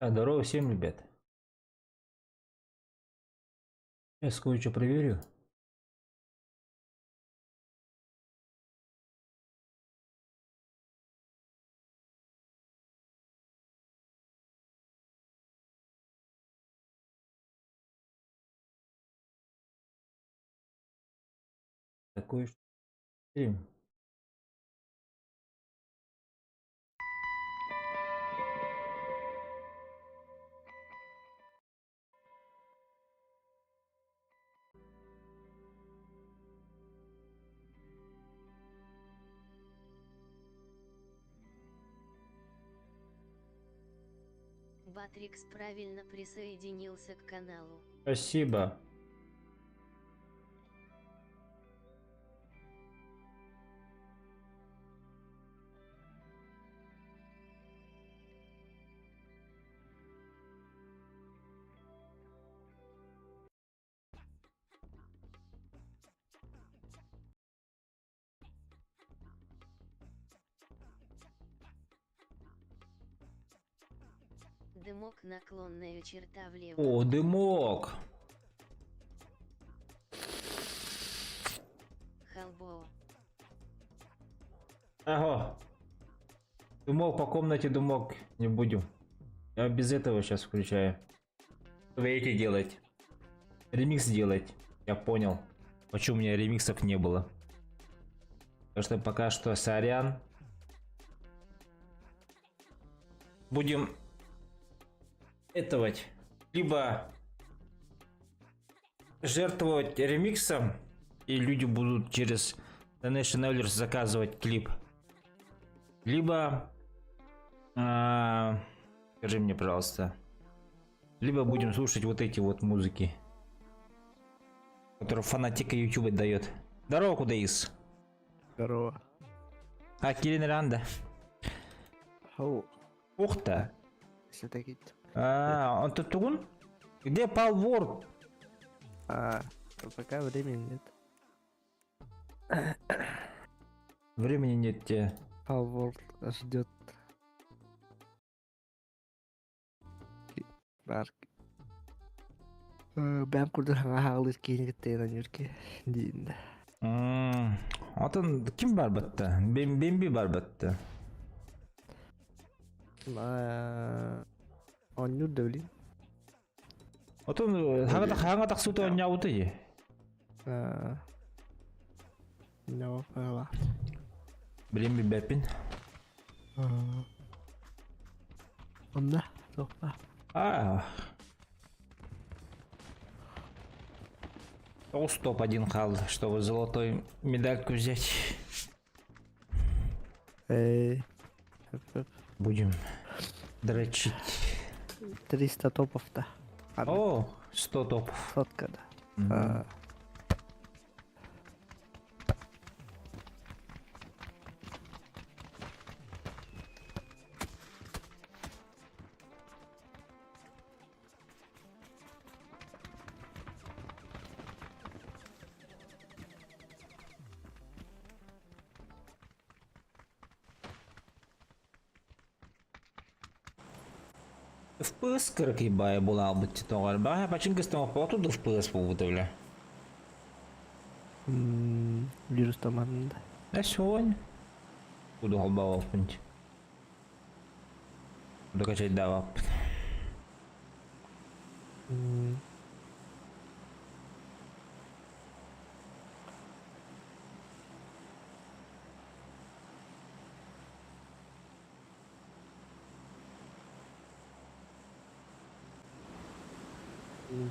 А, здорово всем, ребят. Сейчас кое-что проверю. Такое что Батрикс правильно присоединился к каналу. Спасибо. Дымок наклонная черта влево. О, дымок! Халбоо. Ага. Дымок по комнате, дымок не будем. Я без этого сейчас включаю. Вы эти делать. Ремикс делать. Я понял. Почему у меня ремиксов не было. Потому что пока что сорян. Будем этовать. Либо жертвовать ремиксом, и люди будут через Donation Alerts заказывать клип. Либо, а, скажи мне, пожалуйста, либо будем слушать вот эти вот музыки, которые фанатика YouTube дает. Здорово, Кудаис. Здорово. А, Кирин Ранда. Хау. Ух-то. Все-таки. А, он тут тугун? Где Пал Ворд? А, пока времени нет. Времени нет тебе. Palworld ждет. Бар. Бэм курдук хаҥа хаалыыр киһини кытта ироньюрки диин да. Отон ким барбатта? Бемби барбатта. Оонньуур да билин. Отон хаҥа хаҥа тахсыыта оонньообута дии. No, ыла. Билин билбэппин. Онно туохпа. А. Топ один хал, чтобы золотой медальку взять. Эй. Будем дрочить. 300 топов-то. О, 100 топов. Сотка, да. FPS кыракый баайы буолаабыт тоҕо баҕа пачыҥкыстан оппоту да FPS буолбута бile. Вирус таманында. Да сегодня. Буду холбаабаппын. Буду качайдаабаппын.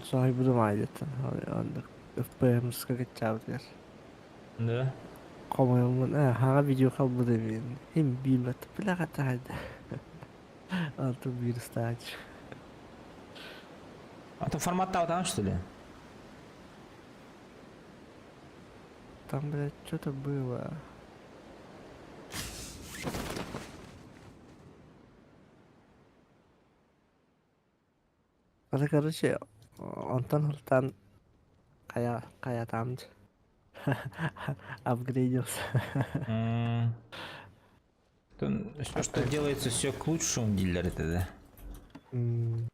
Соһуйбутум аайыттан оннук FPS-ка кыччаабытыгар. Да. Хомойоммун ээ хаҥа видео халбыт эбиин иһин биирбэт бляха-таһайда Алтын биир ыстааччы. А то форматтаабатаҕын что ли? Там, блядь, что-то было. Это, короче, онтон ылтан хайа хайатаам апгрейдился. Все, что делается, все к лучшему дииллэр этэ да. М.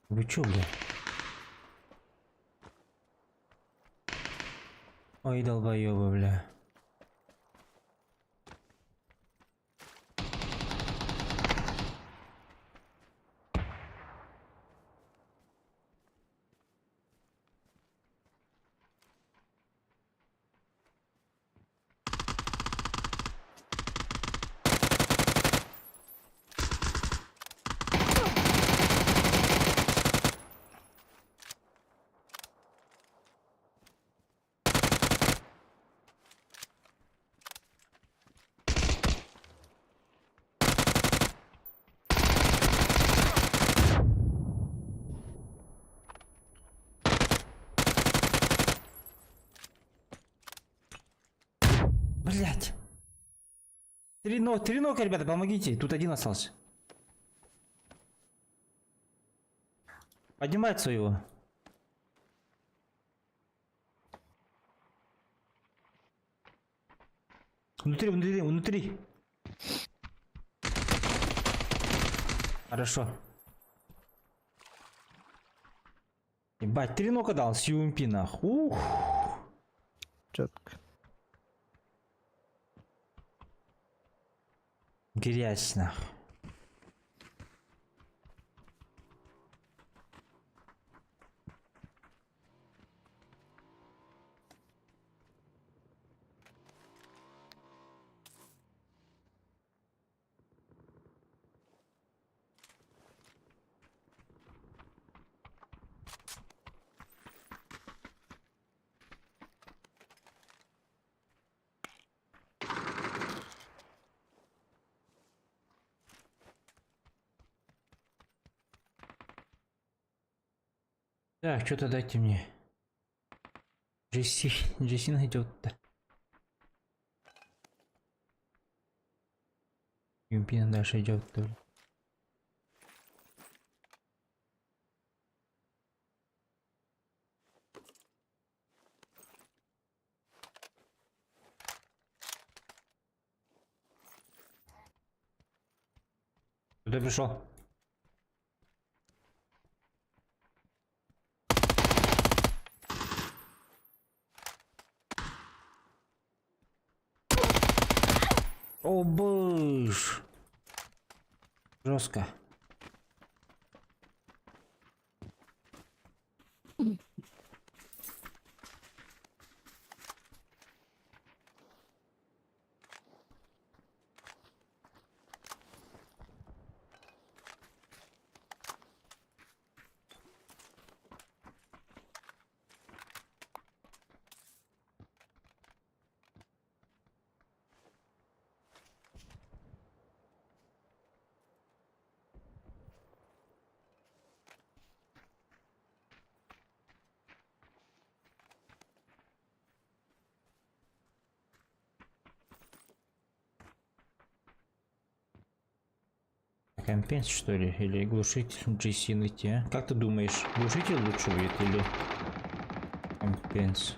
Вы чё, бля? Ой, долбоёбы, бля. Блять. Три, но, три нока, ребята, помогите. Тут один остался. Поднимать своего. Внутри, внутри, внутри. Хорошо. Ебать, три нока дал с UMP нах. Ух. Четко. Грязь нах. Так, что-то дайте мне. Джесси, Джесси найдет-то. UMP дальше идет. Куда пришел? О, быш. Жестко. Компенс, что ли? Или глушитель GC найти, а? Как ты думаешь, глушитель лучше будет или компенс?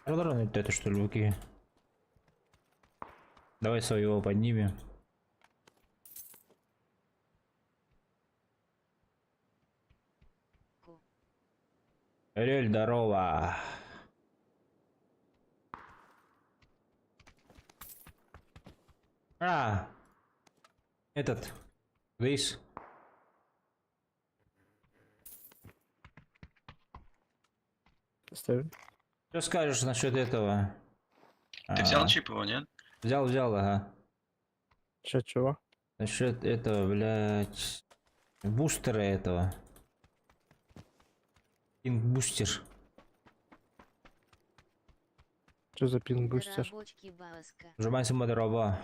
Это что ли, окей. Давай своего поднимем. Ку. Рель, здорово. А, этот, видишь? Ставим. Что скажешь насчет этого? Ты взял А, чип его, нет? Взял, взял, ага. Чё, чего? Насчет этого, блядь, бустера этого. Пинг-бустер. Чё за пинг-бустер? Рабочки Бауска. Жумайсы мадраба.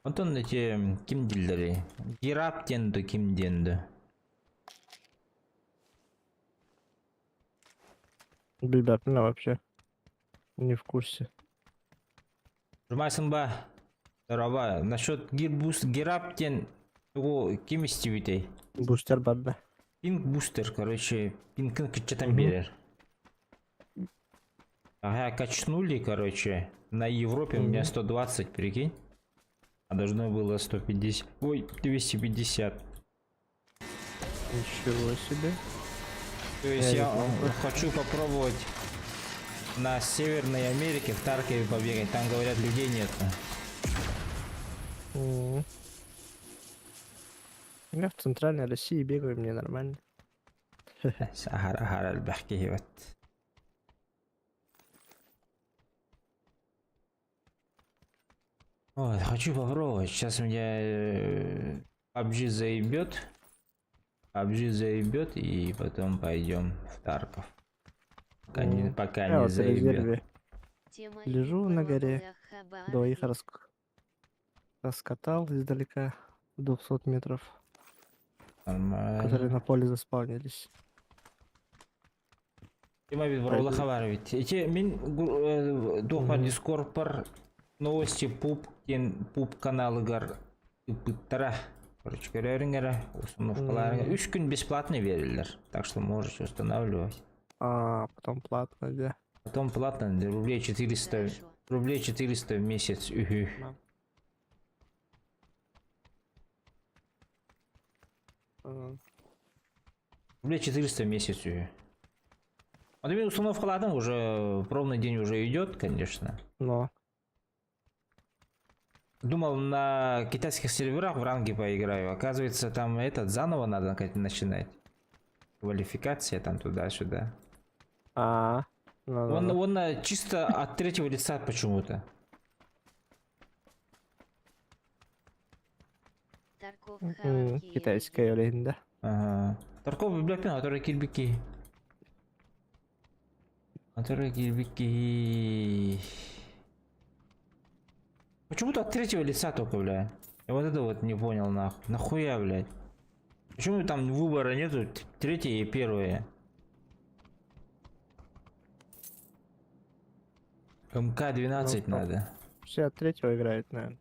Онтон эти ким дииллэрий? Гирап диэн дуу, ким диэн дуу? Билбэппин вообще. Не в курсе. Жумайсың ба? Дороба. Насчет гирбуст Гирап диэн тугу ким истибитэй? Бустер баар да. Пинг бустер, короче, пингын кыччатан Мгм. биэрэр. Ага, качнули, короче. На Европе у меня Мгм. 120, прикинь. А должно было 150. Ой, 250. Ничего себе. То есть Я не я знал. хочу попробовать на Северной Америке в Таркове побегать. Там, говорят, людей нет. М. Я в центральной России бегаю, мне нормально. Сахара хара вот. Вот, хочу попробовать. Сейчас меня PUBG заебет. PUBG заебет, и потом пойдем в Тарков. Пока не, М. пока Я не вот в заебет. резерве Тема лежу на горе, двоих Хабарове. раскатал издалека 200 метров, Нормально. которые на поле заспавнились. Тима бит Пойду. Хабар ведь. Эти мин туох Мгм. Дискорд новости пуп диэн пуп каналыгар ыыппыттара. Короче, көрөөрүҥ эрэ, установкаларга. Мм. Үс күн бесплатно биэрэллэр. Так что можешь устанавливать. А, потом платно, да. Потом платно, рублей 400, Хорошо. рублей 400 в месяц. Үһү. А, Рублей 400 в месяц. Үһү. А ты установкалаатым уже пробный день уже идет, конечно. Но. Думал, на китайских серверах в ранге поиграю. Оказывается, там этот заново надо как-то начинать. Квалификация там туда-сюда. А, ну, Он, ну, он чисто от третьего лица почему-то. Тарков ну. Халки Китайская легенда. Ага. Тарков билбэппин, который киирбит. Который киирбит. Почему-то от третьего лица только, бля. Я вот это вот не понял, нахуй. Нахуя, блядь? Почему там выбора нету? Третье и первое. МК-12 Ну, надо. Все от третьего играют, наверное.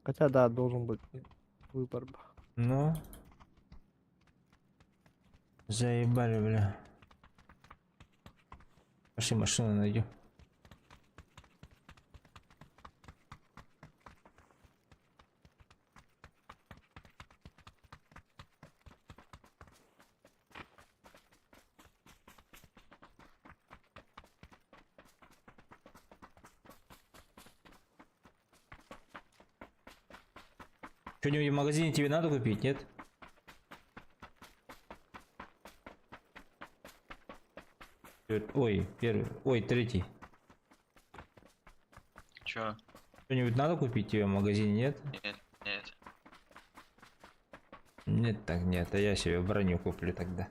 Хотя, да, должен быть выбор. Ну. Заебали, бля. Пошли машину найдем. Что-нибудь в магазине тебе надо купить, нет? Ой, первый, ой, третий. Чё? Что-нибудь надо купить тебе в магазине, нет? Нет, нет. Нет, так нет, а я себе броню куплю тогда.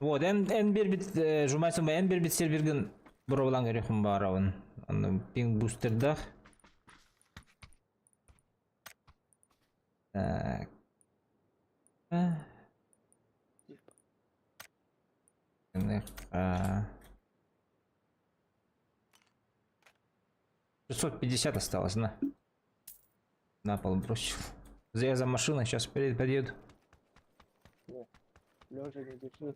Вот, эн эн биэрбит жумайсың ба эн биэрбит сервергин боруобалаан көрүөхпүн баҕарабын. Онно пинг бустердаах. Так. А. А. 650 осталось, на. На пол бросил. Я за машиной сейчас подъеду. Лежа не держи.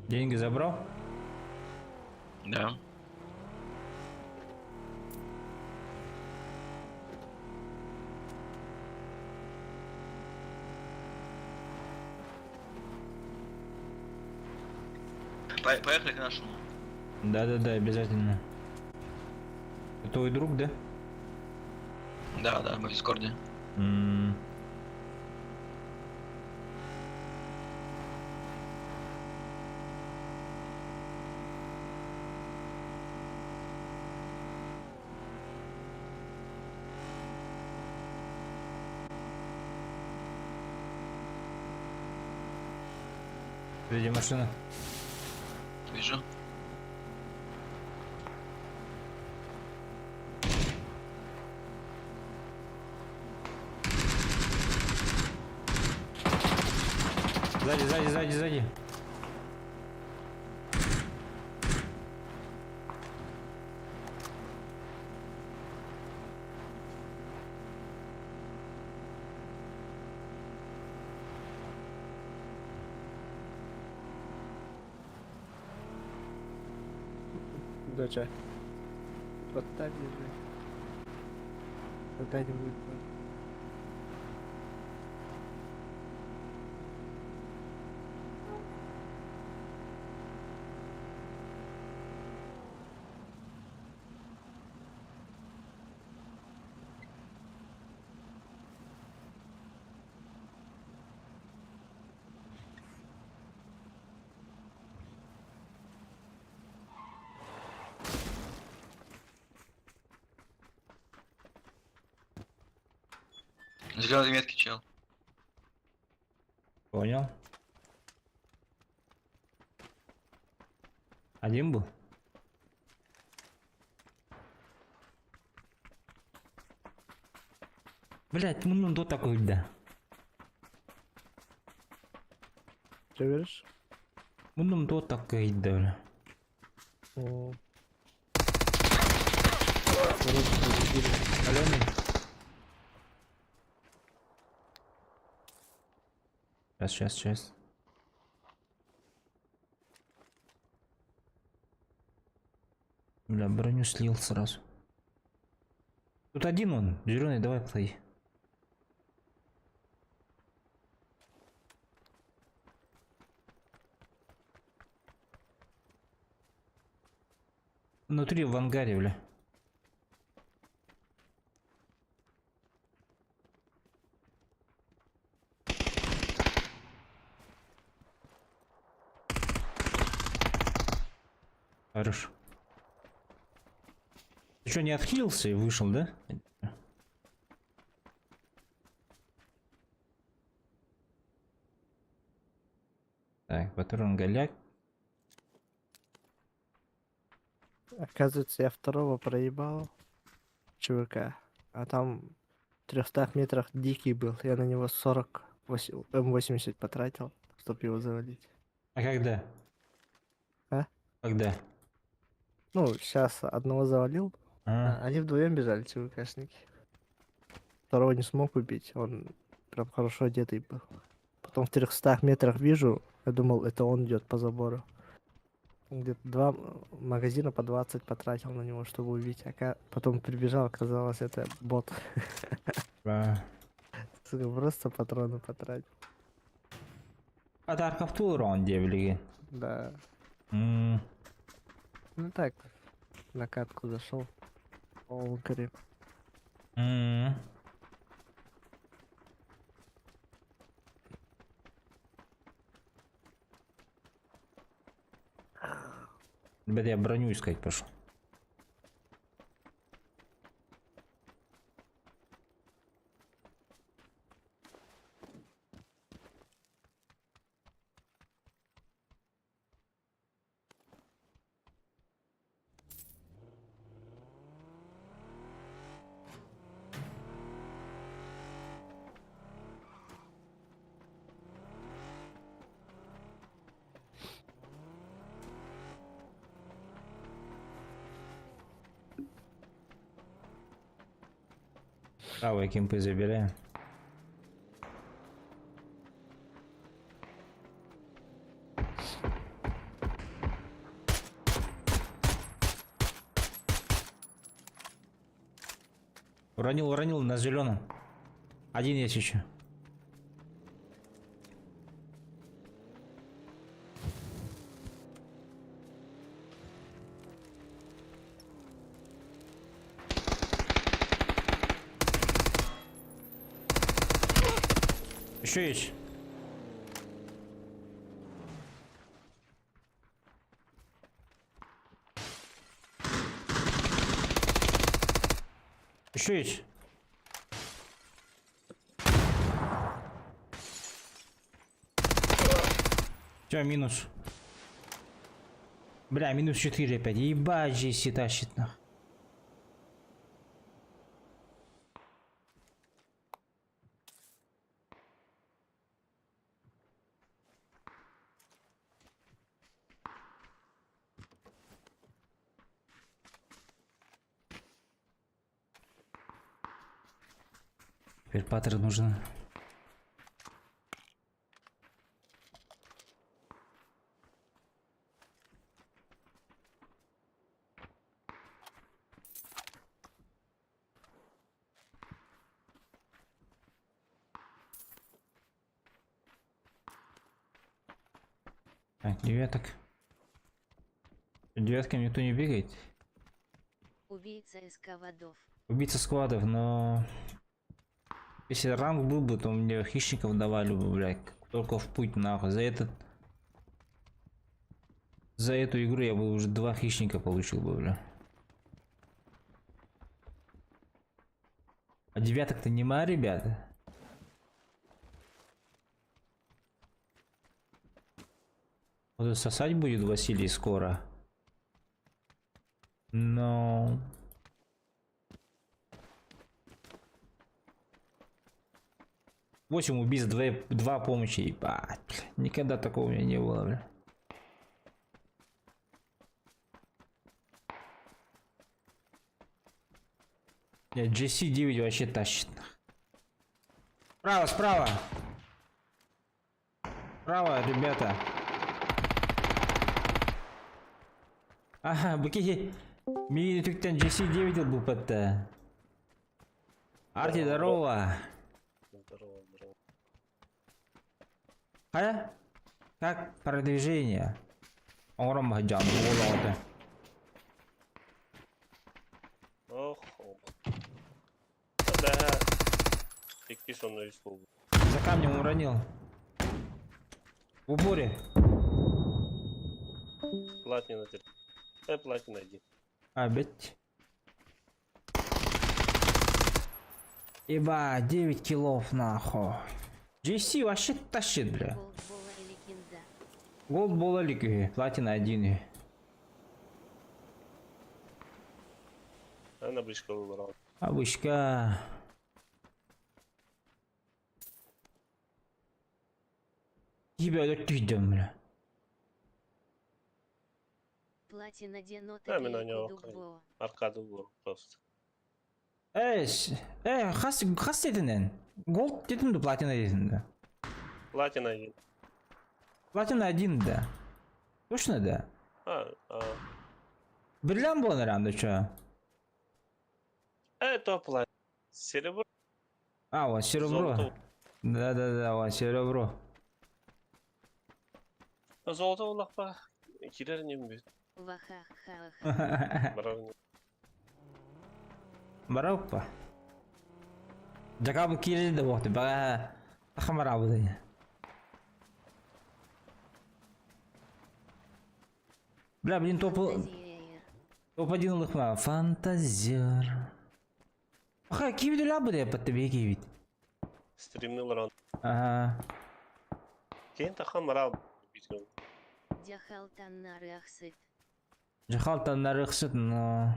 Деньги забрал? Да. Поехали к нашему. Да-да-да, обязательно. Это твой друг, да? Да, мы в Дискорде. Впереди машина. Вижу. Сзади, сзади, сзади, сзади. Доча. Вот так держи. Когда-нибудь. Зеленой метки, чел. Понял. Один был? Блять, ну до такой, да. Что говоришь? Ну до такой, да, бля. О. Вроде победили. Алены. Сейчас, сейчас, сейчас. Бля, броню слил сразу. Тут один он, зеленый, давай плей. Внутри в ангаре, бля. Хорош. Ты что, не отхилился и вышел, да? Так, патрон голяк. Оказывается, я второго проебал чувака. А там в 300 метрах дикий был. Я на него 48 М80 потратил, чтобы его завалить. А когда? А? Когда? Ну, сейчас одного завалил. А, Они вдвоем бежали, ЧВКшники. Второго не смог убить, он прям хорошо одетый был. Потом в 300 метрах вижу, я думал, это он идет по забору. Где-то два магазина по 20 потратил на него, чтобы убить. А потом прибежал, оказалось, это бот. а. Сука, просто патроны потратил. Подарков тур он диэбилигин. Да. М, Ну так, на катку зашел. Олкари. м. Ребята, я броню искать пошел. Правые кемпы забираем. Уронил, уронил на зеленом. Один есть еще. Еще есть. Еще есть. Все, минус. Бля, минус 4 опять. Ебать, GC тащит нах. Теперь паттер нужен. Так, девяток. Девятками никто не бегает. Убийца из кавадов. Убийца складов, но... Если ранг был бы, то мне хищников давали бы, блядь. Только в путь, нахуй. За этот... За эту игру я бы уже два хищника получил бы, бля. А девяток-то нема, ребята. Вот сосать будет Василий скоро. Но... 8 убийств, 2 помощи, ебать, бля. Никогда такого у меня не было, бля. Нет, GC9 вообще тащит. Справа, справа. Справа, ребята. Ага, быки. Мини түктен GC9 был патта. Арти, здорово. Здорово, здорово. А? Как продвижение? Оҥорон баһыдьаан оҕолоҕото. Ох, оба. Да. Икки сонно үс буолбут. За камнем уронил. В упоре. Платина теперь. Платина один. А, бить. Еба, 9 киллов нахуй. GC вообще тащит, бля. Голд буола или кинза. Голд буола илик, платина 1. Ана вышка выбрал. А вышка. Тебя идем, бля. Платина денота Да, мен на него дубо. Аркаду был просто. Эй, хас, хас дедин Голд дедим да платина дедим да. Платина один. Платина 1 да. Точно да? А. Бриллиант был, наверное, чё? Это платина. Серебро. А, вот серебро. Золото. Да-да-да, вот серебро. Золото улахпа. Кирер не бит. Вахахахаха. Барар не. Бараппа. Жакабы киирди да буолуохтаах баҕа хамарабыт. Бля, блин, топ Фантазия. топ-1 ылыхма. Фантазер. Аха, киви лабы под тебе киви. Стримнил ран. Ага. Кейн тахан марал. Бит. Дьахал таннарыахсыт. Дьахал таннарыахсыт, но...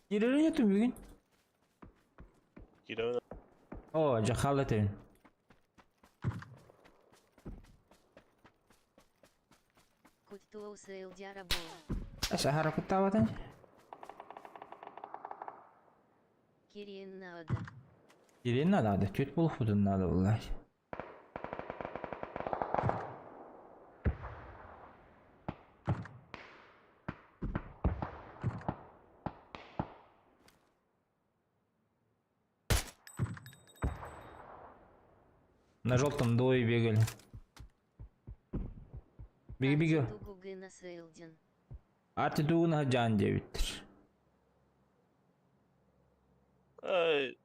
Киирэр нету бүгүн. Кирер. О, дьахал этин. Куттуусыл дьарабоо. Сахара куттаабатын. Кириэн надо. Кириэн надо, түт булухпутун надо булла. На желтом двое бегали. Беги, беги. Арти тугуна жан диэбиттэр. Ай,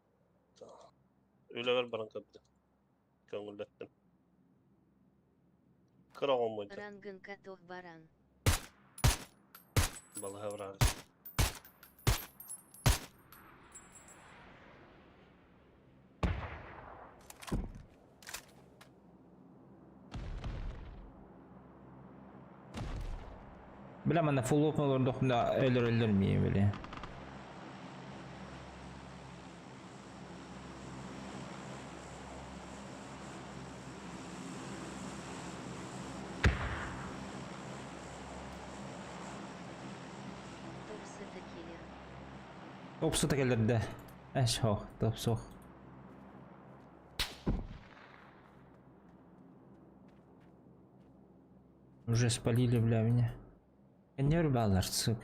үлэбэр баран көрдүм. Көҥүллэттим. Кыра оҕом буолла. Рангын котов баран. Балаһа бараар. Бля, манна фуллопна олордохпуна өлөрөллөр миин били. Топсыта киллер. Топсута кэлэрдэ. Эш хоох, топсуох. Уже спалили, бля, меня. Не баллар, сука.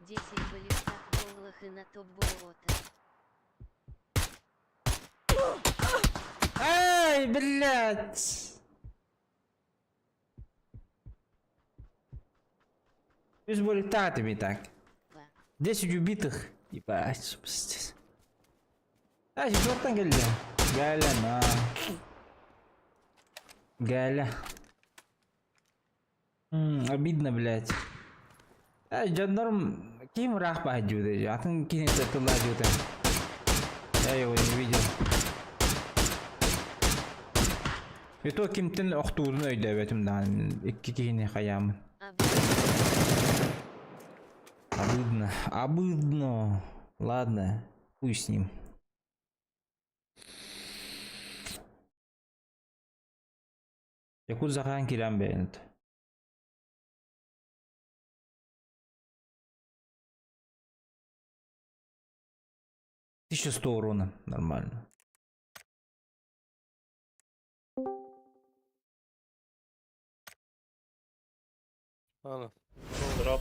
Десять балистах голых и на топ болота. Ай, блядь! С результатами так. 10 убитых. Ебать, пиздец. Ай, жортан кэллэ. Галя, на. Галя. Обидно, блядь. Ай, дьоннорум ким ыраах баһдьууда, атын кини тыллаадьута. Я его не видел. И то кимтэн охтуурун өйдөөбөтүм даҕаны икки киһини хайаамын. Обыдно. Обыдно. Ладно, хуй с ним. Якут Захаан киирэн бэйэнт. 1100 урона. Нормально. Аны. Дроп.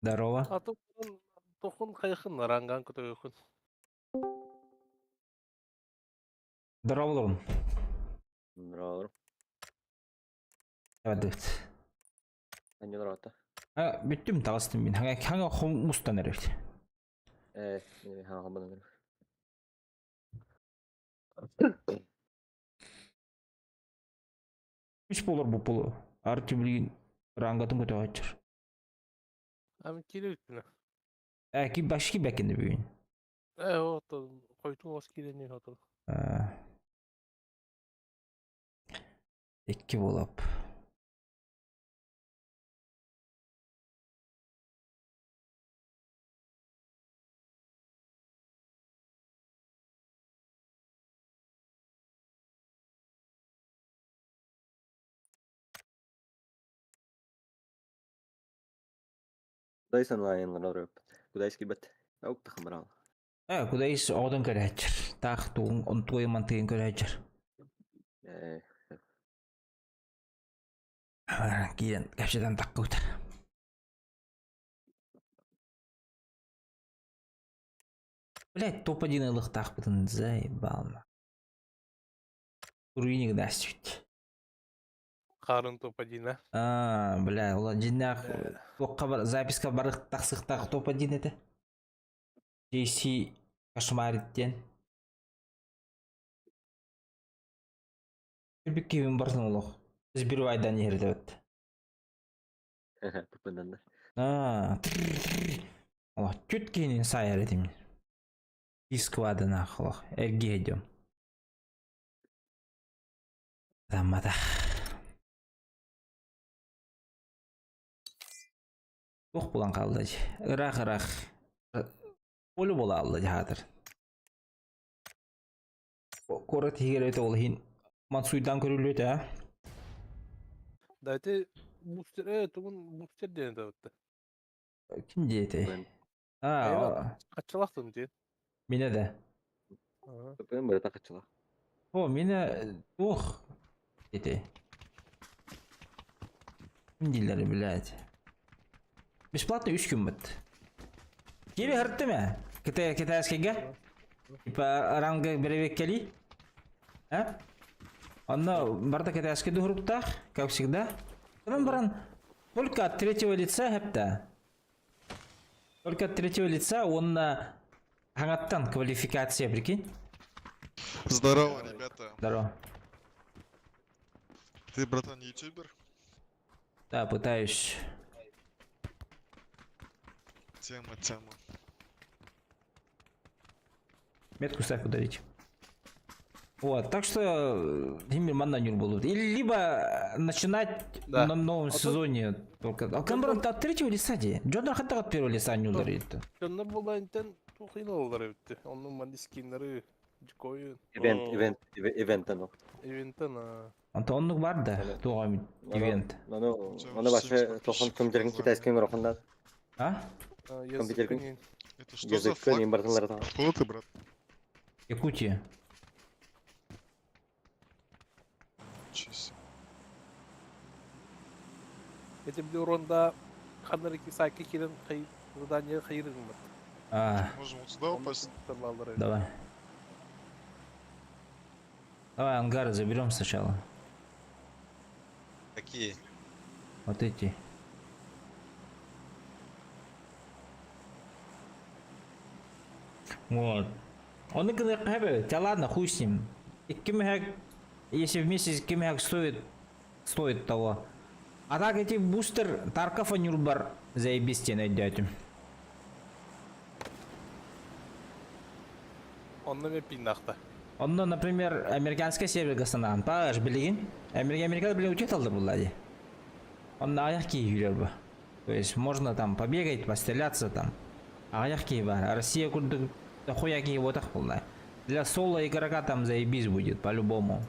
Здорово. А тохун тохун хайхын ранган көтөгөхүн. Здорово, Лорн. Здорово. Эвэдит. Анньыларота. А, бүттүм таҕыстым мин. Хаҥа хаҥа хом мустан эрэбит. Э, хаҥа хомунан Үс буолар бу полу. Арчы билигин рангатын көтөҕөччөр. Ами киирэ бүттүнэ. Э, ки башки бэкини бүгүн. Э, ото хойтун ос киирэн отол. Икки буолап. Кудайсан лайын Кудайс килбэт. Оп тахамрал. Э, кудайс оҕотун көрөөччөр. Таах тугун онтуой мантыгын көрөөччөр. Э, Киирэн кэпсэтэн таххыбыт. Блять, топ-1 ылыхтаахпытын заебал. Руиник даст ведь. Харын топ-1, а? А, бля, ол дьиннээх туохха бар записка барых тахсыхтаах топ-1 этэ. JC кошмарит диэн. Үрбүк киһибин барытын олох. Сбервайдан иһэрдэбит. Пупунан да. А, олох чүт киһини саайар этим. Исквадына олох эргиһэ дьон. Таммата. Туох буолан хаалла дии? Ыраах-ыраах поле буола хаалла дии хаатыр. Куорат иһигэр эбитэ ол иһин мансуйдаан көрүллүө этэ, аа? Да ити бустер, тугун бустер диэн этэ Ким диэтэй? Мен А, Хаччалахтын диэн. минэ да. Тупын барыта хаччылах. О, минэ туох диэтэй? Ким дииллэр, блядь. Бесплатно үс күммүт. Кири хырттым ээ. Китайскайга. Типа ранга бэрэбиэккэлии. А? Онно барыта китайский дуһуруктаах, как всегда. Онон баран только от третьего лица хэпта. Только от третьего лица уонна хаҥаттан квалификация, прикинь. Здорово, ребята. Здорово. Ты, братан, ютубер? Да, пытаюсь. Тема, тема. Метку ставь ударить. Вот, так что Димир манна нюр будут. Или либо начинать Да. на новом А то- сезоне только. А Камбран от третьего лица де. Джон хатта от первого лица не ударит. Дьоннор буолла интен туох олар эбитти. Оннун манни скиннары, дикойун, Ивент, М. ивент, ивент ано. ивенттен а. Онто оннук бар да, Аны. туох эмит ивент. Аны, Всё, аны всем башы подписчиков тохон көмдерин название. китайский рохонда. А? Компьютерге. Языкын. Это что за Язык флаг? не бартынлар та. Откуда ты, брат? Якутия. Ничего себе. Эти били уронда ханнар ики сайкы кирен хай задание хайырын бат. А, Можем вот сюда упасть? давай. Давай ангары заберем сначала. Какие? Вот эти. Вот. Он и говорит, да ладно, хуй с ним. И кимхак, если вместе с кимхак стоит того. А так эти бустер Тарков Нюрбар заебись тебе найдете. Онно мен пиннахта. Онно, например, американская сервер санаан паш билигин. Америка Америкада билигин утет алды буллади. Он на аяк киһи бу. То есть можно там побегать, постреляться там. Аяк киһи бар. А Россия курдук хуя киһи вот так булла. Для соло игрока там заебись будет, по-любому.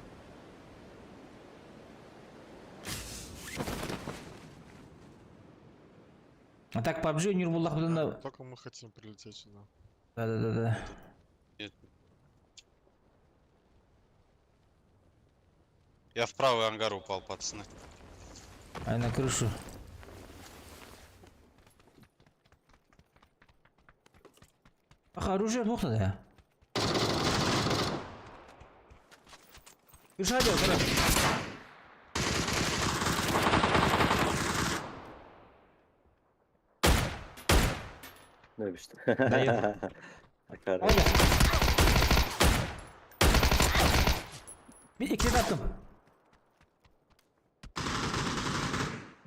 А так PUBG Нюрбуллах Да, Только мы хотим прилететь сюда. Да-да-да. Нет. Я в правый ангар упал, пацаны. А на крышу. Ах, оружие плохо да. Крыша делал, короче. Ну, бишт. Даю. Акар. Bir iki attım.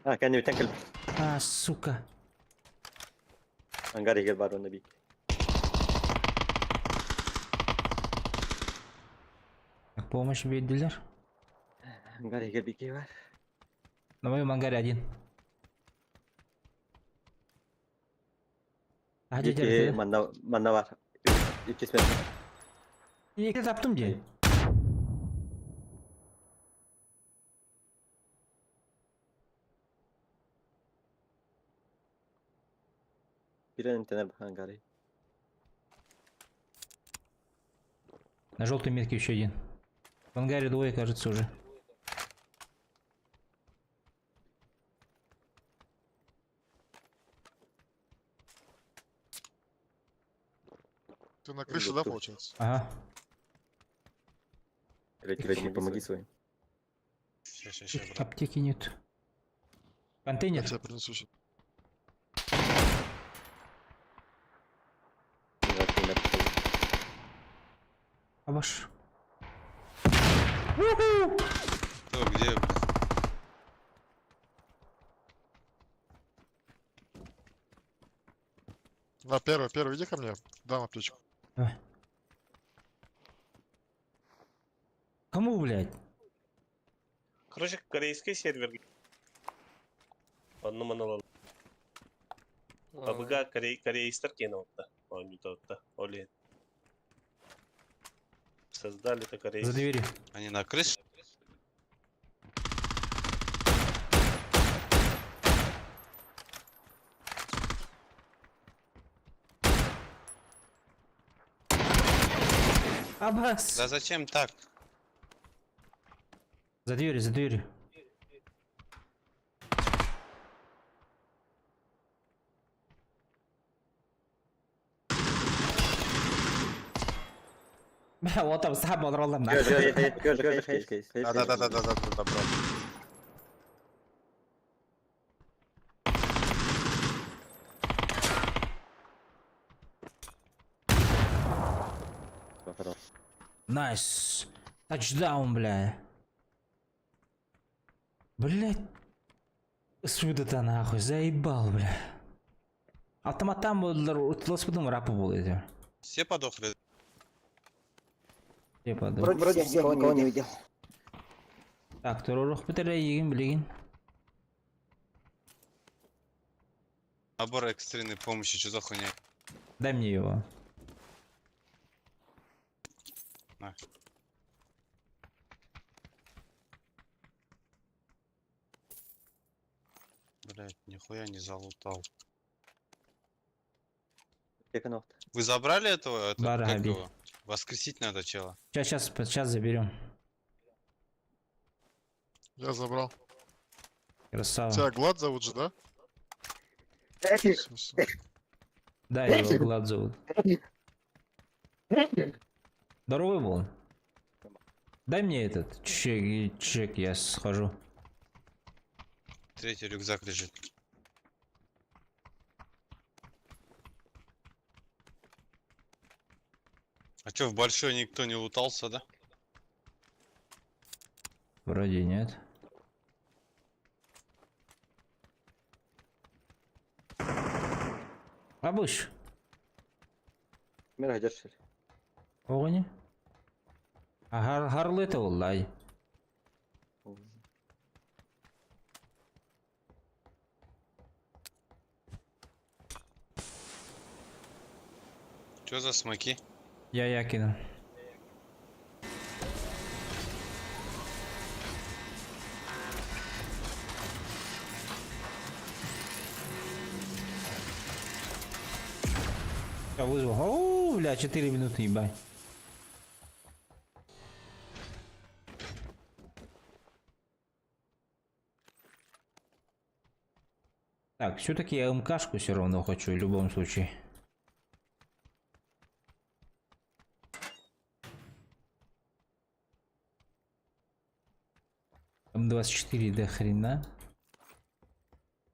А, кәне бүтән кел. А, сука. Ангар егер бар онда бик. Так, помощь бердилер. Ангар егер бики бар. На моем ангаре один. А, Бики дядя, манна манна бар. 300 метр. Екі таптым де. Бирен тенер ангары. На желтой метке еще один. В ангаре двое, кажется, уже. Ты на крыше, да, получается? Ага. Третий, третий, помоги своим. Сейчас, сейчас, сейчас, брат. Аптеки нет. Я Контейнер. тебе принесу щас. Абаш. Кто, где, блин? На, первый, первый, иди ко мне. Дам аптечку. Давай. Кому, блядь? Короче, корейский сервер. Онно манан Абыга корей, корейстар киэнэ отта. Оонньута Ол иһин. Создали это За корейцы. дверью. Они на крыше? Абас! Да зачем так? За дверью, за дверью. Бля, вот там сам олороллар Көр, нахуй. көр, көр, көр, көр, көр. Да, да, да, да, да, да, да, брат. Nice. Тачдаун, бля. Блять. Сюда-то нахуй, заебал, бля. Автоматтан буоллар утуласпытым рапы был эти. Все подохли? Типа, да. Вроде никого не видел. Так, туруоруохпут эрэ эйигин билигин. Набор экстренной помощи, что за хуйня? Дай мне его. На. Блять, нихуя не залутал. Вы забрали этого? Это, Бара как Хаби. его? Воскресить надо, чела. Сейчас, сейчас, сейчас заберем. Я забрал. Красава. Тебя Глад зовут же, да? Всё, всё. Да, его Глад зовут. Здоровый был. Дай мне этот чек, чек, я схожу. Третий рюкзак лежит. А чё, в большой никто не лутался, да? Вроде нет. Абыш. Мира, держи. Оҕони. А харлыта оллай. Чё за смоки? Я кину. Я вызвал. Оу, бля, 4 минуты, ебать. Так, все-таки я МКшку все равно хочу в любом случае. М24 до хрена.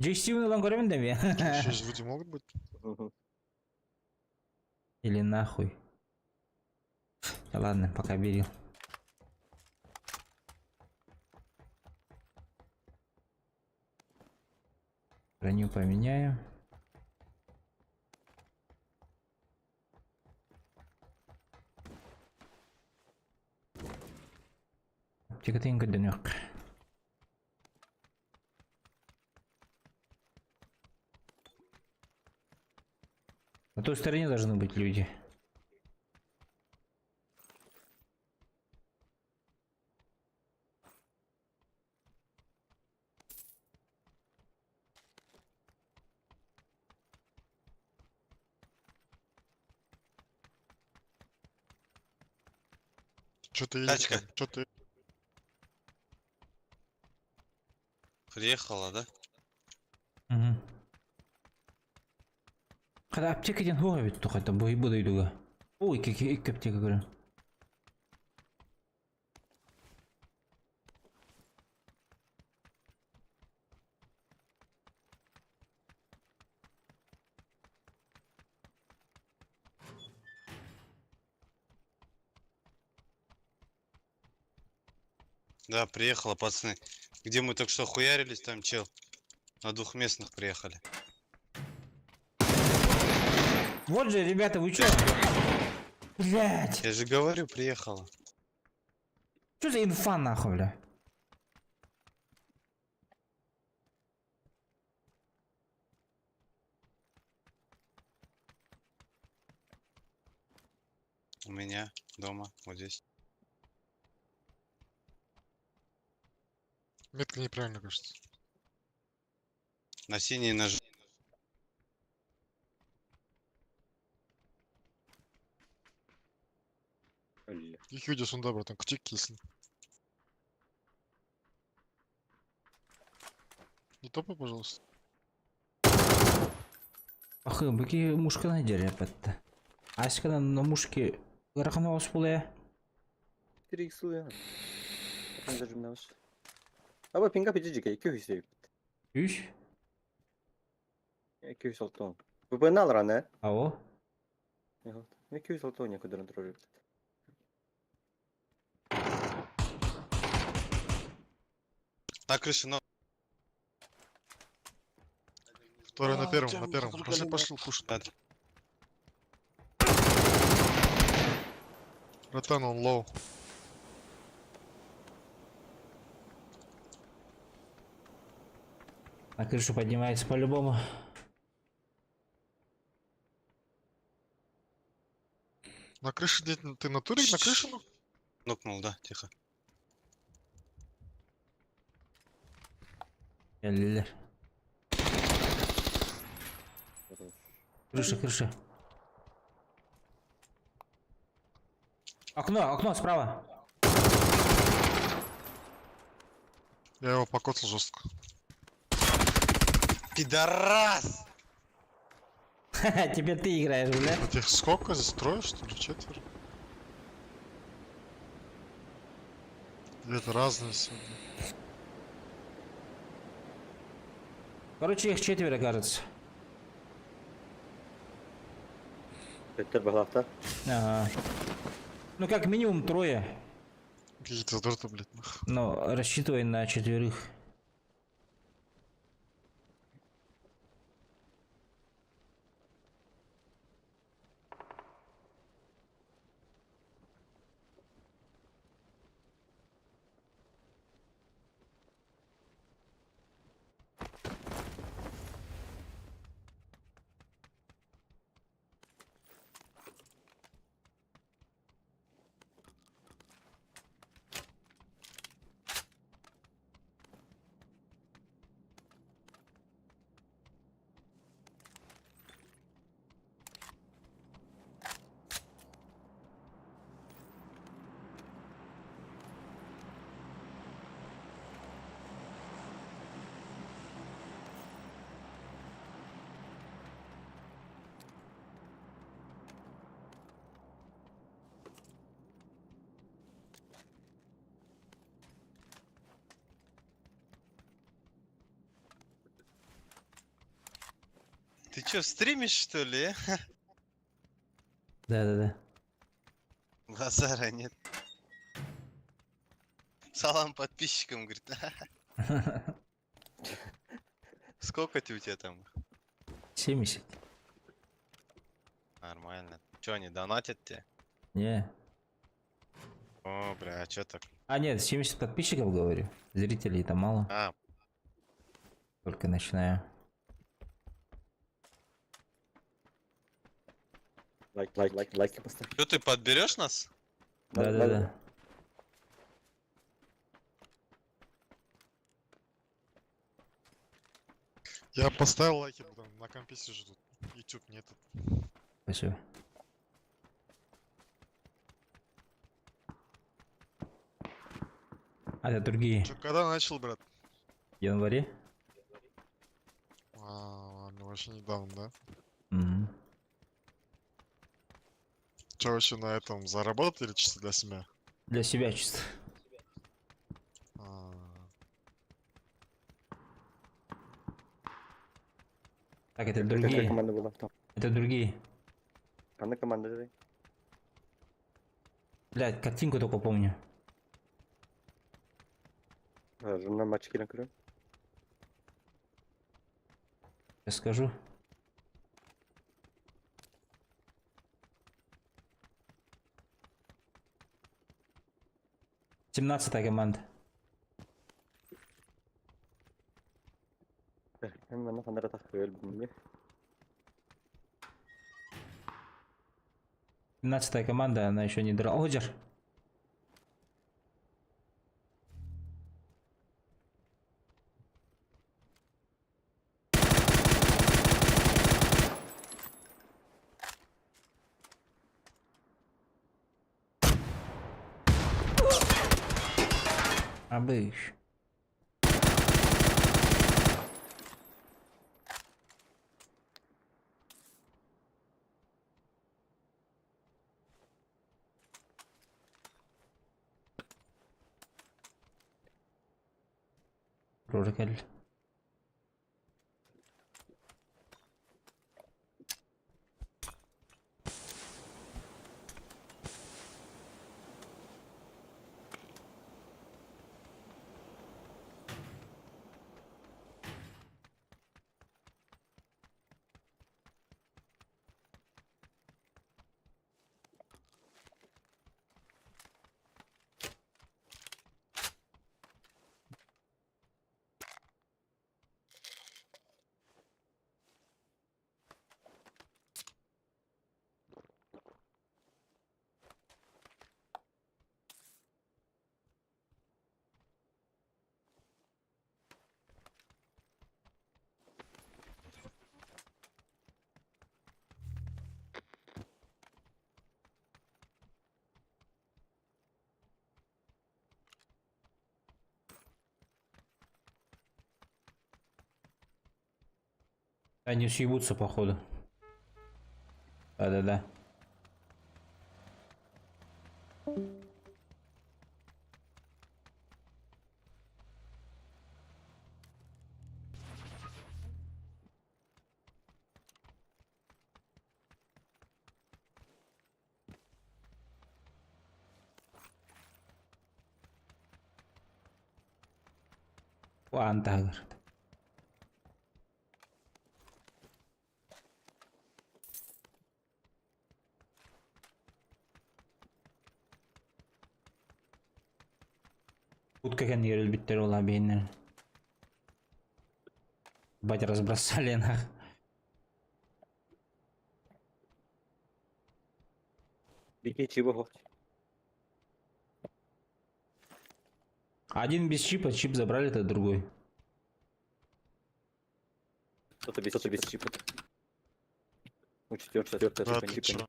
Джейсивный лангормен да Еще же люди могут быть? Мгм. Или нахуй. Да ладно, пока бери. Броню поменяю. Тикатинка денек. На той стороне должны быть люди. Что-то едет. Тачка. Что-то Приехала, да? Угу. Когда аптека диэн суох эбит тухайта бу бу дойдуга. Ой, икки икки аптека көрөн. Да, приехала, пацаны. Где мы только что хуярились, там чел. На двухместных приехали. Вот же, ребята, вы чё? Блять! Я же говорю, приехала. Что за инфа нахуй, бля? У меня дома, вот здесь. Метка неправильно, кажется. На синий нож. Их видео сюда, братан, ктик кисн. Не топай, пожалуйста. Ах, быки мушка на дере патта. Аська на мушке ыарахан оҕус буолуо. 4 х суя. Аба пинга пижиге 200. Үс? 260. ВПН алраны. Ао. 260 көдөрөн турар. На крыше, но. Второй на А, первом, тем на первом. только Пошли, не пошли, пушит. Да. Братан, он low. На крышу поднимается по-любому. На крыше где ты на туре? На крыше? ну? Нокнул, да, тихо. Кэллилэр. Крыша, крыша. Окно, окно справа. Я его покоцал жестко. Пидорас! Ха-ха, Теперь ты играешь, бля. Вот их сколько здесь? Трое, что ли? Четверо? Или это разные все? Короче, их четверо, кажется. Өттөр баглакта. Ага. Ну, как минимум трое. Какие-то задроты, блядь, нах. Но рассчитывай на четверых. Ты чё, стримишь, что ли? э? Да-да-да. Базара нет. Салам подписчикам, говорит. Сколько ты у тебя там? 70. Нормально. Чё, они донатят тебе? Не. О, бля, а чё так? А, нет, 70 подписчиков, говорю. Зрителей-то мало. А, Только начинаю. Лайк, лайк, лайк, лайки поставь. чё ты подберешь нас? Да-да-да. Я поставил лайки, братан, на компе сижу тут. YouTube не этот. Спасибо. А, это другие. Чё, когда начал, брат? В январе? А, ну вообще недавно, да? Мгм. Чё, вообще на этом заработал или чисто для себя? Для себя чисто. А, Так, это Какая другие. команда была там? Это другие. Кандай команда деді? Блядь, картинку только помню. Журнал матч кирен көрөм. Сейчас скажу. 17-я команда. Мен мана кандай так бөлдүм. 15 команда, она еще не драла. Оджер! Абыш. Рорикель. Они съебутся, походу. Да-да-да. Антагр. Утка кэннигэр өлбүттэр ол биһиннэр. Бать разбросали нах. Беги, чего? Один без чипа, чип забрали, это другой. Кто-то без чипа. У четвертого, четвертого Да чипа ты не чё?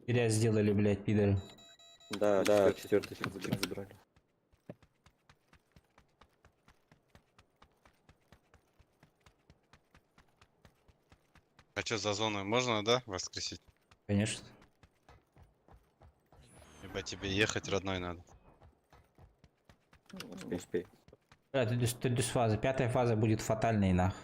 Зря сделали, блядь, пидоры. Да, да, четвертый чип забрали. А что, за зону можно, да, воскресить? Конечно. Либо тебе ехать, родной, надо. Успей, успей. Бля, ты фаза. Пятая фаза будет фатальной, нах.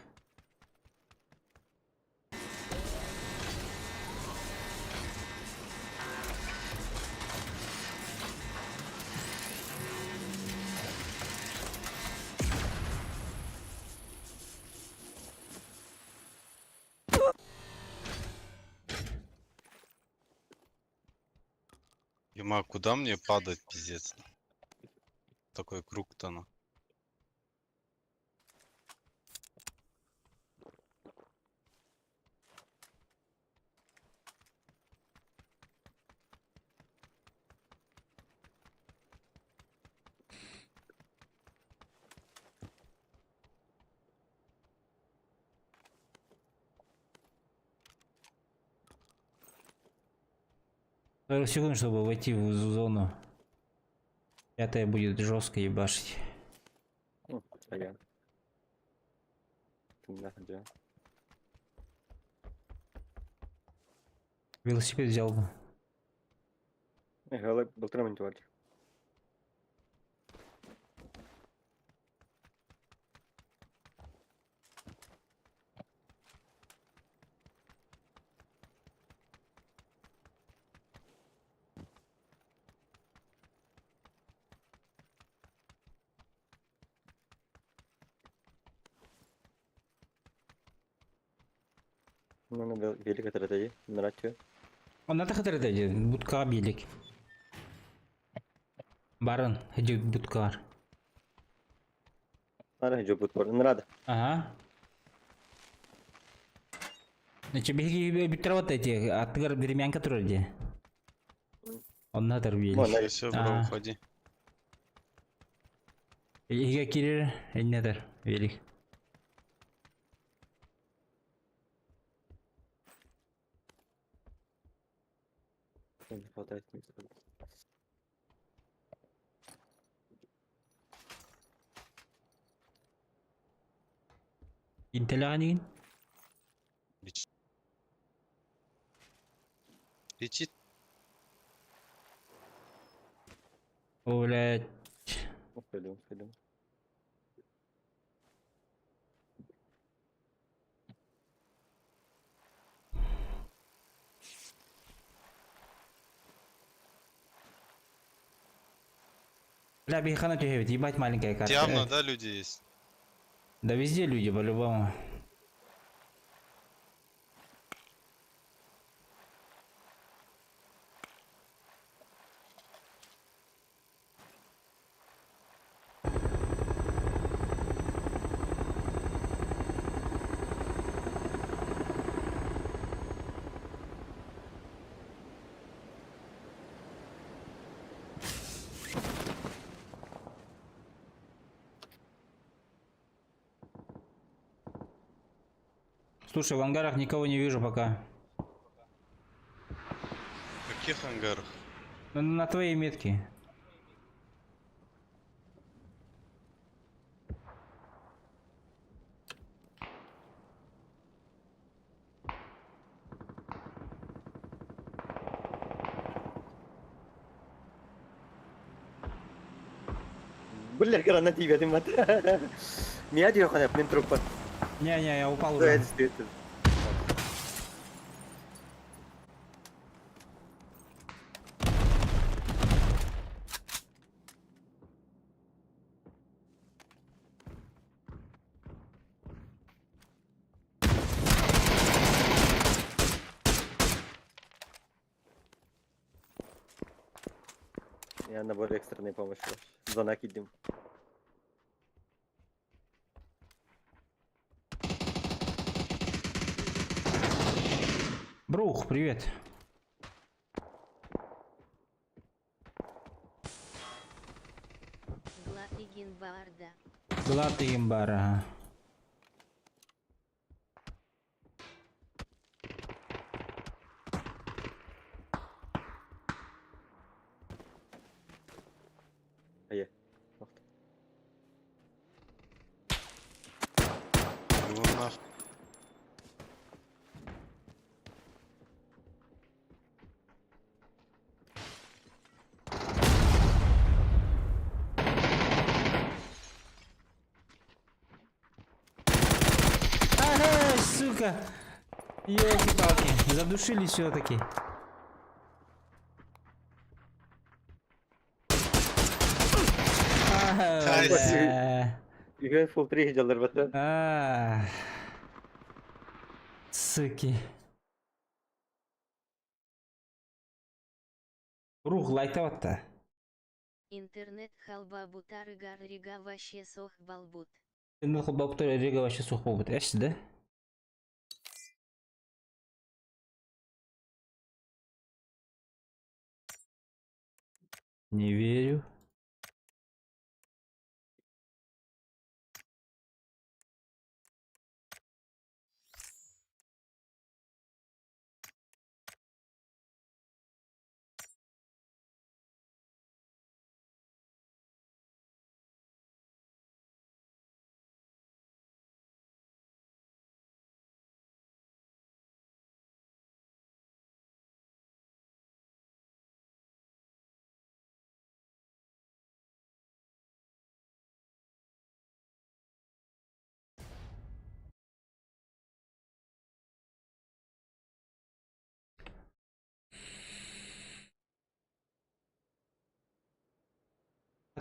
Ёма, куда мне падать, пиздец? Такой круг-то, ну. Сорок секунд, чтобы войти в зону. Пятая будет жестко ебашить. Ага. Да, да. Велосипед взял бы. Галай, былтырмын деп жатыр. Ну, на велик это на радио. Он это хотел будка билик. Барон, иди будкар. Ара, жо бут бар. Нрада. Ага. Значит, биһиги бүттэр вот эти, аттыгар времянка турар дии. Онно атар Вон, биэлик. Все, бро, А. уходи. Иһигэ киирэр, инне атар биэлик. Не хватает места. Интеллигин. Лечи. Летит. О, блядь. Уходим, уходим. Бля, бихана түһэбит, ебать маленькая карта. Явно, да, люди есть? Да везде люди, по-любому. Слушай, в ангарах никого не вижу пока. В каких ангарах? Ну, на твоей метке. Бля, гранат ебет им от. Меня дьёхана, мен трупа. Не-не, я упал Да, уже. действительно. Я набор экстренной помощи. Звонок идем. Брух, привет. Гла Барда. Золотый имбар, ага. А я. Его нахуй. Ага, сука. Елки-палки, задушили все-таки. Ага, бля. Играй фул 3 делал, ребята. А. Суки. Рух лайтаватта. Интернет халба бутарыгар рига ваще сох балбут. Енді баптар рега вообще сух болбут. Эшті да? Не верю.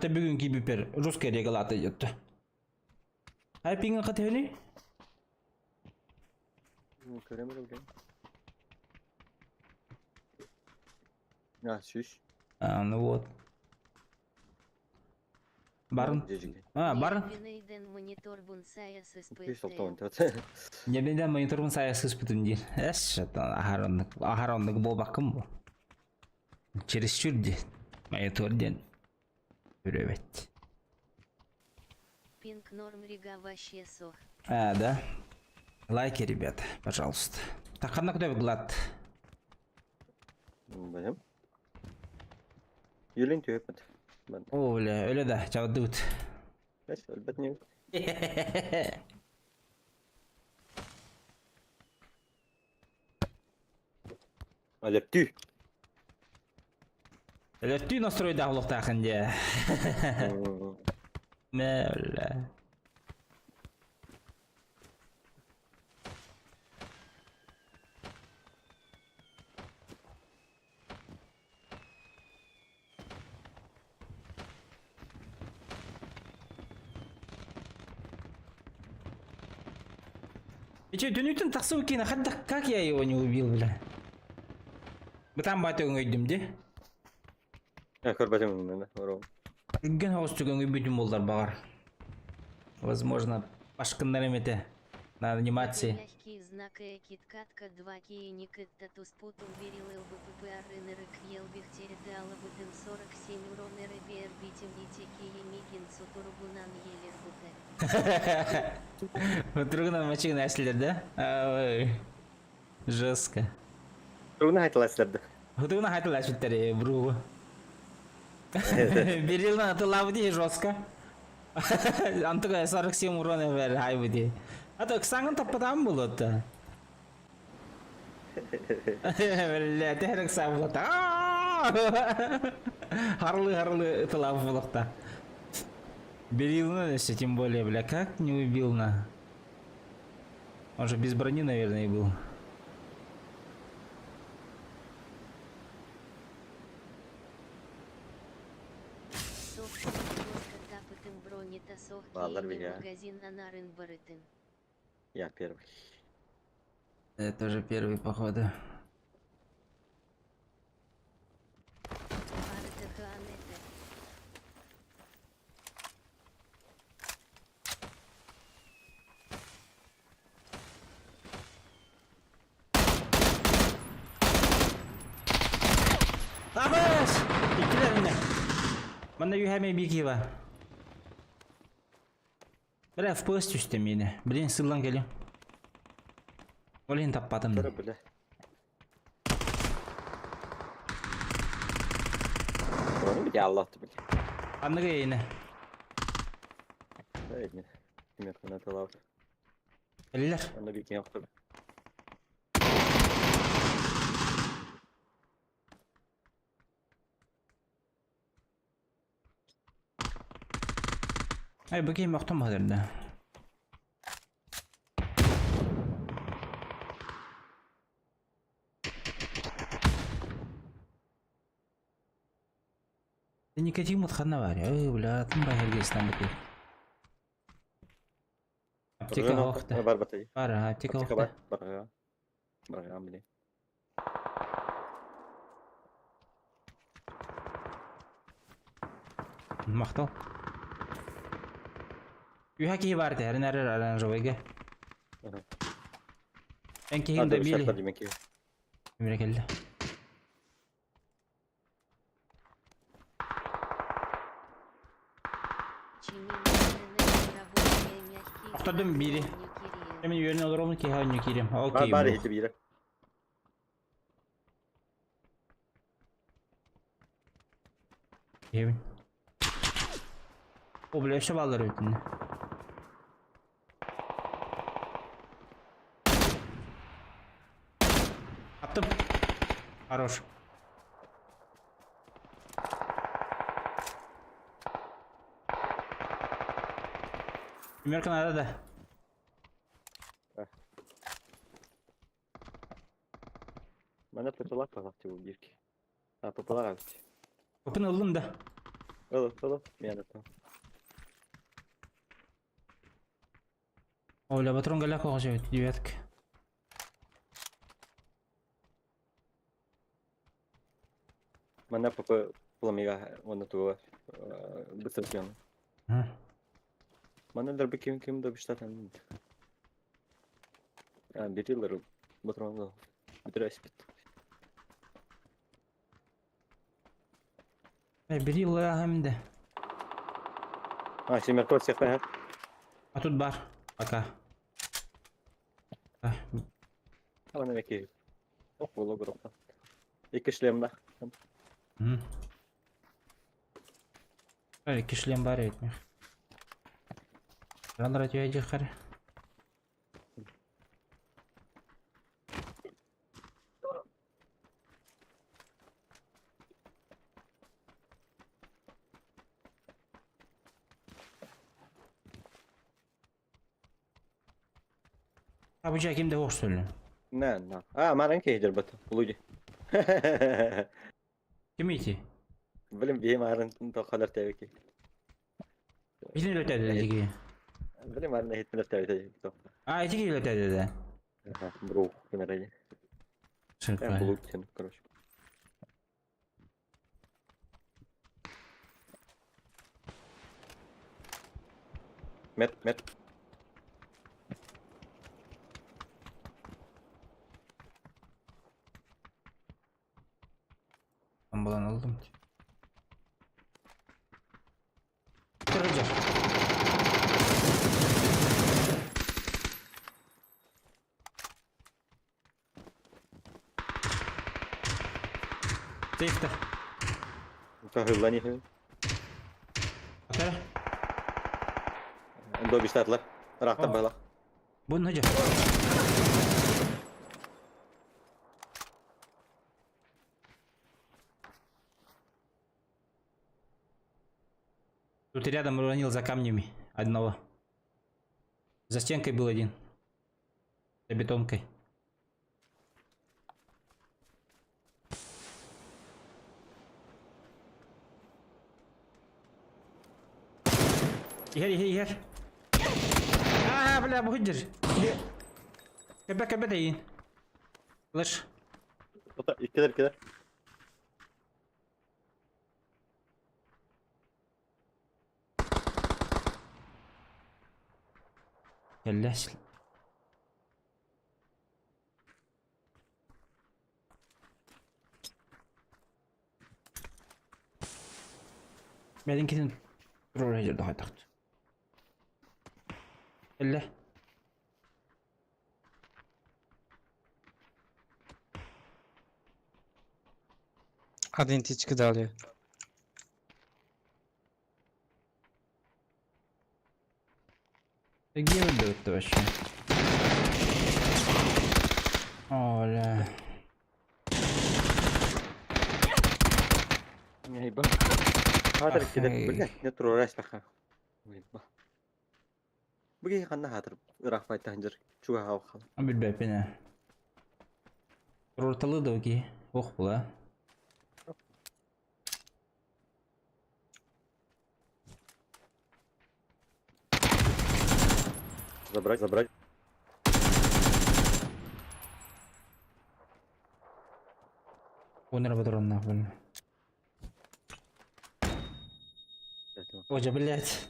Это бүгүн кибипер русская регалата идет. Ай пинга катыны? Көрөм эле. А, сүүс. А, ну вот. Барын. А, барын. Небеден мониторбун сайа сыспытым диир. Эс, аһар оннук, аһар оннук буолбаккын бу. Чересчур ди. Монитор диэн. Үрөбөт. Пинг норм рига вообще сох. А, да? Лайки, ребята, пожалуйста. Так, ханна куда глад? Бэм. Юлин түһэппит. О, бля, өлө да, чабдыбыт. Бэс, өлбөт не. Өлөптүү. Өлөптүү настройдаах олохтаахын дьэ. Мэ, бля. И че, түнүтүн тахсыбыт киинэ хайдах как я его не убил, бля? Бытаан баата өҥөйдүм дии. Көрбөтүм мені. Түргэн соҕустук өҥөйбүтүм буоллар баҕар. Возможно, башкыннар эмэтэ. На анимации. Мягкий знак киткатка 2 кииник татуспутум верил ЛБПП арынырык елбихтердалабытым 47 уронеры бербитим итеки емигин сутургунан елербуте. Другунан мачыгын әсілер, да? Ой. Жестко. Руна айтыласыларды. Хутугунан хайтыл әсілтер, бругу. Берилна атылабы дии жестко. Антыга 47 урона бер хайбы дии. А то ксаңын таппатам болот. Бля, терек сам болот. Харлы харлы тылабы болот. Берилна еще тем более, бля, как не убил на. Он же без брони, наверное, и был. Я первый. Это уже первый, походу. Абыс! Иккилэринэ. Манна үһәмэ бикива. Бля, FPS түстэ миэнэ. Блин, сыллан кэлим. Ол иһин таппатым. Бля. Бля, Аллах ты, бля. Анныга эйнэ. Эйне. Кимер талап. Эллер. Аны бикин яктыр. Ай, бу ким охтом хадырда. Никотин ханна бар. Ой, бля, тым бахергестен бу. Аптека охта. Бар батай. Бар, аптека Аптека охта. бар. Бар. Бар, били. Мактал. Үһә киһи бар тәрин әрер оранжевыйга. Эн киһин да били. Өмүрэ кэллэ. Охтордум бири. Эми үөрүн олоромун киһи онню киирем. Окей. Бар ити бире. Киһибин. О, бля, өссө баллар өтүннэ. Аттым. Хорош. Примерка надо, да. Мана пыталак палак тибу бирки. А пыталак абит. Опын ыллым да. Ылы, ылы, мен аттым. О, бля, патрон голяк оҕо девятка. Мана папа пламига онна туга бысыркан. Манна өлөрбүт ким ким да быштатан. А, бери ылар батронга. Бүтүрэ испит. Э, бери ылаахым да. А, семерка всех понятно. А тут бар. Пока. А, Ана меки. Ох, было громко. Икки шлемда. Икки шлем бар этмих. Ранра түйәжі. А бу кимде хош сөйле. На, на. А, маран кейдер бат. Луди. Ким ити? Блин, бие маран тохалар тебеки. Билин өтәді диги. Блин, маран хитмелер тебеки. А, ити өтәді да. Бро, кемере. Блуд, короче. Мет, мет. Балан алдым. Тұрыжар. Сейфті. Тахылла не. Атара. Добиштатлар. Рахта бала. Бу ножа. Тут рядом уронил за камнями одного. За стенкой был один. За бетонкой. Иһэр, иһэр, иһэр. А, бля, будешь. Кэбэ, кэбэ дейин. Лыш. Иккилер, иккилер. Кэллэ. Бәдин роль жерде хайтакт. Кэллэ. Один тички дали. Где это вообще? Оля. Не Хатыр кидер. Блядь, не турурас таха. Ебан. Буги ханна хатыр. Ыраах байтан жыр. Чуга хау хал. Билбэппин. Рорталы да оки. Ох була. Забрать, забрать. Онер патрон нахуй. Ожа, блядь.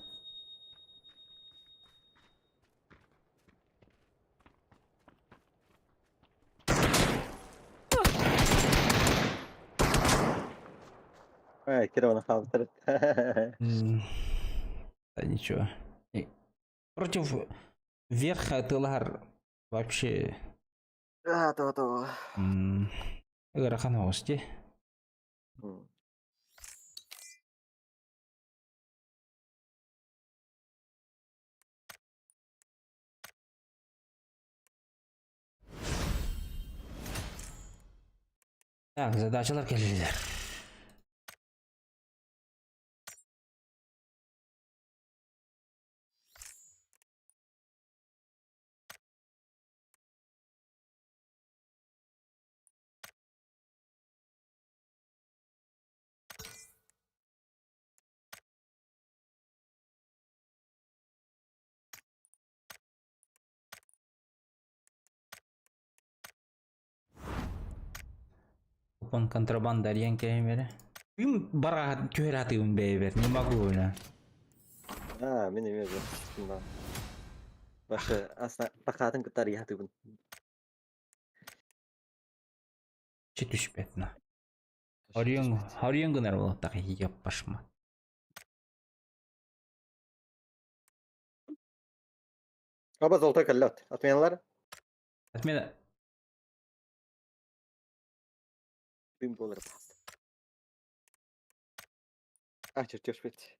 Ай, Кирова халтыр. Да ничего. Против верха тылар вообще А, то, то. Ыарахан оҕус. Так, задачалар келдилер. Купон контрабанда арьян кемере. Им бара түһэр атыым бэйбер, не могу, бля. Аа, мин эмиэ да. Башы асна бакаатын кытта арыйа сатыыбын. Чи түспэт на. Харыйан харыйан гынар буолуохтаах еппашма. Оба золотой кэллэ Отменалар? Отмена. Дым буолар. А, чертеж бит.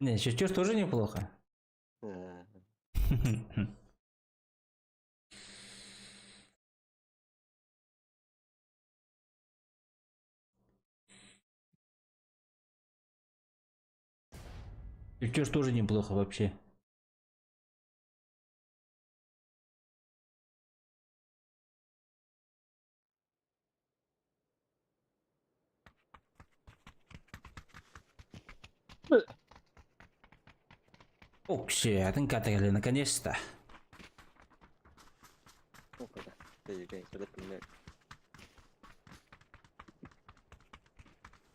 Не, чертеж тоже неплохо. Чертеж тоже неплохо вообще. Окше, атын катагали, наконец-то.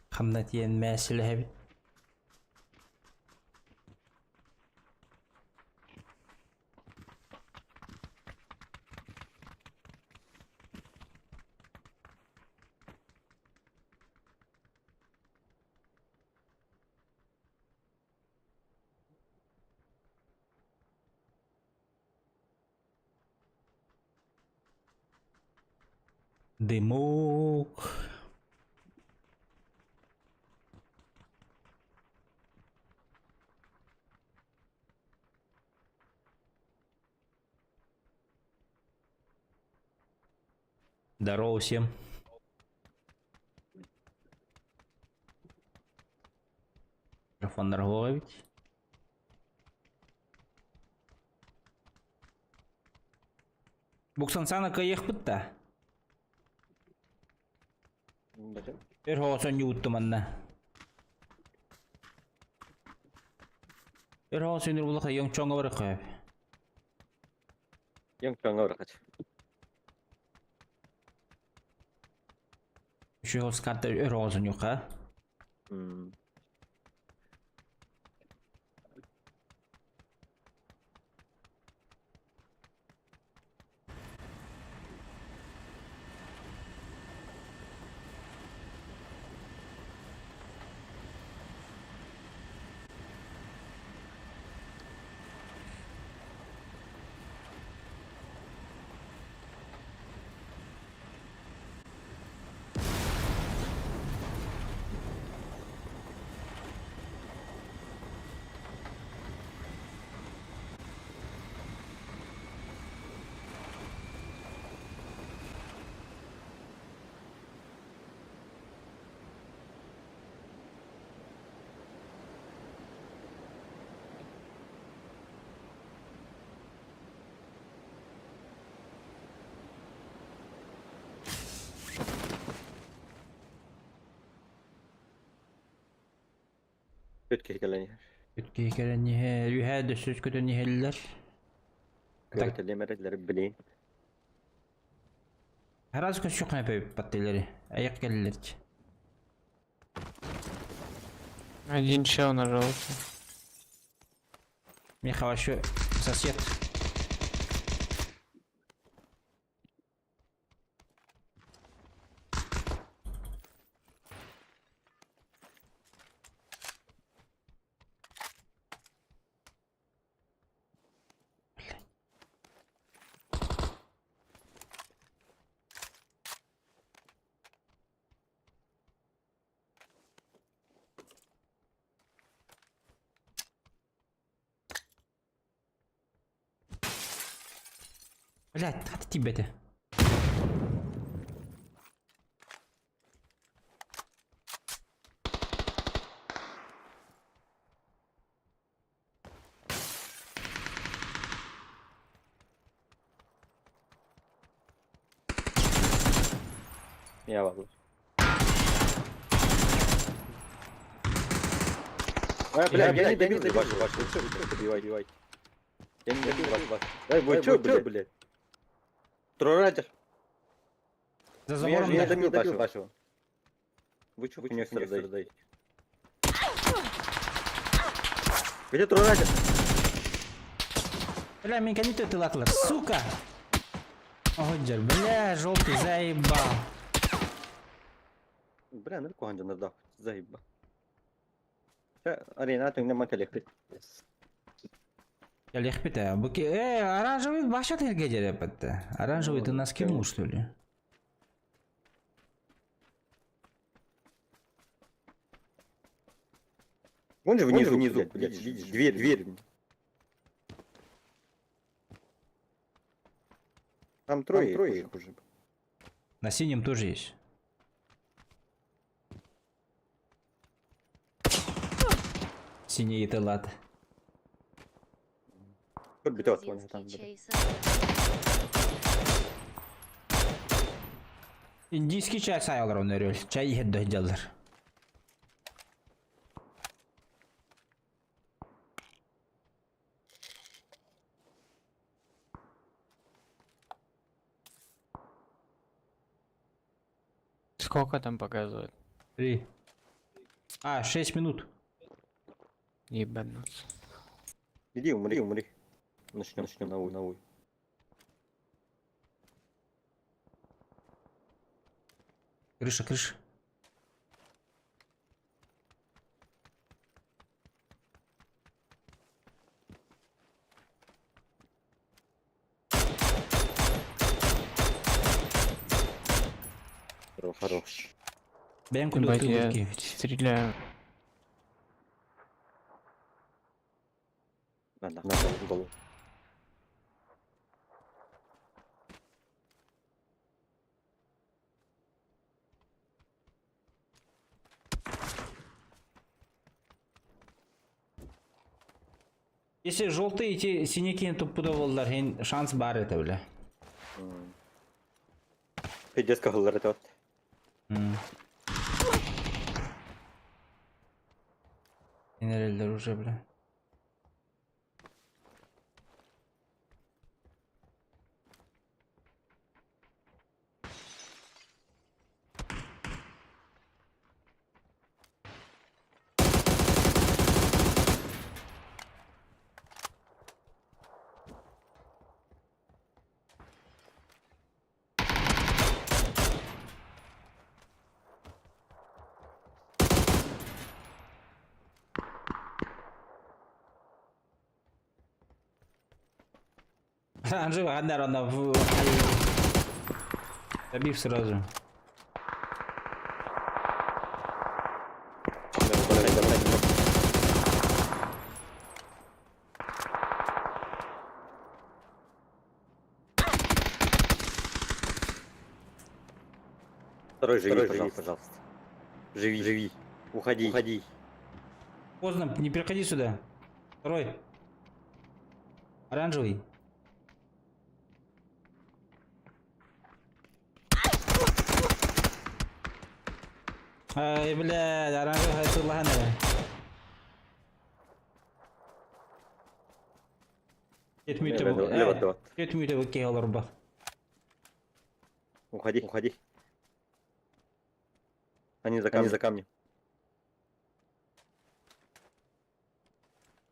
Хамна тиэн мээсилэһэбит. Дымок. Здорово всем. Микрофон Наргович. Буксансана кыйыхпыт да. Өр хоҕосон ньууттум манна. Өр хоҕосон ньур булаха йоҥчоҥҥо барыхха. Йоҥчоҥҥо барыхха. Үчүгэй хос карта өр хоҕосон ньуха. Үт киһи кэлэн иһэр. Үт киһи кэлэн иһэр, үһээ дөссүс көтөн иһэллэр. Көрүтэлиэм эрэллэр билин. Араас көссүк паттылары, аяк кэллэр. Один чел на желтый. Миха вообще сосед. Блять, хата тибете. Я могу. А, бля, я не добил, вашу, вашу, все, все, добивай, добивай. Я не добил вас. Эй, вы чё, блядь? Трорайтер. За Ну я забором же не да. добил вашего. вашего. Вы чё, вы не страдаете? Где турарать? Бля, меня не тылатлар, сука! Оҕонньор, бля, желтый заебал. Бля, ну куһаҕан дьоннордоох. Заебал. Арена түҥнэ кэлиэхпит. Кэлиэхпит ээ. Бу оранжевый башат эргэ дьэреппэтте. Оранжевый ты нас кинул, что ли? Вон же внизу, внизу, блядь, видишь, дверь, дверь. Там трое, Там трое их уже. На синем тоже есть. Синий это лад. Бетет, там, Грузинский блядь. чай сахар. Индийский чай сайалар он өрөл. Чай иһэр дьаллар. Сколько там показывает? Три. А, 6 минут. Ебануться. Иди, умри, умри. Начнем, начнем новую, новую. Крыша, крыша. Хорош. Хорош. Бэм куда Ебать, я стреляю. На, на, на, голову, голову. Если желтые эти синяки туппуда боллар, шанс бар это, бля. Пиздец, как это вот. Генералдер уже, бля. Оранжевый, одна рана в... Добив сразу. Давай, давай, давай. Второй живи, Второй пожалуйста. живи, пожалуйста. Живи, живи. Уходи, уходи. Поздно, не приходи сюда. Второй. Оранжевый. Ай, блядь, оранжевый хайсуллахан. Кетмүйті Лево, лево, лево. Кетмүйті бөкке олар бар. Уходи, уходи. Они за камнем. Они за камнем.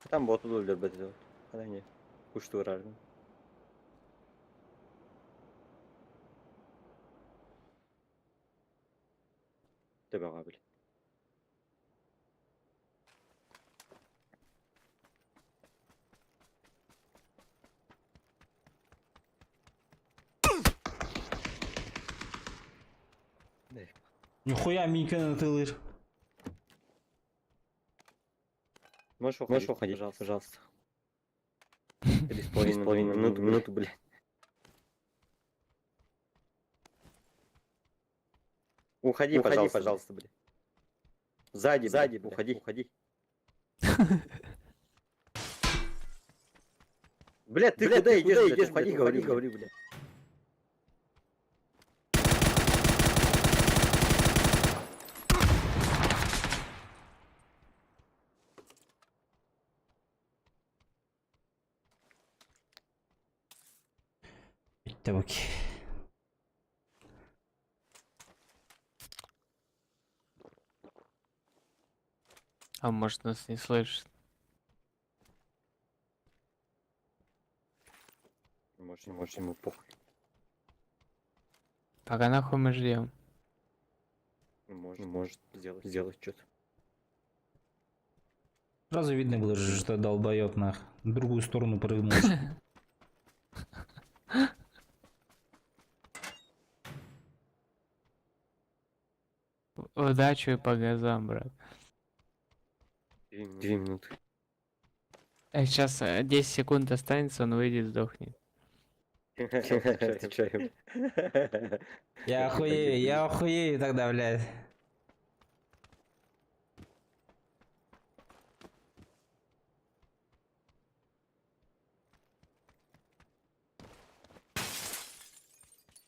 Там бот өлөр бет. Ана не. Кушту урар. Тебе габель. Нихуя Минька тылыр. Можешь уходить, Можешь уходить, пожалуйста. пожалуйста. 3,5 минуту, минуту, блядь. Уходи, уходи, пожалуйста, пожалуйста, блядь. Сзади, сзади, блядь, уходи, уходи. Блядь, ты куда идешь, блядь, уходи, говори, говори, блядь. Bitti bak. А может нас не слышит. Может, ему похуй. Пока нахуй мы ждем. Может сделать что-то. Сразу видно было, же, что долбоеб нах. В другую сторону прыгнул. Удачу и по газам, брат. 2 минуты. А сейчас 10 секунд останется, он выйдет, сдохнет. Отвечаю. Я охуею тогда, блядь.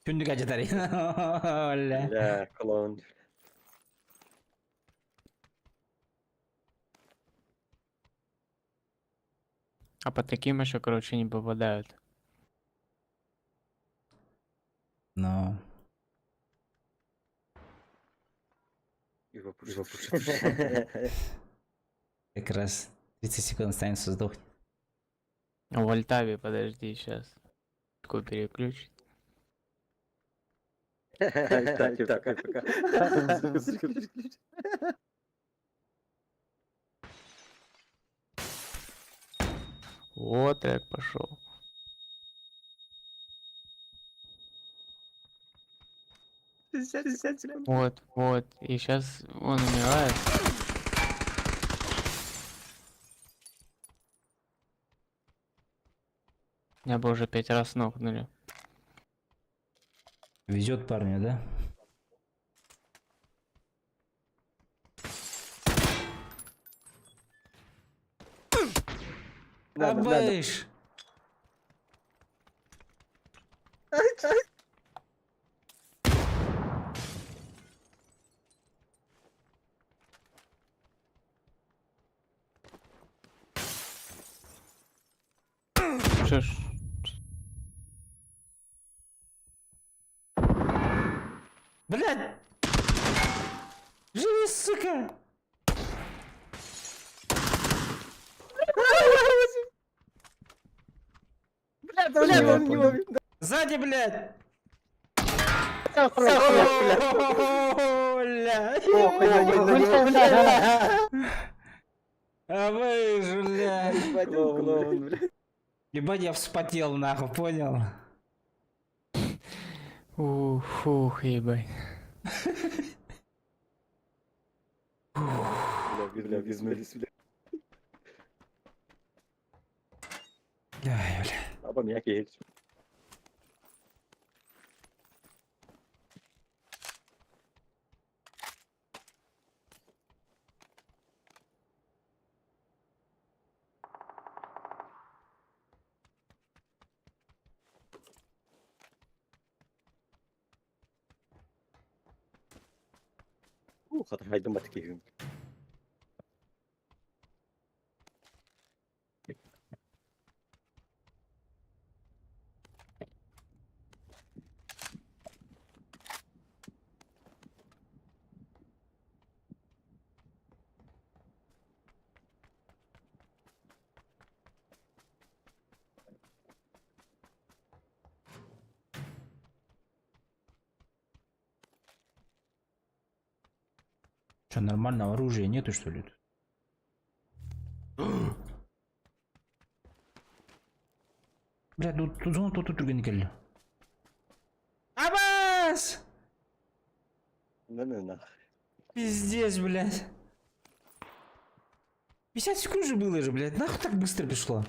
Түндүк ажатар. Бля. Бля, клоун. А по таким еще, короче, не попадают. Но. Его пушит. Как раз 30 секунд останется, сдохнет. А в Альтаве подожди сейчас. Такой переключит. Так, пока. Вот трек пошел. Вот, вот. И сейчас он умирает. Меня бы уже пять раз нокнули. Везет парню, да? Абыш! Что ж, Блядь! Живи, сука! Бля, он не ловит. Сзади, блядь! Бля! А вы ж, блядь! Клоун, бля. Ебать, я вспотел, нахуй, понял? Ух, фух, ебать. Бля, бля, безмылись, бля. Ай, бля. Аба мягкий. Хатыр хайдым баткиһин. Что, нормального оружия нету, что ли? тут? Бля, тут тут зона тут тут кэллэ. Абас! На на на. Пиздец, блядь. 50 секунд же было же, блядь. Нахуй так быстро пришло?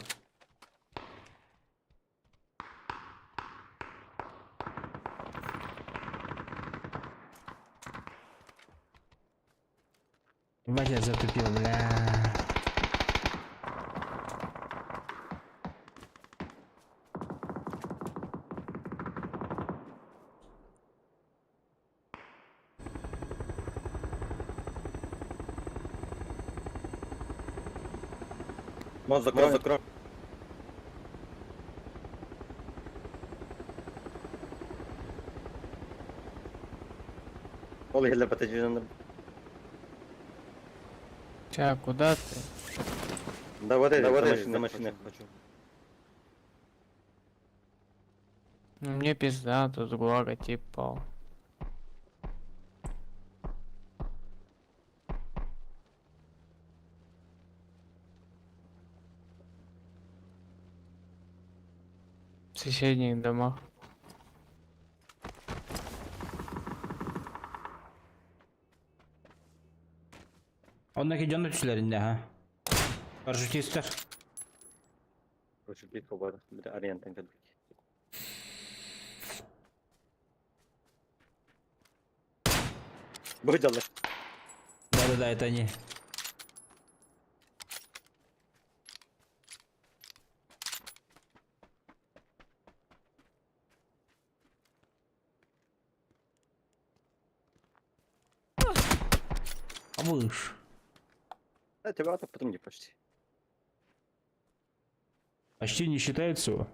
Ебать, я затупил, бля. Мон закрой, закрой. Ол еле батажын. Ча, куда ты? Да вот это, да вот это, на машине хочу. Ну, мне пизда, тут гулага тип пал. В соседних домах. Оннуки дьону түсүлэриннэ ha. Парашютистар. Короче, битва бар. Бля, арендтан кэлбит. Бу дьалла. Да-да-да, это они. А выш. А тебя это потом не почти. Почти не считается.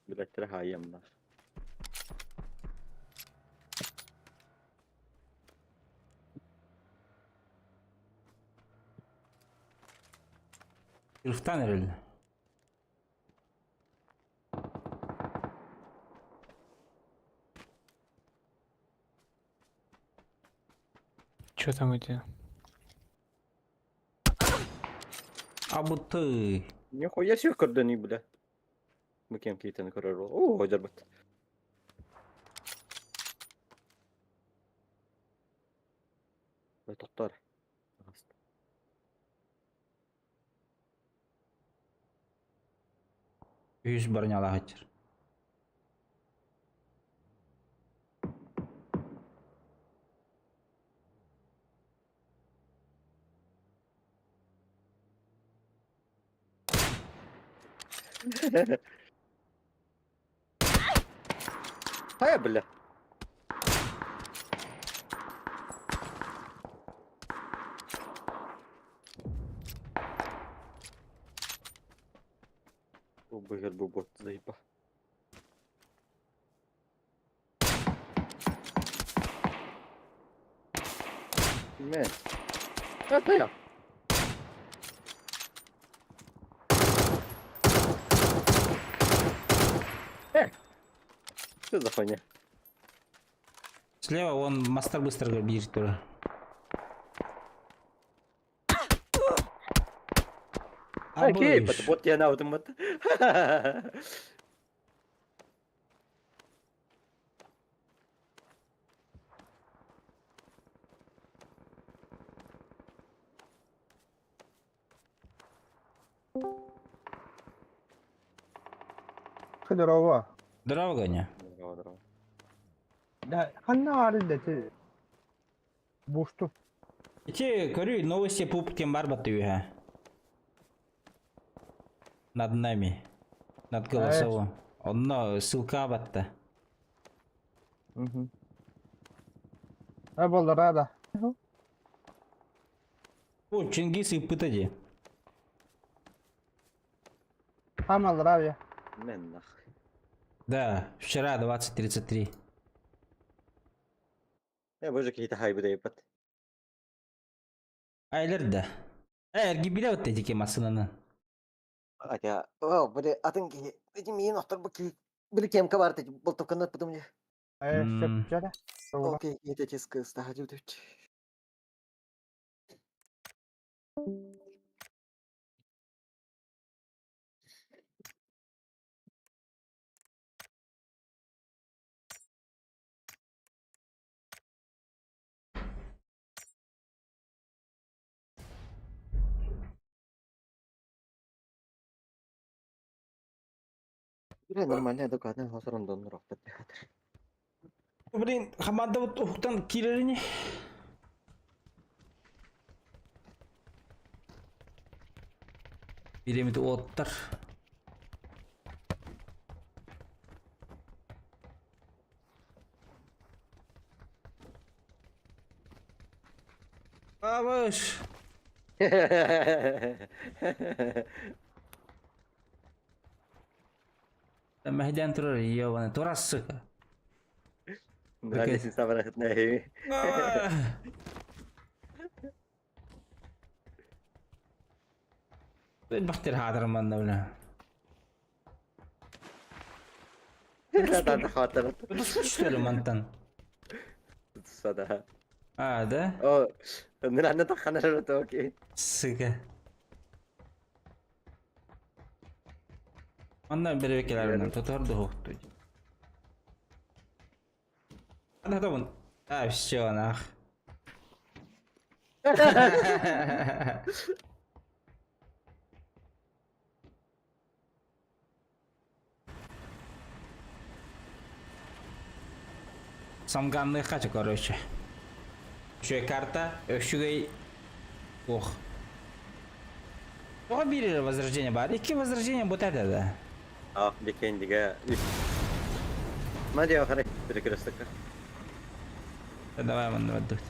Блять, дорогая нах. Илфтан реально. Чё там у тебя? А вот ты. Нихуя себе кордони, бля. Мы кем какие-то на король. О, дербат. Тоқтар. Үс барнялахатыр. Хай, бля. Быгыр бу бот заеба. Мен. Это я. Э! Что за хуйня? Слева он мастер быстро бежит тоже. Окей, Абыш. вот я на вот. Здорово. Здорово, Ганя. Здорово, здорово. Да, ханна арилде бушту. Эти, говорю, новости пупкин барбаты Над нами. Над голосовым. Онно ссылка батта. Угу. А болла рада. О, Чингис и пытади. Хамал равия. Мен нах. Да, вчера 20.33. Я боже какие-то хайбы дайпат. Айлер да. Эрги вот эти масынаны. Хотя, о, бля, атын ки, эти мин автор бу ки, били кемка бар ти, болтовканат потом мне. Э, М. сепчere. Окей, это чисто стахадил тут. Бля, нормально, адекватно, хосорон рохтат. Блин, хаманда вот ухтан кирерини. Биремит оттар. Абыш. Мэһдэн турар, ебаный, тура, сука. Нравится самое Бахтер хаатар манна бля. Хатыр. Что ли мантан? Сада. А, да? О, нрана тахана окей. Сука. Манна бербекелеринен тотор духукту. Ана табын. А, все, нах. Самганный хача, короче. Үчүгэй карта, үчүгэй... Ох. Тоҕо биир возрождение бар? Икки возрождение вот это да. А, бекендиге. Мадия харай перекресток. Давай манна бардыбыт.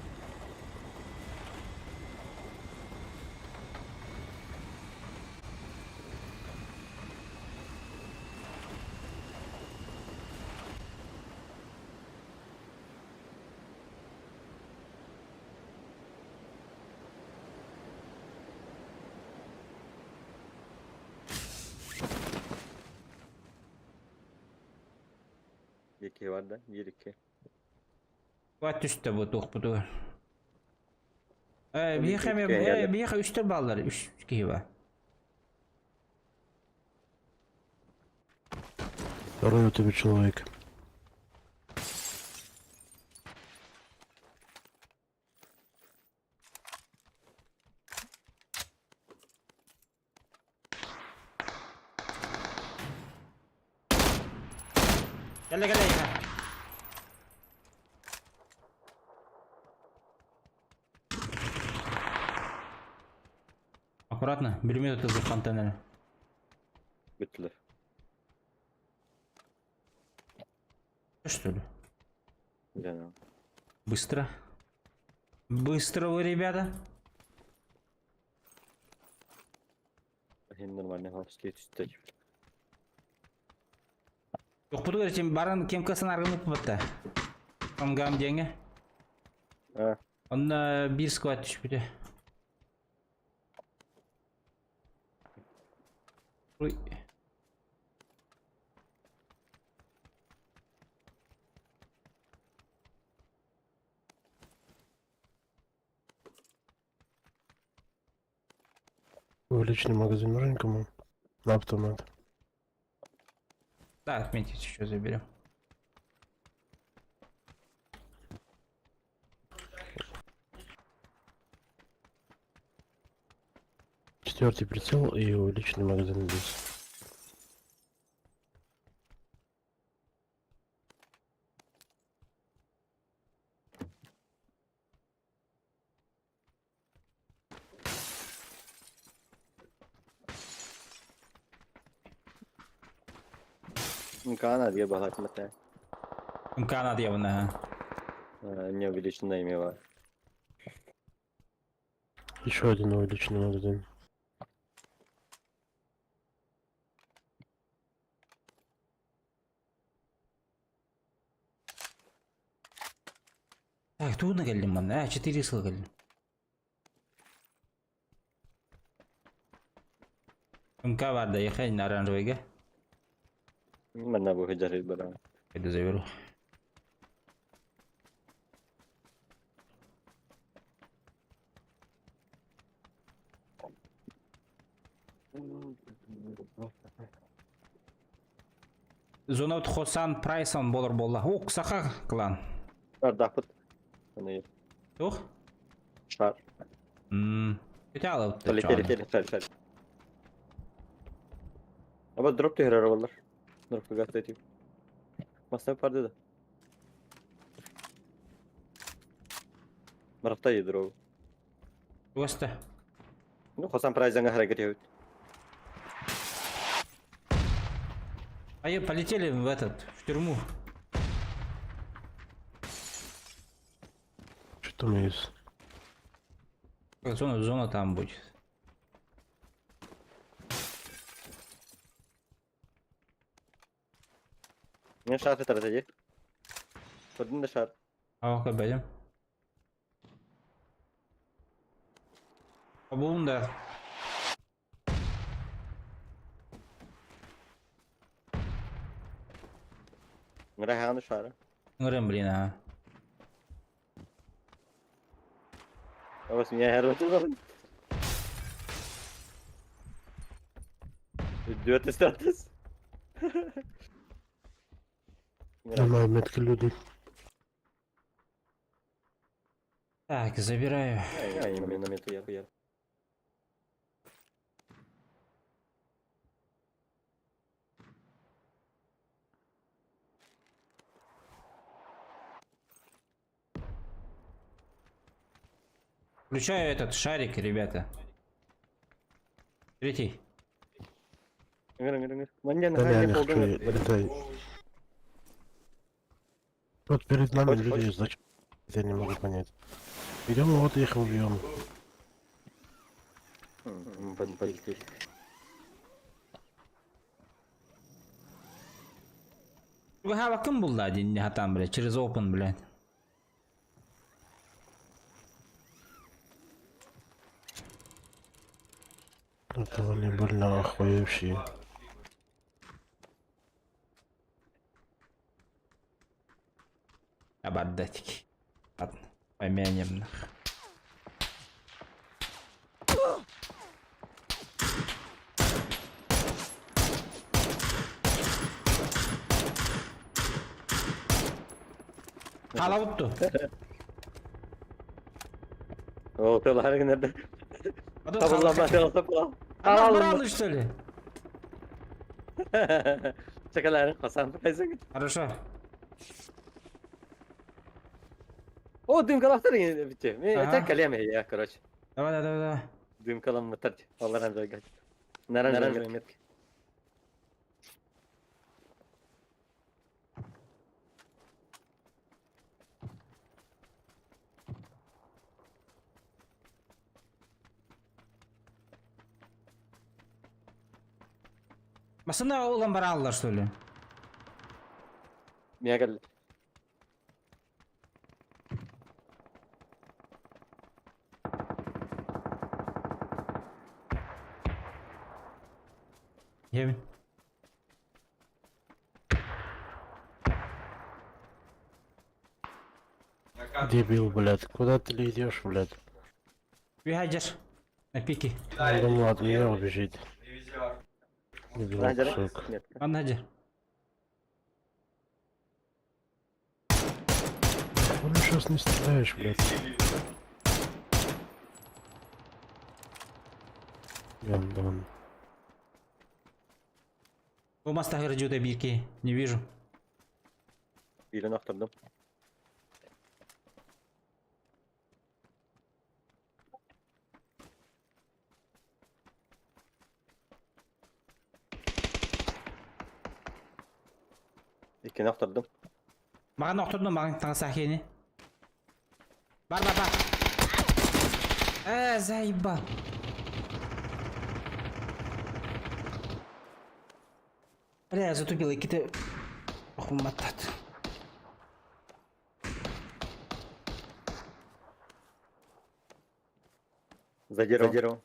Iki var da, bir iki. Бат түстэ бу туохпутугар. Э, Ол биһиэхэ икки эмиэ үтүөн э, geldi. биһиэхэ үстэр бааллар, үс киһи бар. Здоровья тебе, человек. Кэллэ кэллэ эйиэхэ. Аккуратно, бир минута за контейнер. Бүттүлэр. Что ли? Жаным. Быстро. Быстро вы, ребята. Hem нормальный хавский түстэ. Тохпутугар этим баран кем касан аргынып батта. Ангам деньги. А, Онно биир склад түспүтэ. Ой. Увеличенный магазин нужен кому? На автомат. Да, отметить еще заберем. Четвертый прицел и увеличенный магазин здесь. Мкана диye багатмата. МК надо явно. Не увеличенное имя бар. Еще один увеличенный магазин. Так, тугуна кэллим манна. А, 4 сыл кэллим. МК бар да, ехай на оранжевыйга. Манна бу хыджары бара. Пойду заберу. Зона Хосан Прайсон болор болла. Ок, саха клан. Ардапыт. Аны Тух? шар. Өте алып Тали кери кери шар шар. Аба дроп түһэрэр боллар. Дроп газ этип. Масна барды да. Маракта дроп. Туоста. Ну, Хосан Прайзанга харакет етет. А я полетели в этот, в тюрьму. Что там есть? Зона, зона там будет. Мен шар сытар дии. Көрдүн да шар. Aa көрбөтүм. Булун да. Ыҥыра шары. Ыҥырым блин а. Абас меня хәрбәт Дүрт статус. На метке люди. Так, забираю. Именно я. Включаю этот шарик, ребята. Третий. Ыҥыр ыҥыр ыҥыр. Манна Да не, не хочу. Это... Вот перед нами Хочешь, люди хочешь? есть, зачем? Я не могу понять. Берем вот их убьем. Полетели. Хава ким булла один не там, блядь, через open, блядь. Это они больно охуевшие. Обордатики. Ладно, помянем нах. Халавутту. О, ты ларгын Табыллама, табыллама. Брал, что ли? Чакаларын Хасан прайсың. Хорошо. О, дымкалахтар битте. Мен Ага. это калем я, короче. Давай, давай, давай, давай. Дымкалам тарч. Алларан жайгат. Наранжевый метки. Масына улан бараллар, что ли? Меня кал. Евин. Дебил, блядь. Куда ты идешь, блядь? Выходишь. На пике. Он думал, от меня убежит. Дебил кусок. Метка. Аннади. Хули сейчас не стреляешь, блядь? Гандон. У моста градюта бирки. Не вижу. Birini aktardım. İkini aktardım. Маған оқтырдым, маған таңса хені. Бар, бар, бар. Э, заебал. Бля, я затупил, какие-то... Охуматат. За дерево. За дерево.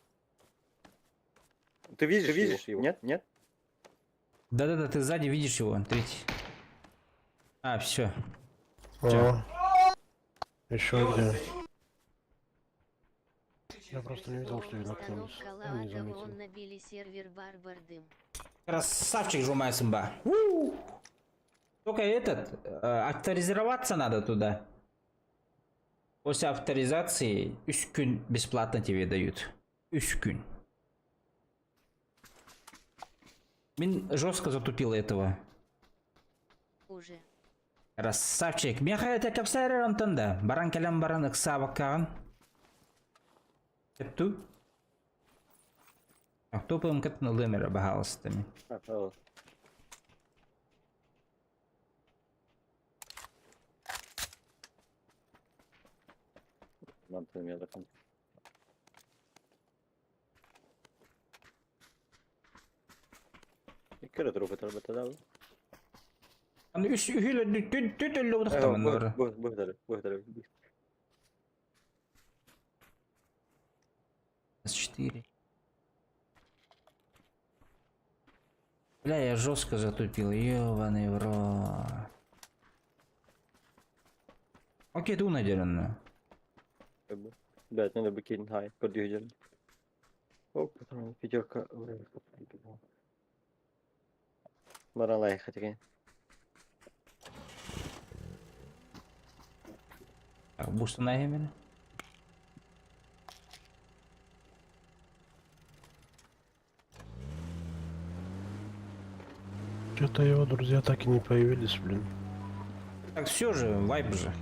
Ты видишь, видишь его? Нет? Нет? Да-да-да, ты сзади видишь его, третий. А, все. О, еще где? Я просто не видел, что я наткнулся. Установка Я не Лаатова заметил. он набили сервер Барбардым. Красавчик Жумай Сымба. Только этот, авторизироваться надо туда. После авторизации үс күн бесплатно тебе дают. Үс күн. Мин жестко затупил этого. Уже. Красавчик. Меха это капсайрер антанда. Баран калям баран ыксабаккаган. Тепту. А кто пым кытны лымера бахалыстами. А, о. Мантын я Икки эрэ турук ытар бата. Аны үс үһүл түт түт өллө утахтаманнар. Бу бу бу бу. С4. Бля, я жестко затупил, ёбаный в рот. Окей, ты наделенно. Блядь, надо бы кинь, хай, подъедем. Оп, пятерка. Баралай хотя. Так, буст на именно. Что-то его друзья так и не появились, блин. Так все же, вайп же.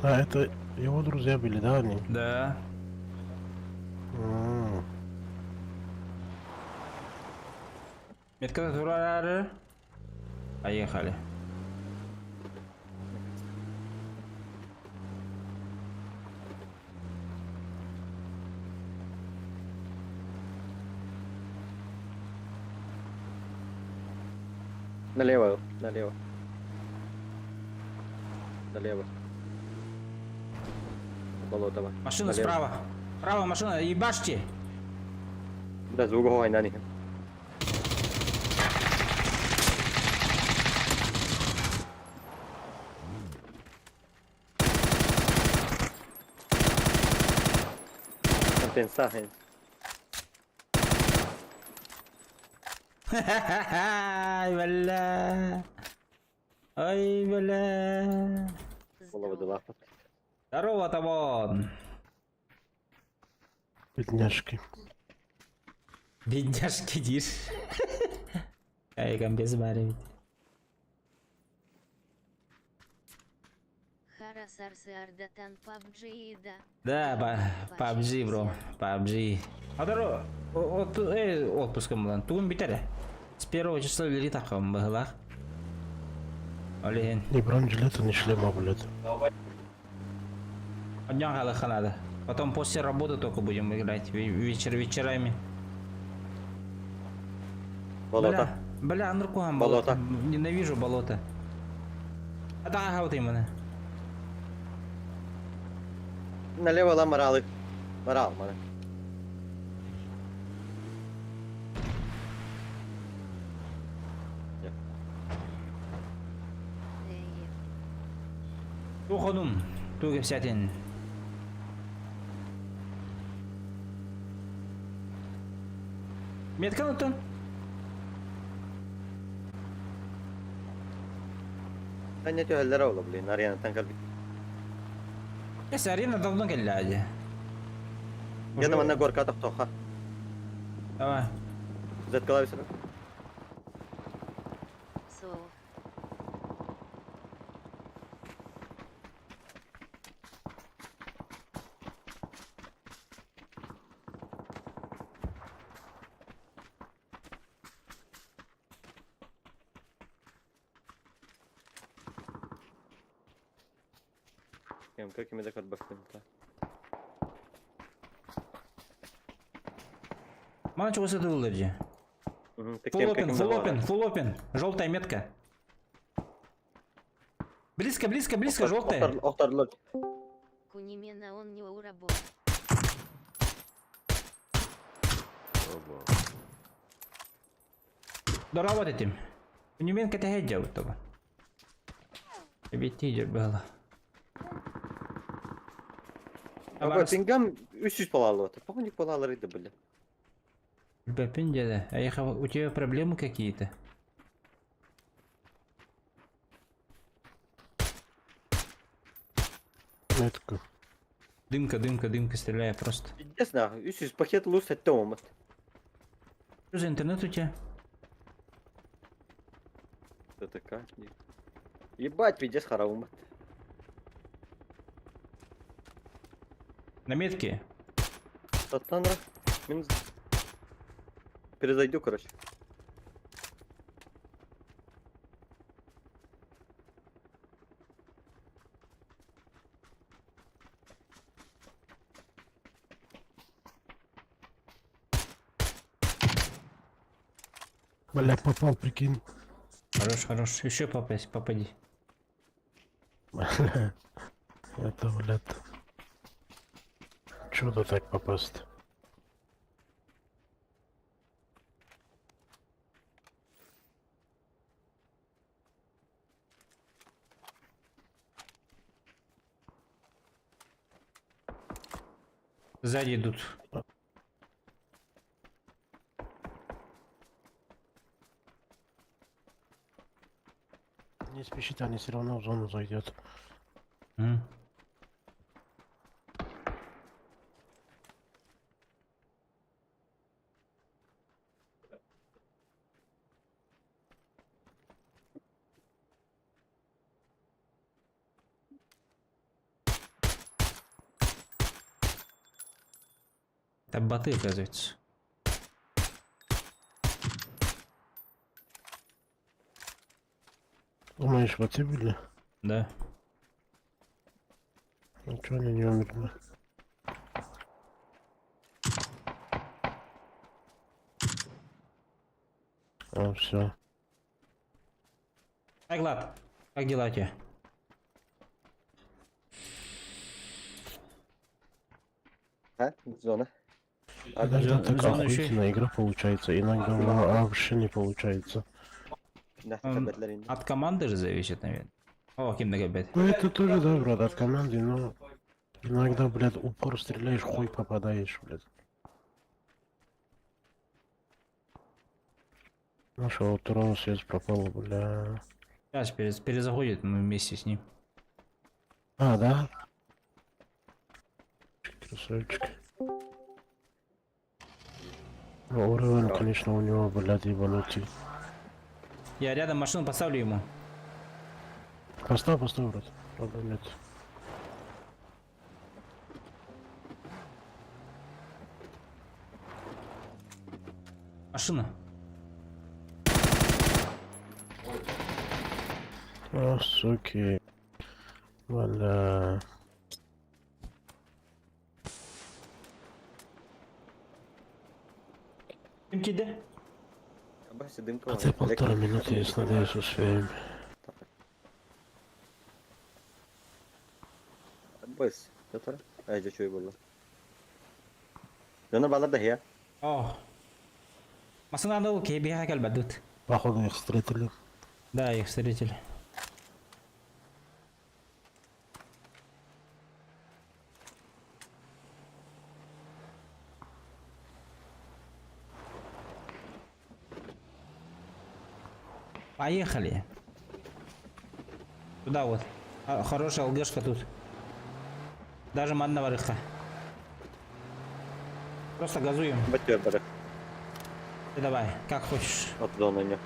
А, это его друзья были, да, они? Да. М. Метка турары. Поехали. Налево, налево. Налево. Болотово. Машина Налево. справа. Справа машина, ебашьте. Да, звук на них. Компенсахен. Ай, бля. Ай, бля. Голову дала. Здорово, Табон. Бедняжки. Бедняжки дишь. Ай, комбез барит. Харасарсы Ардатан PUBG и да. Да, PUBG, бро, PUBG. Адаро, отпуском булан. Тугун битере. С первого числа вели таком была. Олен. Ни бронежилета, ни шлема, блядь. Дня надо. Потом после работы только будем играть. Вечер вечерами. Болото. Бля, бля, Анркуган Болото. Ненавижу болото. А да, вот именно. Налево ла моралы. Морал, морал. Туходум. Туги всятин. Метка нутун. Анне төһөллөр ола, блин, аренаттан калбит. Эс арена давно келляди. Я там на горка тохтоха. Давай. Заткалабисен. Соу. Как им это бахнем-то? Мана чего это выларди? Full open, full open, full open. Желтая метка. Близко, близко, близко, желтая. Кунимена он не урабо. Да работать им. Кунимен это делают того. Ведь было. Аба пингам 300 балалы. Похуй балалары да были. Бля, а я у тебя проблемы какие-то? Метка. Дымка, дымка, дымка, стреляю просто. Пиздец нахуй, 300 пакет лус оттомат. Что за интернет у тебя? ТТК. Ебать, пиздец хараумат. На метке? Сатанра. Минус. Перезайду, короче. Бля, попал, прикинь. Хорош, хорош. Еще попасть, попади. Это, блядь. Чудо так попасть. Сзади идут. Не спешите, они все равно в зону зайдет. М. Это боты, оказывается. Думаешь, боты были? Да. Ну чё они не умерли? А, все. Так, Влад, как дела у тебя? А? Зона. Иногда так зона ещё- охуительная игра получается, иногда вообще не получается. Да, М, кабетлер инде. От команды же зависит, наверное. О, кем опять. Ну это тоже, да, брат, от команды, но иногда, блядь, упор стреляешь, хуй попадаешь, блядь. Нашего Турона связь пропала, бля. Сейчас перезаходит, мы вместе с ним. А, да? Красавчик. Ну, уровень, конечно, у него, блядь, ебанутый. Я рядом машину поставлю ему. Поставь, поставь, брат. Проблем нет. Машина. А, суки. Бля. Ким киди? Бася, дымка. А ты полтора минуты, я надеюсь, успеем. Быс. Татар. Ай, жа чуй булла. Зона балар да хия. О. Машина надо окей, бега кальбадут. Походу их встретили. Да, их встретили. Поехали. Туда вот. А, хорошая ЛГшка тут. Даже манна варыха. Просто газуем. Баттер бары. Ты давай, как хочешь. От зона не.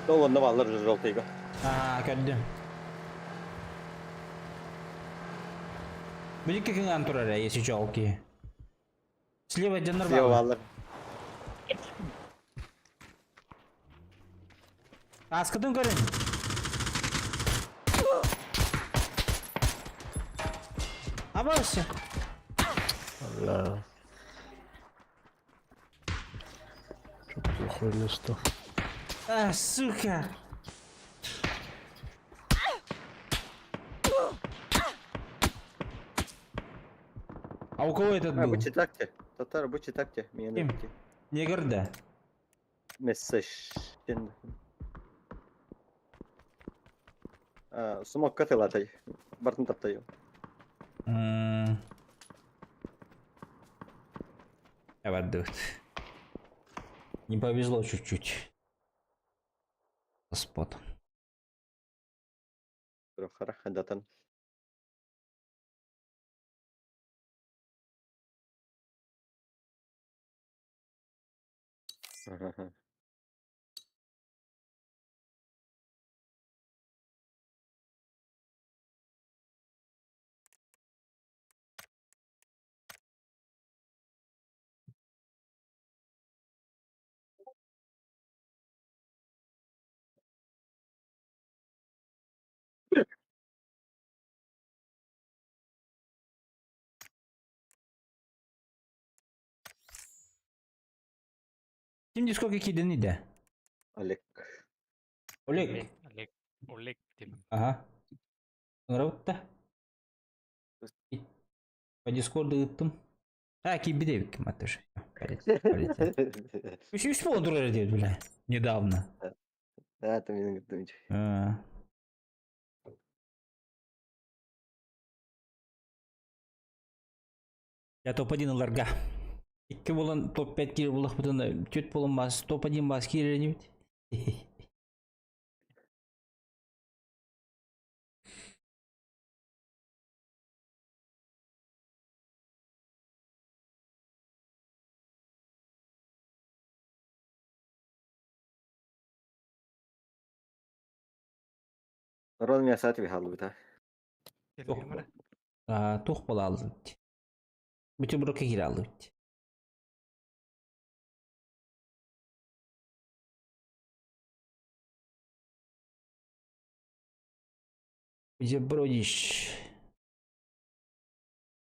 Доллар балар желтыйга. А, көрдүм. Будет как антурара, если чё, алки. Слева где Слева нормально. балар. Аскытын көрін. Абасы. Бля. Чё плохое место. А, сука. А у кого этот А, был? бу читакте. Татар, бу читакте. Ким? Мен Негр, да. Месседж. Смок катылатай. Бартын таптаю. Давай, Не повезло чуть-чуть. Со спотом. Хара, датан. Ага. Ким дискордка киирдин да? Олег. Олег. Олег. Олег тим. Ага. Ыҥырабыт. По дискорду ыыттым. А, киирбит эбит матыш. Үс буолан турар диэбит, бля. Недавно. Да, там мен ыҥырдым. А. Я топ-1 ыларга. Икки буолан топ-5 киирэр буоллахпытына, түөрт буолан бас, топ-1 бас киирэр инибит. Рон меня саат бихалбыта. А, туох буолаалыбыт. Бутербродка киирэ аллыбыт. Бутербродищ.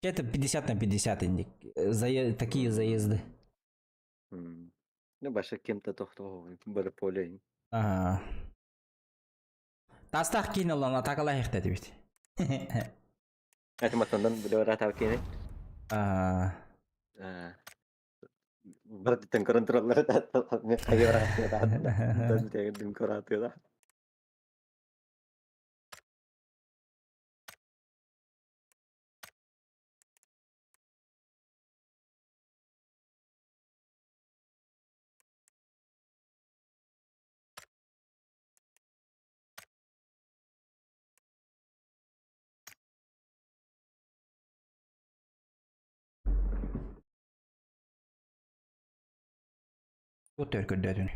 Это 50 на 50 индик. Такие заезды. Ну, баша кем-то тохто бары поле. Ага. Тастах кинолан атакала хехтет бит. Это матандан биле рата кене. А. Бар тен контроллер мен хайра да. Дым кораты да. Вот көрдөтүн.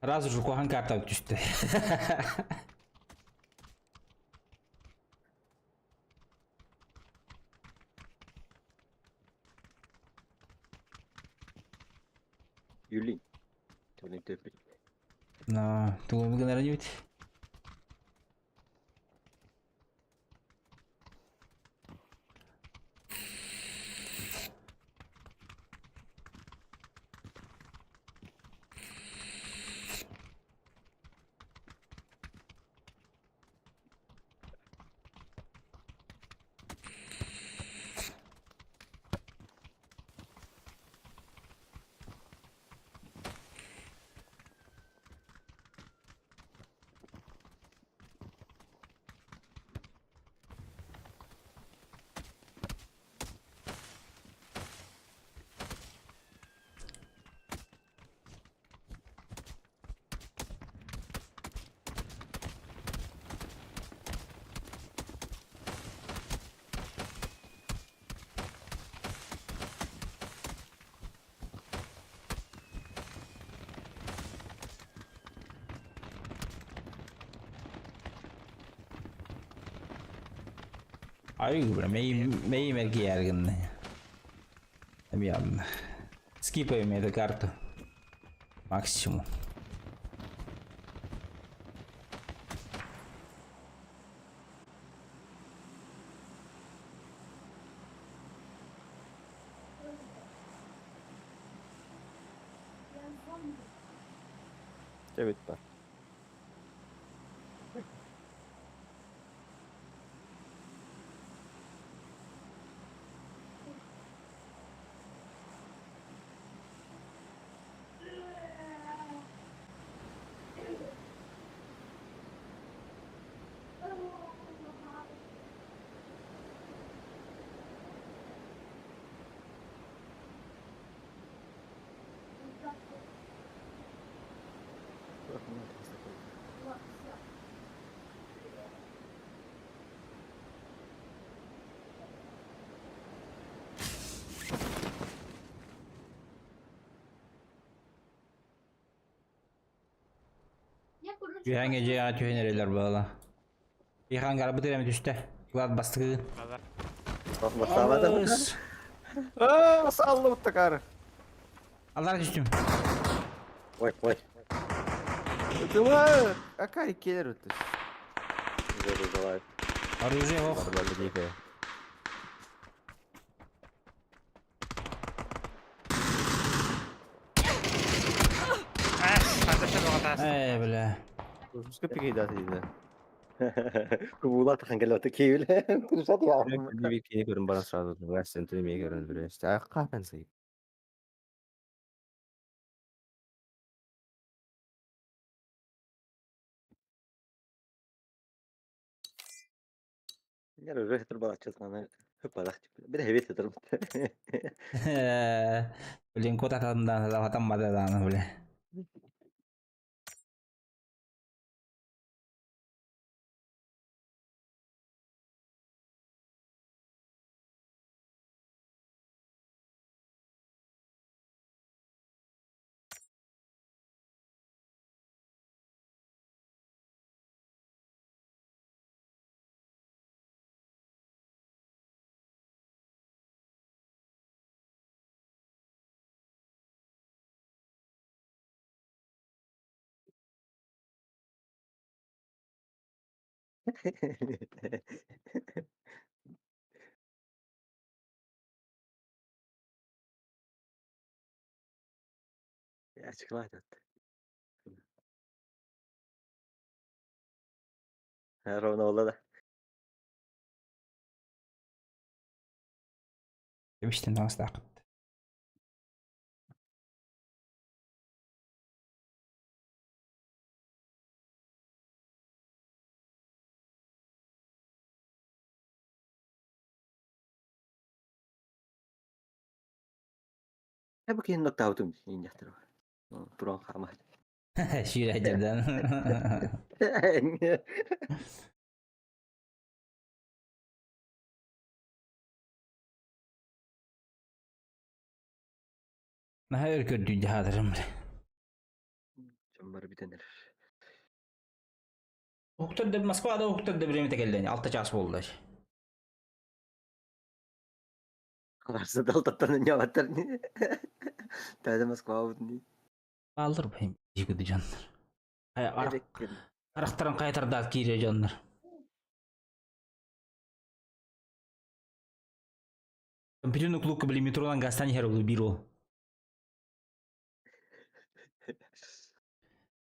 Раз уже кухан карта түстү. Юлин. Юлин төпүт. Но, тугу гынара дибит. Ай, бля, мей мергияргын. Эми скипаем эту карту. Максимум. Төбүт бар. Түһээҥҥэ дьиэҕэ түһэн эрэллэр буолла. Ихан гарбыт эрэ түстэ. Влад бастакы. Бастаабата. Алыс! Саллыбыт такары. Аллара түстүм. Ой, ой. Тыла, какая келер өттү? Давай. Оружие ох. Ээ, бля. Сколько пикейдат дейді? Кубулат хангелоты кейвиле. Күнсат я. Бикини көрүн бара сразу. Вестен төмей көрүн биле. Капен сый. Я уже турбалаччы маны хыппалах. Bir hevet турбут. Блин, кот атамдан атаммады дааны, бля. Açıklaydı. Ровно oldu da. Кэбиштин таҥастааххыт. Ne bakayım nokta autum injahtero. Turon хама. Сүүрэ дьэрдэн. Наһаа өр көрдүү дьаһаатарым бля. Чаммар битенер. Уһуктар да Москвада уһуктар да бириэмэтэ кэллэ алта чаас буолла. Харса далтаттан няваттар. Тәді Москва бутни. Бааллар бу жигиди дьоннор. Арахтаран кайтардаат киирэ дьоннор. Компьютерный клубка били метронан гастан иһэр ол биир ол.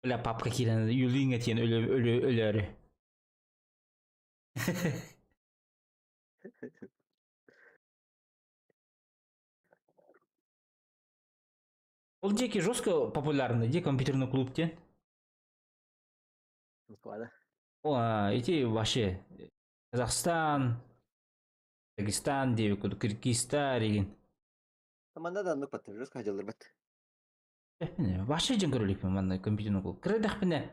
Бля папка киирэн юлиҥҥа тиийэн өлө өлө өлөөрү. Ол диэки жестко популярный ди компьютерный клуб диэн. Москвада. О, эти вообще Казахстан, Дагестан диэбит курдук, Киргизстан регин. Манна да аннык баттар, жестко хадьалар бат. Вообще дьон көрөлүкпүн манна компьютерный клуб. Кырадэхпинэ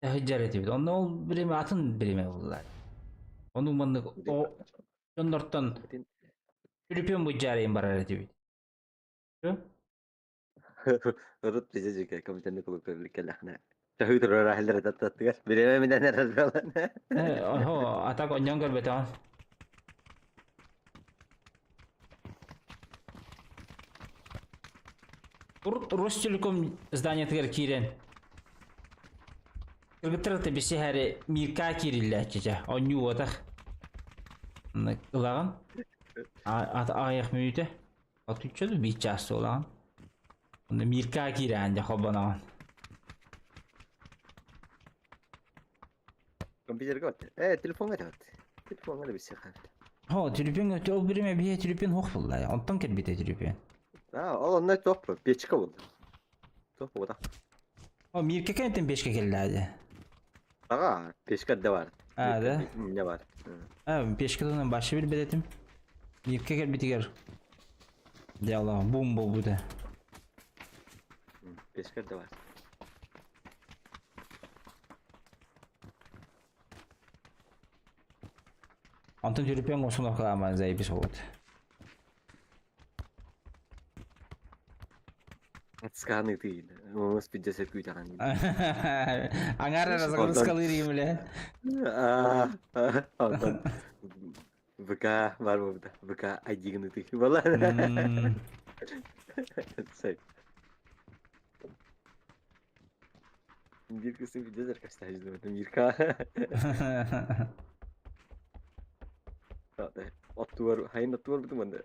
сылдьар этибит. Онно ол бириэмэ атын бириэмэ буолла. Ону маннык дьоннортон түлүпүөн быдьаарайын барар этибит. Урут бизе компьютерный клуб көрүлүк Таһыы турар ахыллар таттаттыгар. Биреме минен эрэр Охо, а так онньон көрбөтөҕүн. Урут Ростелеком зданиетыгар киирэн кыргыттар кытта билсиһээри Мирка киириллээччитэ. Онньуу уотах. Ылаҕын. Аҕыйах мүнүүтэ. Отучча да биир чаас суолаҕын. Онно Мирка киирэҕин дьэ холбоноҕун. Компьютерга вот. Э, телефонга да вот. Телефонга да билсиэх. Хо, түлүпүн ол бириме биһи түлүпүн хуох булла. Онтон кэлбитэ түлүпүн. А, ол онно топ, печка болды. Топ бода. О, Мирка кэнтэн печка кэллээди. Ага, печка да бар. А, да? Не бар. А, печка туһунан башы билбэт этим. Мирка кэлбитигэр дьэ бум буолбута. Печка да бар. Онтон түлүпүн госунок кааман заебись болот. Ацканы ты, у 50 күүтэҕин. Аңар разгрузкалыыр им бля. Онтон ВК бар буолбута. ВК ID-гын ытыы. Буолла. Сэй. Биир кысым видео кастаһыждыбыт Мирка. Оттугар хайын оттугар бутум онда.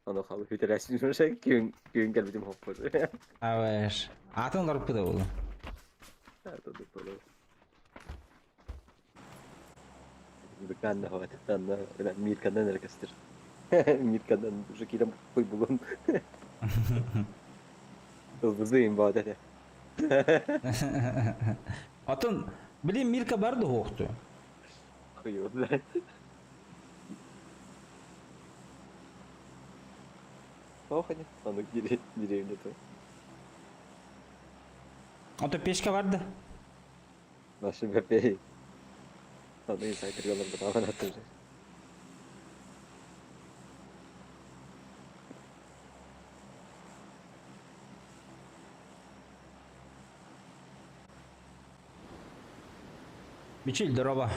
Ону халы хүтэрээсин күн күн кэлбитим хоппут. Абаш. Атын олорпута буолу. ВК-нна хаватыттанна Мирканан эрэ көстөр. Мирканан уже киирэн хуй булун. Ылбызы им баат этэ. Атын, блин, Мирка бар да хуохту. Хуй блядь. Ох, они, аны деревня то. Ото пешка бар да. Наши БП. Аны сайтыргалар бытаҕан аттыр. Мичил, здорово.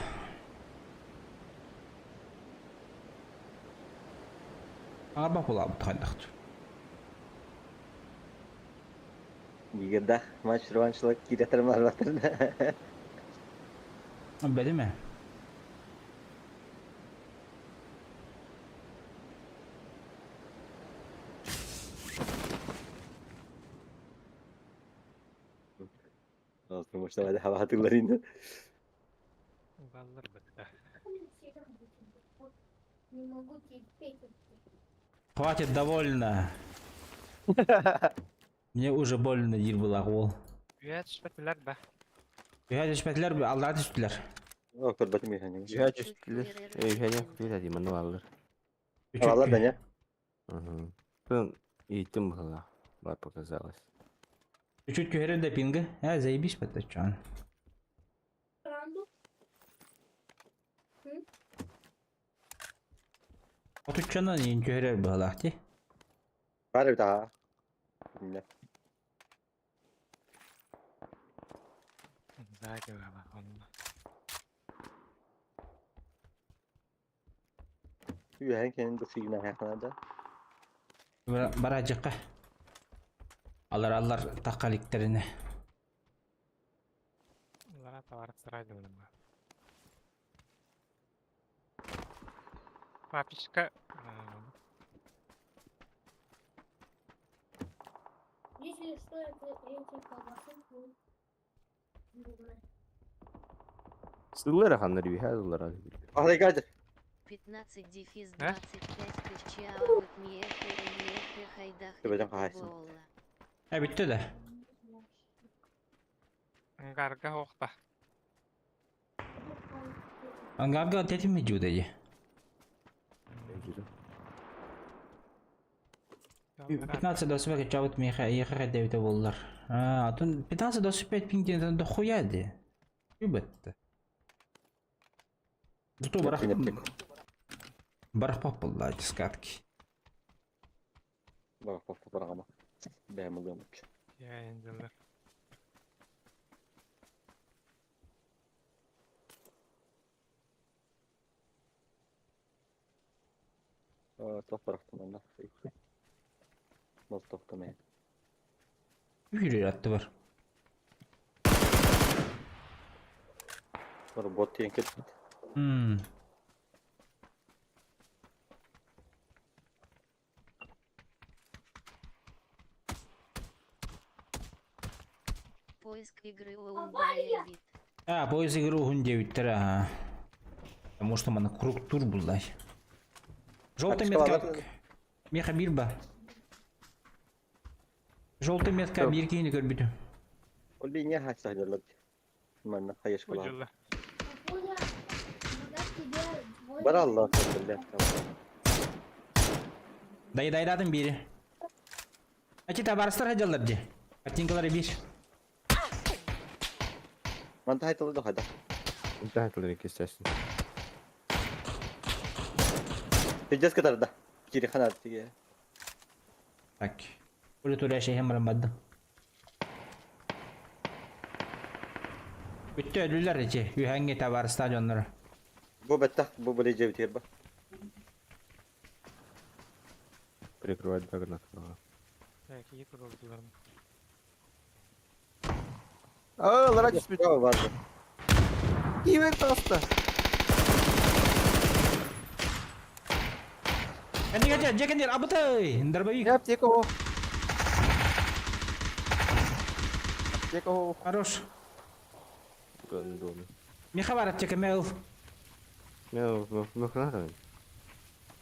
Арба кулаабыт хайдахт. Игорда матч реваншлык киирэтэр марбатыр. Бэдиме. Мушталады хабатыларин. Баллар бытта. Не могу терпеть. Хватит, довольно. Мне уже больно диир была ол. Үһэ түспэтилэр да. Үһэ түспэтилэр, аллаа түстүлэр. О, көрбөтүм иһэн. Үһэ түстүлэр. Үһэ түстүлэр дии манна бааллар. Алар да не? Угу. Тын ииттим быһыылаах. Бар показалось. Чуть түһэрэр да пинга. А, заебись поточон. Отуччанан иин түһэрэр быһыылаах дии. Бар эбит аа. Не. Онно. Үһэн кэнин духигна хахнада. Бараджыкка. Алар аллар таккаликтерине. Лара товар сырайдылым. Папичка. Если что, это эти колбасы будут. Сыллар ханнар үһэ ыллар. Ахлай гаджет. 15 дефис А? 25 тысячи миэхэ хайдах Төбөтөн хаһайсын. буолла. Ә бүтті да. Ангарга хоқта. Ангарга тетим жуда дии. 15 25 чабыт меха еха дэбите боллар. А, атын 15 25 пингден дохуя ди. Үбетті. Зато барах барах паппалла дискатки. Барах паппа Бэм ылыамык. Я инженер. Тоқ барахтым анна. Мол тоқтамай. Үйрер атты бар. Бар бот тиен кетпит. Поиск игры Оумбайбит. А, поиск игры ухун девиттер, ага. Потому что мана круг тур буллай. Желтый метка. Меха бирба. Желтый метка бир кейini көрбүтүм. Ол линия хасаларлар. Манна хаеш кыла. Бар Алла билля. Дай дайдадым бири. Ачи табарыстар хажалар же. Картинкалары бир. Манта хайтылы да хайда. Манта хайтылы естественно. Пиздец катарда. Кири ханат тиге. Так. Улы тура шейхем барамадым. Бүттэ өлүлэр ити үһэҥҥи табаарыстаах дьонноро. Бу бэттэх бу били дьиэбитигэр ба. Прикрывать догнат. А, лара түспүт. Барды. Киимер таста. Кэннигэ дьэ, дьэ кэннигэр абытай! Дробовик. Я аптека о. Аптека о. Хорош. Гондоны. Миха бар аптека мэл. Мехнатовый.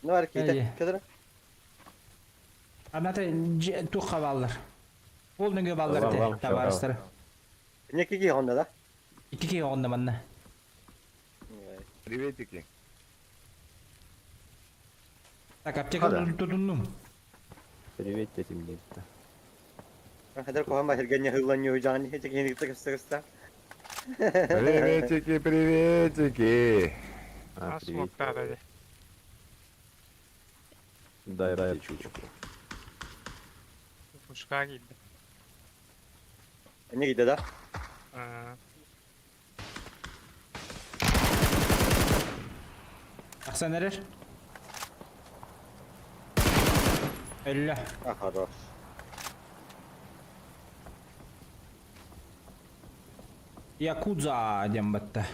Ну бар киитэ. Эйе. Кедра. Аната тух баллар. Ол нөҥүө баллар Вам, этэ вам, табаарыстара. Не киги онда да? Икки киһи оҕунна манна. Приветики. Так, аптека Хада. тутуннум. Привет, этим мне. Хадar кохан ба хергенне хыллан южан хече кини кыста. Приветики, приветики. А, привет. Дай дай чучку. Не киде да? Ахсан эрер. Өллө. А хорош. Якудза диэн батта.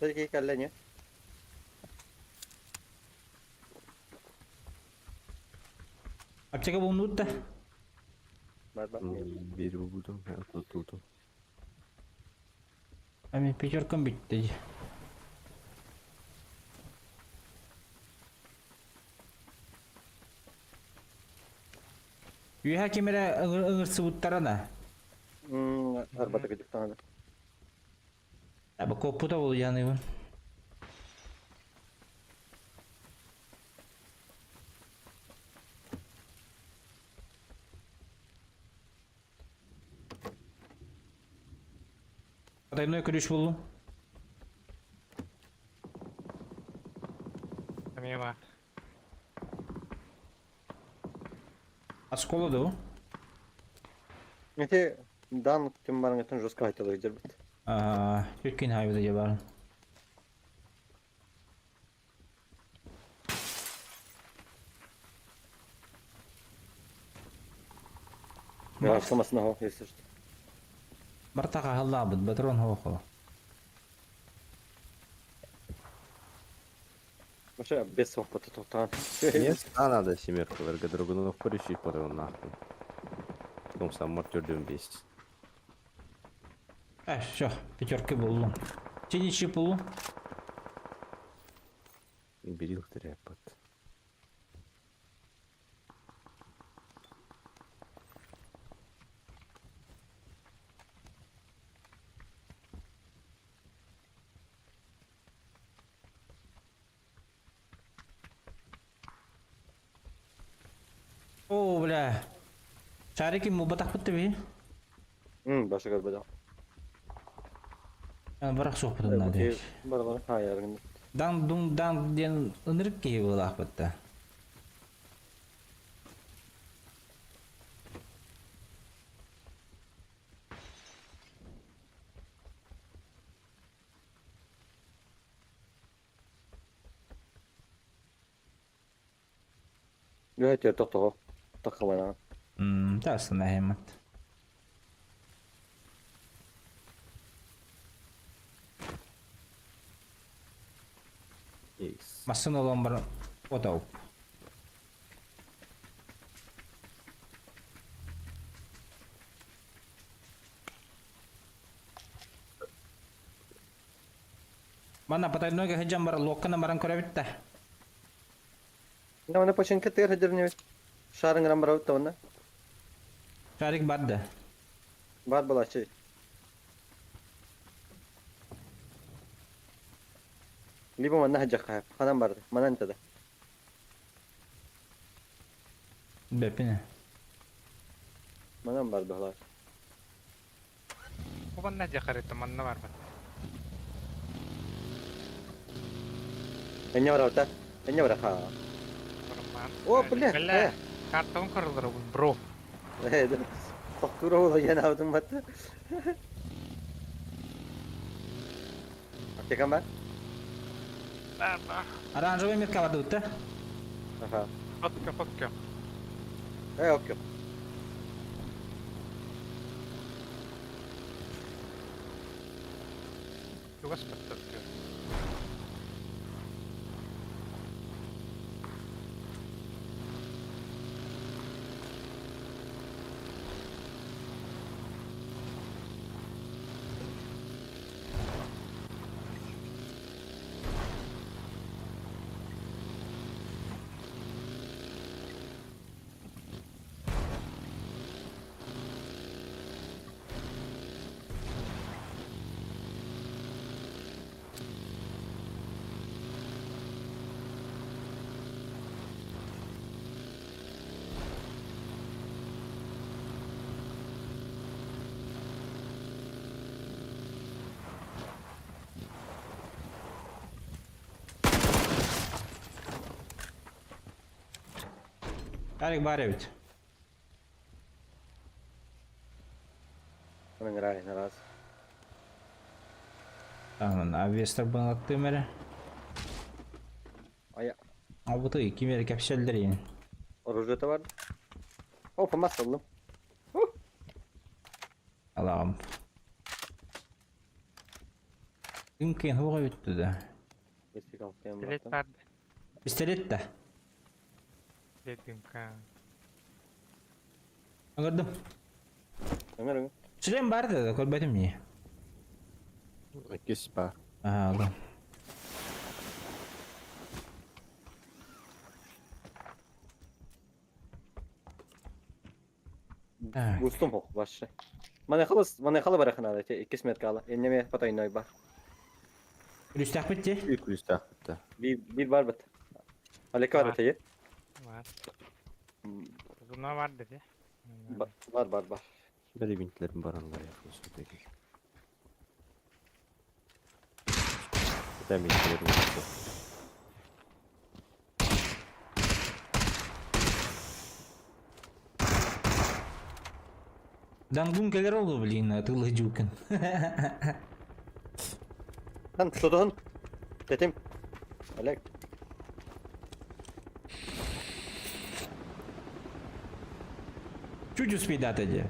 Peki калла не? Аптека булнут да. Бар бар. Бери буду, я тут тут. Ами пятеркам битти. Үһэ кимэрэ ыңырсыбыттарана. Арбата кыдык таңда. Аба коппута бол яныйбын. Потайной ключ буллум. Оскола да Нете дан ким барыңытын жестко айтылы жер бит. Аа, Түркин хайбыда жабарын. Başlamasına ho, если что. Бартаға халлабыт, патрон хоқол. Вообще без опыта тоқтаған. Мне ста надо семерку, варга другу, порющий патрон нахуй. Потом сам мартер бесит. Э, все, пятерки буллум. Теничи пулу. Берил трепот. О, бля. Шарики мубатақ бітті бе? Башы көрбеді. Бірақ соқ бұтын надо. Бар бар, ха яргын. Дан дун дан ден ынырып кей болақ бітті. Yok тоқтоға. Таққамана. Тасына хемат. Ейс. Масын олон бар отау. Мана потайнойга хеджан бар локкана баран көрө битте. Оны починка тер хедерне. Шарын грам бар оны. Шарик барды. Бар балачы. Либо манна хаджа ханам барды. Манан тада. Бепине. Манан барды халар. Эне бар аута. Энньэ быраха. О, бля, Бля, картон көрөлөр бро. Тохтуур оҕоло диэн аабытым батта. Аптекам бар? Бар, бар. Оранжевый метка бардыбыт да? Аха. Фотка, фотка. Э, окей. Чугас баттатка. Арик Баревич. Нырай, раз. Таман, авестар баңаттым эрэ. Ая. Абыты ким эрэ кэпсэллэр иин. Оружие-то бар. О, помас аллым. Алагым. Күн хуга бүттү да. Билет бар. Пистолет да. Дедимка. Аңырдым. Өңөр, өңөр. Шлем бар да, көрбөтүм не. Иккис бар. Ага, алдым. Так. Густум хох башы. Мана халыс, мана хала бар хана да, 2 метр кала. Эннеме потайной бар. Күлүстәк битти. Bir күлүстәк битте. Bir bir бар бит. Алека бар Бар. бит, Бар. Зуна бар dedi. Бар бар бар. Бер бинтлерим бар алар якын теги. Битә бинтлерим бар. Дангун келер oldu блин, тылы жукын. Хан, содон. Тетим. Олег. Чуть успей дать эти.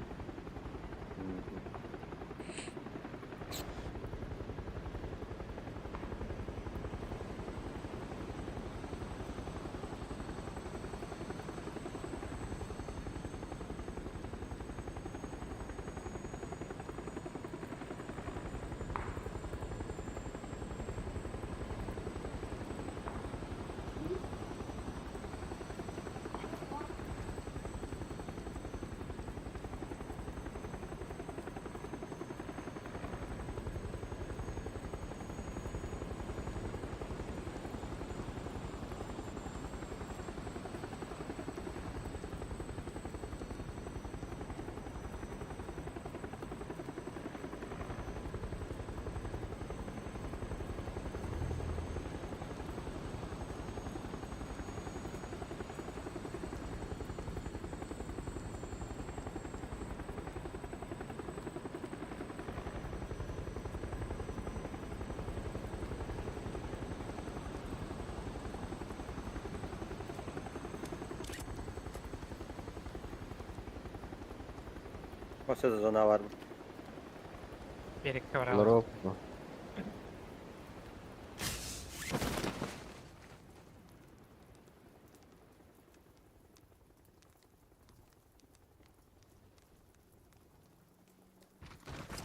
Başta zona var mı? Берекке бар. Алар алып.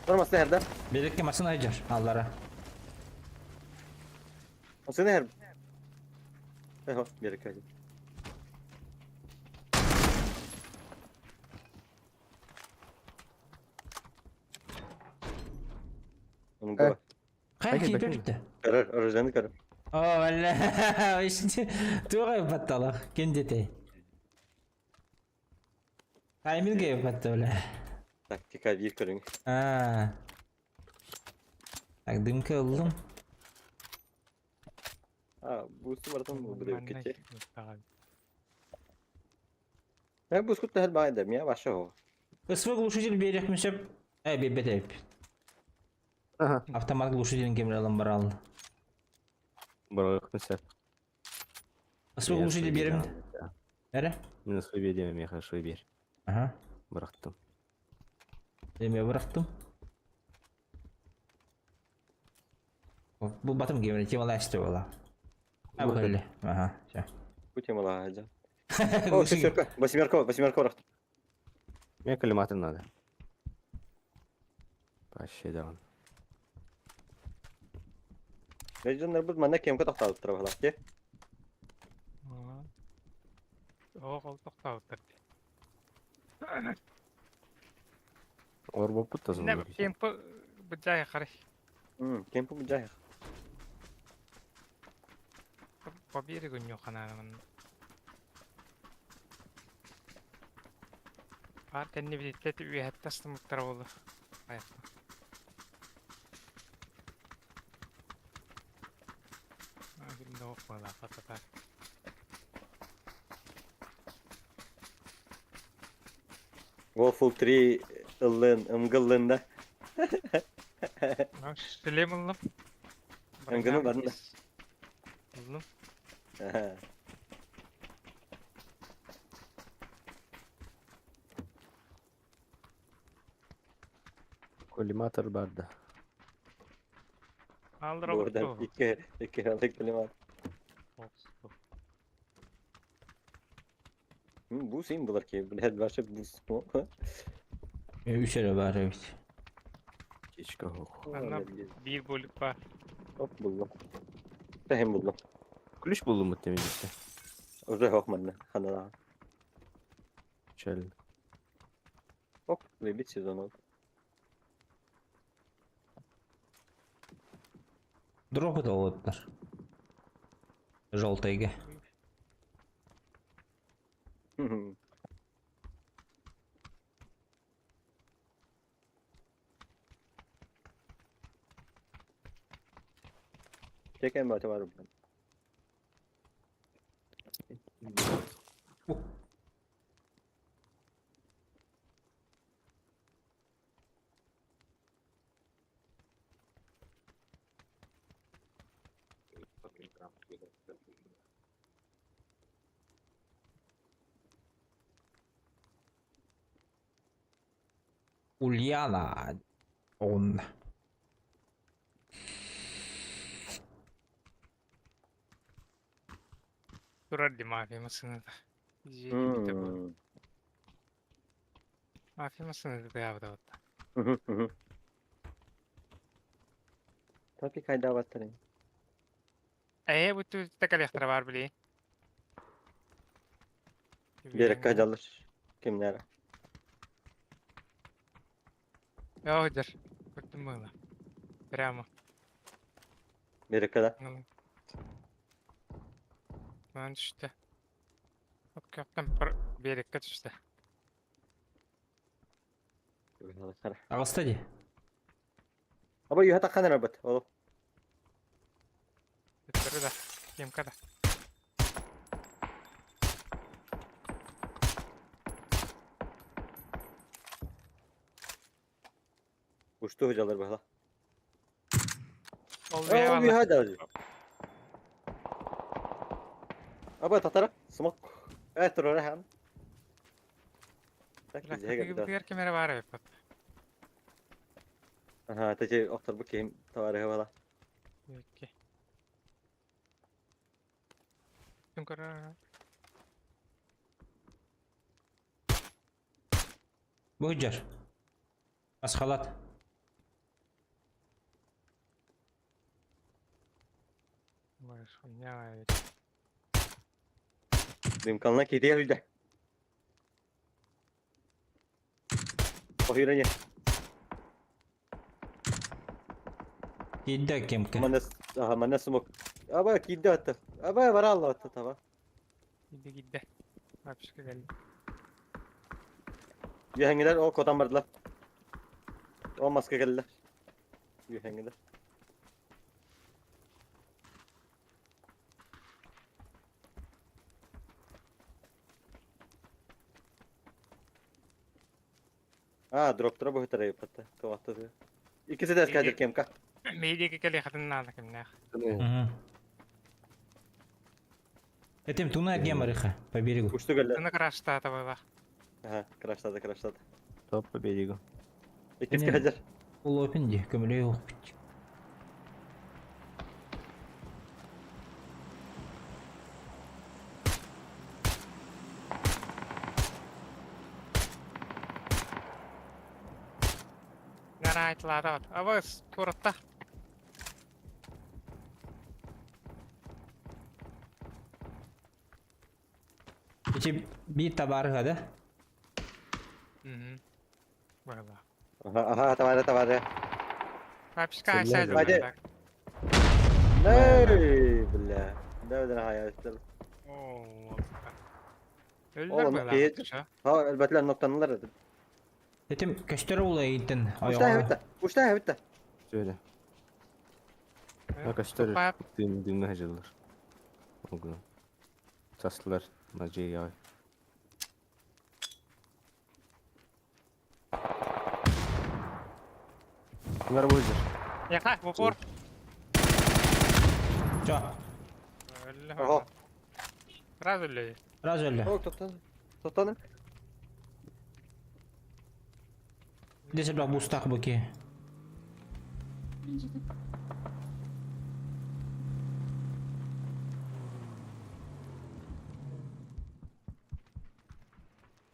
Durmasın nerede? Берекке масын айжар, аллара. Nasıl nerede? Eho, bir kaydı. Onun Э. Кай Бәке, кийип бәке. өттү. Карар, оружиeni карар. О, валла. Иште тугай батталах, кендете. Тайминг батты бля. Taktika bir körün. А. Так, дымка алдым. А, бусту барытын Манна бу даҕаны. Э, бускут тахал баайда, мия баша хо. СВ глушитель берег мүсеп. Э, бебет эп. Ага. Автомат глушитель кемралан барал. Бұрық мүсәп. СВ глушитель берем. Әре? Мен свой берем, мен хорошо бер. Ага. Бұрақтым. Эме бырақтым. Бұл батым кемре тема ласты бола. А, Бұл бұл Ага, все. Бу темала хаджа. О, шестерка, восьмерка, восьмерка рахт. Мне коллиматор надо. Вообще да он. Лежденнер бу манна кемке тохталып турар халак те. Оох, ол тоқтауыттар. Олар болып бұтты Не, кемпі бұджай қарай. М, кемпу бу жай. По берегу нюхана. Бар кәнне билеттет үйәттастымыттар болду. Аяқта. Агында оқмала фатата. Waffle 3 ыллын, ымгыллын да. Шлем ыллым. Ымгыны барында. Ыллым. Аха. Коллиматор барды. Алдыра Buradan бутtu. iki iki aldık klimat. Bu sen bular ki, bu başa bu bu. Үш әрі бар evet. Кечкі хоқ. Анна bir бөлік бар. Hop buldum. Hem buldum. Ключ булды мы темезде. Уже hop manna. Хана. Чәл. Hop, bir sezon oldu. Дропы толыптыр. Желтыйга. Çeken batı var bu. Ульяна. Он. Турар ди мафия масыны да. Hmm. Мафия масыны да явда отта. Tabii kayda battırayım. Э, буту текалехтара бар били. Bir dakika alır. Kimler? Яудер. Көттүм было. Прямо. Bir dakika da. Ман түштү. Көптөн бір берекке түштү. Ағыста де. Ama yuha takkan rabat. Oğlum. Өттөрү да. Кемка да. Uçtu hocalar bana. Ол Aa, yuha da. Ama tatara. Smoke. Evet dur oraya. Бигер кемере бар эп. Aha, tece oktar bu kim tarihi valla. Окей. Түнкөр. Бұхджар. Асхалат. Ой, хуйня. Benim kanalına kedi geldi. Bahirane. Кидда кемка. Manas, aha manas smoke. Ama kedi attı. Ama var Allah attı tamam. Гидде гидде. Апшка келди. Yühengiler o kodan vardılar. O maske geldiler. Yühengiler. А, дроптара быһытара ыппатта. Тоҕаттады. Иккisi de эскадер кемка. Медиаға келе надо кимнәх. Угу. Этим туна гемориха по берегу. Ушту келле. Туна краштата была. Ага, краштады, краштады. Топ по берегу. Иккис кадер. Улопин ди, көмөлөй Нарайтлада. Абыс, турытта. Ити бир табарыга да? Угу. Была. Ага, ага, товары, товары. Папочка айсайды. Ней, бля. Да, да, хая, О, Өлдер была. Ha, elbette noktanlar. Этим көстөр ула иттен. Ушта хебетте. Ушта хебетте. Söyle. Ha көстөр. Дым дымны хажылар. Огу. Тастылар. Нажей ай. Bunlar bu yüzden. Яка, в упор. Чо? Ого. Сразу ли? Сразу ли? О, тоқтаны. Тоқтаны. Десе бірақ бустақ бұке.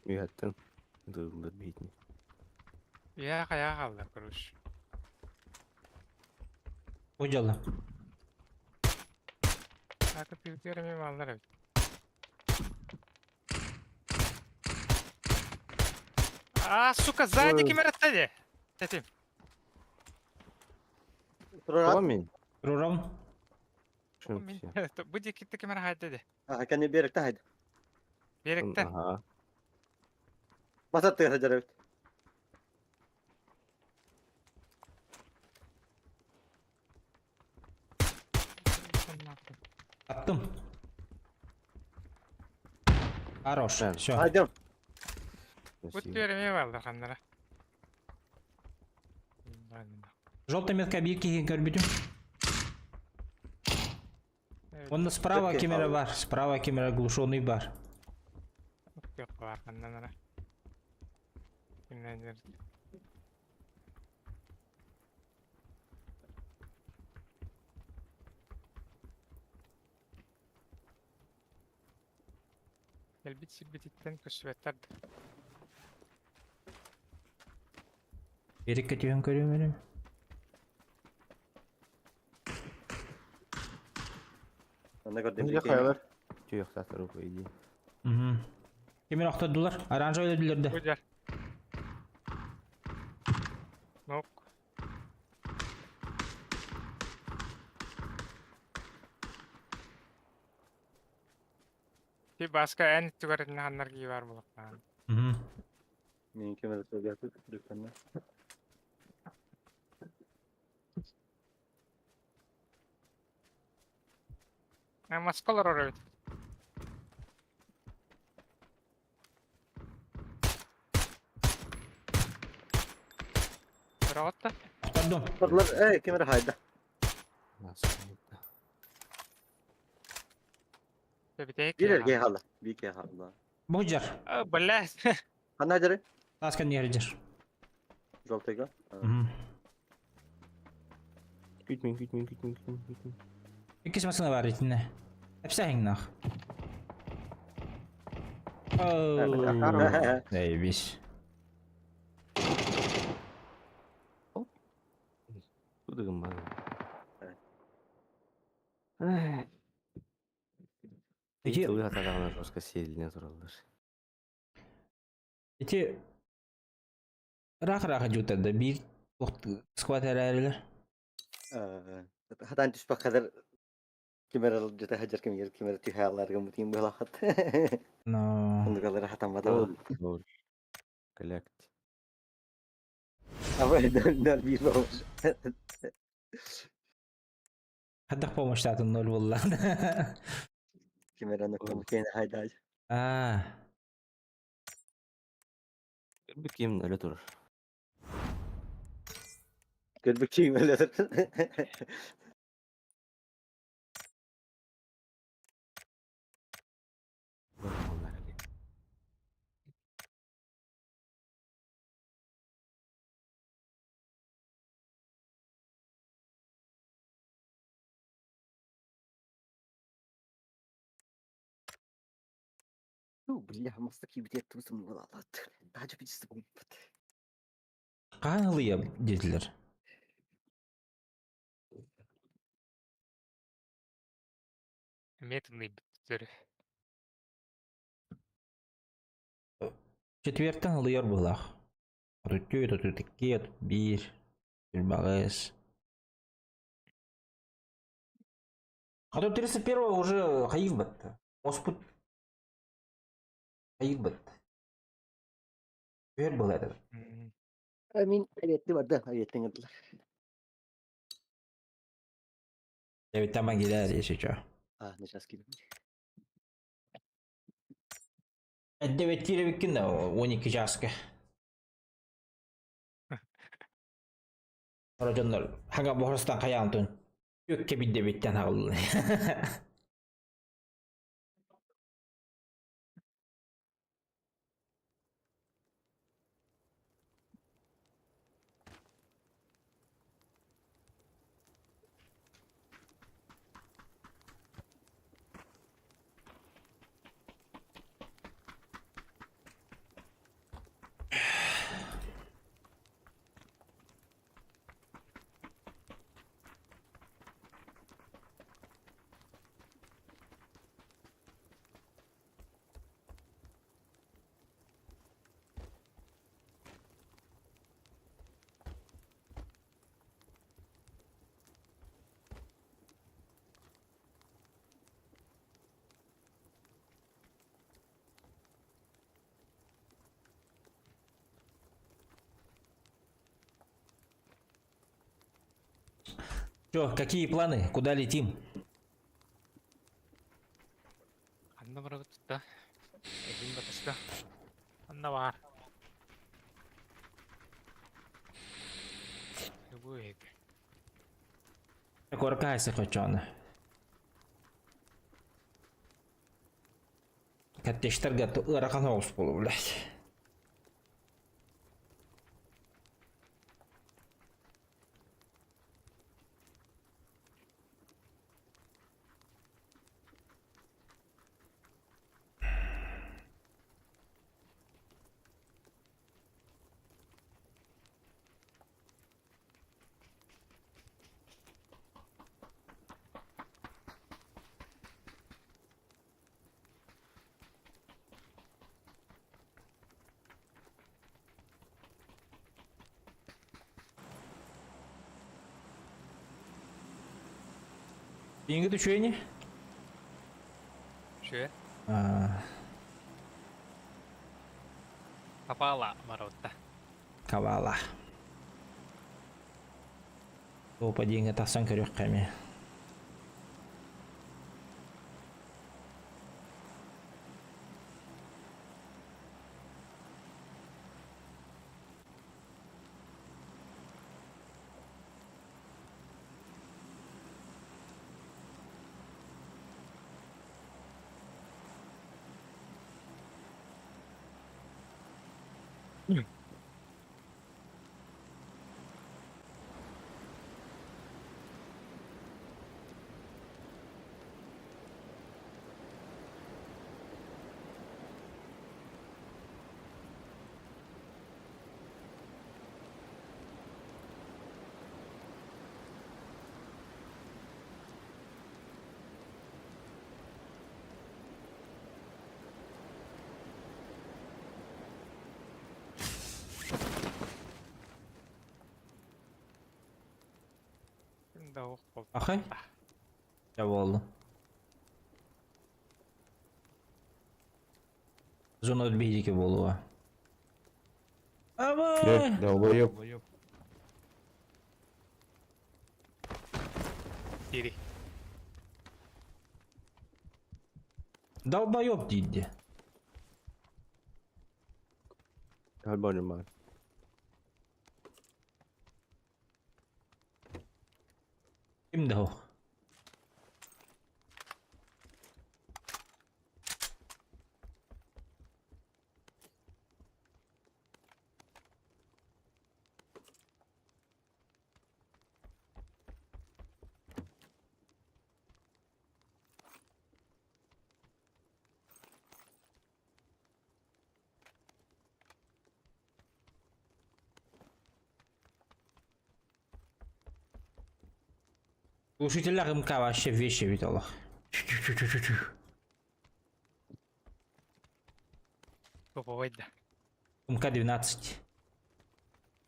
Үйәттен. Дығылыр бейтін. Я қая қалды, короче. Ожалы. Акы пилтерами малдар. А, сука, сзади кемер аттады. Тетим. Мен. Рурам. Бұ китті кемер хайды. А, кәне беректе хайды. Беректе. Ага. Масат тыгы жарабит. Аттым. Хорош. Все. Айдым. Бұт береме балдар қандара. Желтая метка бирки көрбүтүм. Онда справа камера бар, справа камера глушеный бар. Yok бар қандан Кимнен Элбит сибититтен көсүбеттер. Берекке түйін көрем берем. Анда көрдüm. Ne kayalar? Tüy yoxsa по идее. Угу. Кемер ақтадылар, оранжевый өлділерді. Гүдер. Нок. Ти баска ән түгәрін ханнар ки бар булып. Угу. Мен кемер сөйлеп дүкәнне. Маскалар орабит. Работа. Пардон. Парлар, эй, кемер хайда. Бир ге хала, бир ге хала. Бұжар. Бля. Хана жары? Таскан нержер. Жолтыга. Угу. Күтмин, күтмин, күтмин, күтмин, күтмин. Иккис машина бар итинне. Эпсәһиң нах. Оу. Заебись. Тудыгым бар. Эти Тылы атағана жестко селіне туралдар. Эти рах-рах жутады. Бир скват әрәрлер. Хатан түспәк кадәр кемер жете хаҗар кемер кемер түйәләргә мутин булахат. Но. Ондыгалар хатан бата. Ноль. Коллект. Абы ноль бир болmuş. Хаддах помощь татын ноль болла. Кемер аны кем хайда. А. Bir кем өлі турар. Көрбүк чиҥмэлэр. Ну, бля, маста киирбитигэр тубусум буолаалаат. Таһдьа пиздец буолбут. Хаһан ылыйа диэтилэр. Эмиэ тымныйбыттар. Четвертэн ылыйар быһыылаах. 34, 32, 31, 28. А то 31 уже хайыыр Оспут хайыыр Түһэр была это. Мин эбиэтти барда, эбиэттен ырдылар. Эбиттэн килэр если чё. А, сейчас киирдим. Эдде биккин да 12 часка. Орожоннор хага бохростан хаyaantun. Өкке бидде биттен хааллы. Чё, какие планы? Куда летим? Ханна барабыт да. Эгин батыста. Ханна бар. Любой. Коркайся хочона. Каттештер гатты ыарахан оҕус болу, блядь. Деньги түшөйни? Шө. А, Капала маротта. Кавала. Опа, деньги тахсан көрөх кәме. Да ох бол. Ахай? Я болду. Зона отбейдики болуа. Абай! Долбоёб. Тири. Долбоёб дейді. Альбоним. Ким да суох. Глушителлээх МК вообще вещи ведь олох. Топовой да. МК-12.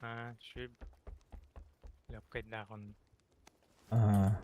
А, шип. Лапкайдаах он. Ага.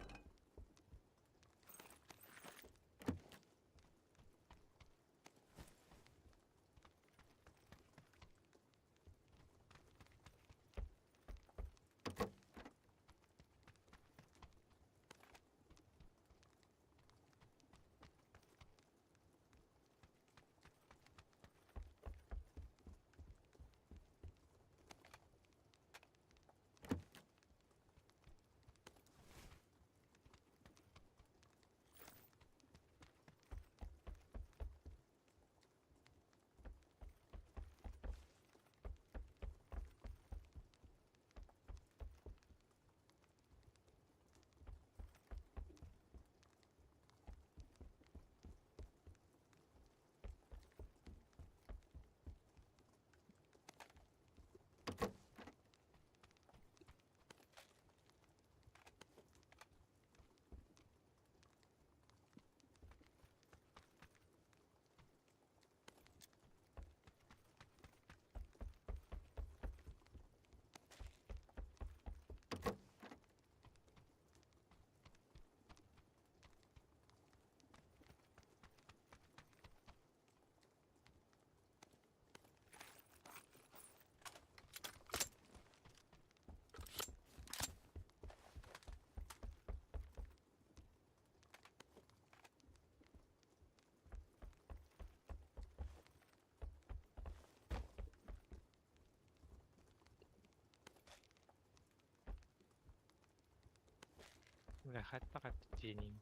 Бля, хаттака тенин.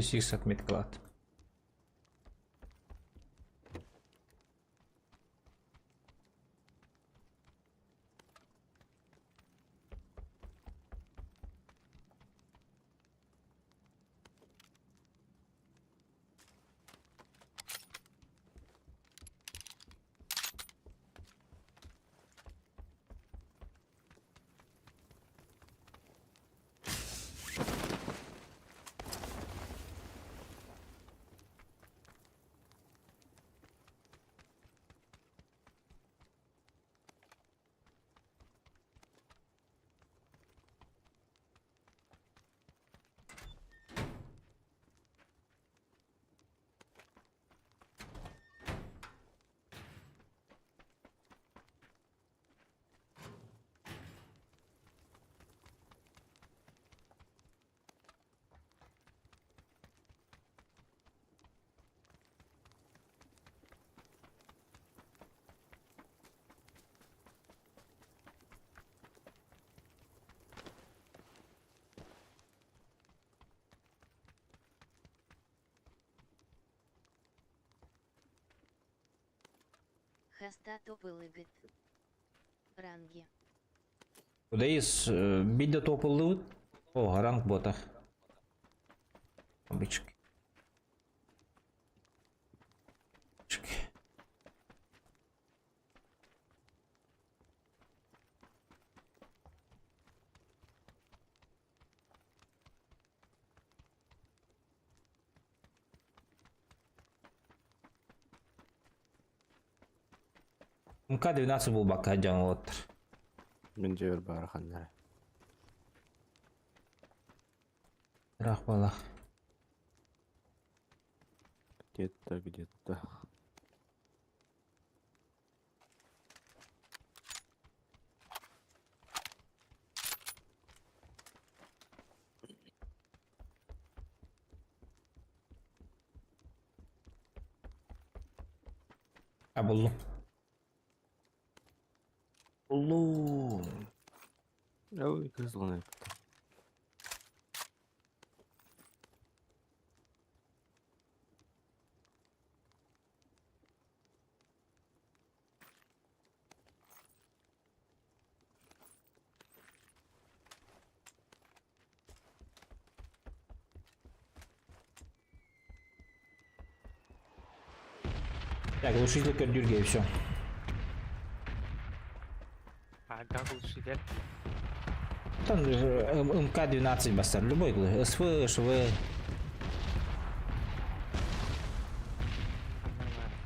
Сикс отметклад. Хаста топылыгыт. Ранги. Куда из бидде топыллыбыт? О, ранг ботах. Обычки. Чки. МК-12 булбакка дьон уоттар. Мин дьиэбэр баара ханна эрэ. Ыраах буоллах. Где-то, где-то. А буллум. Буллум. Ой, кызылны. Так, глушитель көрдүүргэ и все. А, да, глушитель. Там же МК-12 бастар, любой глушитель. СВ, ШВ. Нормально.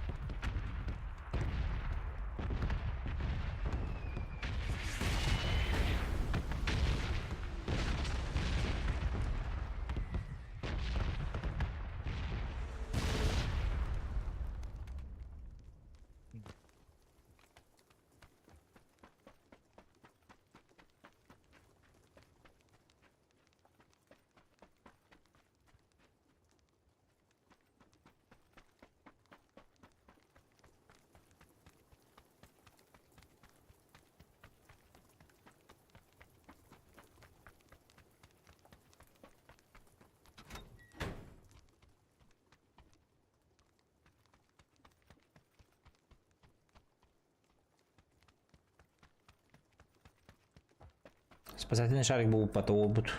Спасательный шарик был по обут.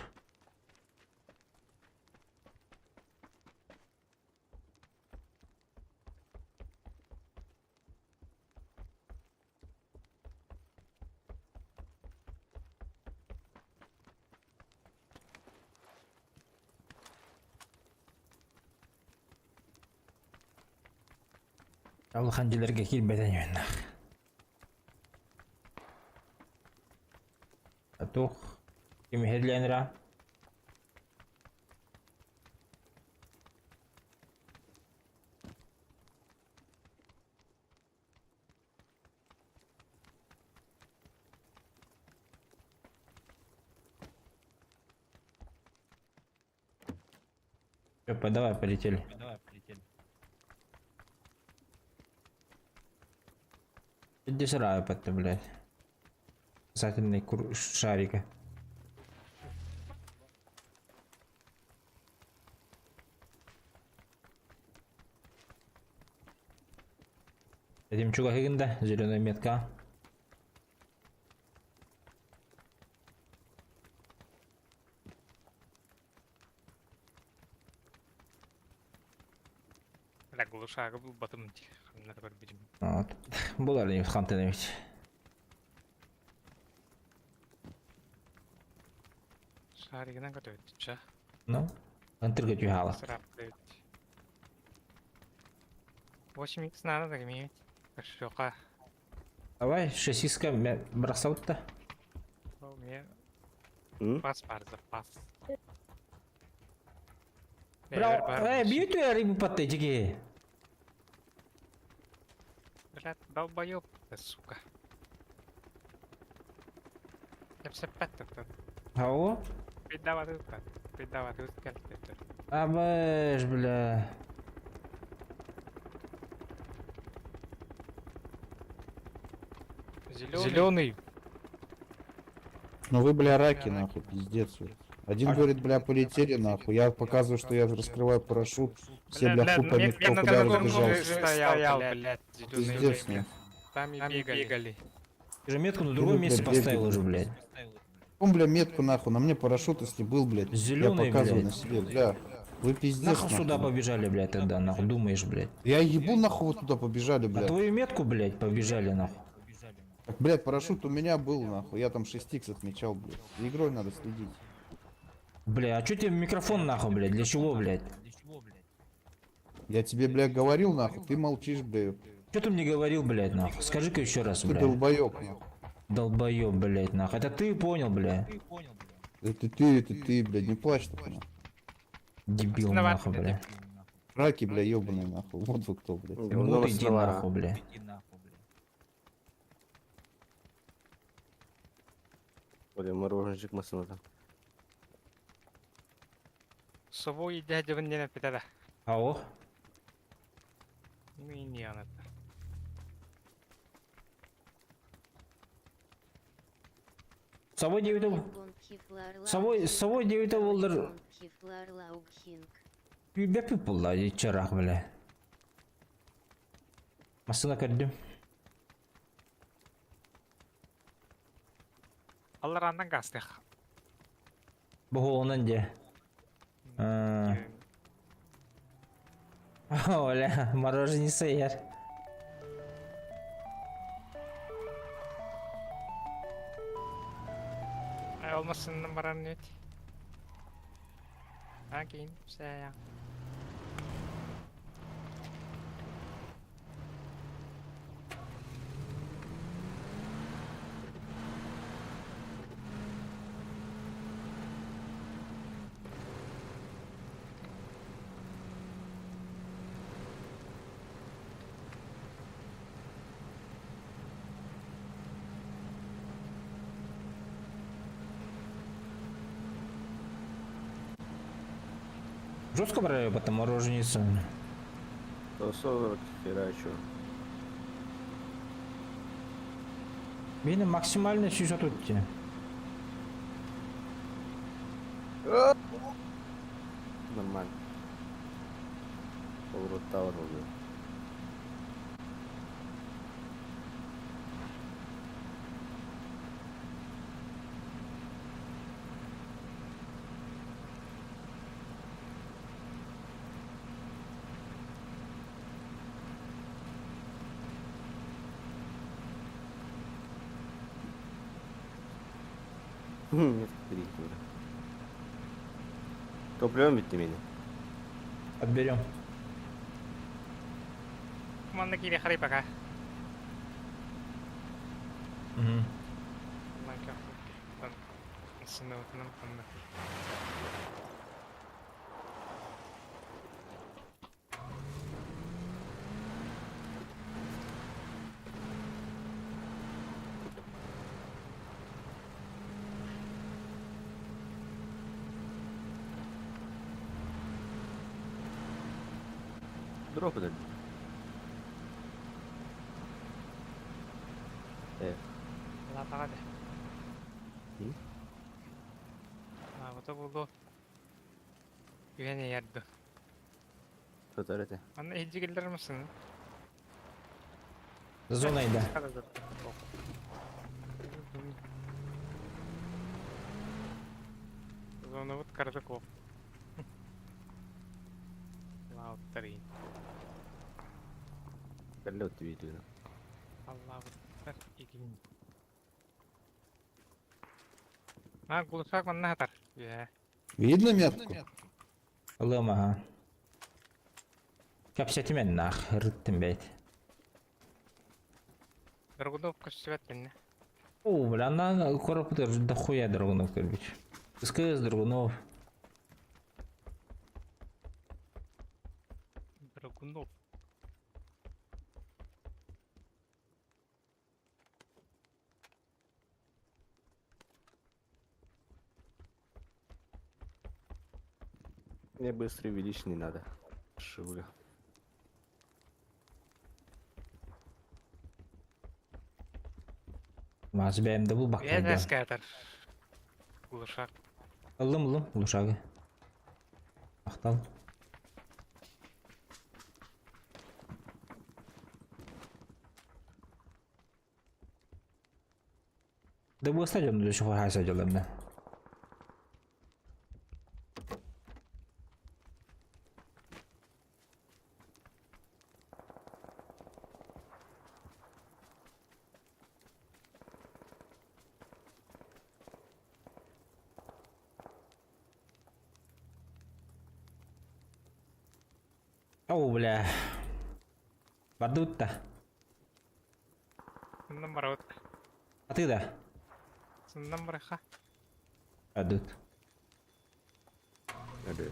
Улахан дьиэлэргэ киирбэтэн үөннэх. Туох ким иһиллээн Опа, давай, полетели. Иди сюда, опять, блядь. Спасательный кур... шарика. Этим чугахигында, зеленая метка. Бля, глушага был батым. Надо көрбүтүм. Вот. Булар не хантын ведь. Шаригынан көтөттүчэ. Ну, антырга түйхала. Сырап 8 х надо так иметь. Шока. Давай, шасиска бросал-то. У меня М? паспорт запас. Бля, бью ты рыбу под эти. Бля, долбоёб ты, сука. Я все пять-то. Ау? Придавать придавать ускользать. Абыш, бля. Зеленый. Ну вы, бля, раки, нахуй, пиздец. вы. Один говорит, бля, полетели, нахуй. Я показываю, что я раскрываю парашют. Все, бля, хуй пойми, кто куда разбежался. Стоял, блядь, зеленый. Пиздец, нахуй. Там и бегали. Ты же метку на другом Идут, месте блядь, бегают. поставил уже, блядь. Он, бля, метку, нахуй, на мне парашют, если был, блядь. Зелёный, я показываю блядь. на себе, бля. Вы пиздец, Нахуй сюда нахуй. побежали, блядь, тогда, нахуй, думаешь, блядь. Я ебу, нахуй, вот туда побежали, На блядь. твою метку, блядь, побежали, нахуй. Так, блядь, парашют у меня был, нахуй. Я там 6х отмечал, блядь. За игрой надо следить. Бля, а чё тебе микрофон, нахуй, блядь, для чего, блядь? Я тебе, блядь, говорил, нахуй, ты молчишь, блядь. Чё ты мне говорил, блядь, нахуй? Скажи-ка еще раз, Ты блядь. долбоёб, нахуй. Долбоёб, блядь, нахуй. Это ты понял, блядь? Это ты, это ты, блядь, не плачь так, нахуй. Дебил, Виноват, нахуй, блядь. блядь. Раки, бля, ебаные, нахуй. Вот вы кто, блядь. Говно Вот иди основара. нахуй, бля. Блин, мороженщик масыната. Совой дядя не напитада. Ау. Ну и не она. Совой девять. Совой, совой девять болдыр. Бепи булла, чарах, бля. Масына көрдүм. Алар андан гастых. Бу онан де. Оля, мороженица ер. Ay olmasın баран нет. Акин, все. Жестко брали потом мороженицу. 140 херачу. Мені максимально 600 утти. Нормально. Поворот тавр убил. Нет, три дура. Топливом ведь ты меня. Отберем. Манна кире харай пока. Угу. Дроп это. Лапагады. М? А вот булду. Үһәне ярды. Что это? Аны иҗигелдер мисен? Зона йде. Зона вот Кардаков. Лауттарин. Прилет видно. Аллах игин. А, гулушак манна хатар. Иә. Видно метку? Лым, ага. Капсятимен нах, рыттым бәйт. Драгунов көчүбәт менне. О, бля, она коробка дохуя драгунов, короче. СКС, драгунов. Драгунов. Мне быстрый увеличь не надо. Шивга. Маз бәйімді бұл Иә, баққайды. дәскә Гулушак. Лым, лым, лушагы. Ақтал. Да бұл стадионда еще хаса делаем, Оу, бля. Бардутта. Сыннан барабыт. А ты да? Сыннан бараха. Бардут. Алло.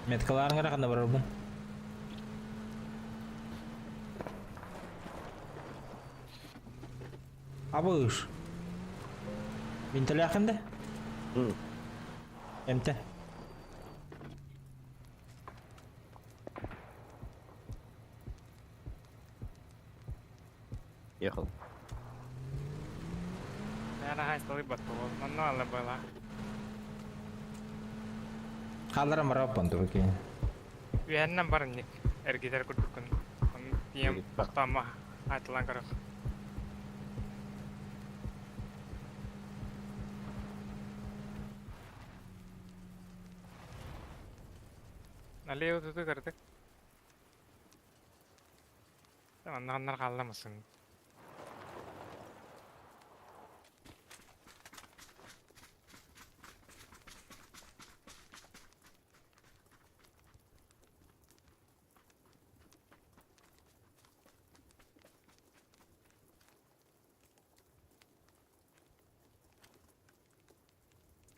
Меткалаарыҥ эрэ ханна барарбын. Абыш. Бинтэлээххин да? Эмтэ. Ехал. Хаалларан барабаппын туруки. Үһэннэн барынник эргитэр курдуккун. Тиэм тохтомо атылан көрөх. Налево туту көрдүк. Аннар хаалламасын.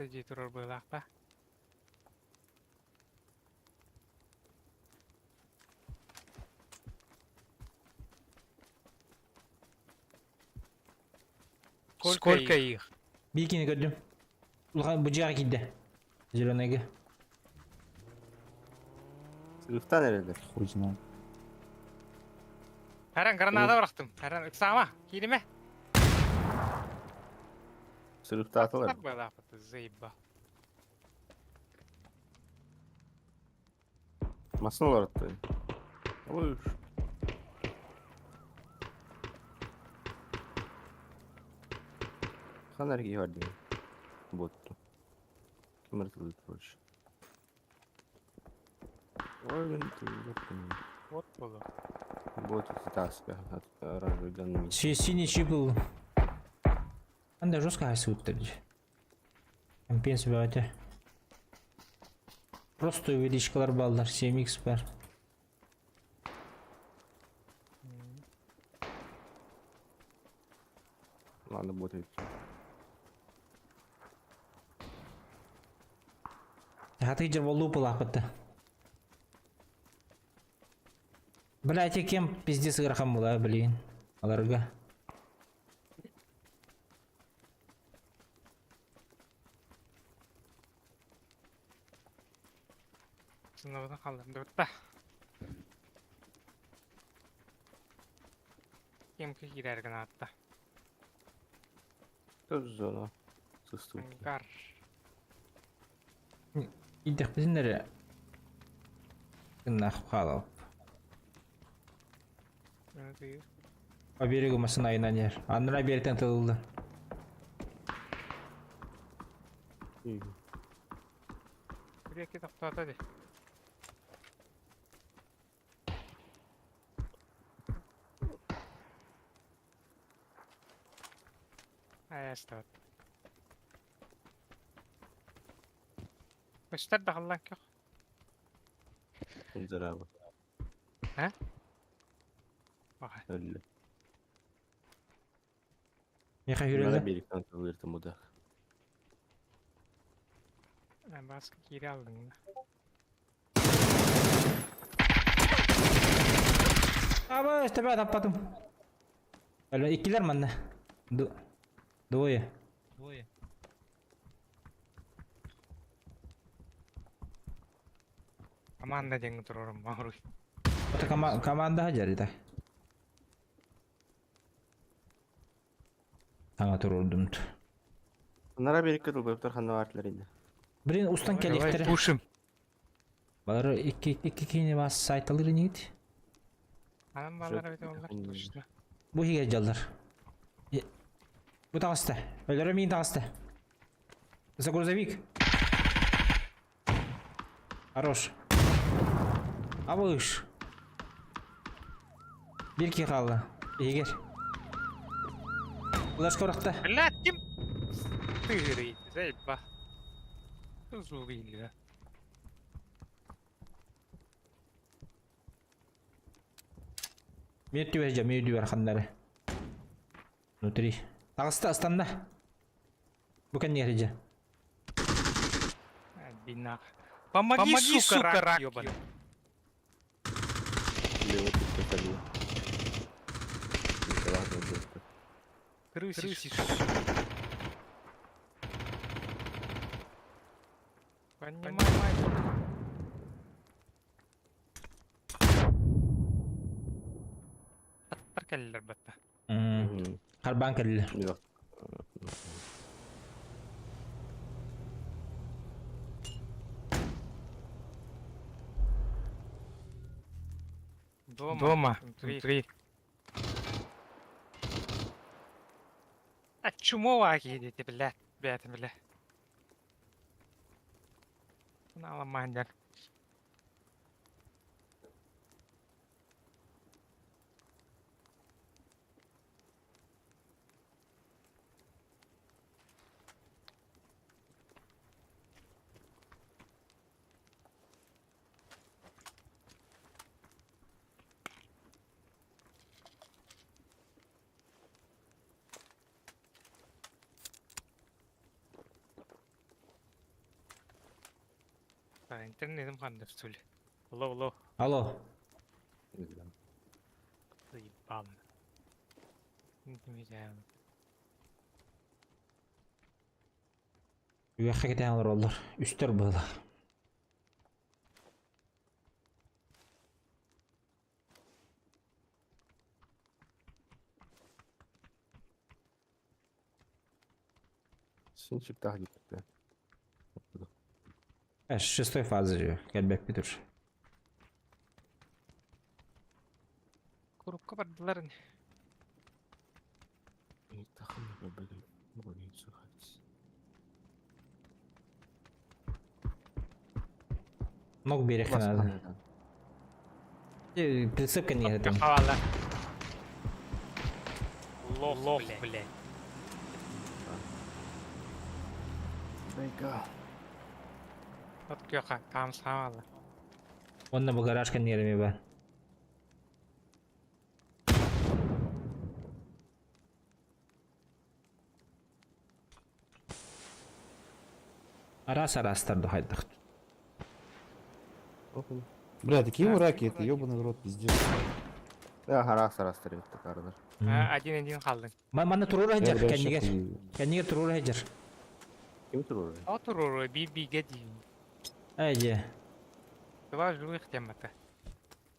Дии турар быылаах ба. Сколько их? Биир көрдүм. Улахан бу дьиэҕэ киирдэ. Зеленыйга. Сырыктан эрэллэр. Хуй знает. Харан граната бырахтым. Харан ыксаама. Кииримэ. Сырыктаатылар. Быылаах заебал. Массыына олороттой. Ой. Ханна эргийэ бар дии. Буотту. Ким эрэ тыллыыр больше. Ой, мин тыллыппын. Вот было. Вот эти таска от оранжевой Синий чип был. Анда жестко хайсыбыттар дии. Компенс бөҕөтө. Просто увеличкалар баллар, 7x бар. Ладно, бот эбит. Хатый жаболу пылаапытта. Блять, кем пиздец ыарахан була, блин. Аларга. Сынабыдан қалдым да. Кемки кирер гранатта. Тоже зона. Сыстыбыт. Ангар. Идэхпитин эрэ гыннаах хаалап. По берегу машина айынан иһэр. Аннара биэртэн тылылла. Биреки тоқтата де. Аястат. Көстөр дағыллан көх. Здорово. А? Баха. Өллө. Миэхэ Аннара хүрэллэ. берегтэн тыллыыр тымыдах. Баска кире алдың. Аба, тебя таппатым. Әле иккилэр манна. Двое. Двое. Команда деңгі тұрырым мағруй. Это команда жарыта. Аңа турурдум. Аннара берегке тылбайыптар ханна баартылар инде. Блин, устан Давай келихтер. пушим. Балар икки икки кини бас сайталыр нигит. Анам балар бит олар точно. Бу хиге жалдар. Бу таҕыста. Өлөрө миин таҕыста. За грузовик. Хорош. Абыш. Бир ки хаалла. Егер. Флешка бырахта. Блядь, ким? Тырый, заеба. Зулили. Мир түбэр жа, мир түбэр ханнары. Внутри. Таҕыста астанна. Бу кэннигэр жа. Бинах. Помоги, сука, рак, ёбаный. Лево тут посадил. Ладно, быстро. Крысишь. Понимай. Аттар кэллэр батта. Харбан кэллэ. Дома, внутри. А чмо едете, бля, бля, бля. Наламандар. Интернетим ханды в Алло, алло. Алло. Заебал. Не знаю. Үөххэ кэтээн олороллор. Үстэр быһыылаах. Синчик так где-то. Э, шестой фазы же. Кэлбэппит уж. Курукка бардылар. Ног берег надо. Э, Прицепка не это. Хавала. Лох, лох, блядь. Бейка. Вот кёха, там савала. Он на гаражка не ба. Арас арастар духайдах. Бля, такие вы раки, это ебаный в рот, пиздец. Да, раз раз тариф такардар. Один-один қалдың. Мана турура Я, хеджер, бля, кэннигер. вообще Кэннигер турура хеджер. Ким турура? Отуруру, би-биге дейін. Эйде. Два живых темата.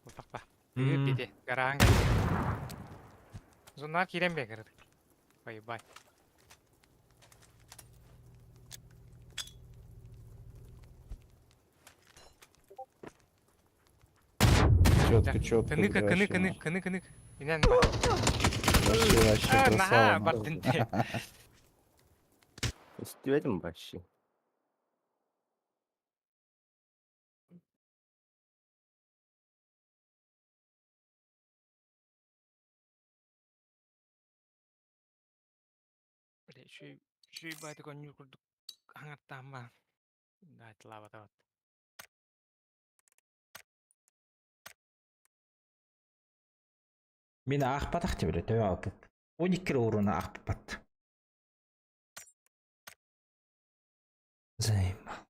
Утақпа. М. Биде, гараан кәлі. Зонар кирен бе кірді. Ой, бай. Четко, четко. Кынык, бля, кынык, вообще, кынык, нахуй. кынык, кынык. Инен ба. Вообще, вообще, А, красава. наха, нахуй. бардын. Истебетим вообще. Бля, шүй байды көнүл күрдүк. Аңаттан ба. Да, лава тават. Мин аахпатах тебе төбө алпып. 12 уруна аахпат. Займа.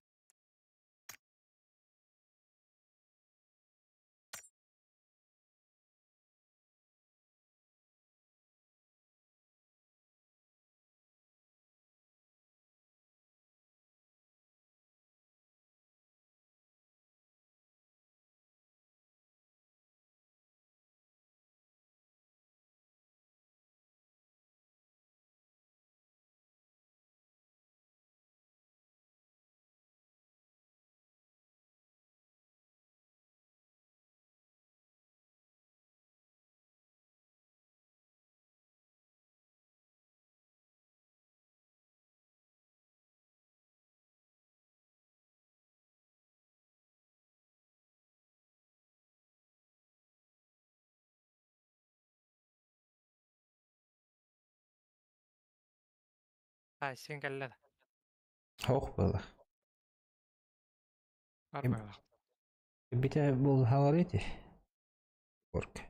А, сен кәлләді. Ох было. Бар байлақ. Бите бул хагарити. Корк.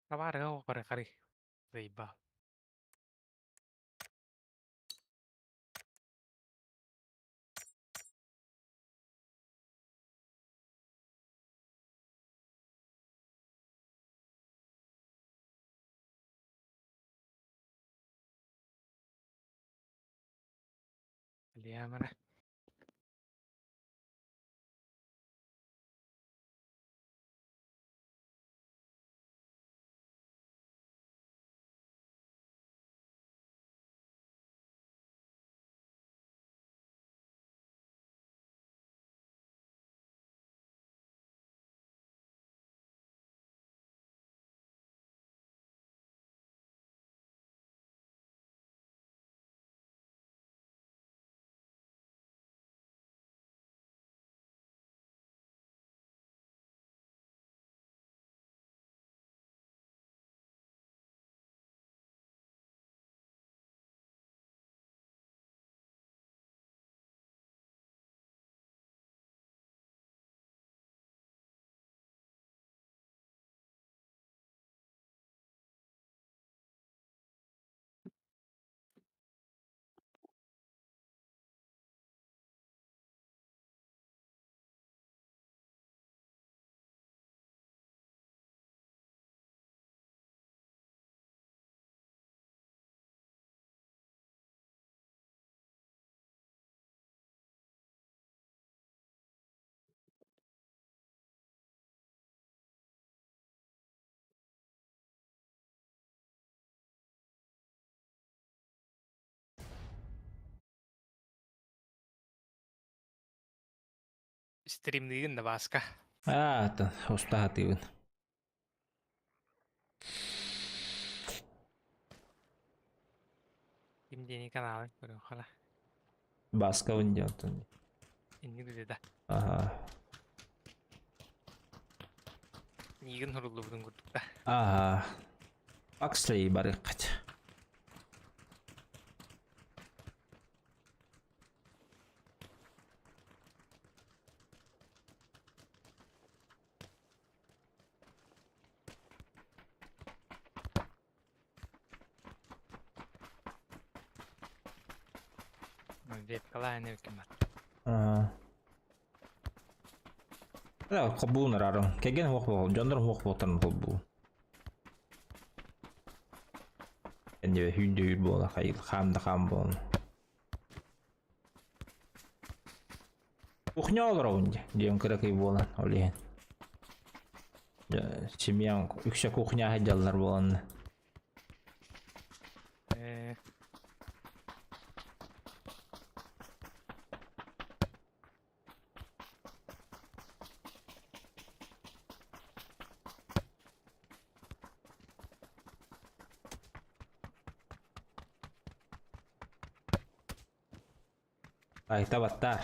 Табаарыга бары хары. Заебал. Лиамара. Стримныгын да баска. А, это устаатыыбын. Ким диэни каналы көрүн хала. Баскабын диэн. Инник да. Ага. Нигин хоруллубутун курдук да. Ага. Акслей барыккат. Веткалаан эбиккин Ага. Да, кобуун арарым. Кеген хуох бол, дьоннор хуох болтарын холбуу. Энде хүндө хүр буола хайыл хаам да хаам буолан. Кухня олоробун дии. Диэн кыракый буолан ол иһин. Семьяң үксэ кухня сылдьаллар буолан. Айта баттар.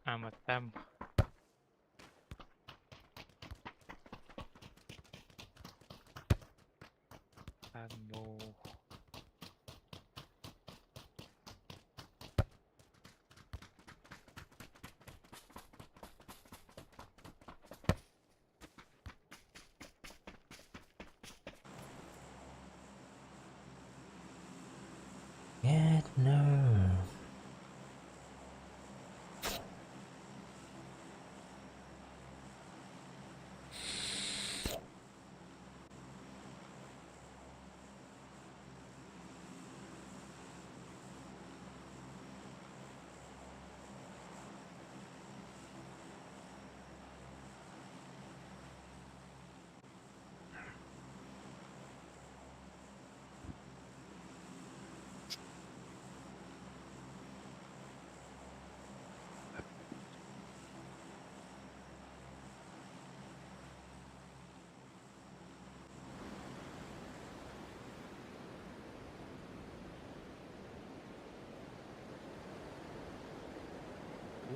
Аматтам. Бу. Get no.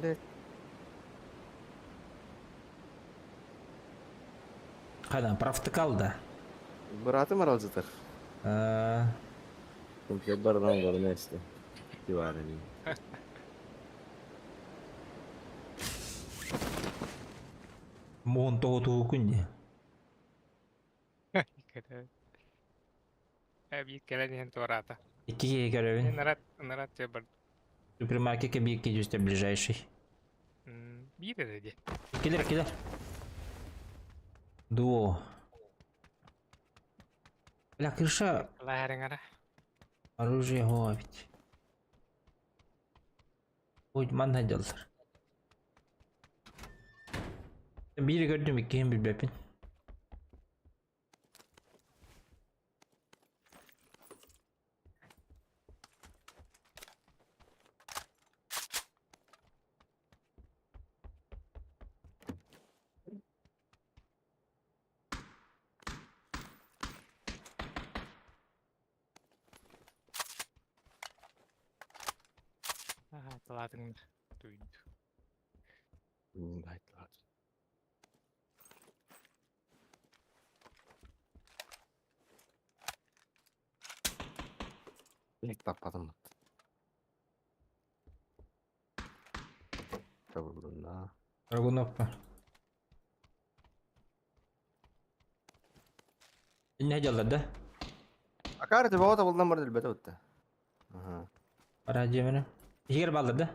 Блядь. Хана, провтыкал да. Быраатым аралдьытар. А, Компьютердан барна истэ. Диварами. Муун тоҕу күн дии. Биир кэлэн иһэн туораата. Икки киһи көрөбүн. Нарат, нарат бар. Супермаркетке биир киһи ближайший. Биир эрэ дии. Килер, килер. Дуо. Бля, крыша. Лаарыҥара. Оружие ведь. Ой, манна дьаллар. Биири көрдүм, иккиһин билбэппин. Аха, талаатыҥ. Туйду. Блядь, таппатым. Табылына. Драгунов. Не дьаллар да? Акар ты бота булдан бар билбете утта. Ага. Ара дьиэмэнэ. Иһигэр бааллар да?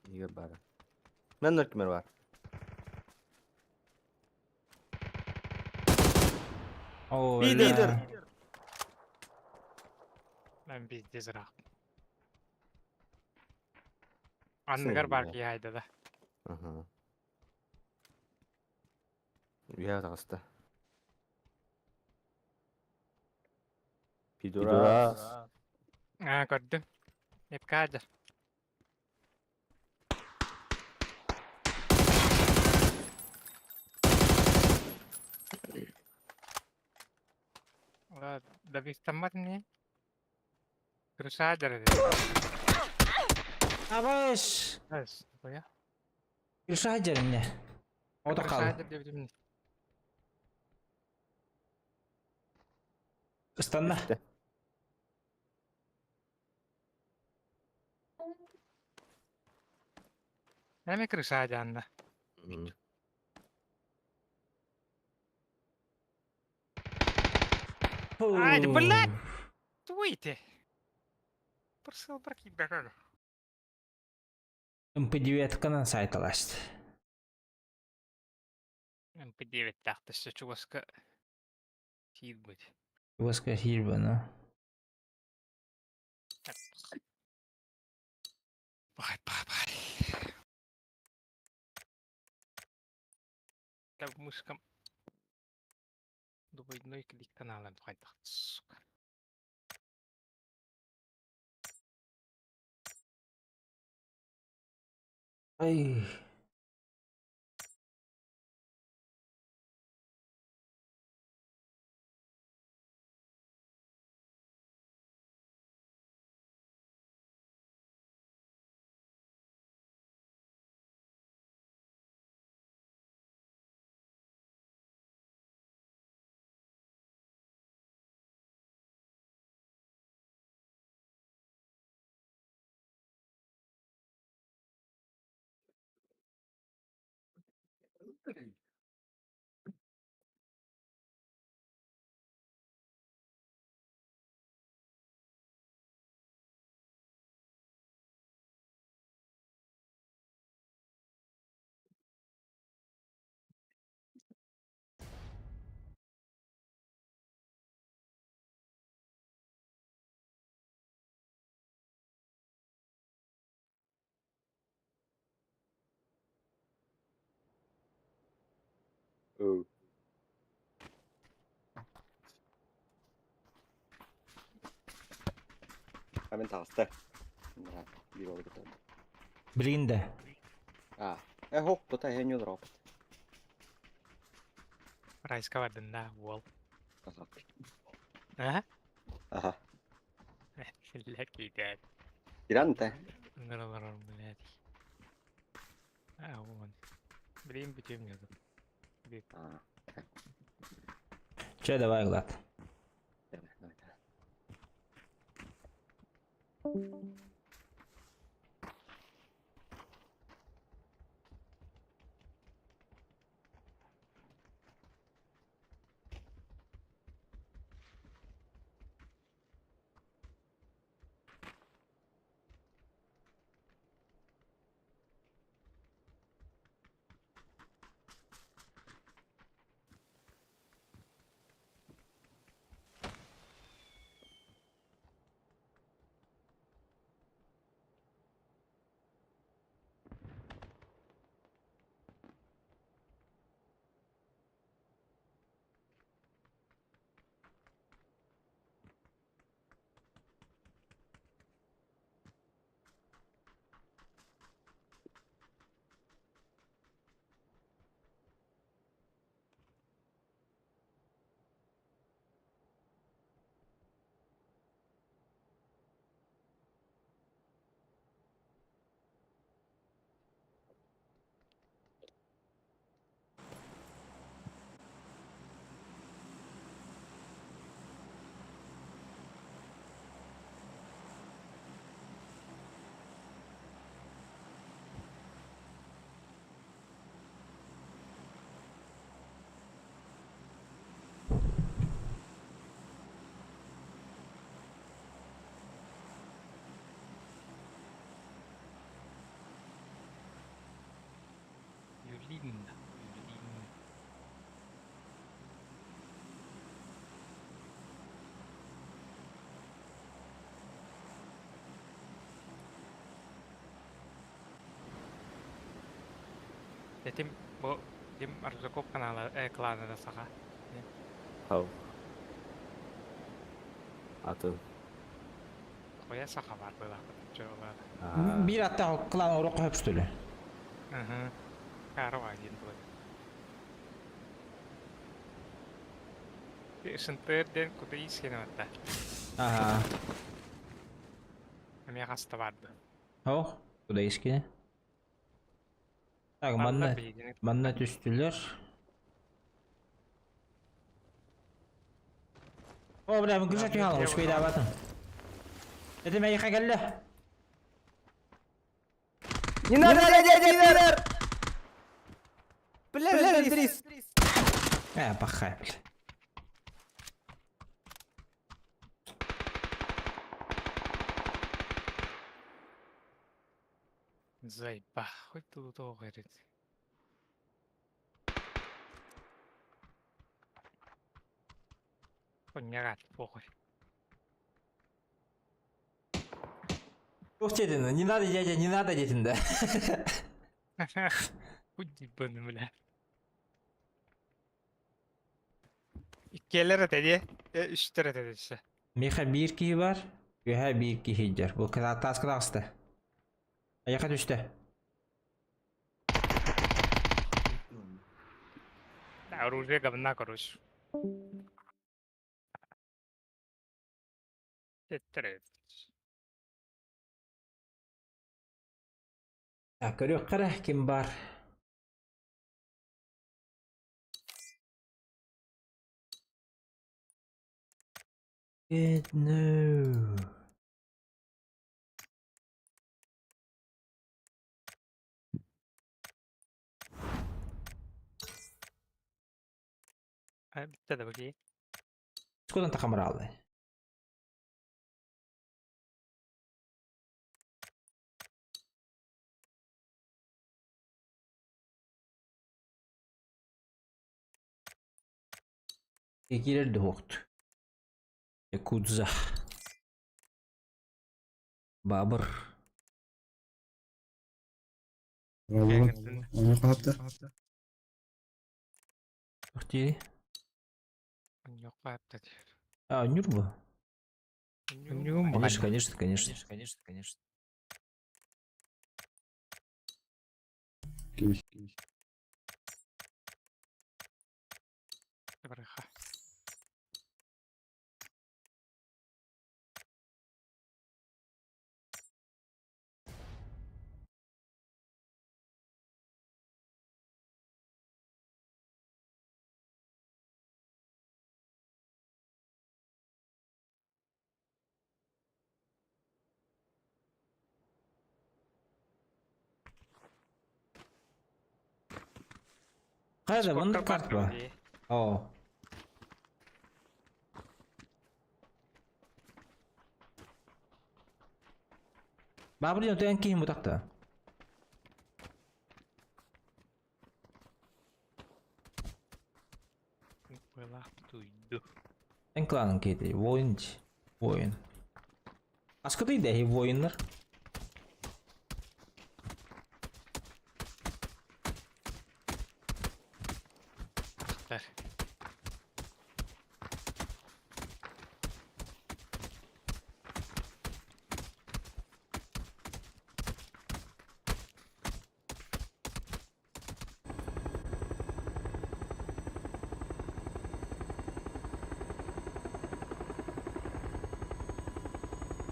Игорь бара. Мен нөркүмөр бар. О, Лидер. Мен пиздец ыраах. Анныгар бар киһи айда да. Ага. Я таҕыста. Пидорас. Аа, көрдүм. Эпкаадыр. Добистаммат не? Крышадер. Абаш! Эс, боя. Крыша дьэринне. Ото қал. Крышадер деп деймін. Ыстанна. Эме крышадер анна. Ай, блядь! Туйте! Просил барки бегал. МП9 канан сайталаст. МП9 тахтысы чугаска тиит быть. Воска хирба, ну. Бай, бай, бай. Так мышкам. Двойной клик канала сука. Ай. Оу. Амен таҕыста. Да, биир ол кытта. Билигин да. А, э хоп, тута хеню дроп. Райска бардын да, уол. Ага. А? Ага. Ләкидән. Иран та. Нырылар, блядь. А, вон. Билим бүтүм ньыгы. Бит. А, Че, давай, Глад. Давай, давай, давай. Юлин. Юлин. Этим бу Дим Арзаков канала клана да саха. Хау. Атын. Коя саха бар была. Чола. Бир атта клан урок хөпстүлү. Ага. Каро один был. Шынтыр ден куда искене атта. Ага. Эме хаста барды. О, куда искене? Так, манна, манна түстүлөр. О, бля, мен күрсәт миңа, успей да батым. Это мен яка келді. Не надо, дядя Вер! Бля, бля, Андрис! Пахай, бля. Зайба, хоть тут говорит. Понярат, похуй. Ух ты, не надо, дядя, не надо, дедин, да. Хуй бля. Иккелер этеди, үстер этеди. Миха бир киһи бар, үһэ бир киһи дьэр. Бу таас кытаҕыста. Аяка түстэ. Оружие говна, короче. Теттерет. Так, көрүөх ким бар. No. Bitti de bakayım. Скодан тахамралы. Кирер дохт. Якудза. Бабыр. Ухти. А, Нюрба? Конечно, конечно, конечно, конечно, конечно. Барыха. Хайда, Дискордка маннык карт баар ба. дии. Оо. Баабыр диэн эн киһим бутахта. Быылаах туйду. Эн кланың киһи воин дии. Воин. Аскытый да воиннар. Ахтар.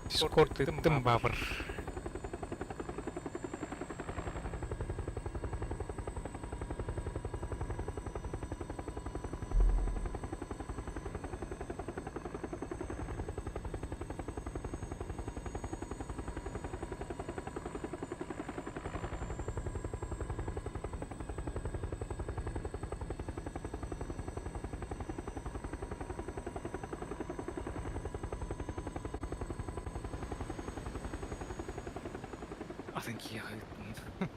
Дискорд ыттым бабыр. Атын киһиэхэ ыыттым.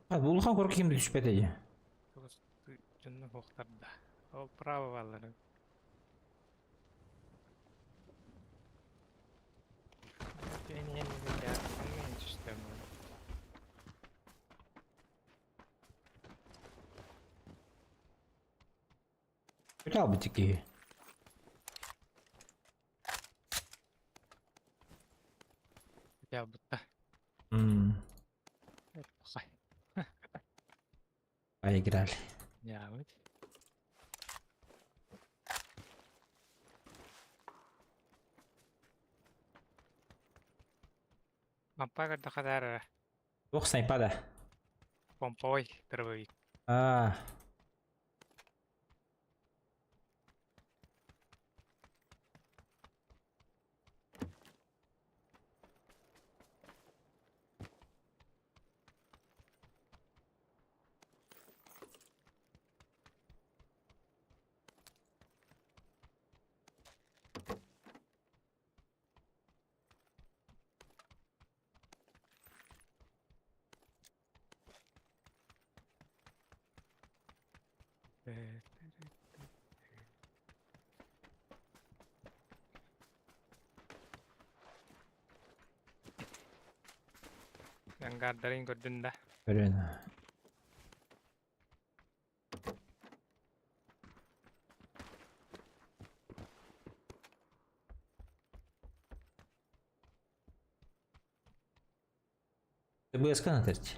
А, бу улахан курдук ким да түспэт дии. Дьонно суохтар да. Ол право бааллар. Бүтэ албыт киһи. Бүтэ Хай. Поиграли. Явыт. Маппа көрдөхө Ох, снайпада. Помповой дробовик. А. Ангардарын көрдүн да. Көрөн. ТБСК натырч.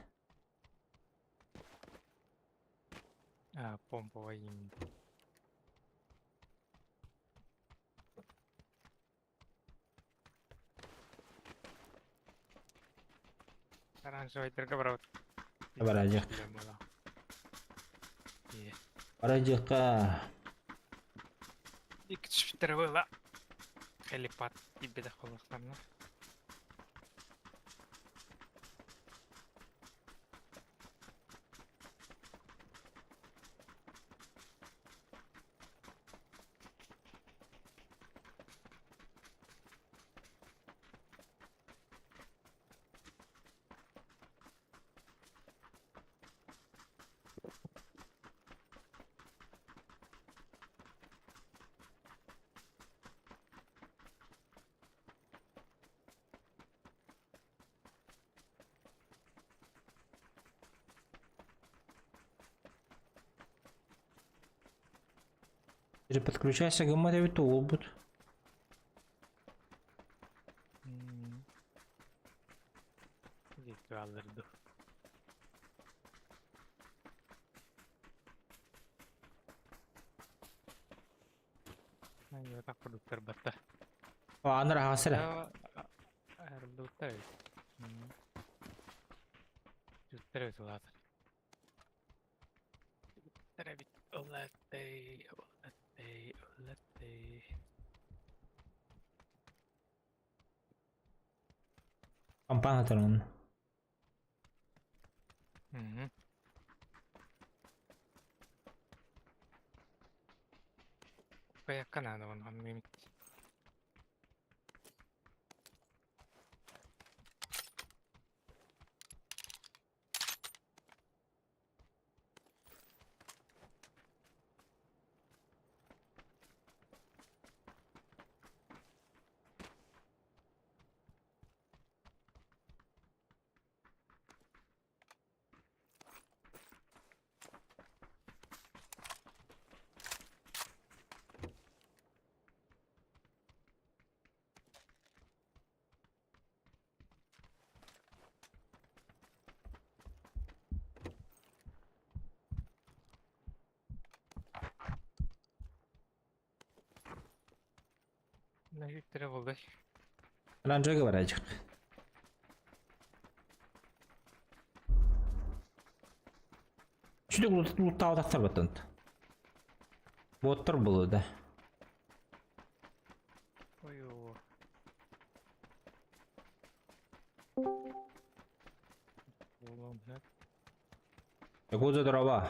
А, помповой им. Оранжевый барабыт. Баражык. Баражыкка. Икки түспүттэр была. Хелипад тиббедэх холлохтарна. Переподключайся гамма обут. Диэки алырды. Айы продуктор батта. А, анара хасыра. Ардуттар. Жүттер. Төрөбүт улаатар. Төрөбүт улааттай, улааттай, улааттай. Компания туран. Мгм. Поякка надо вон он мимит. Нәһиттэрэ буоллай. Ранжага барачык. Чүдүк луттаабатахтар баттант. Боттор булу да. Ой-о. Буолуом сөп. Якуза дрова.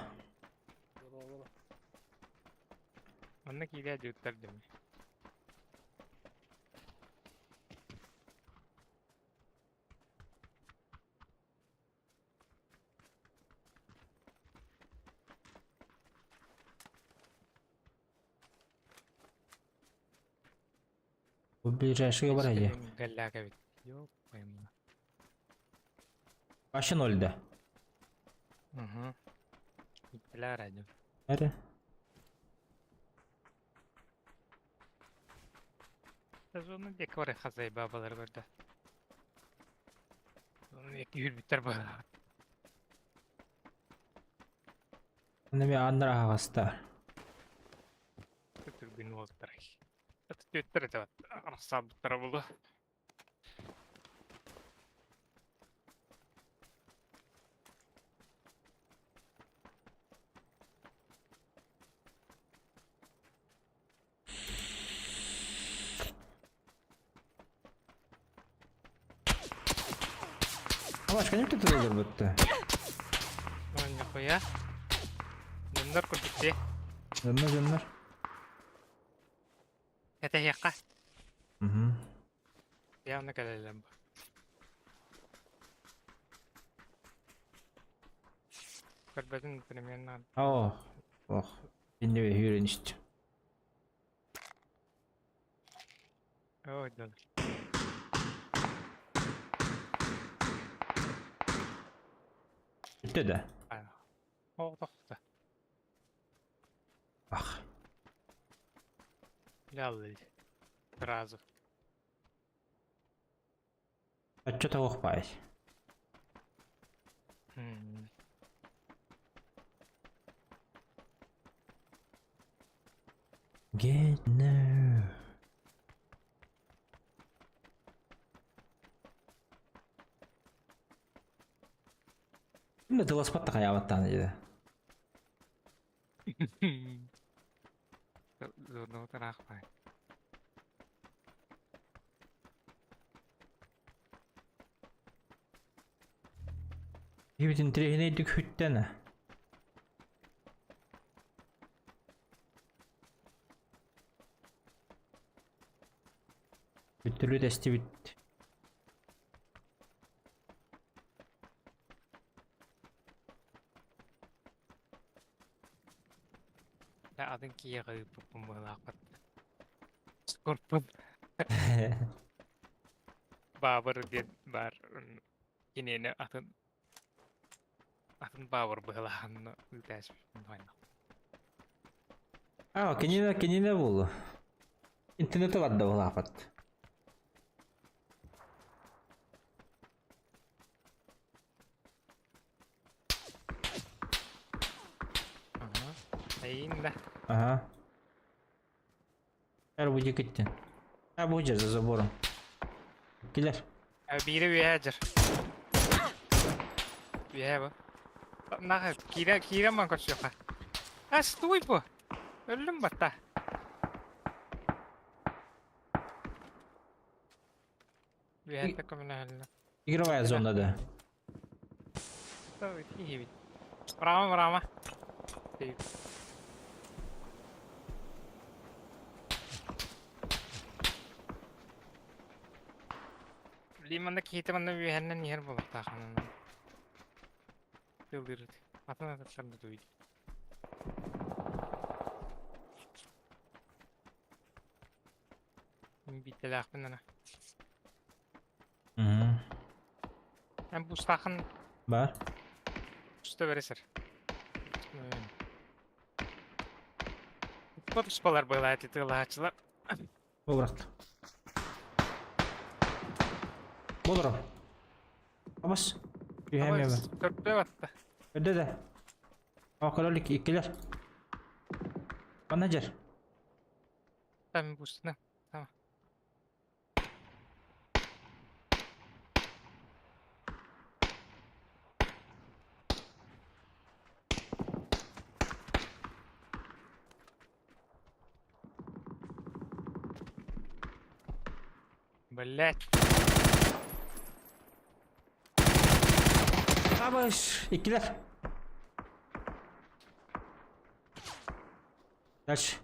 Здорово. Манна киирээ дьүттэр дими. Бу ближайшийга барайы. Гэллээк эбит. Ёп, пойма. Вообще ноль да. Угу. Иттилэр радио. Эре. Зону диэки барай хазай бабалар көрдө. Зону диэки үүрбүттэр баҕалаах. Неме аннара хагаста. Түргүн уолтар. Түөттэр этэ арахсаабыттара буолуо. Абашка не тут өлөрбүттэ? Ну, нихуя. Дьоннор курдук дии. Дьоннор дьоннор. Этэһиэххэ. Угу. Явно кэлэллэр бу. Көрбөтүн примерно. Оо. Ох. Иннибе хүүрэн исти. Ой, дьон. Бүттэ да. Оо, тохто. Ах. Ляллы. Сразу. Отчет оох бай. М. Get now. Ким да тыласпат хаябаттаан деді. Зону тараахпай. Кибитин тирехинейдик хүттэн. Бүттүлү тестибит. Да атын киэҕэ ыыппыппын быһыылаахпыт. Скорпун. Баабыр диэн баар киниэнэ атын атын баабыр быһыылааханна ыытаачпын А, кинине кинине булу. Интернети барда булаапат. Ага. Айын да. Ага. Эр бу киттен. А бу жер за забором. Килер. Биири үөһэ дьэр. Үөһэ бу. Нахы, киирэ, киирэн ман көрсүөххэ. А, стой бу! Өллүм батта. Үөһэттэн көмөлөһөллөр. Игровая зона, да. Киһибит. Брама, брама. Лиманна киһитэ манна үөһэннэн иһэр буолуохтаах. Тылдырыт. Атын ататтарда туйд. Биттэлээхпин ана. Эн бустаахын Бар. Уста бересер. Туспалар былаати тылаачылар. Обрат. Болором. Абас. Үһәм яба. Төрттө батта. Өдө да. Акыралык иккилер. Менеджер. Там бустuna. Tamam. Блять. Абаш. Иккилер. Дальше.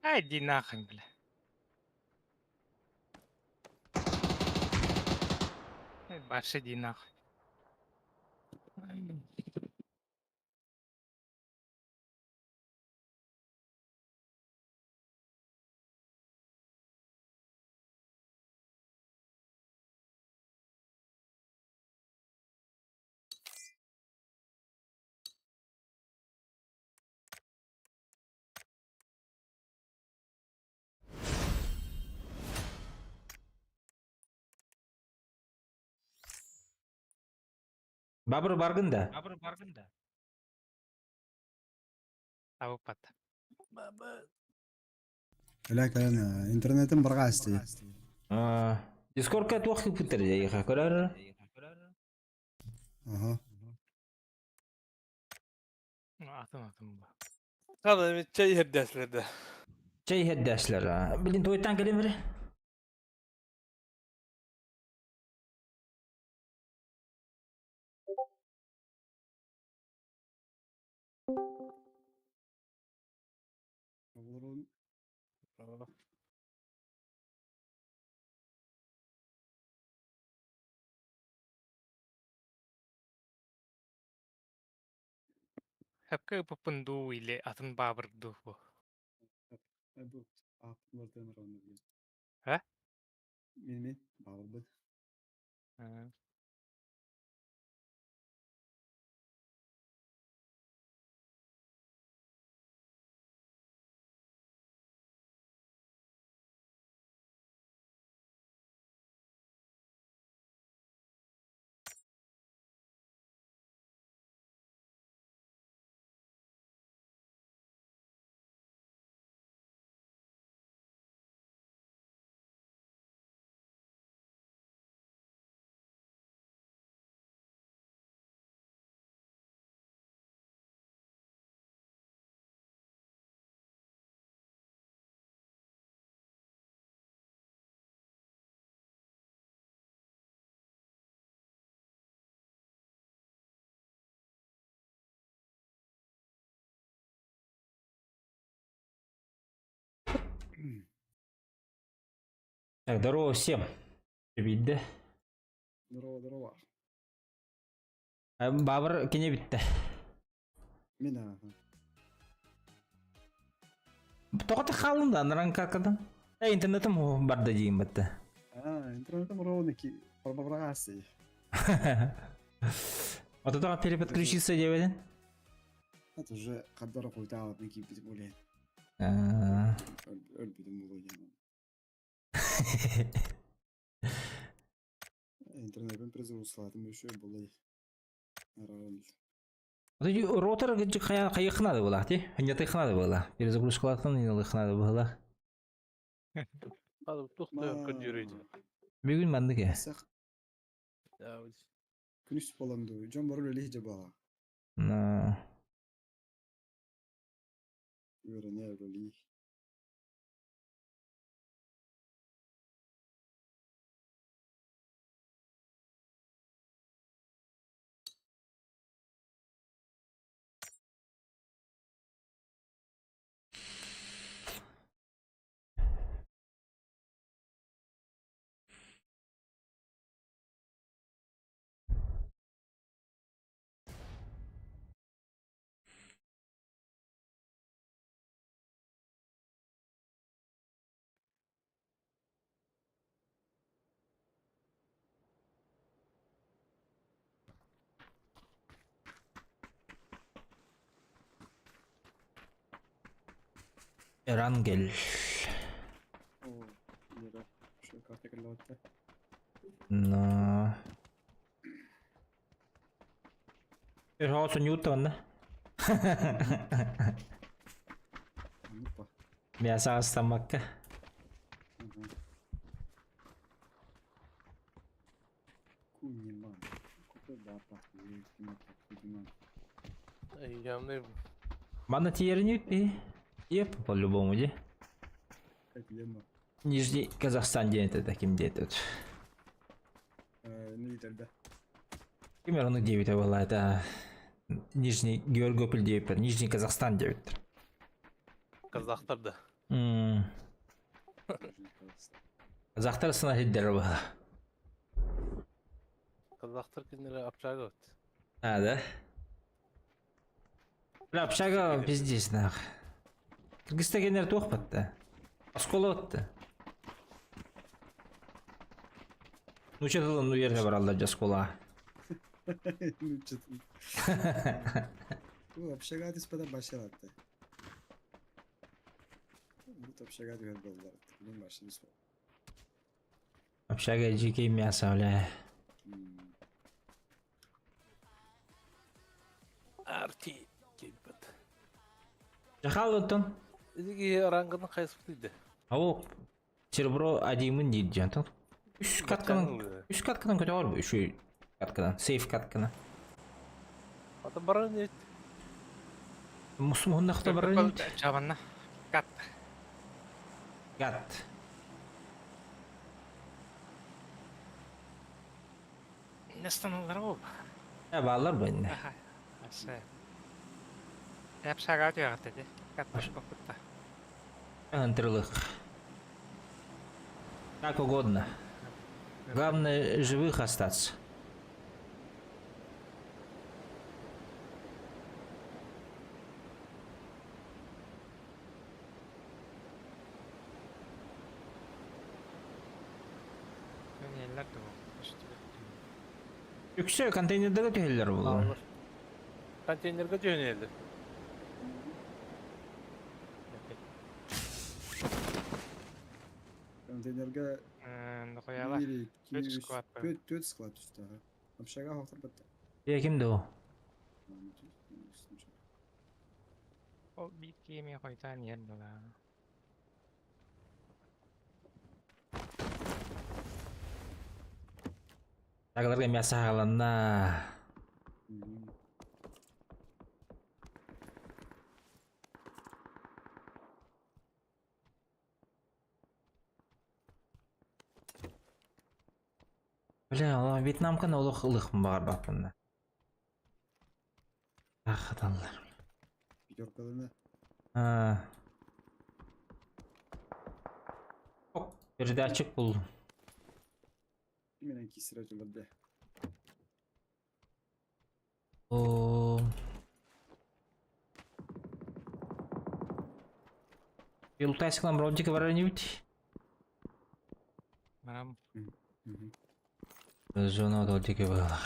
Ай, иди нахрен, бля. Ай, баш, иди нахуй. Бабыр баргын да. Табып бат. Ләкин интернетым барга асты. Дискордка туох кыппыттар дьэ көрөр. Ага. Атын атын бу. Хана чай herdeslerde. Чай хеддәшләр. Билин туйттан кэлин бире. Хапка ыппын дуу или атын баабыр дуу бу. Бу ап мөртөн ронды билген. Ха? Мен мен бабыр. Так, здорово всем. Видно. Здорово, здорово. Бабыр кене битте. Мен ага. Тоҕо халын да анаран какадан. Э интернетим барда дейін бітті. А, интернетым ровно ки барга асты. Вот это переподключиться дебедин. Это уже каддар койта мен кийип битип ойлайм. Өлбүдүм болой. Интернетим. Перезагрузкалаатым еще буолла дии. Арааран. Ротор хайыхына да была, ти? Ханятыхына да была. Перезагрузкалаатан инылыхына да была. Хады тух да көндүрүйдү. Бүгүн маннык э. Сах күнүс болан дуу. Дьон бары үлэлии дьабаҕа. Но. Үөрэнэ үлэлии. Эрангель. Оо, Лера, что карта кэллэҕиттэ. Но. Эр ньуутта Оннук ба. Мясо астамакка. Мгм. Куньман. Какой баапах, Куньман. Явный Мана тиерни и Еп, по-любому, де. Как лема. Нижний Казахстан день это таким день тут. Не да. Примерно 9 была, это Нижний Георгиополь 9, Нижний Казахстан 9. Казахтарда. Казахтар сына хиддер была. Казахтар кинилер общага вот. А, да? Бля, общага пиздец, нах. Кыргызстан туох батта. Оскола отты. Ну что ну ерге баралдар жаскола. Ну что ты. Ну, общага түспэдэ башалатты. Бут общага түһэр буоллар. Билин башын суох. Общага жеке мясо, бля. Арти келбет. Жахал оттон. Иги рангын кайсы диди. Ау, серебро один дейді антон. Үш катканан, үш катканан көтө бар үш катканан, сейф каткана. Ата баран нет. Мусум хуннахта баран. Чабанна. Кат. Гат. Нестаналар ол. Я балар бенне. Аса. Япшага өтө Кат башпапытта. Антрлых. Как угодно. Главное живых остаться. Үксө контейнердеге түһэллэр булу. Контейнерге жөнелди. Контейнерге Нохуяла. биир, Төрт икки, үс, склад бар. төрт төрт склад түстэ. Общага хоқтар бітті. Я кимде о? Ол бит кеме койтан ер була. Тагаларга мясо хагаланна. Бля, ала Вьетнамканы олох ылых багар баппынна. Ах, адаллар. Пятеркаларына. А. Оп, передатчик был. Менен кисір өтілді. О. Илутайсыклам ролдика барар-нибудь? Марам. Зона ролдика была.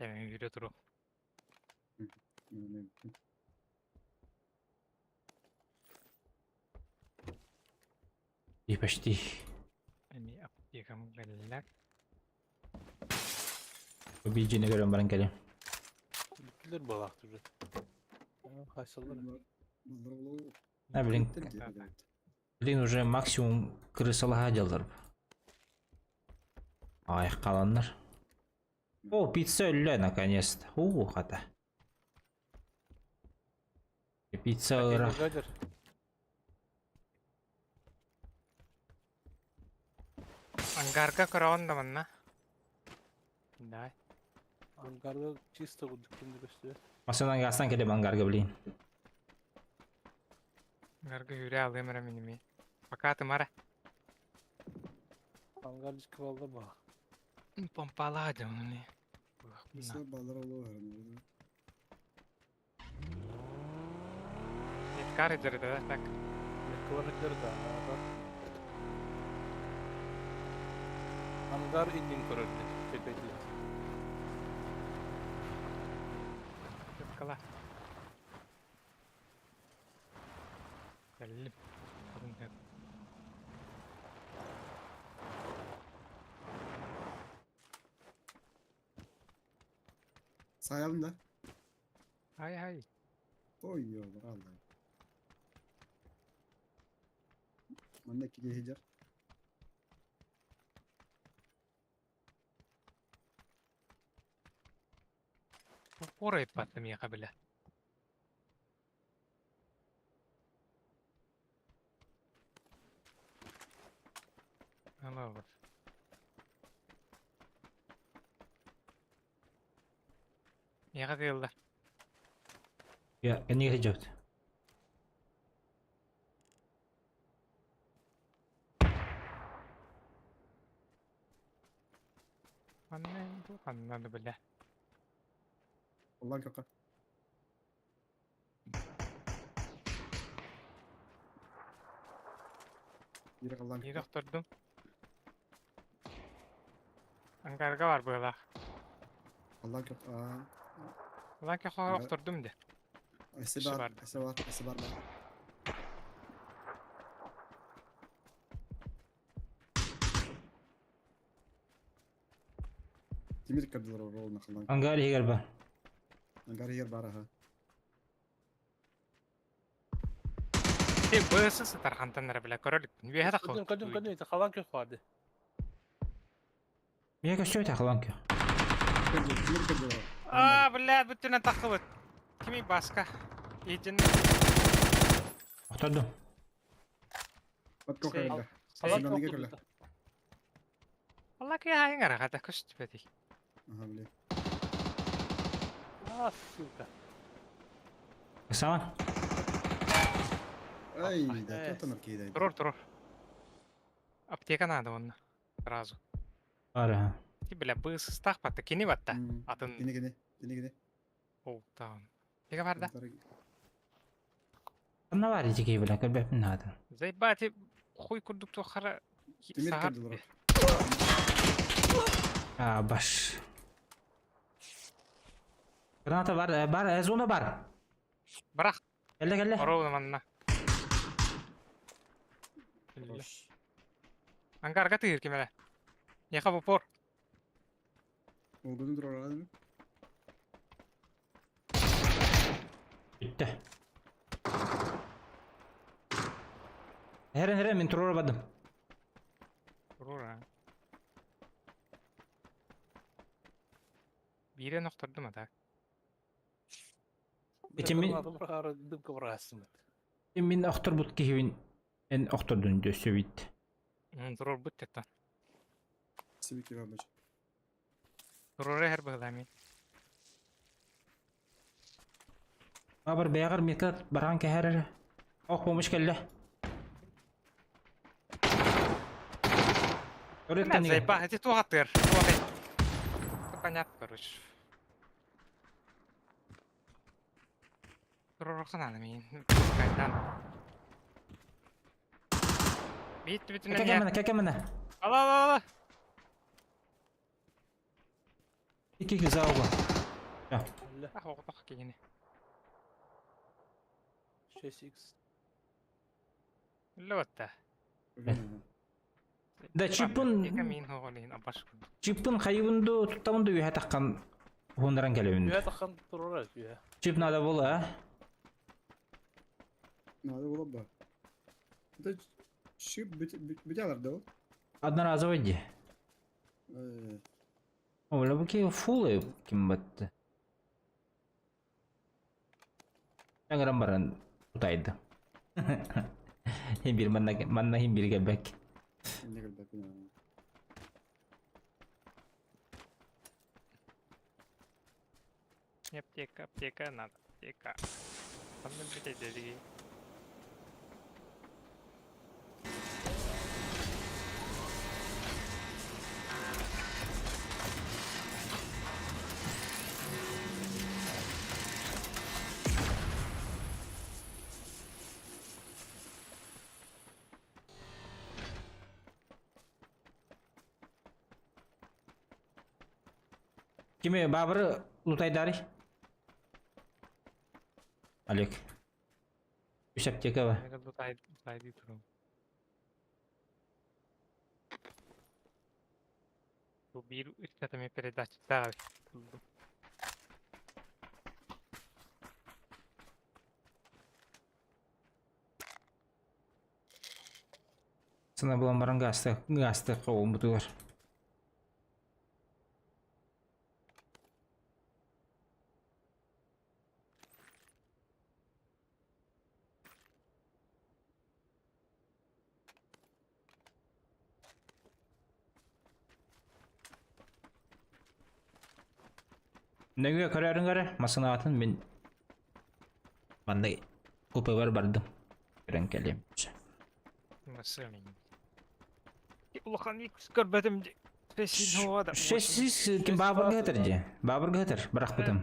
Кэмин үүрэ туруом. И почти. Эми аптекам кэллэ. Убийдьини көрөн баран кэлиэм. Бүттүлэр буолаахтар уже. Хайсаллар. А, блин. Блин, уже максимум крысалаһа дьаллар. Ай, халаннар. О, пицца өллө, наконец-то. У, хата. Пицца ыра. Ангарга көрөҕүн да манна. Да. Ангарга чисто курдук кимди көстүбэт. Масынан гастан келе ангарга, блин. Ангарга үүрэ алыам эрэ миними. Пока тымара. Ангар дьикки буолла ба. Помпалаа дьону. Неткар да, так. Неткар да. Ангар иннин көрөрдө. Тепети. Кала. Кэллим. Sayalım da. Hay hay. Oynuyorlar Allah. Manna киһи сылдьар. Пора ыппаттым миэхэ бile. Ала вот. Миэхэ тыылла. Я, не идет. Манна ханна да бile. Аллаһ көкө. Биир охтордум. Ангарга бар быылаах. Аллаһ көкө. Улан көхө охтордум де. Эсе бар, эсе бар, эсе бар. Тимир кабдылар ролна халан. Ангар егер бар. Ангар егер бар аха. Ти бысы сытар хантан эрэ билэ көрөлүк. Үөһэ Көдүм көдүм көдүм ити халан көх барды. Мия көстүбүт халан көх. Аа, блядь, бүттүнэн таххыбыт. Кими баска? Иджин. Охтордум. Бат көх Халан көллө. Алла ки хайын арахата көстүбэти. Аха, блин. А, сука. Сама. Ай, да, кто там кидает? Турор, турор. Аптека надо онно. Сразу. Ара. Ти бля бысыстах батта кини батта. Атын. Кини кини, кини кини. Оу, таун. Аптека бар да. Анна бар ити бля, көрбөппүн наада. Заебать, хуй курдук тухара. Тимир кабдылар. А, баш. Граната бар, бар, зона бар. Барах. Кэллэ, кэллэ. Ровно манна. Ангарга тыыр кимеле. Яха в упор. Олгунун турар Бүттэ. Херен, херен, мин турар бардым. Турар. Бире нохтордум ата. Ити мин мин охтор бут киһибин эн охтордун дөссөбит. Турар бут теттан. Сибики бабыч. Турар хер быглами. Абар бэйгар метат баран кэһэрэр. Ох помощь кэллэ. Бля, заебать, эти тугатыр. Тугатыр. Понятно, короче. Турар хананы мин. Кайдан. Бит бит Кэкэмэнэ, кэкэмэнэ. Ала ала ала. Ики зауга. Оҕотох киһини. 6x. Үллэбэтте. Да чиппын Мин хоҕолин абаш. чиппын хайыбын ду туттабын ду үһэ таххан уһуннаран кэлэбин. Үһэ таххан турара үһэ. Чип надо было, а? Надо было бы. Это чип бүтәләр да ул? Одноразовый ди. Оля бу ки фулы ким батты. Эҥэрэн баран утайда. Хин бир манна манна хин бир кэлбэк. Инне кэлбэк. Аптека, аптека надо, аптека. Там не будет. Кими бабыры лутайдары? Олег. Үс аптека бар. Бу биир үстэтами передача Сана булан баран гасты, гасты қауым бутугар. Нөҥүө көрөрүн көрө, масынаатын мин манна купебар бардым. Көрөн кэлиэм. Масылын. Улахан икс көрбөтүм. Шесть ким бабырга хатыр же. Бабырга хатыр, барахпытым.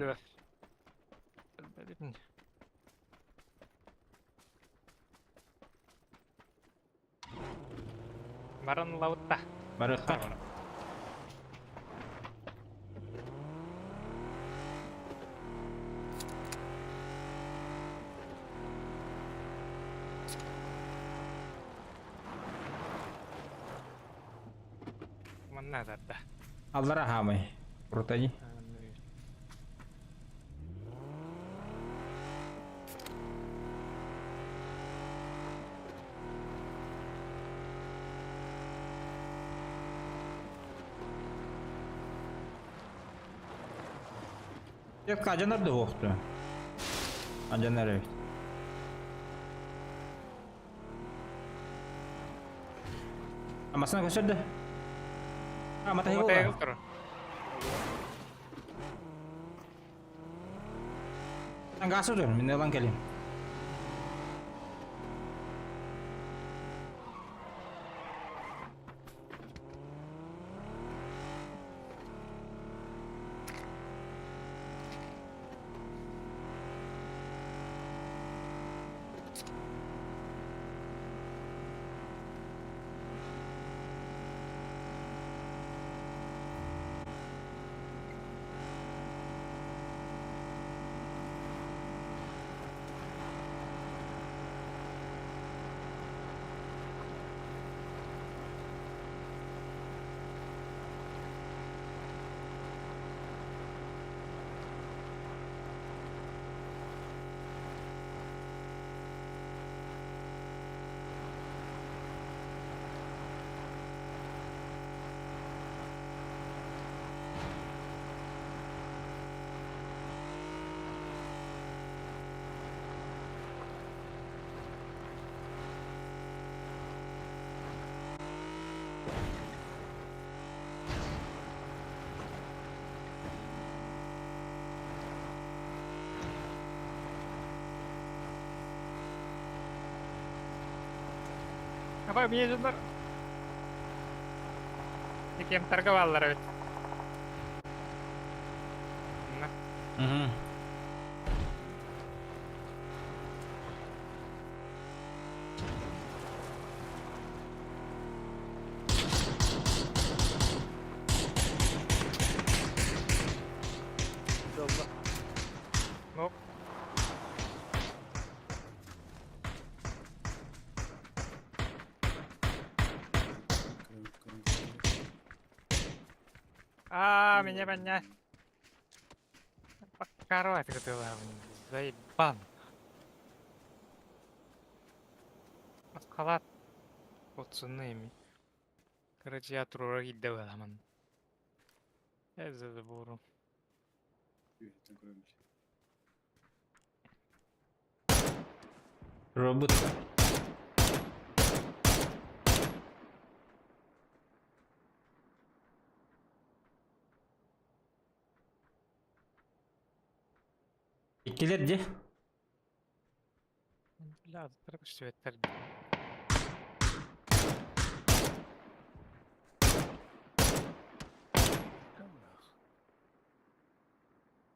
Баран лаутта. Барыкка. Манна да. Аллара хамай. Крутани. Yok acanlar da yoktu. Acanlar evet. Amasına gösterdi. А, mata Mata higo. Газ уже, мен ылан келем. Apa мне жондар? Кем торговаллар ведь. Угу. Allah. А, меня поднять. Кровать готова. Заебан. Халат. Пацаны. Короче, я турура кидде баламан. Я за забору. Робот. Иккилер де. Бля, все это.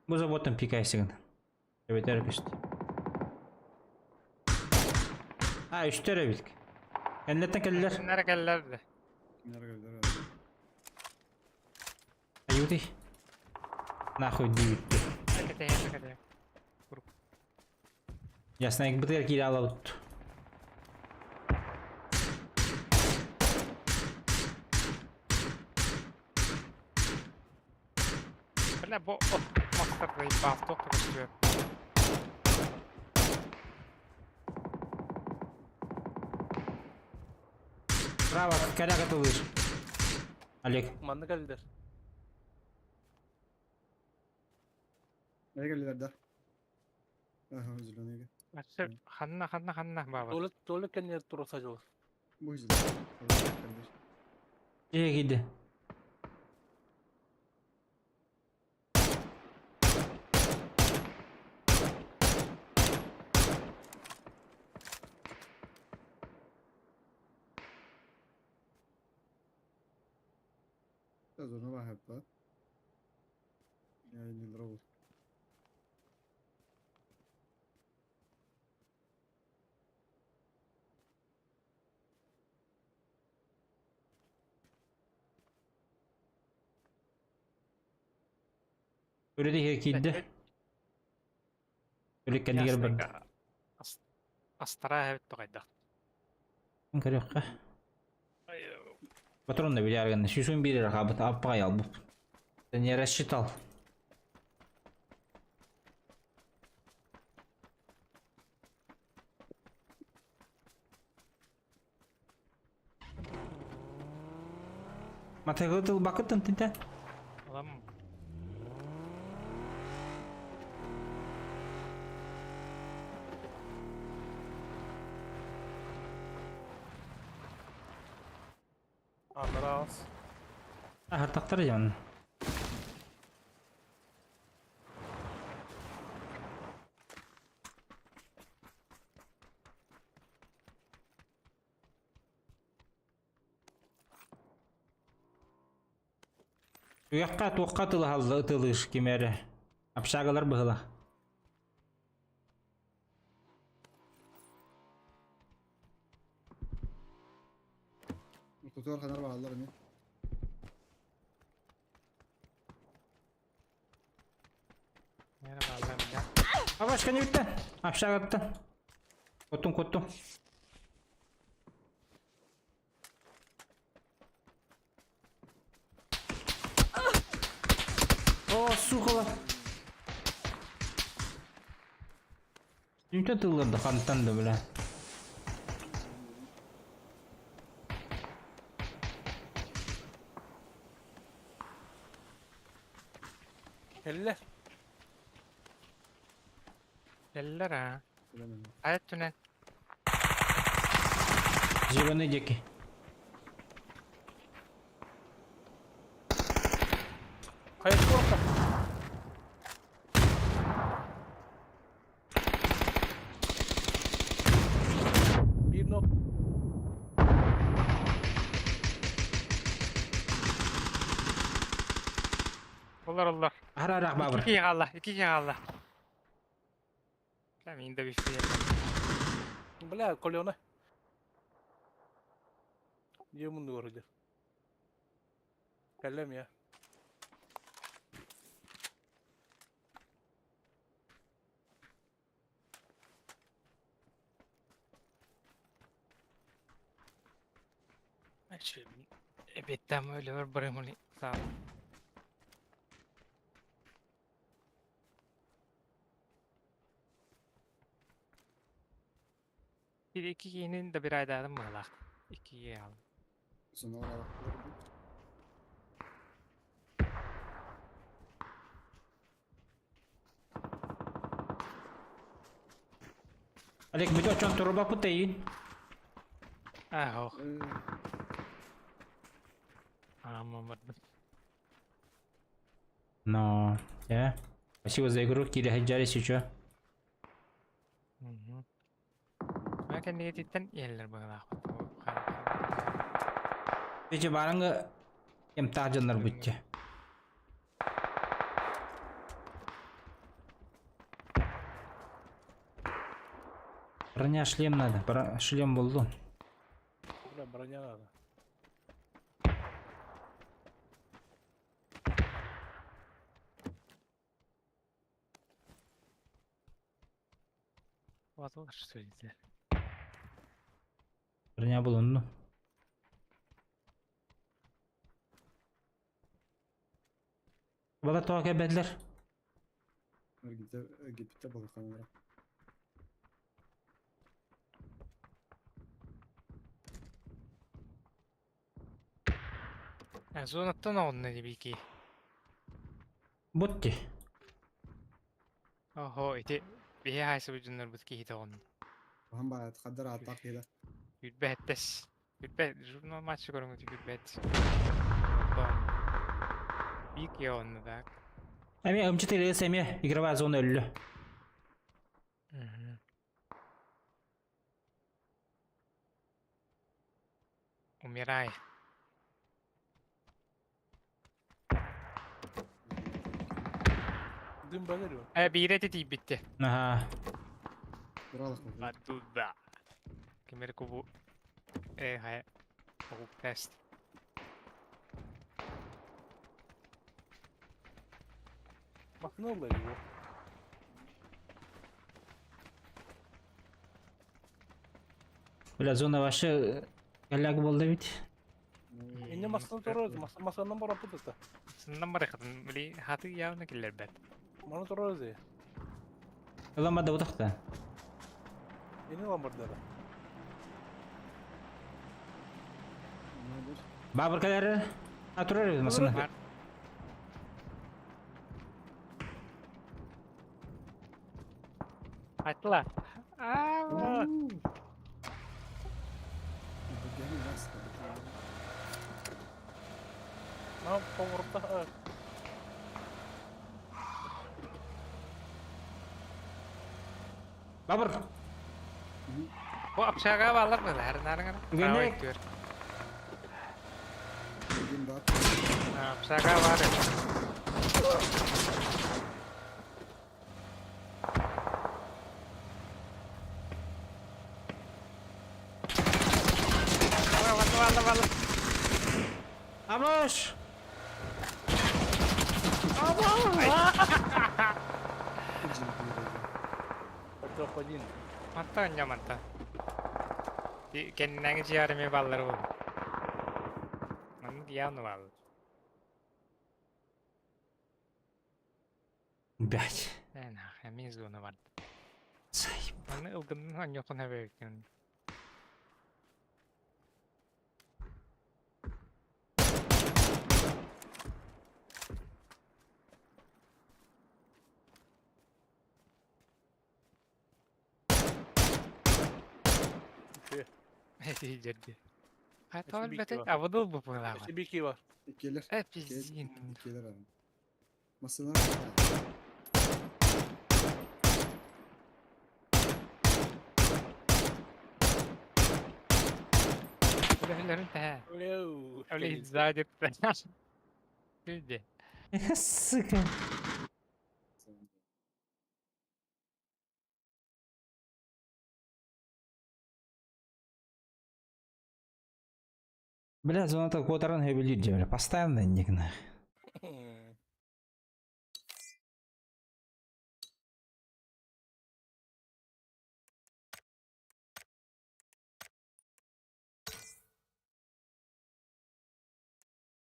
Бу заводтан пикайсыгын. Эбэтэр көстө. А, үстер эбит. Кэннеттен кэллэр. Нere келлерdi. Аюты. Нахуй диибитти. Кете кете. Ясно, бытыр кире алабыт. Бля, бу мастер заебал, только все. Право, коряк атылыр. Олег. Манна келдер. Нere geldiler да? Ага, зеленый. Ханна, ханна, ханна, баба. Толы толы кеннер турура жол. Бу зеленый. Э, киди. Зона бахаппа. Yani نضربه. Өрөдө киди. Өлүк кэннигер барды. Астара хебит тоқайда. Көрөккө. Патрон да билярган. Сүүсүн бир рахабыт аппай албып. Не рассчитал. Матагытыл бакыттын тинте. Алам. Анрас. Ахартактар жан. Уякка туаққа тылы тылыш кемері. Апшағалар бұғыла. Тротуар ханар баалар эми. Нere балам я. Абашка не бітті. Апшағатты. Коттум, коттум. О, сука. Нүтә тылларды хантан да бля. Келлер. Келлер а. Айт түнен. Зеленый деки. Кайсы корка? Bir nok. Олар олар. Ара ара бабыр. İki kalla, iki kalla. Бля, мен де bir şey Бля, колена. Yemin doğrudur. Kellem ya. Эбеттем öyle bir bırakmalı. Sağ ol. Bir iki kihinin да бирайдаадым быһылаах. Икки киһи хаалла. Зоналар Олег, мы чон туруба путайын. Аа, ох. Аама бардым. Но, я. Спасибо за игру, Кири Хаджарис еще. Маа кэннигититтэн иһэллэр быһылаах. Пече баранга кем тажаннар бутте. Броня шлем надо. Шлем булду. Бля, броня надо. Ватылар сөйледі. Броня булунду. Бала тоға кәбәдләр. Гипте балыканара. Зонаттан оғынна дебейки. Бутти. Охо, ити бихи хайсы бұжыннар бұт кейті оғын. Хаһан баа хаддар ааттаах киһи да. Үрбәттес. Үрбәт, журнал матчы көрүңү үрбәт. Бик оғынна да. Эме М4 эме игровая зона өллү. Умирай. Дым балер Э, бире ти битти. Ага. Оттуда. Кемер кубу. Э, хай. Кубу тест. Махнула его. Бля, зона вообще голяк был да ведь. Инне масаны турар, масанан бар апыты. Сыннан бар хатын, били хаты явно келер бәт. Маны турар зи. Ламада утахта. Инне ламбардара. Бабыр калары. А турар масына. Айтла. Аа. Нам поворта. Бабыр. Бу апшага балар mı? Her narыңар. Гүнек. Апшага бар. Вала, вала, вала. Амаш! Топ-1. Манта манта. Кеннәңе жиарыме баллар бул. Маны явно бал. Блять. Нә, мен зона бар. Маны ылгынның аньоқын хәбәр Жерде. Хайта бете, абыдыл бу була. Бики бар. Иккилер. Э, пиздин. Иккилер адам. Масына. Үлелерин тә. Үле сзади. Люди. Сука. Бля, зона так квотаран хэбилир бля, постоянно нигна.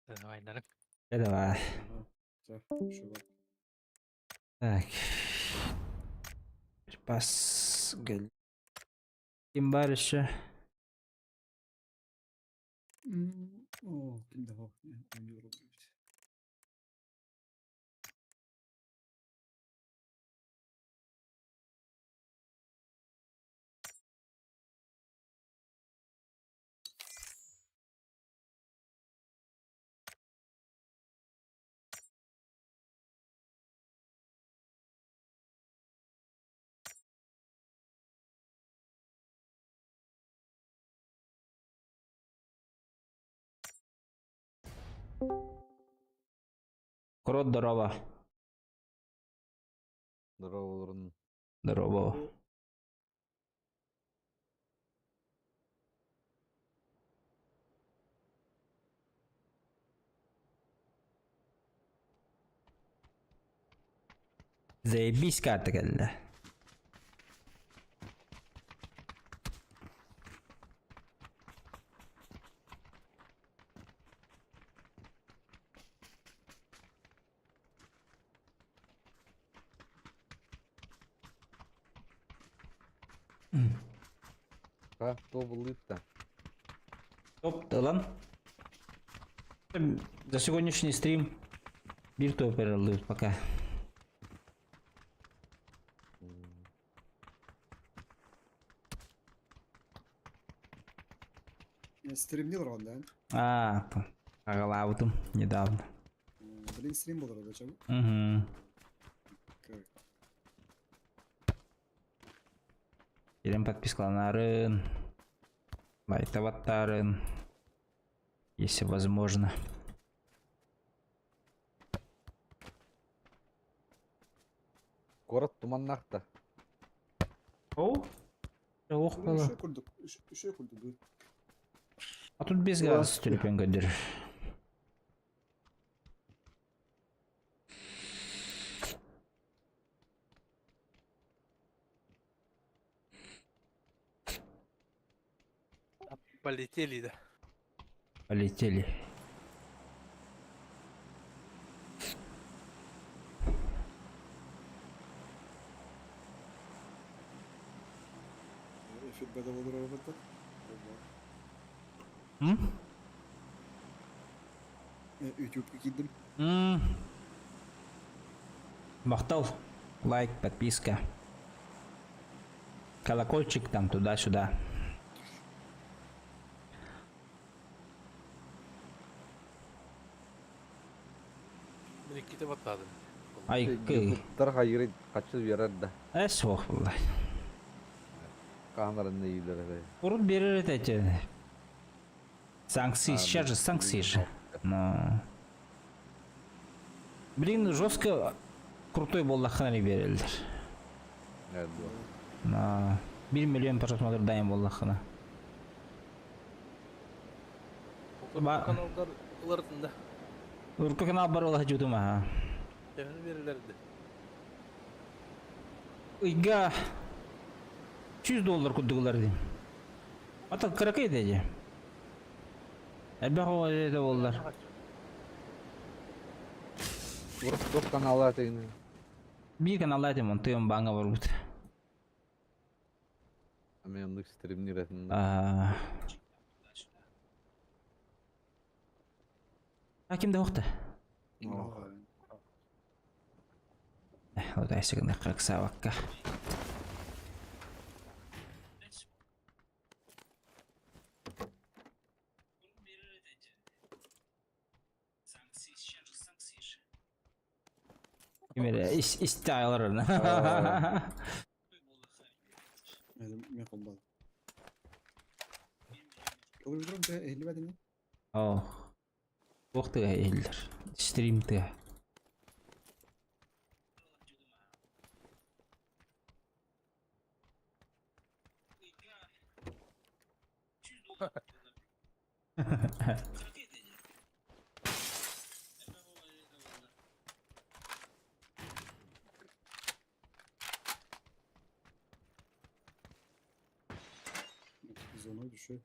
Давай, давай. Давай. Так. Пас. Ким бар еще? О, ким да хоқ. Крот, здорово. Здорово, Лорн. Здорово. Заебись карта кэллэ. Ха, то был-то. Топ, ылан. За сегодняшний стрим биир топ пока. Стримнил рон, да? А, аҕалаабытым недавно. Блин, стрим был рон, зачем? Угу. Кэлэн подпискаланарын, лайктабаттарын, если возможно. Город туманнахта. О, ох, было. Үшө курдук, үшө курдук. А тут без газа телефон көдür. Полетели, да. Полетели. Эфир беда болдура бата. М? YouTube кидим. М. Махтал. Лайк, подписка. Колокольчик там туда-сюда. Никита баттадым. Ай, кый. Тар хайыры качы берер да. Эс ох, булла. Камераны үйлері. Урут берер эти санкции, А, сейчас же ну, санкции же. Но... Блин, жестко крутой буоллаххына береллэр. На 1 миллион просмотр дайын буоллаххына. Ба- Каналдар ылартында. Урукку канал бар ола жутум аха. Төһөнү берилерди. Ыйга 100 доллар курдугулар дим. Ата кыракай деди. Элбэх это боллар. Урут каналлар тегин. Биир канал этим он тыйым баңа бар бут. Мен оннук стримнир этин. А А кимде окты? Вот айсыгында как сабакка. Кимере ис истайлар. Мен колбал. Ол жүрөм те элли бадым. О. Уақты эллер. Стрим ты. Зона düşüyor.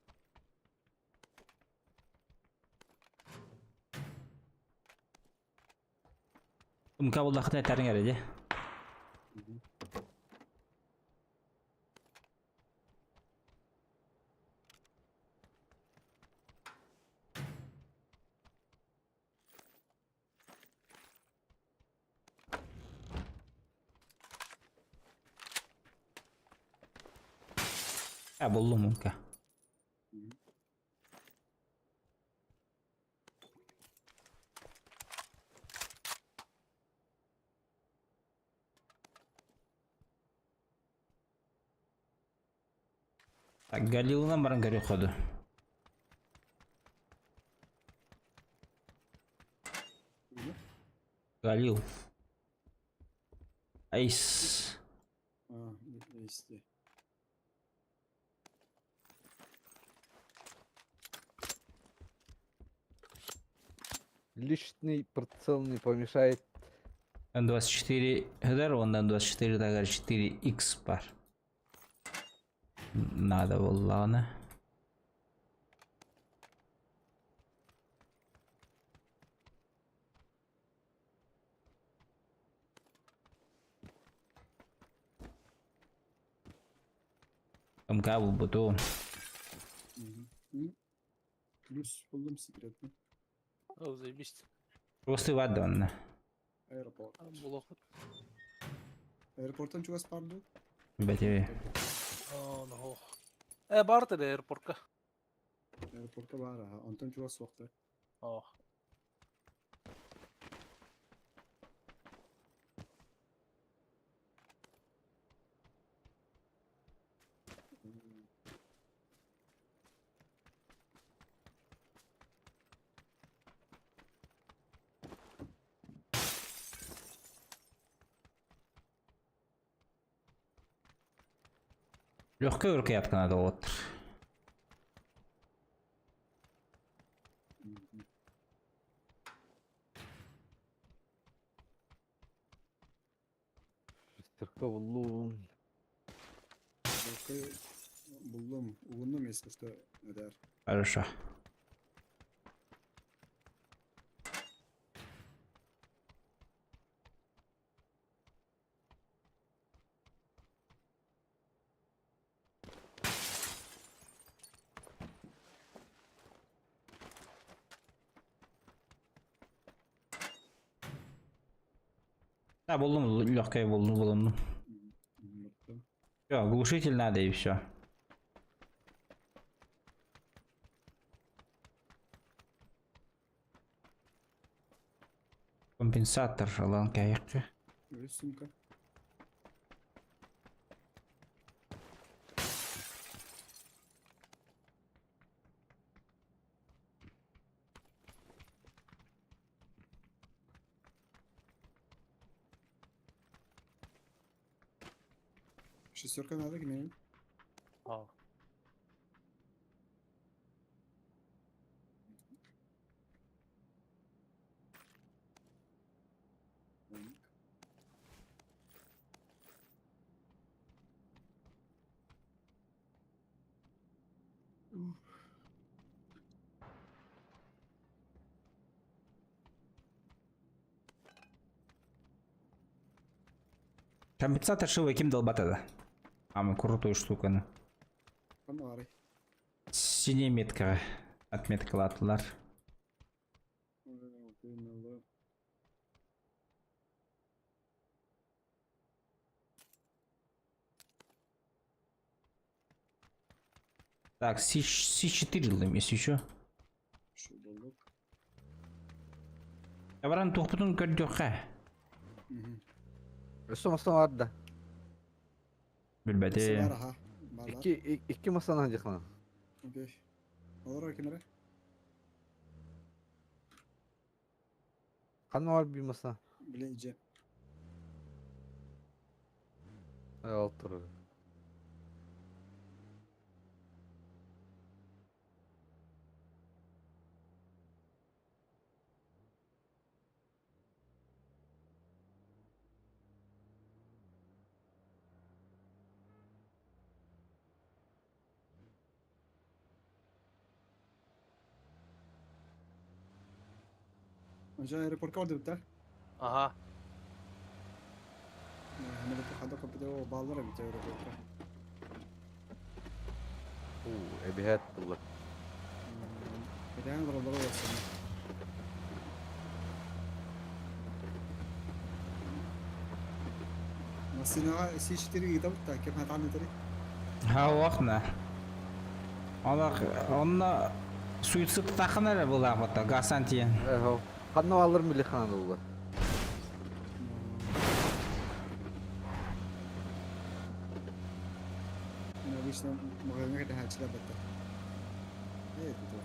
Умка буллахта этәрин эреде. А, буллум мунка. Так, Галилынан баран көрүөх ходу. Галил. Айс. А, есть. Личный прицел не помешает. М24 һыдар, ондан 24 тагар 4X бар. Надо буоллаҕына. МК булбутум. Плюс буллум секретный. О, заебись. Просто вадда онна. Аэропорт. Булохут. Аэропорттан чугас баар дуу? Бэтиби. О, ну. Э, бар да аэропортка. Аэропортка баар, аха. Онтон чугас суохтар. О. Легкая рукоятка надо вот. Шестерка буллум. Легкая буллум. Угуннум, если что, эдэр. Хорошо. Да, буллум, легкая буллум, буллум. Все, глушитель надо и все. Компенсатор ылан кайыкка. Өс сумка. Шестерка надо гмель. А. Компенсатор шива ким долбатада? А мы крутую штуку. ну. Канары. Синяя метка. Отметка латлар. Так, С4 лым, если еще. Абаран тухпутун көрдөххэ. Өссө мастан бар да. Билбэти. Икки икки мастан хадихна. Окей. Олар кимере? Ханна бар би мастан. Блин, же. Ал тур. Анжа аэропортка барды бит, Ага. Аэропорт хада капыда баллар бит аэропортка. У, эбиһэт булла. Бедән баралар olsun. Масина С4 гитап та кем хатаны тари? Ха вахна. Олох онно суицид тахын эрэ булаабыта гасан тиен. Ханна алыр милихан улла. Обычно магазинга кэтэһээччилэр батта. Э, это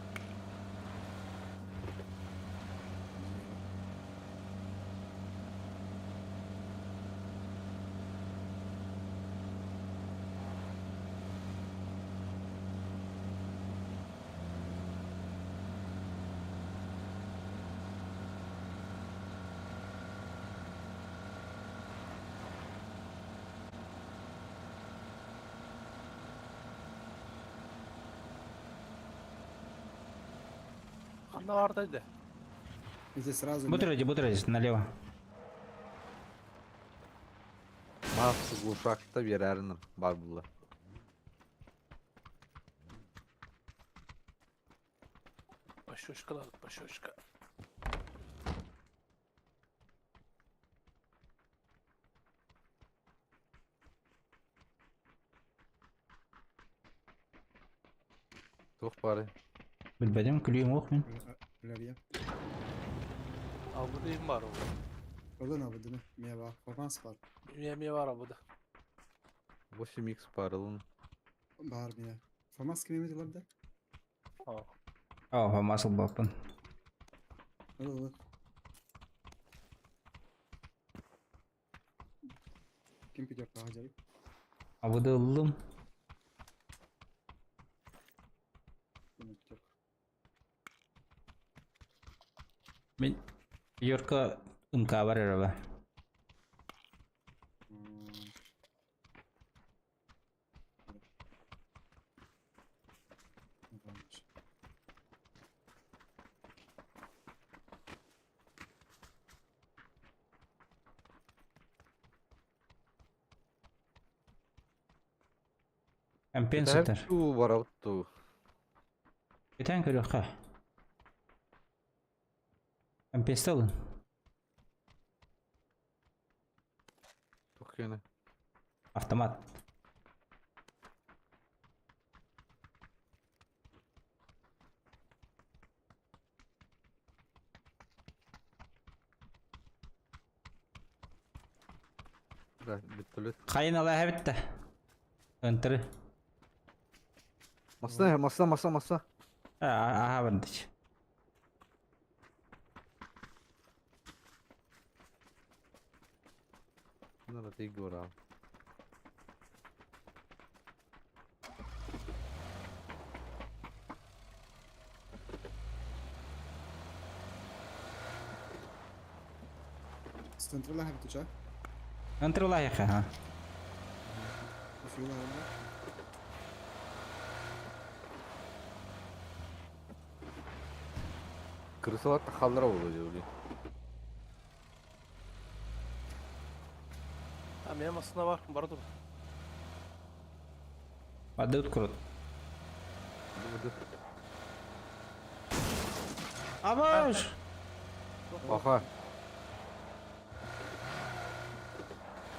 Ханна барда да. Здесь сразу... Бутрыди, бутрыди, налево. Мас глушакта берәрін бар була. Пашошка надо, пашошка. Тух бары. Билбедим, күлüyüm ох мин. Үләрия. Абыда им бар ол. Олын абыдыны. Мия бар. Формас бар. Мия бар абыда. 8x барылын. Бар мия. Формас ким эмет олар да? О, масыл баппын. Ол ол. Ким пятерка хажай? Абыды ыллым. Пятерка. Мин Йорка МК бар эрэ. Эмпен сытар. Ту барауту. Итен көрөххэ. Эмпен сталын. Тухкене. Автомат. Да, бүттүлүт. Хайын ала хэбитте. Ынтыры. Масна, масна, масна, масна. Аха бардыч. Надо ты гора. Централа хабитуча. Ынтыры лайықы, ха. Уфила хабитуча. Крысалар тахаллара болу диули. А мия масына бар, бар dur. Адыт крут. Абаш! Аха.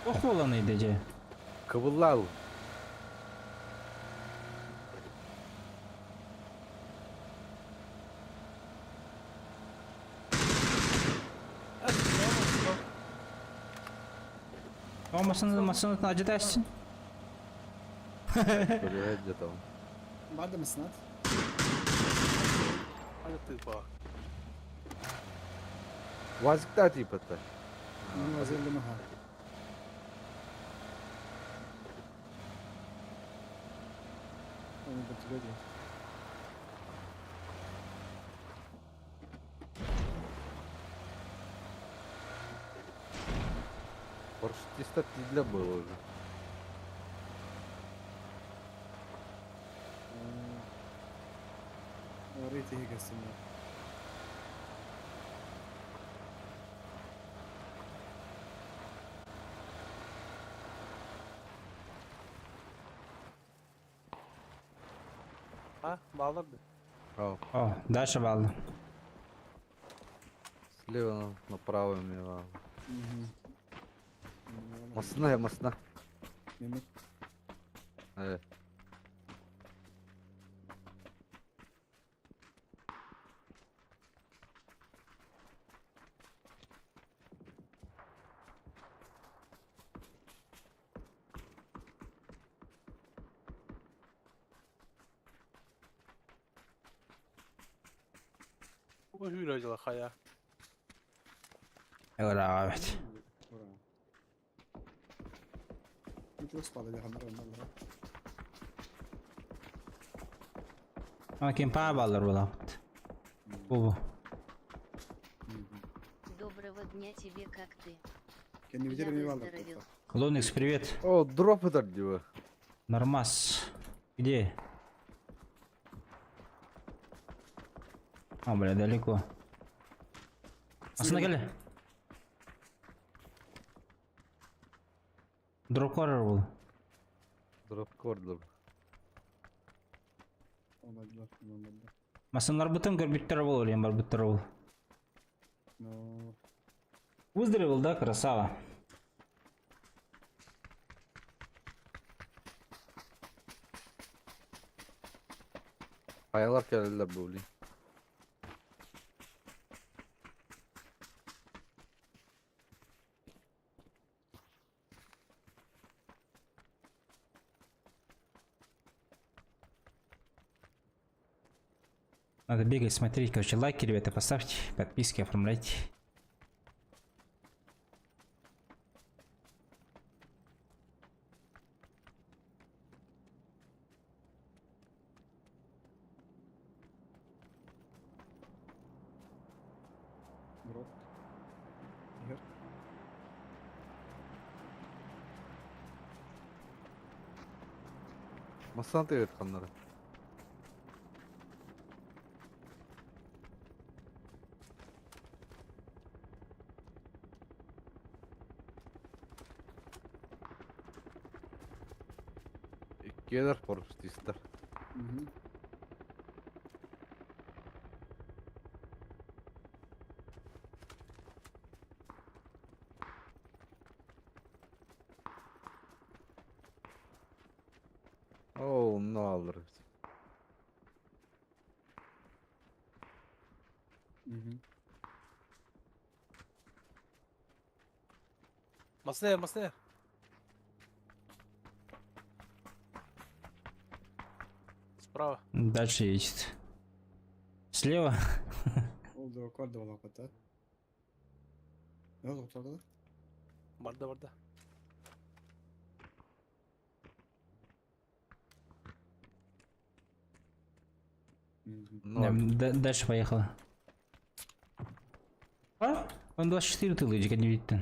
Ох болан иде же. Кыбыллал. О, масына масына ажытасың. Где-то. Бар да маснат. Hadi тыпа. Вазикта типа-то. Ну, вазелли маха. Он вертолете. Парашютиста для было уже. Рейти хигасым. А, балырды. О, О, дальше балды. Слева направо мила. Масна, масна. Мемет. Э. Бу hűrө дьыла хайа. Ыраабыт. Ура. Ну, чего спала, я хандар Ама кемпа баллар булабыт. Бу бу. Доброго дня тебе, как ты? Кенни Я видели ми баллар. выздоровел. Лоникс, привет. О, дроп это диво. Нормас. Где? А, бля, далеко. Асына кэлэ. Дроп коррор был. Дроп кордор. Масынлар бытын көрбүттер бол, өлен бар буттар бол. Ну, Выздоровел, да, красава? Хаялар келдилер бу, блин. Надо бегать, смотреть, короче, лайки, ребята, поставьте, подписки оформляйте. дроп. Игорь. Масан тегет ханнары. Иккиэлэр корпустистар. Угу. Оу, налыр. Угу. Масына масына. Справа. Дальше едет. Слева. Ол дроп кордо балаката. Ne oldu ortada? Барда барда. Да, дальше поехала. А? Он 24 тылы, не видит.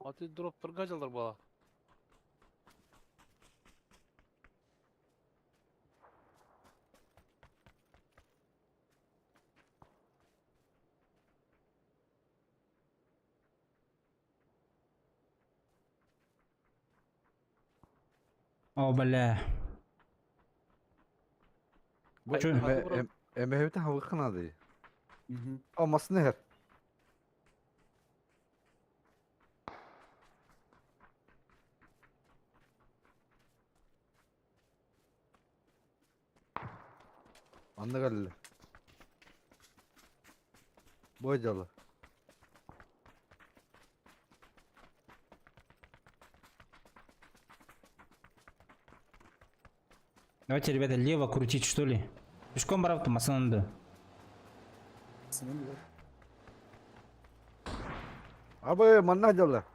А ты дроп торгажалар бала. О, бля. Бу Чё? Эмэһэбитэ хавыкканады. Угу. О, масны хер. Анны кэллэ. Бу дьала. Давайте, ребята, лево крутить, что ли? Пешком бараб масанды. Сынын var. Абы манна дьала.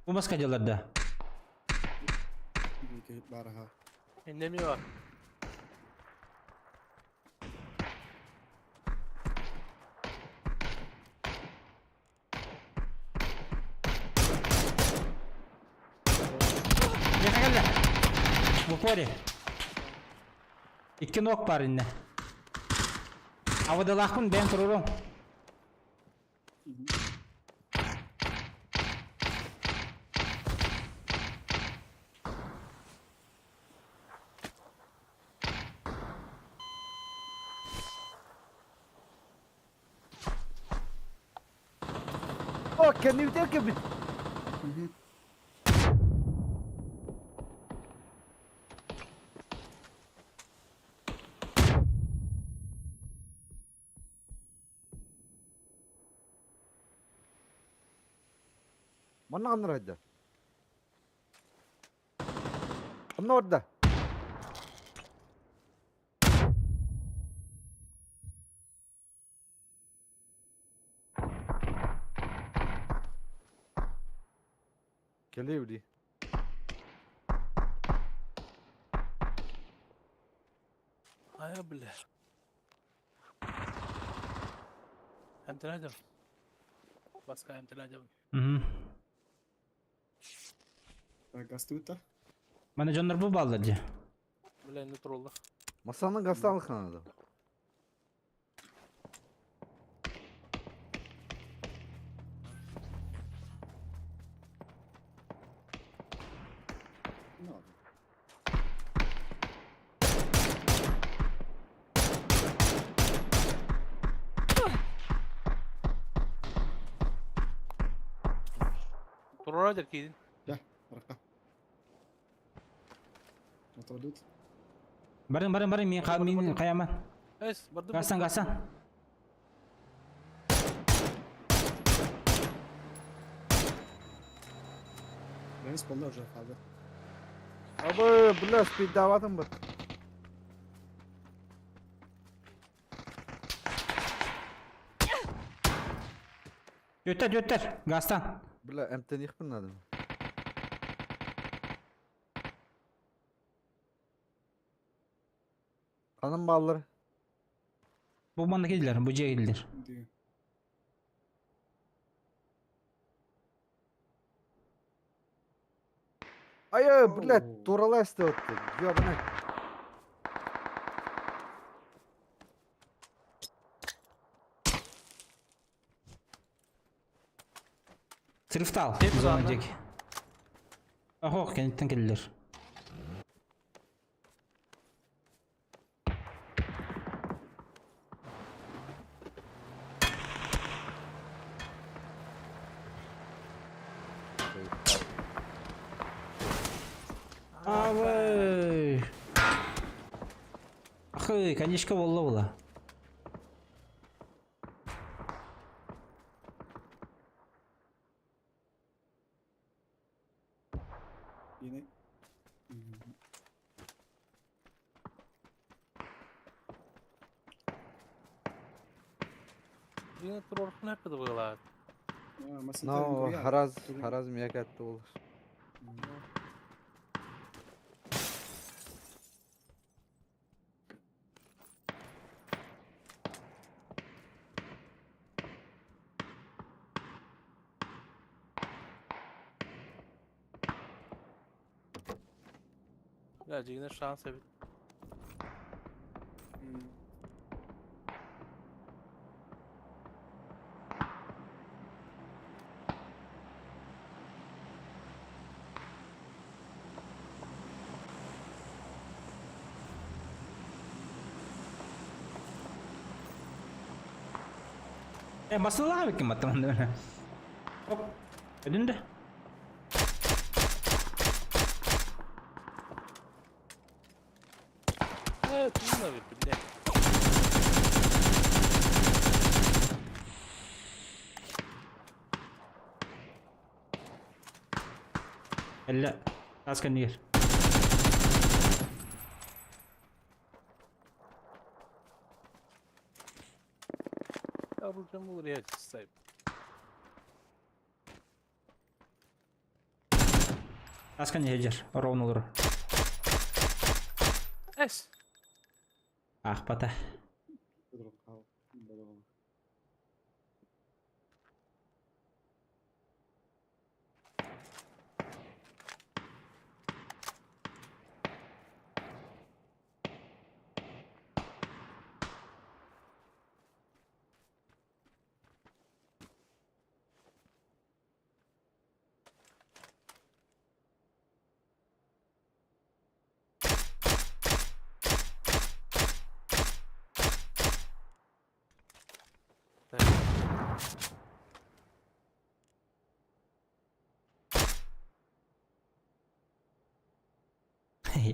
Бу маска делар да. Bir baraha. Энеми бар. Ехали. В упоре. Икки ног парень. А вот лахпын бен турурум. О, кэннибитэр кэбит. Угу. Манна ханна сылдьар? Ханна барда? Кэлиэ дии. Хайа бля. Эмтэнэ Баска эмтэнэ Угу. Гастута. Мана дьоннор бу бааллар дии. Бля, не тролла. Масаны гасталык надо. Надо. Турара дер киирин. Баракка. Отрадут. Барың, барың, барың, мин мин каяман. Эс, бардым. Гасан, гасан. Бәс болды уже хазыр. Абы, бля, спидаватым бит. Өттер, өттер. Гастан. Бля, эмтенихпин надо. Каным баллар. Бу манна келдилер, бу жеге келдилер. Ди. Ай, блядь, Оу. туралайсты өтті. Ёбаный. Сырыфтал. Теп Зона зона. жеге. Охо, кенеттен келдилер. Абай. Ахы, конечка болла була. Yine. Дина турар хнапы была. Но хараз, хараз мякатты olur. Бля, дигән шанс бит. Э, басылага бекин баттаман. Оп. Өдүндө. Э, туна бит, бля. Элле. Таскан нигер. Оружие булыр я сайп. Таскан нигер. Ровно олор. Эс. Ах, бата.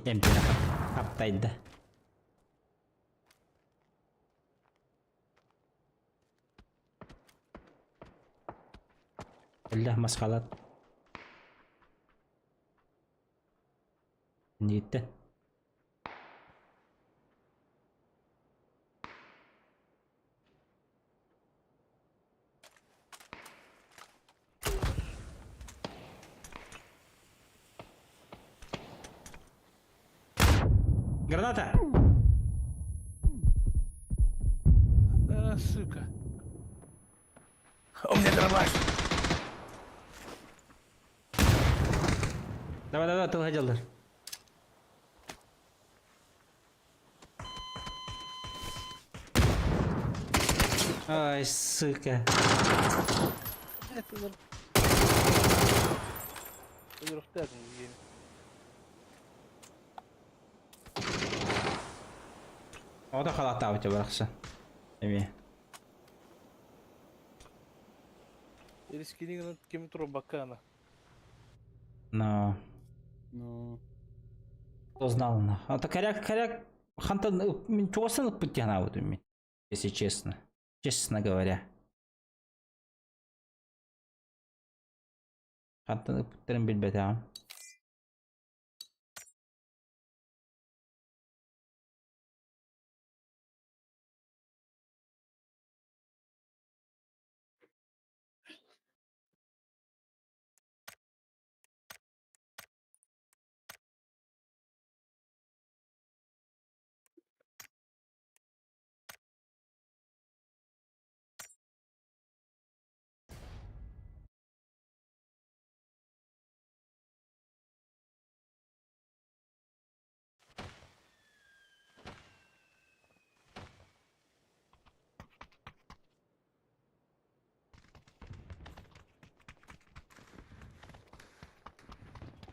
Эмтине хаптайды. Элле масхалат. Инниттен. Граната! А, сука. У меня дробаш. Давай, давай, тылга жалдар. Ай, сука. Это Өлөрөхтөөх диэн. Ода халаттаабыт барахса. Эми. Рискини гынан ким турбакка ана. Но. Но. Кто знал, на. А то коряк, коряк, хантан, мин чугастан ыппыт диэн мин. Если честно. Честно говоря. Хантан ыппыттарын билбэтээм.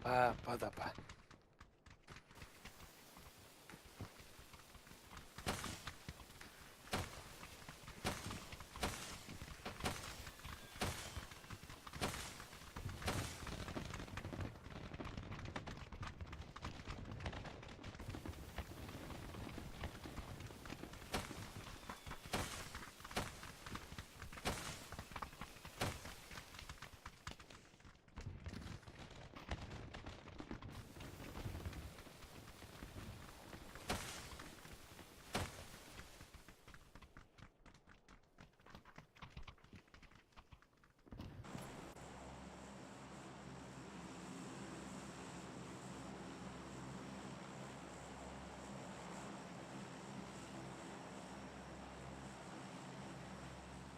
Па, па да па.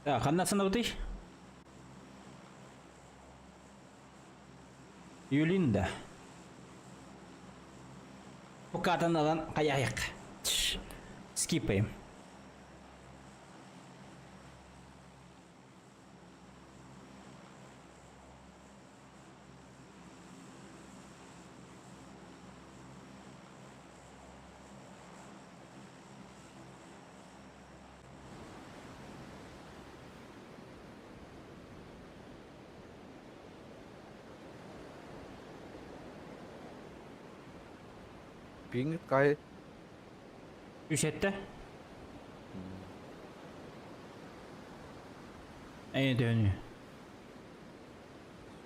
Так, ханна санабытый? Юлинда. Букатан алан каяйык. Скипаем. Пингит кай. Үсетте. Эйе дөнү.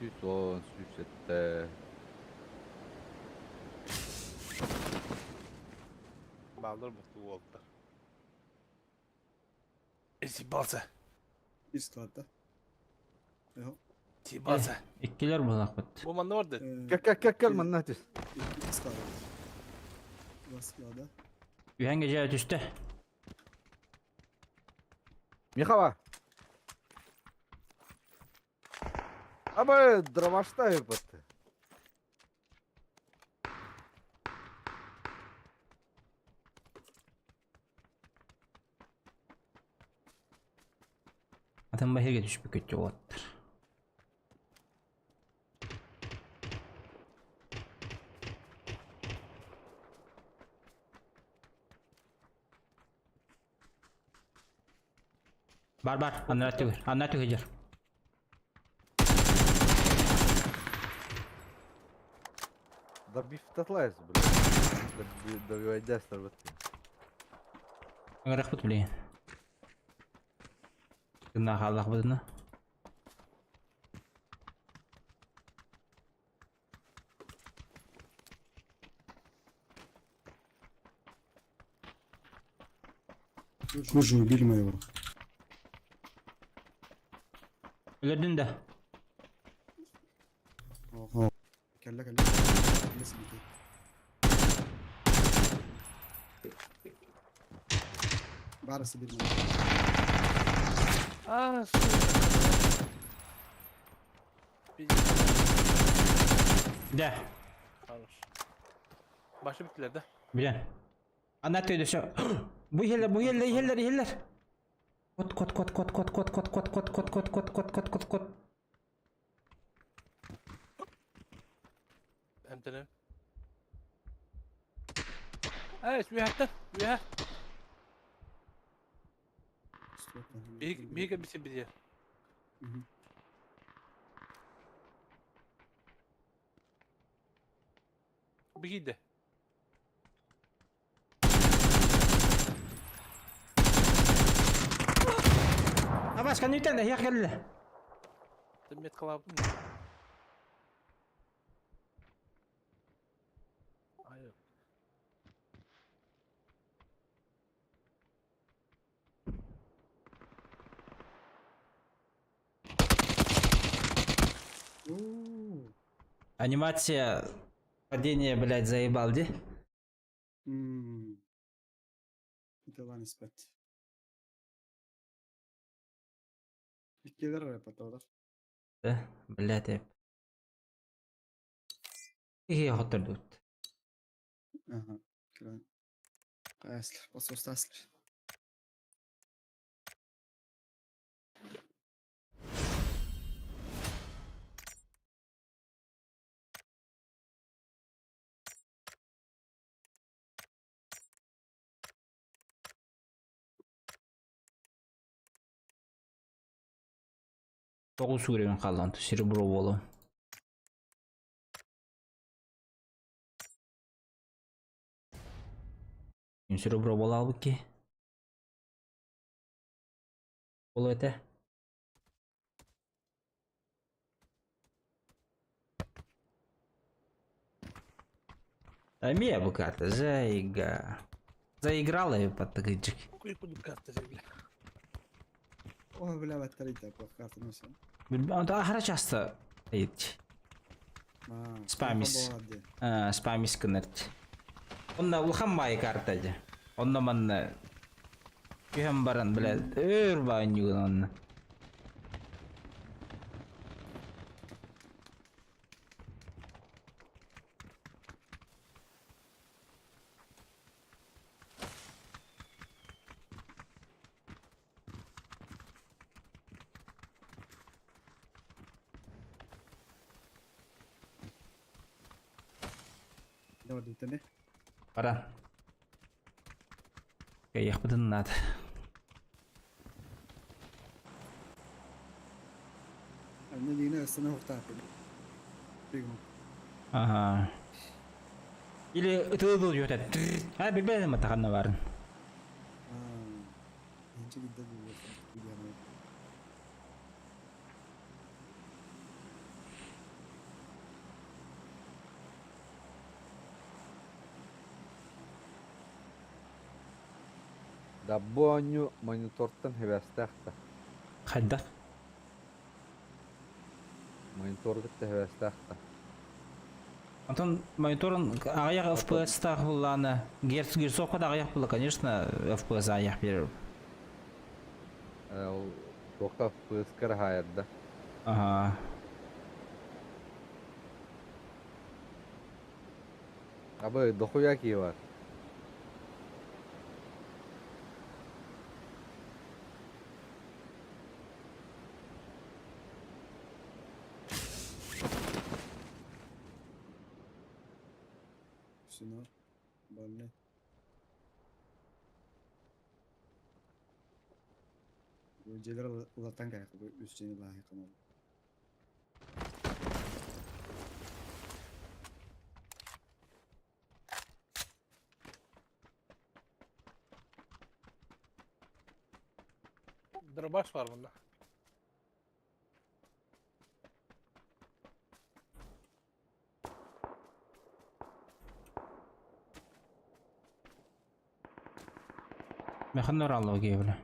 110, 107. Балдыр бу уолта. Съебался. Bir skladda. Ja. Съебался. Иккилер булакпыт. Бу манна барды. Кел кел кел кел манна түс. İki sklada. Два склада. Үһәңге жаа түстэ. Михава. Аба дробашта епатты. Атын бахирге түшпүк көттө болаттыр. Бар бар, аннара түгөр, аннара түгөр. Да биф татлайс, блядь. Да бивайдястар бит. Рахмат блин. Гына халах быдына. Кожу убили моего. Өлөрдүн да. О, Кэллэ кэллэ. Лес бити. Барысы bir А, сука. Да. Хорош. Башы биттилер да. Билен. Ана төйдөсө. Бу иһэллэр, бу иһэллэр, иһэллэр, иһэллэр. Кот, кот, кот, кот, кот, кот, кот, кот, кот, кот, кот, кот, кот, кот, кот, кот. Эмтенем. Эй, үөһэттэн, үөһэ. Биһиги бисин билиэ. Бигиде. Абас, кэнниттэн эһиэх кэллэ. Мет кылабын. Айы. Анимация падения, блядь, заебал, ди? Италан испэт. Иккилэр потолар. Да, блядь, эп. Ихе хоттордут. Ага. Аслер, посостаслер. Тоғыз уровень қалды, серебро болу. Серебро бола албыт ки. Бол это. Эмиэ бу карта заига. Заиграла и подтыгыджик. Куй кудук карта бля. О, бля, батарейка по карта носа. Ахара часто айт. Спамис. Спамис кынырт. Онна улахан баай карта дьэ. Онно манна түһэн баран, блядь, өр баанньугун онно. Давай, дутene. Баран. Кайяхпытын надо. Анна дина астана ухтаапын. Бигм. Ага. Или ытылыл жөтө. А билбедим атаханна барын. Инче гидде бу. Да бу оонньуу монитортан хэбэстээх да. Хайдах? Монитору кытта хэбэстээх да. Антон мониторун аҕыйах FPS-таах буллаана герц герцовка да аҕыйах була, конечно, FPS аҕыйах берер. Ол туохха FPS-кэр хаайар да. Ага. Абы дохуя киһи бар. Сюда. Больно. Бу дьиэлэр улартан кайха бу үс дьиэни лааһы Дробаш бар bunda. Механор алло бля.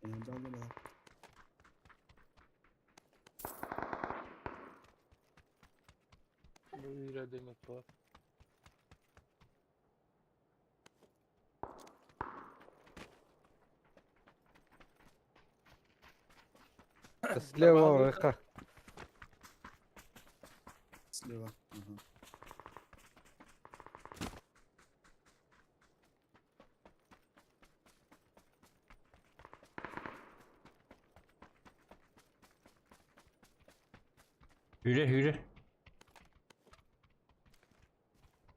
Да, да, да. Bu yürü demek var. Слева РХ. Слева. Ага. Yürü yürü.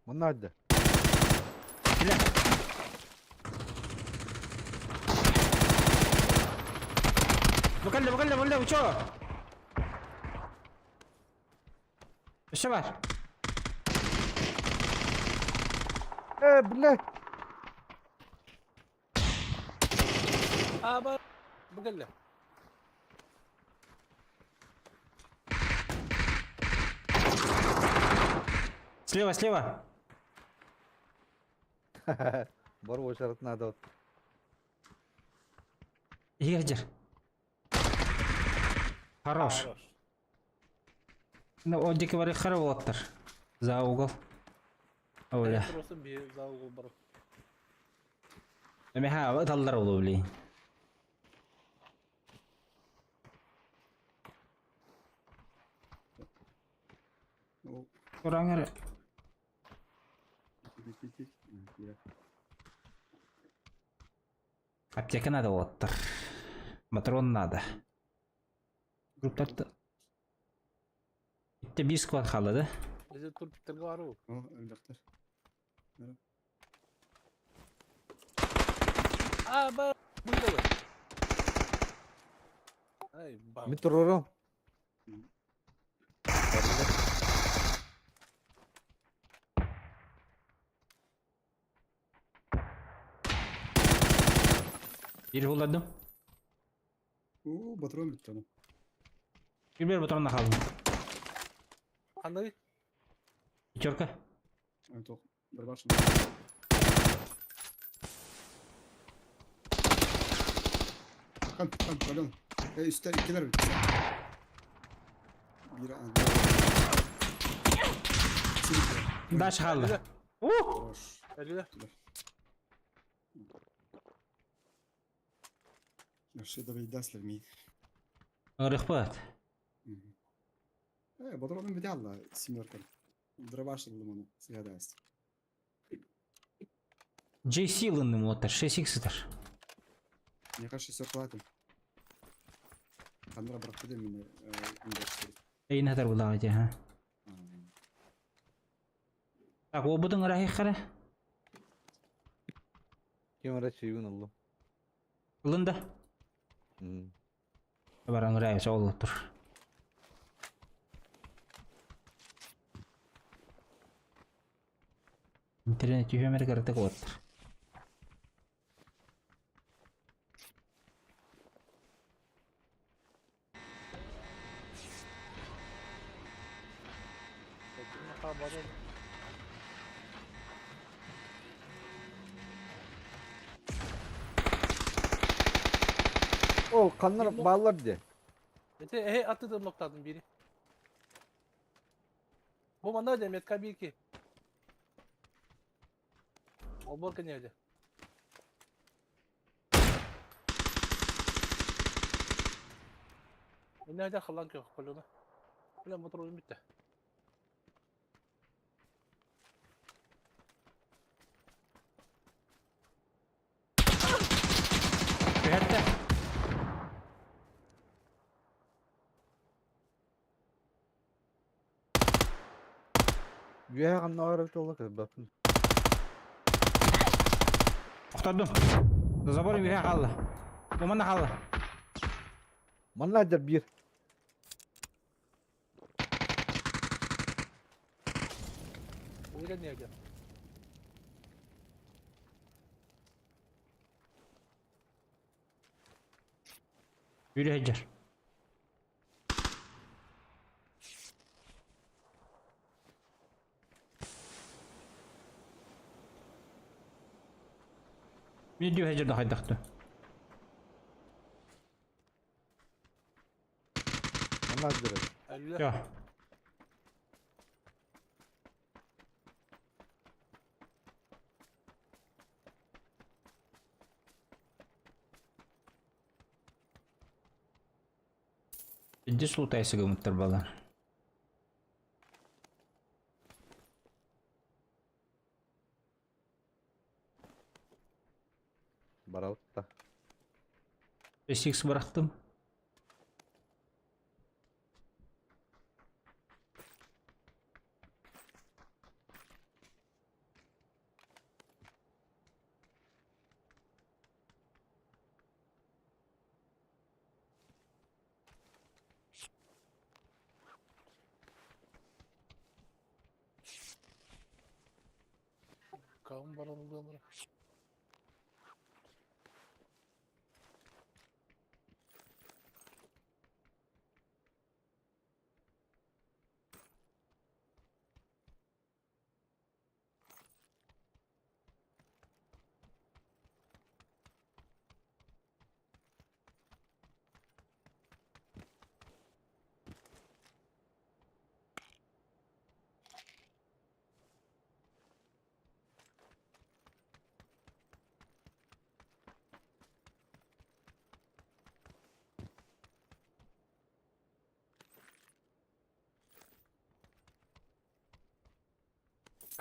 Bunlar da. Букалля, букалля, букалля, вы чё? Еще бар. Блядь. Aa bu geldi. Слева, слева. Бар очарат надо. Егер. Хорош. Ну, о, дикий вари харвоттер. За угол. Оля. Просто bir za угол бар. Меха, таллар олу, блин. Kurang Аптека надо оттар. Патрон надо. Группа Bitti bir squad kaldı da. Bizi turpiklerge var o. О, элбэхтэр. Aa bu geldi. Ay bam. Метрором. Bir bulladım. О, патрон бүттү аны. Bir патрон kaldı. Anladın? Пятерка. Ай, тох. Бір башын. Кам, кам, пардон. Üstte ikiler bitti. Biri andı. Дальше kaldı. Хорош. Elli. Вообще да бейдаслер ми. Рыхпат. Патронum бит алла семерка. Дробаш ылдым оны. Сыгадайсыз. JC лынным оттар. 6x тар. Мне кажется, все платим. Хандра брат мен Эйн хатар булагы ха. Так, о будың рахи қара. Кем врачи юн алло. Лында. Баран рай сол тур. Интернет түйемер кірдік оттыр. О, kanlar bağlar diye. Mete e attığım noktadan biri. Bu bana da metka 1 2. Оборка nerede? Nerede kalan yok kolunu? Ulan motor oyun bitti. Түһәтті. Güya kanlar arabı oldu kız bakın. Oқтардым. Забор үйге қалды. Оманда қалды. Manlar da bir. Bu nerede? Yürü. Видео хәҗер да хайдахты. Она дыры. Я. Иди султайсы гымыттыр бала. Баралта. 5x bıraktım. Кам баралдылар.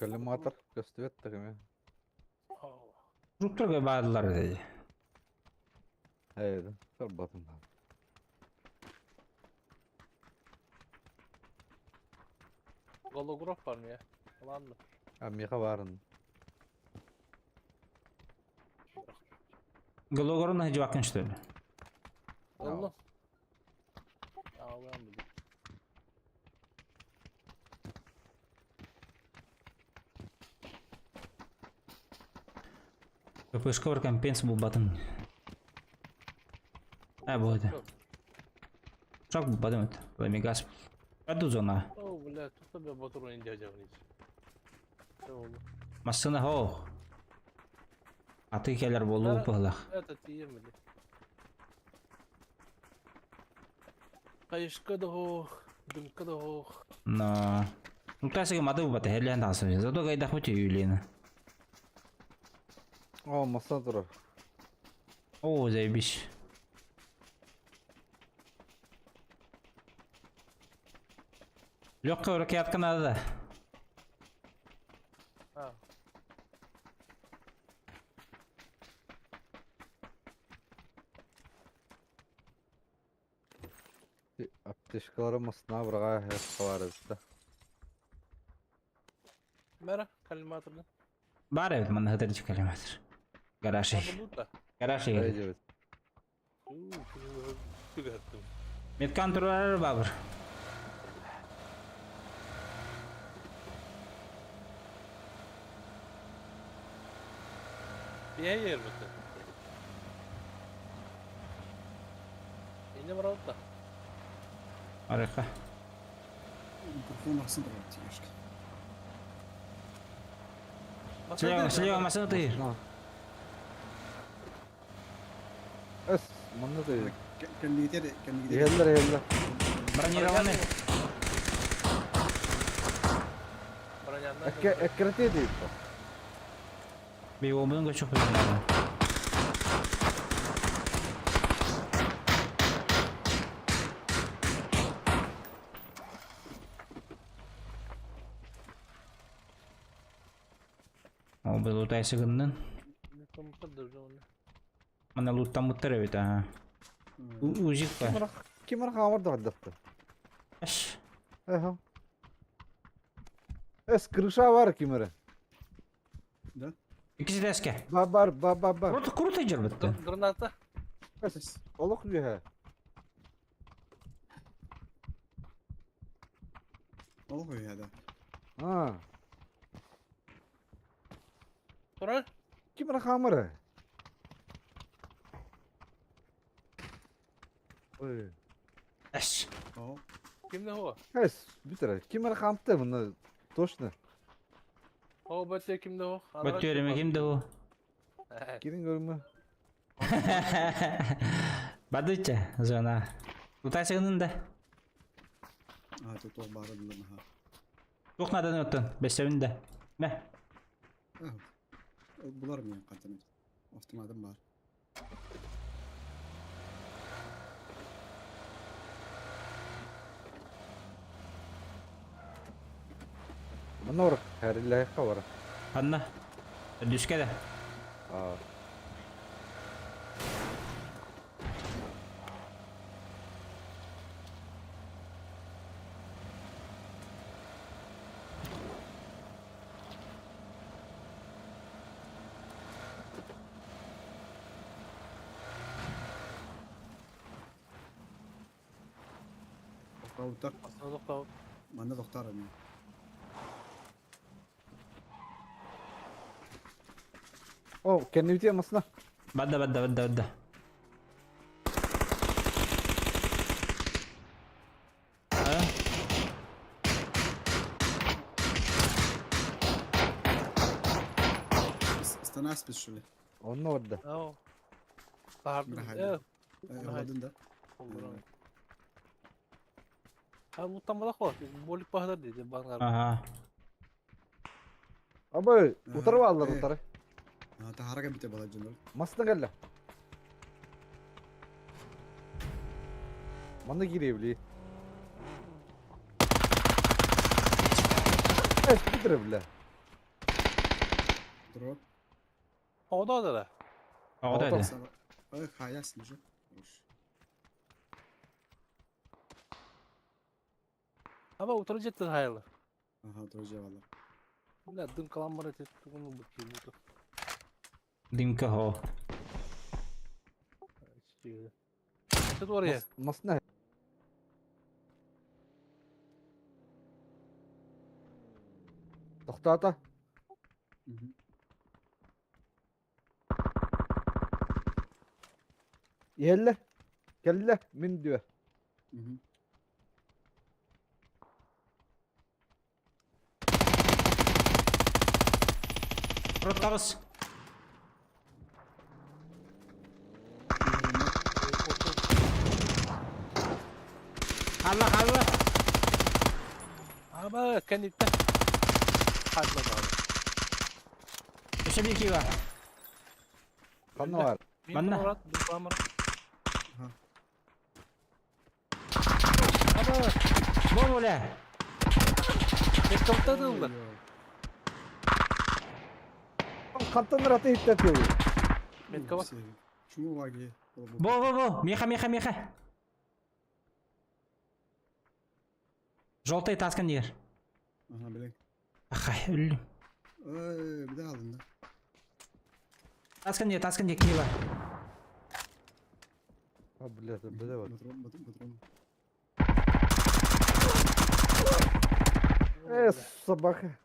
Коллиматор көстүбэт тагыме. Руктурга баадылар dedi. Haydi. Сорбатым. Голограф бар mı ya? Alan mı? А миха барын. Гологорун хәҗвакын что ли? Allah. Ağlayan mı? ППшка бар компенс бу батын. А болды. Шок бу батын это. Ламигас. Аду зона. О, бля, тут тебе батуру не дядя вниз. Масына хо. Аты келер болу пылах. Это тиемели. Кайышка да хох, дымка да хох. Но. Ну тасыгы мады бу баты хелен тасын. Зато гайда хоть юлина. О, маса турар. О, заебись. Легкая ракетка надо. А. Аптечкалары масына бырага хаварызда. Мера, коллиматорны. Бар evet, мана хатырчы калиматыр. Гараж. Гараж. Haydi. Меткан турар бабыр. Bir yer mi? Yine var altta. Арыка. Микрофон арсын да тележка. Слева, слева машина ты. Эс, манна да. Кәмнегетер, кәмнегетер. Еллер, еллер. Бронированный. Эккерте дейт. Би обын көчүп надо. О, бу лутайсы гыннын. Мана луттан муттар эбит, ага. Узик па. Кимер хамыр да дакты. Аш. Эха. Эс крыша бар кимере. Да? Икisi деске. Ба бар, ба ба ба. Круто, круто жер бітті. Граната. Эс, олох лүһэ. Олох да. А. Турар? Кимер хамыр? Ой. Эш. Ким ne o? Эс, бүтэр. Ким эрэ хаамта мына точно. О, бөтө ким ne o? Бөттүөрүмэ ким да ол? Кирин көрүмэ. Бадыча, зона. Утасыгынын да. А, тут ол бары булан аха. Туох нааданы оттон, бэссэбин да. Мэ. Булар мен кантан. Автоматым бар. Мына ор хәрилэхэ бар. Анна. Дүшкә дә. А. Тоқтауттар. Aslında тоқтау. Манна тоқтар мен. О, кэннибити масына. Бадда, бадда, бадда, бадда. А? Станаспис, что ли? Онно орда. О. Барды. Э, да. Ha bu tam da ko. Bolik bahar dedi bana. Ага. Абы, утары аллар утары. А, тахарага бите бала жыныр. Масына кэллэ. Манна кириэбили. Эс, бүтэр бля. Дро. O da da. Оҕото этэ. Ой, хаясын же. Хорош. Ama oturacak da hayırlı. Ага, друзья, вала. Бля, дым каламбар этет тугуну бу кийин. Дымка хо. Тут oraya. Масына. Тоқтата. Иһэллэ. Кэллэ, мин дүө. Роттагыс. Алла, алла. Ama kendikte. Hadi bakalım. Өсө бир киба. Ханна бар. Манна. Манна. Бо бля. Helikopter da oldu. Хантан раты иттеп йolu. Метка bak. Чему лаги? Бо, бо, бо. Меха, меха, меха. Желтый таскан дигер. Ага, блин. Ахай, өллүм. Ой, бida алдым да. Таскан дигер, таскан дигер, киба. А, бля, бля, вот. Патрон, патрон, патрон. Э, собака.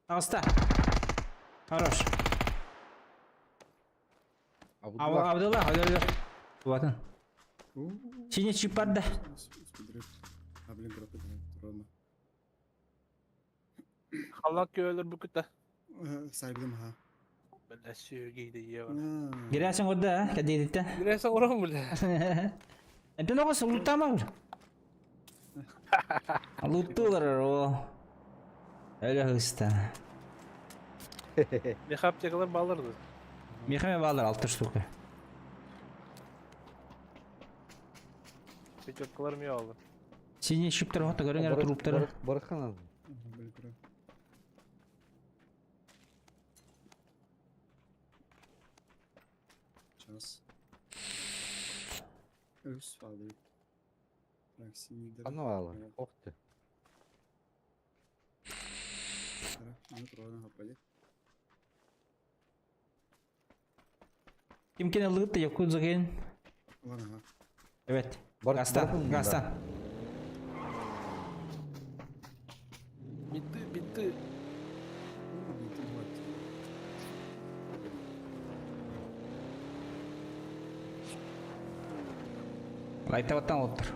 Таҕыста. Хорош. Абдулла. Абдулла, өлөр. Кубатын. Сине чип бар да. А, блин, граппы, патрон. Allah köylür bu kütle. Сайбидым, ага. Ben sürgiydi yiyor. Гирәсең орда, а? Кәдидиттен. Girersen oran bile. Энтен оҕус луттаама бул. Луттуулар о. Өлө хыста. Ne yapacaklar bağlardı. Мехаме балар алты штука. Пятеркалар mı aldı? Сине шиптер хото көрөңөр труптары. Бархан. Блин, кура. Сейчас. Өс алды. Так, синий дыр. Ханна бар. Ох ты. Ну, трудно попадет. Ким кене лытты якудза кен. Ладно, ага. Evet. Бар- Гастан, бархан Гастан. Bitti bitti. Bitti, вот. Лайтабаттан олуттар.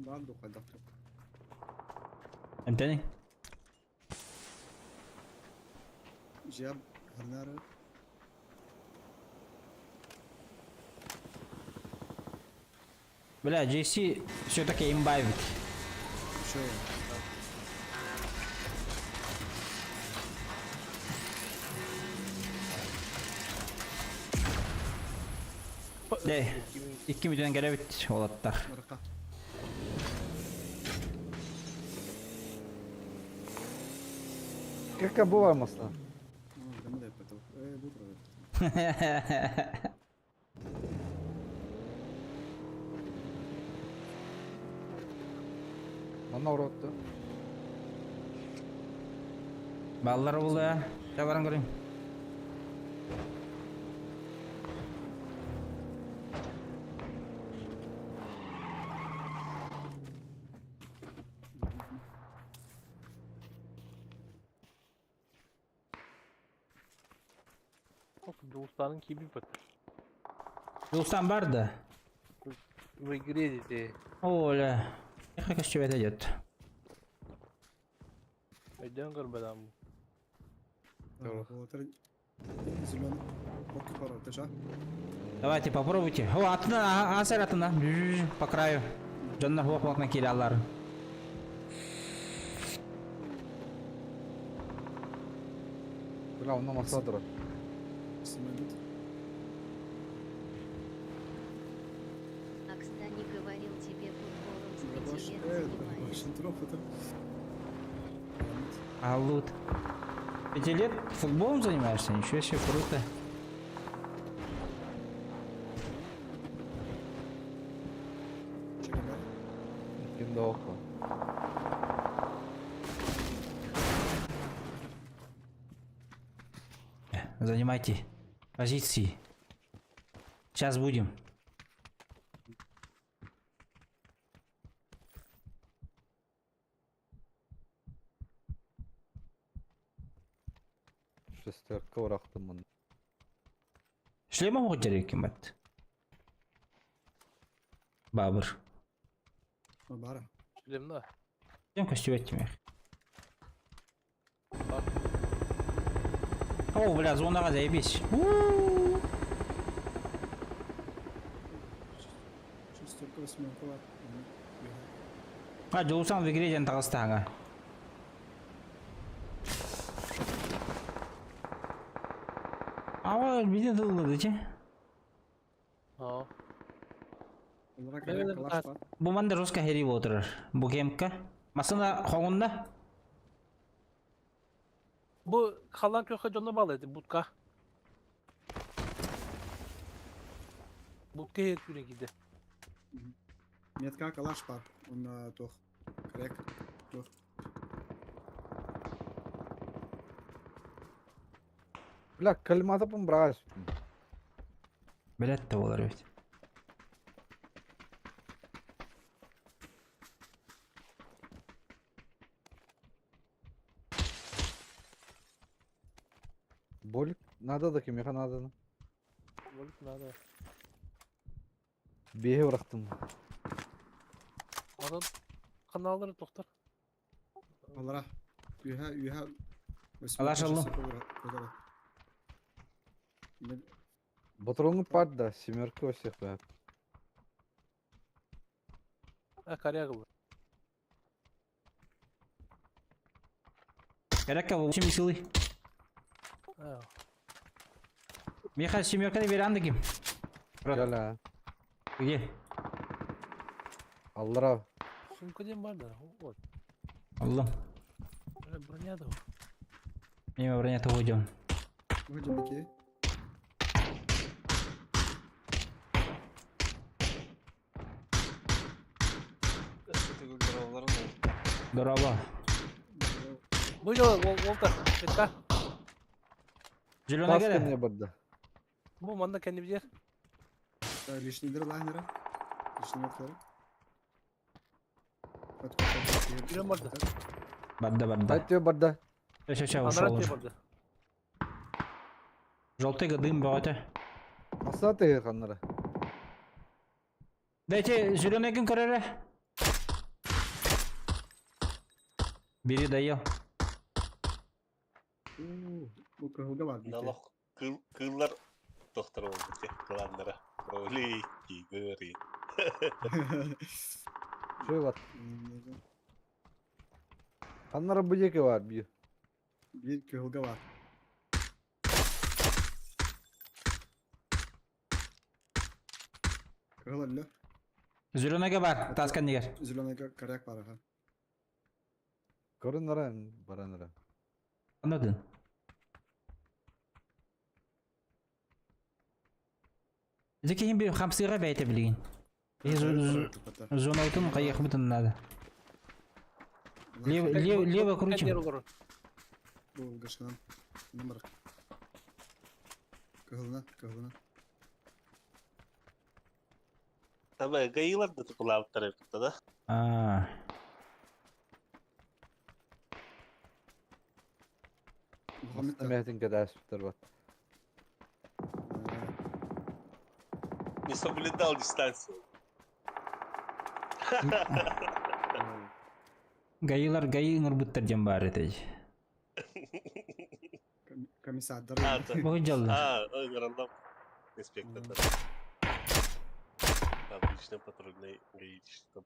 Баар дуу хайдах дуу. Эмтэни. Дьиэ ханнары Бля, JC все-таки имба эбит. Үчүгэй. Дэ, икки бүтүнэн кэлэбит уолаттар. Барыка. Кака бува масла. Дама да эппэтэ. Э, бу турар. Манна уротtu. Баллар була. Чэ баран көрүҥ. Дулустаның киби бат. Дулустан бар да. В игре дете. Оля. Эхо көстүбэт идет. Өйдөн көрбөдам. Отыр зеленый. Окей, пора, ты жа? Давайте попробуйте. О, атына, асар атына. По краю. Дьоннор хуох хуохна киираллар. Бля, онно маса турар. Самолет. Акста не говорил тебе футболом с Дробаш. 5 лет Э, занимаюсь. дробаш, дроп это. А лут. 5 лет футболом занимаешься? Ничего себе, круто. Чекай, Ким да охо. Занимайте позиции. Сейчас будем. Шестерка урахтым мын. Шлема ходжер ким бат. Бабыр. Бара. Шлемна. Кем көстүбэт тимэх. О, бля, зонаға заебись. У-у-у. Шестерка, восьмерка бар. А, Дулусан в игре ден таҕыстаҕа. Ава, биден тыллады че. Аа. Олара калаш бар. Бу манда жестко хери отырыр. Бу кемка. Масына хоңунна. Бу халан көкө жонно бал эди бутка. Бутка хер күнө киде. Метка калаш бар. Он тох. Крек. Тох. Бля, калимата бұрағаш. Билет да болар бит. Болик надо да кимеха надо. Болик надо. Беhe урахтым. Анан каналдары токтор. Олара. Үйә, үйә. Алаш аллым. Батроны пад да, семерка во всех, бля. А корягылы. Керек бу чем силы. Аа. Миха семерка беранды ким. Гала. Где? Аллара. Сумка ден бар да. Вот. Аллам. Броня да. Мимо броня того идем. Выйдем, окей. Дороба. Бу жол Волтер. Метка. Зеленый Таска гәрә. не барда. Бу манда кенди бир. Лишний дыр лайнера. Лишний меткалары. Бирен барда. Барда барда. Айтıyor барда. Сейчас, сейчас, Анара ушел тиэ уже. барды. Желтый дым бөҕөтө. Маса тыгы ханнара. Дайте зеленый ким көрөрө. Бери доел. Бу кыһылга бар бите. Налог кыыллар доктор болбут кылааннара. Кролик, тигр. Шөй бат. Ханнара бу диэки бар биир. Биир кыһылга бар. Кыһыл өллө. Зеленыйга бар, таскан дигер. Зеленыйга коряк бар аха. Көрүн баран ара. Anladın. Зеки bir хамсыга бәйте билигин. Зона кайык надо. Лево, лево, лево крутим. Бу гашканан. Номер. Кыһылына, кыһылына. Ama гаилар да тукулаабыттар эбит да. А. Мухаммед Мехтин кадас бат. Не соблюдал дистанцию. Гаилар гаи ыңырбыттар дем бар этэй. Комиссардар. А, да. Бу жалды. А, ой, Инспектор. Обычно патрульный гаишник.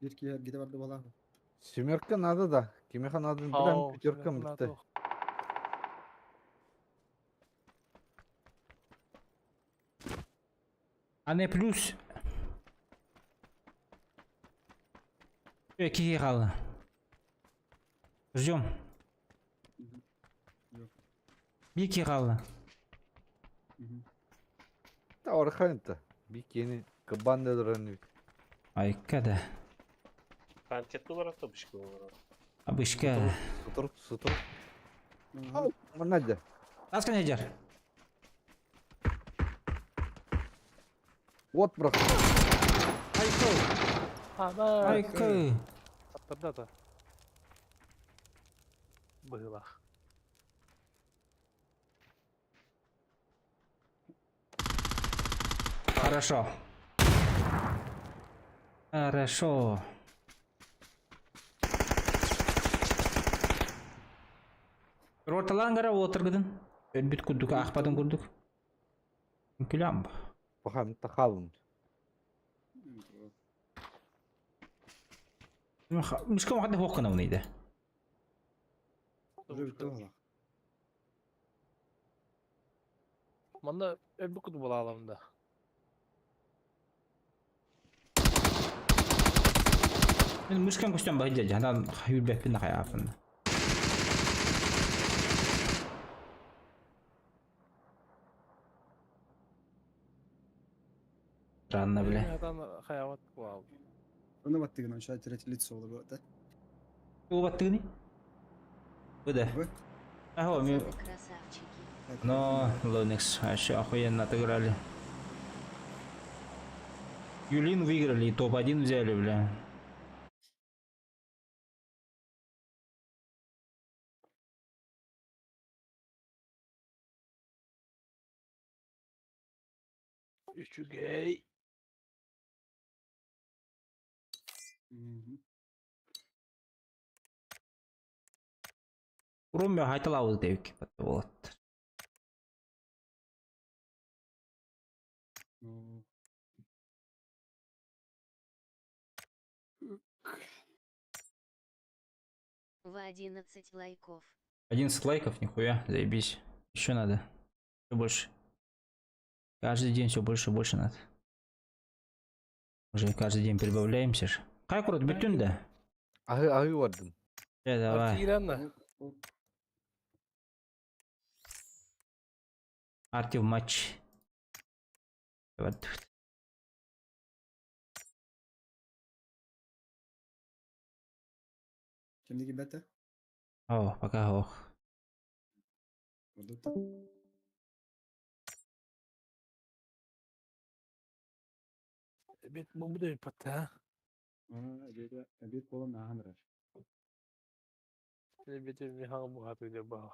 Бир киһи эргите барды буолар. Семерка надо да. Кимеха надо Ау, билем пятерка семерка битте. надо. А не плюс. Киһи халы. Ждем. Bir киһи халы. Та орханта. Бикени кабанда дураны. Айка да. Анкет olarak da бышкы olarak. Абышка. Сутур, сутур. Ау, манадя. Таскан хеджер. Вот брат. Ана. Айка. Аттарда да. Быһылах. Хорошо. Хорошо. Роталан гара отыргыдын. Бит курдук, ахпадын курдук. Күлям. Пахам тахалым. Мышка махады хоққына унайды. Уже битте буолар. Манна өлбү куду була да. Мен мышкам көстөн бахы жа, хүрбәппин хаяфын. Странно, бля. Атан хаяват була. Оны баттыгын онша третье лицо буолар да. Ол баттыгыны? Бу да. Ага, ми... Красавчики. Но, Лоникс, вообще охуенно отыграли. Юлин выиграли и топ-1 взяли, бля. Үчүгэй. Урумя хайталабыз дейбик. Вот. В 11 лайков. 11 лайков, нихуя, заебись. Еще надо. Все больше. Каждый день все больше и больше надо. Уже каждый день прибавляемся же. Кай курут бүтүн да? Ахы ахы бардым. Э, давай. Артиранна. Арти в матч. Давай. Кемне килбэтэ? О, пока ох. Ордук. Эбиэт буолбут эбит ha. Эбиэт эбиэт буолан ааһан эрэр. Эбиэт михаң буһаты деп баа.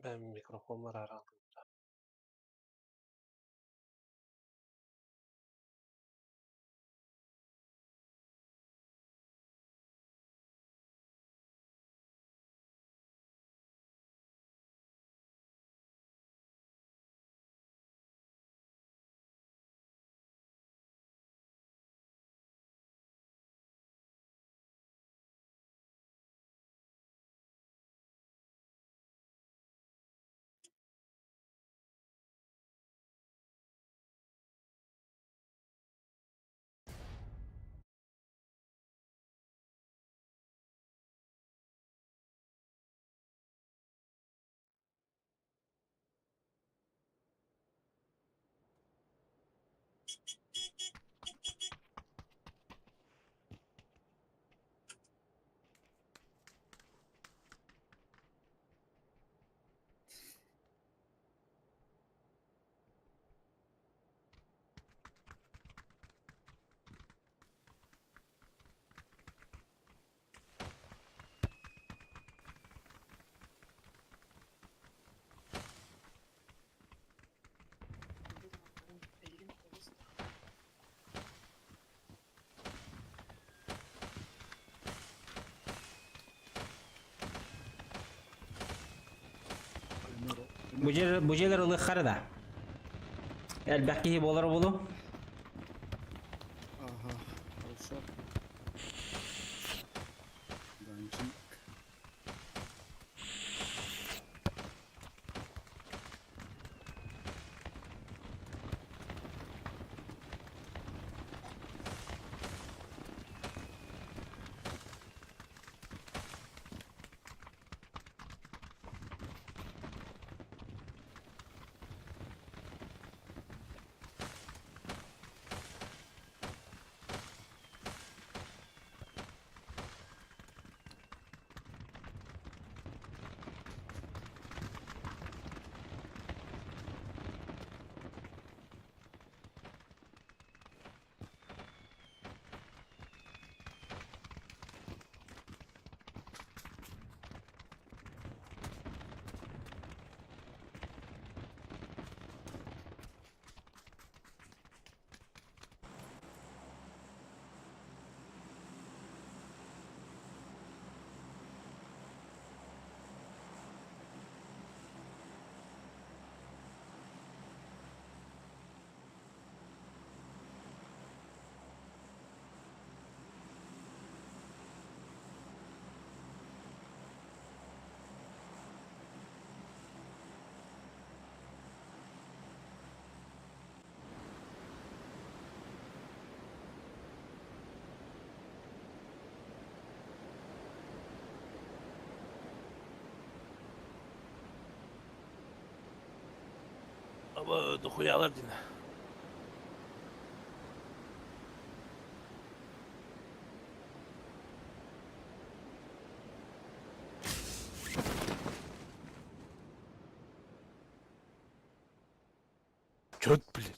Ben mikrofonlar araldım. Бу жерлер ылыххар да. Элбэх киһи буолар буолу. Ага, хорошо. Данчик. Ama dokuyalar dine. Чёт, блин.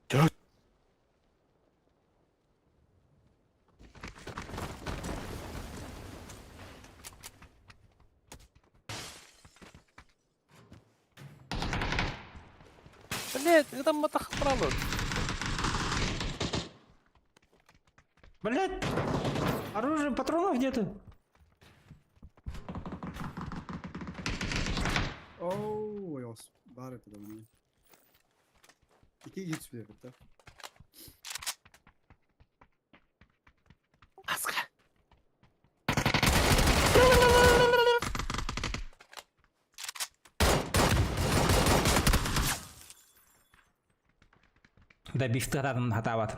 Чёт. Блять, это мотохралот. Блять! Оружие, патронов нету. Оу, я бар это давно. Iki hiç bir bitti. Аска. Добивтыгататын хатаабат.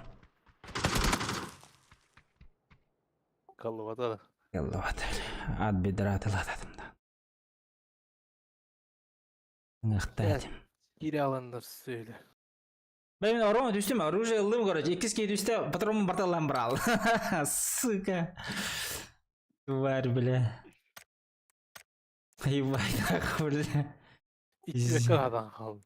Каллыбата. Каллыбата. Ат бедра атылататым да. Ыңыхтаат. Кире аландар сөйле. Мен орон түстүм, оружие ыллым, короче. Иккис кей түсте, патронум барталан брал. Сука. Тварь, бля. Ебать, нахуй, бля. Икки адам қалды.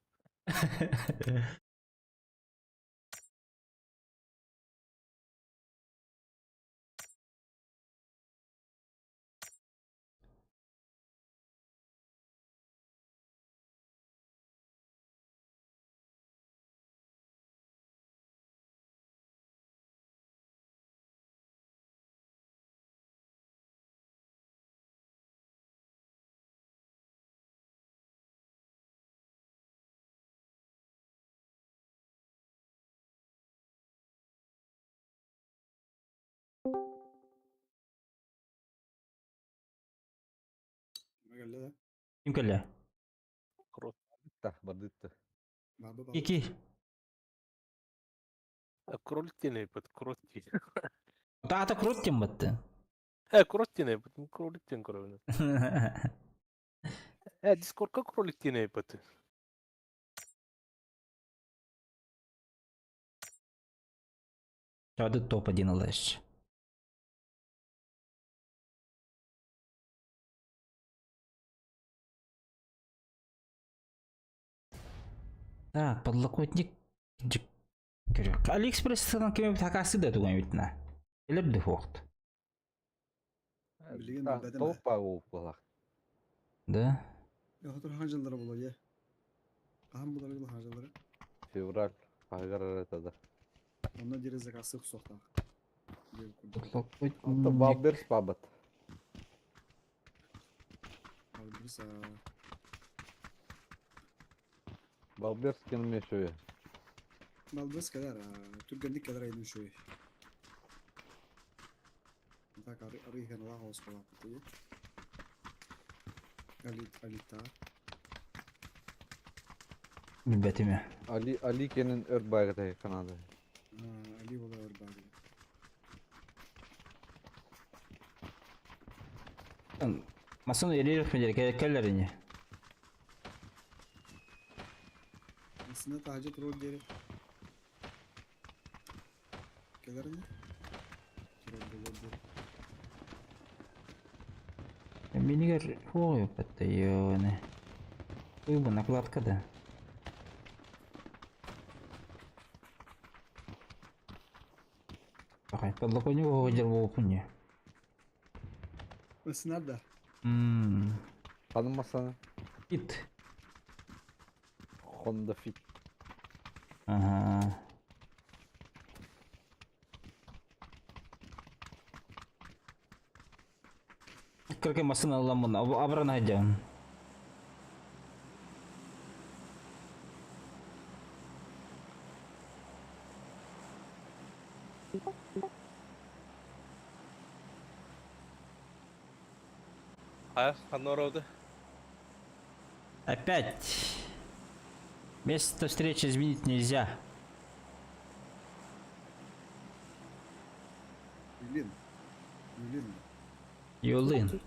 Ким кэллэ? Та, бардытта. Ики. Кролик диэн эбит, крот дии. Таата крут диэн батты. Э, крот диэн эбит, кролик диэн көрөбүн. Э, Дискордка кролик диэн эбит. Чады топ-1 алач. Так, подлокотник. Алиэкспресс-тан кеме такасы да туган битна. Элеп дефокт. Толпа болып болақ. Да? Ханжалары болар, я. Ахан булар ханжалары. Февраль. Пағар да. Онна дире заказы соқтақ. Ата Валберс бабат. Валберс. Валберс кенме шуе. Валберс кадар, түргендик кадар айдын шуе. Так, арыйхан лағос балапты. Алит, алита. Билбетиме. Али Али кенен өр байгытай канады. Али бола өр багы. Масын элерих медер келлерине. Aslında tacet rol deri. Келерини? Rol deri. Минигер ой, это ёне. Выбор накладка да. Пахай, подлокотник выдер болупуне. Aslında da. Танымасана. Fit. Honda Fit. Ага. Кырке машина ламын, абрана айдям. А, ханороды. Опять. Место встречи изменить нельзя. Юлин. Юлин. Юлин.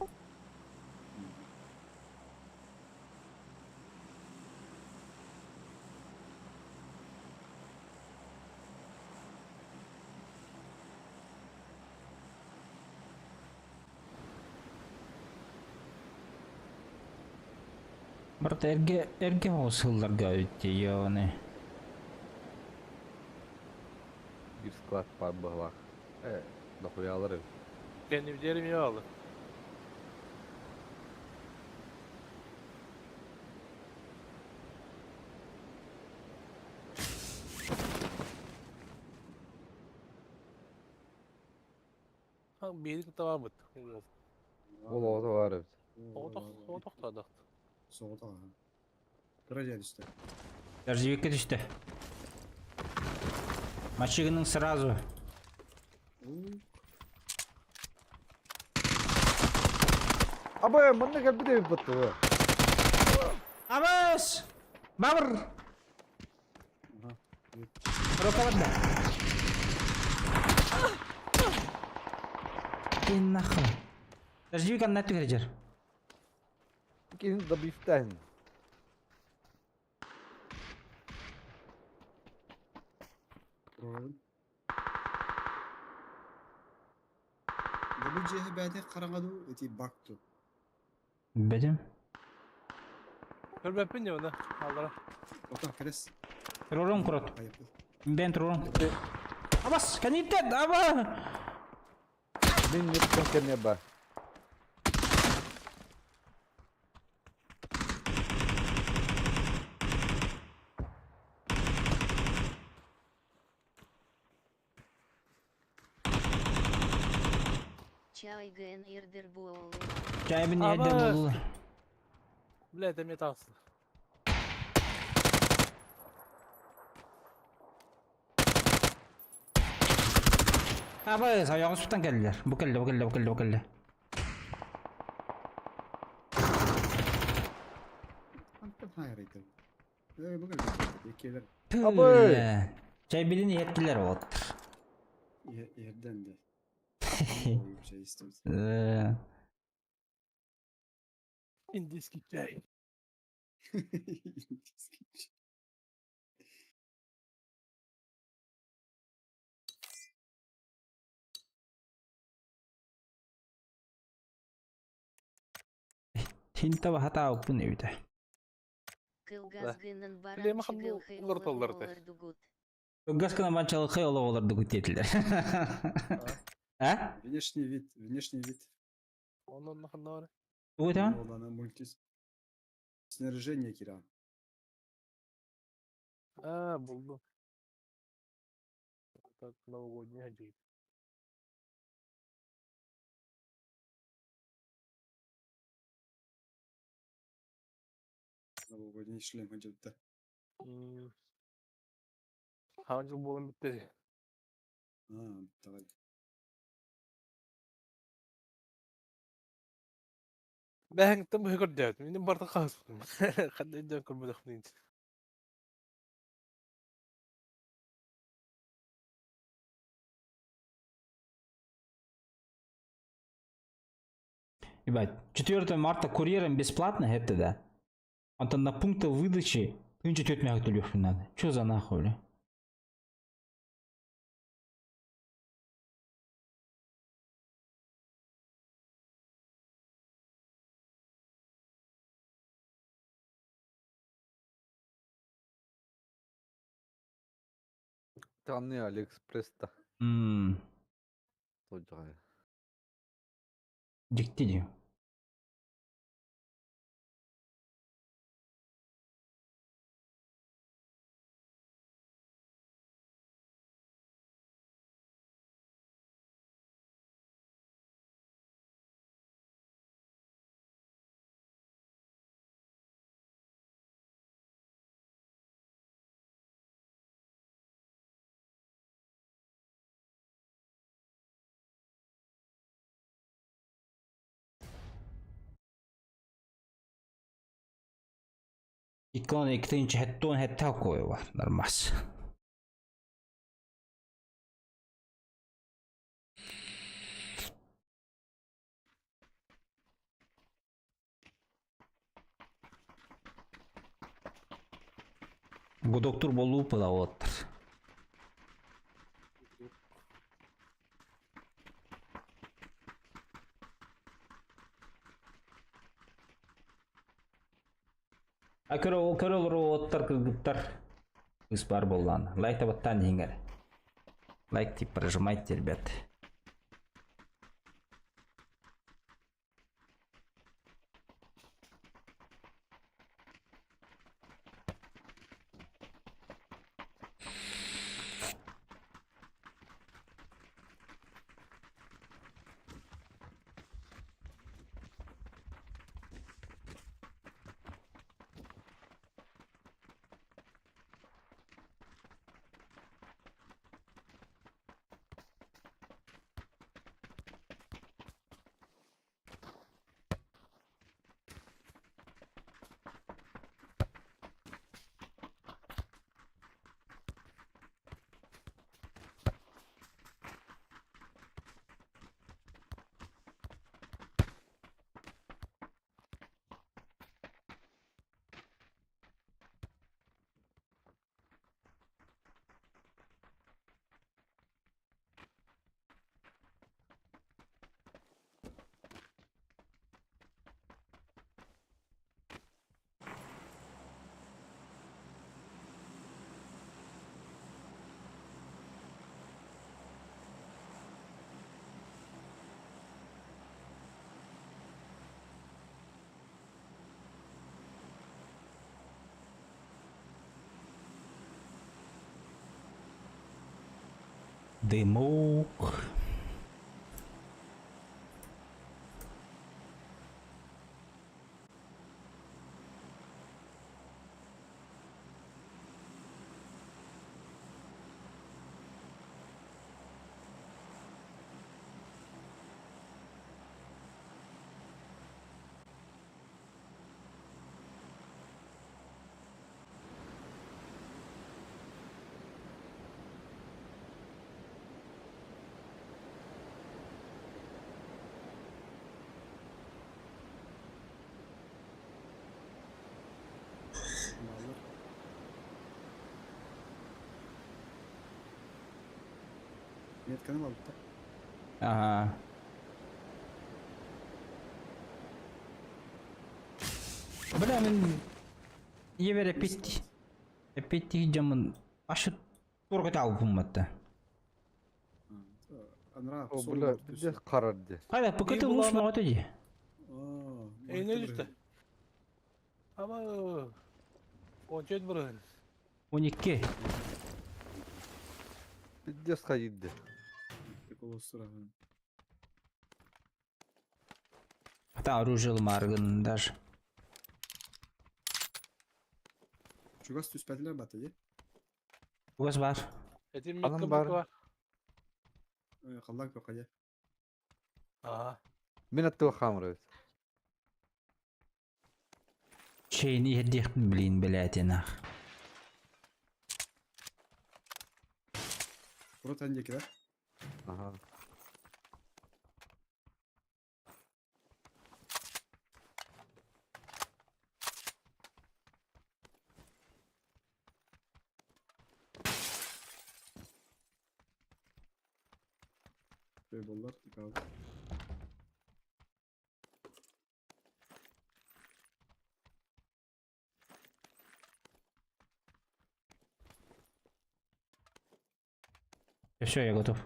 Брат, эрге эрге осылларга өтте ёны. Bir склад бар бағлақ. Э, дохуялары. Kendim derim ya aldı. Ha, bir tamam mı? Ол оғы бар evet. Оғытақ тадақ. Соғытақ. Кыра түсті. Дождевикке түсті. Машинаның сразу. Абай, мында кәл бітеп бітті. Абас! Бабыр! Коробка барда. Ты нахуй. Дождевик анна түһэрдер. Кини добивтан. Бу дьиэһэ бэйэтэ хараҥа дуу, ити бак дуу. Бедим. Көрбөппүн дии оны. Аллара. Ота кэрэс. Ророн курот. Айыппыл. Бен ророн. Абас, каниттет, аба! Мин нүктэн кэмэ ба. Чай ген ирдер буолу. Чай бин Абас. ердер болу. Бля, это мне таҕыста. Абас, аяғы суттан келдилер. Бу келди, бу келди, бу келди, бу келди. Антон хайрайды. Э, бу кэлбит. Иккилэр Абы! Чай билин еттилер вот. ерден де. Şey istiyoruz. Индийский чай. Хинта бахата уппун эбите. Кылгас гынан Биле баран махан чыгыл хый улар толлар олар дугут. Газ кына манчалыкы оло олар дугут диэтилер. А? Внешний вид, внешний вид. Онон наханнары. Тугута? Олана мультис. Снаряжение кира. А, булду. Так, новогодний одежда. Новогодний шлем одет. Ханжыл болан битти. А, давай. Бәһәңтен бу көрдө. Минем барда калсын. Кандай дөн көрмөдөх дин. Ебать, 4 марта курьером бесплатно, это да. Антон на пункты выдачи нынче теть мягкую надо. Чё за нахуй, бля? Там не Алиэкспресс-та. Ммм, Тоджай. дикти дии. Икон иктинч хеттон хеттакой бар нормас. Бу доктор болуу пылавоттыр. А көрө көрө оттар кыргыттар. Кыс бар боллан. Лайк табаттан деңер. Лайк тип прожимайте, ребят. Дымок. Баллар. Метканы алды. Ага. Бля, мин евер эпит. Эпит дьамын ашы турга таалбым матта. Анра. О, бля, пиздец карар ди. Хайда, пока ты луч могу тоди. Эйне düştü. Ama ончет бұрын. 12. Пиздец ходить. Прикол сұраған. Та оружие маргын даже. Чугас түспәділер баты, де? Угас бар. Этим Анам меткам бар. бар. Қалдан көк қайда. Ага. Мин аттыга хамыр. Чейни едих, блин, блядь, нах. Құрат әндекі, да? Ага. Боллар, қалды. Все, я готов.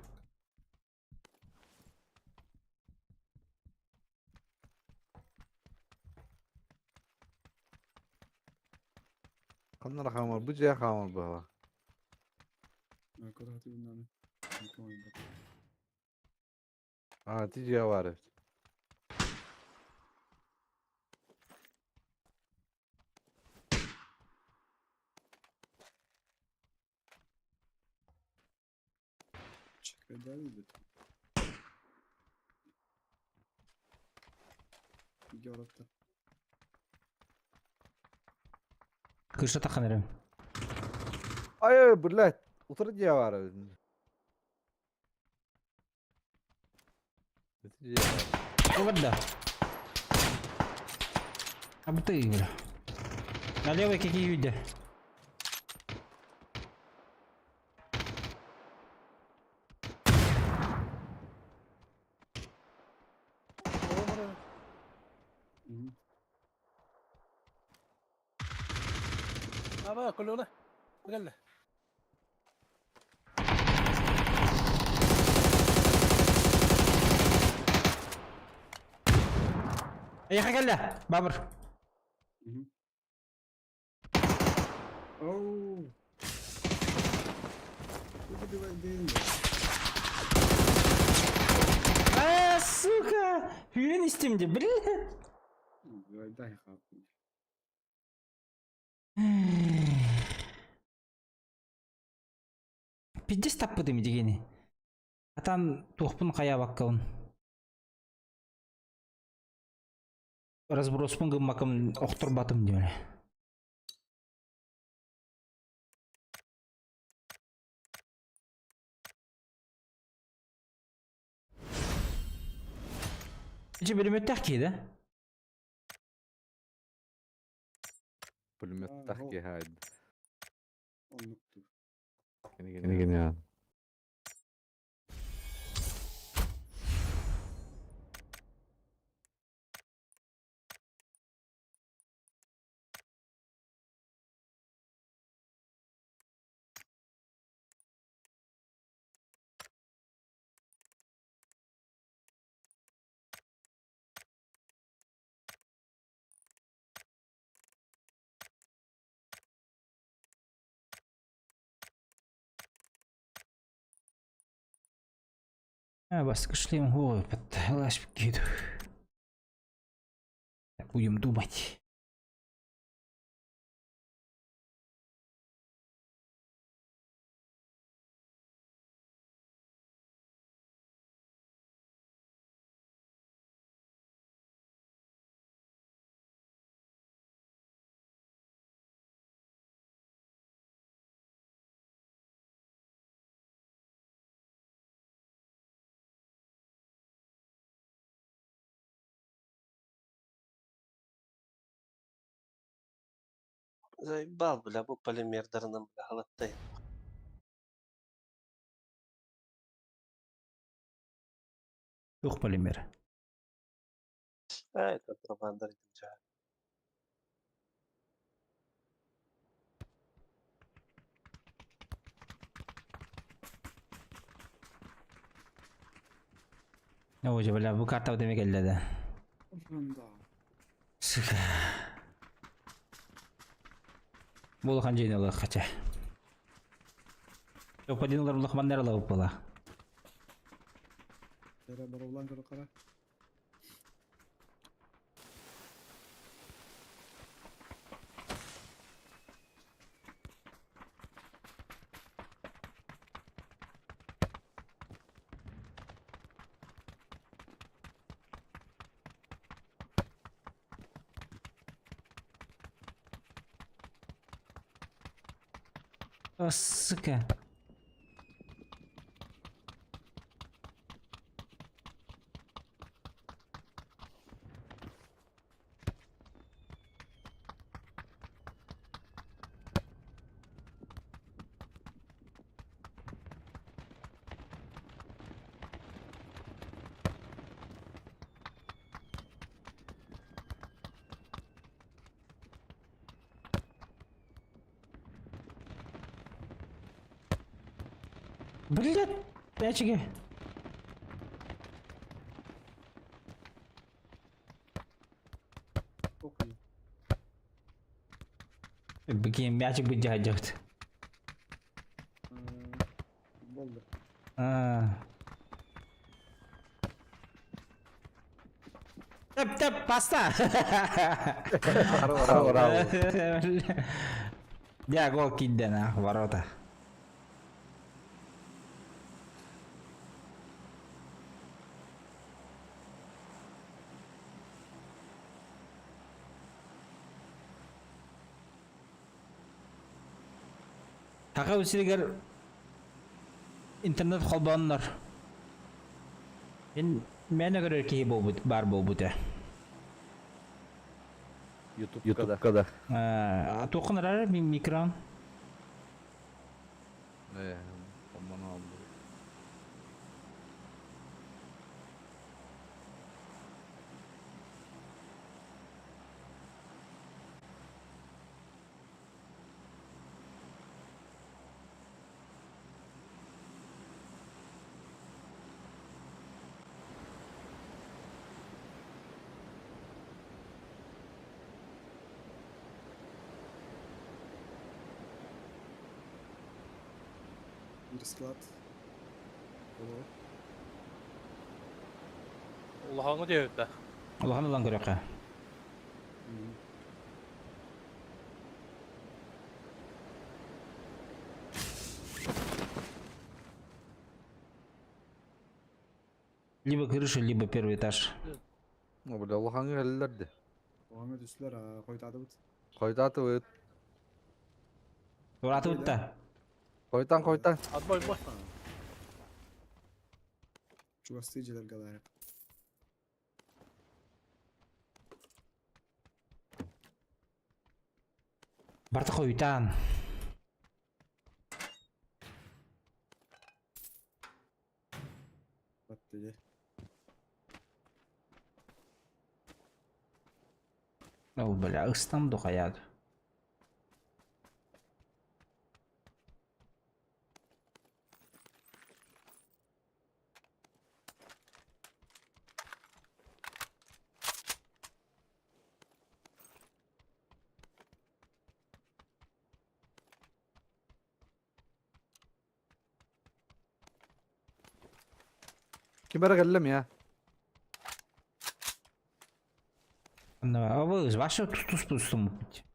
Каннар хамыр, бу жа хамыр бала. Көрі хаты бұннаны. А, ти жа бар. Чекай, да, видит. Георгта. Кыша таханырым. Ай, ай, блядь, утыр жа бар. Ти жа бар. Вот да. А ты, бля. На левой какие люди? Ama kuluna. Gel. Эй, хагалля, бабр. Оу. А, сука! Хүйен истемде, бля. Дай хап. Пиздец таппыдым дегени. Атан тухпун кая баккабын. Разброспун гыммакым охтурбатым дире. Ичи бөлүмөттөх ки да? Пулемет тахки хайд. Онлукту. Кene gene. Баскышлем ой, подталась киду. Будем думать. Заебал, бля, бу полимердарынан, бля, халаттай. Туох полимер? А, это контрабанда дим. О, бля, бу карта демек элле да. Да. Сука. Булахан жейнелі хотя. Топ-1 улахманнар алып була. Бere барулан көрө кара. О, сука. Блядь, пячики. Окей. Бикин мячик бы дядят. Болды. А. Тэп, тэп, паста. Браво. Я гол кинде на ворота. Хака үсилигер интернет холбооннор. Мен мен көрөр киһи болбут бар болбут. Ютубка да. Тоқын арар ми микрон. По-моему, алды. Bir склад. Боло. Улахаңы диэбит да. Улахан улан көрөккө. Либо крыша, либо первый этаж. Ну, бля, улахаңы эллерди. Оңа түслөр койтады бут. Койтаты ыт. Ураты утта. Койтан, койтан. Отбой, бой. Чугасты желер галары. Барты койтан. Батты. О, бля, ыстам духаяд. Ким эрэ кэллэ миэ. Абы ваша тус тус быть.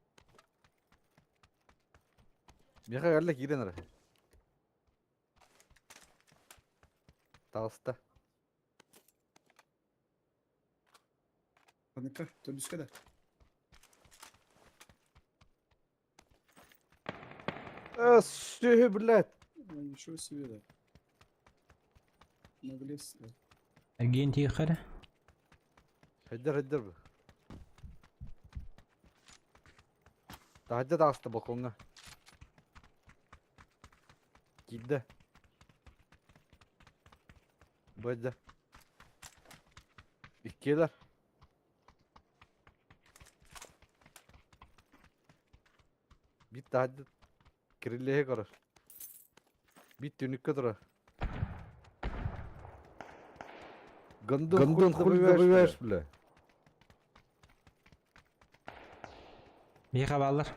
Миэхэ кэллэ киирэн эрэ. Таҕыста. Паника, төрдүскэ да. Э, сүһү, блядь. Ничего себе, да. Наглец, да. Агент тихо. Хайдар, хайдар бу. Таһырдьа таҕыста балкоҥҥа. Киирдэ. Бу Иккиэлэр. Биир таһырдьа кирилиэһи көрөр. Биир түннүккэ турар. Гондон, Гондон, хуй хуй добиваешь, добиваешь, бля. Миэхэ бааллар.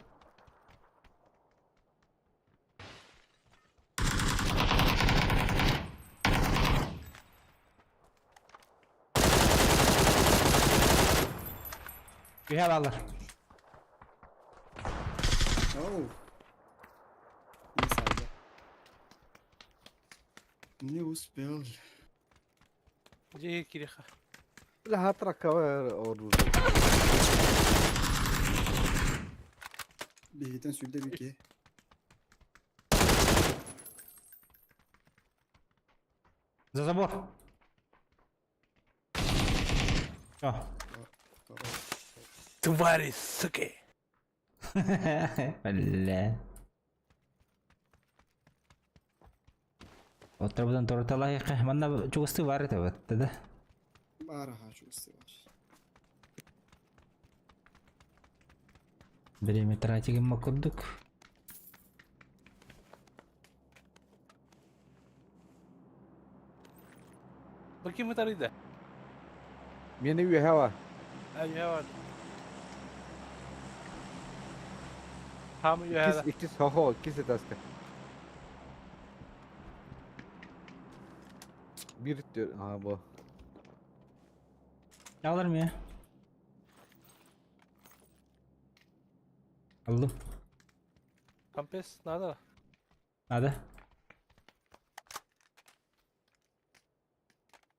Миэхэ бааллар. Оу. Не саба. Не успел. Дьиэ кириха. Бля, хатраковое оружие. Биһигитэн сүүрдэ бики. За забор. Всё. Твари, суки! Бля. Оттарбытын торуталаһыахха манна чугастыы баар этэ батта да. Баар аха чугастыы баар. Время тратить курдук. Бу ким ытарыйда? Мени үөһэ бар. Үөһэ бар. Хам үөһэ. Иккис, иккис, хо-хо, иккис этажка. Биир түр, а, бу. Алар я? Алдым. Компресс надо. Надо.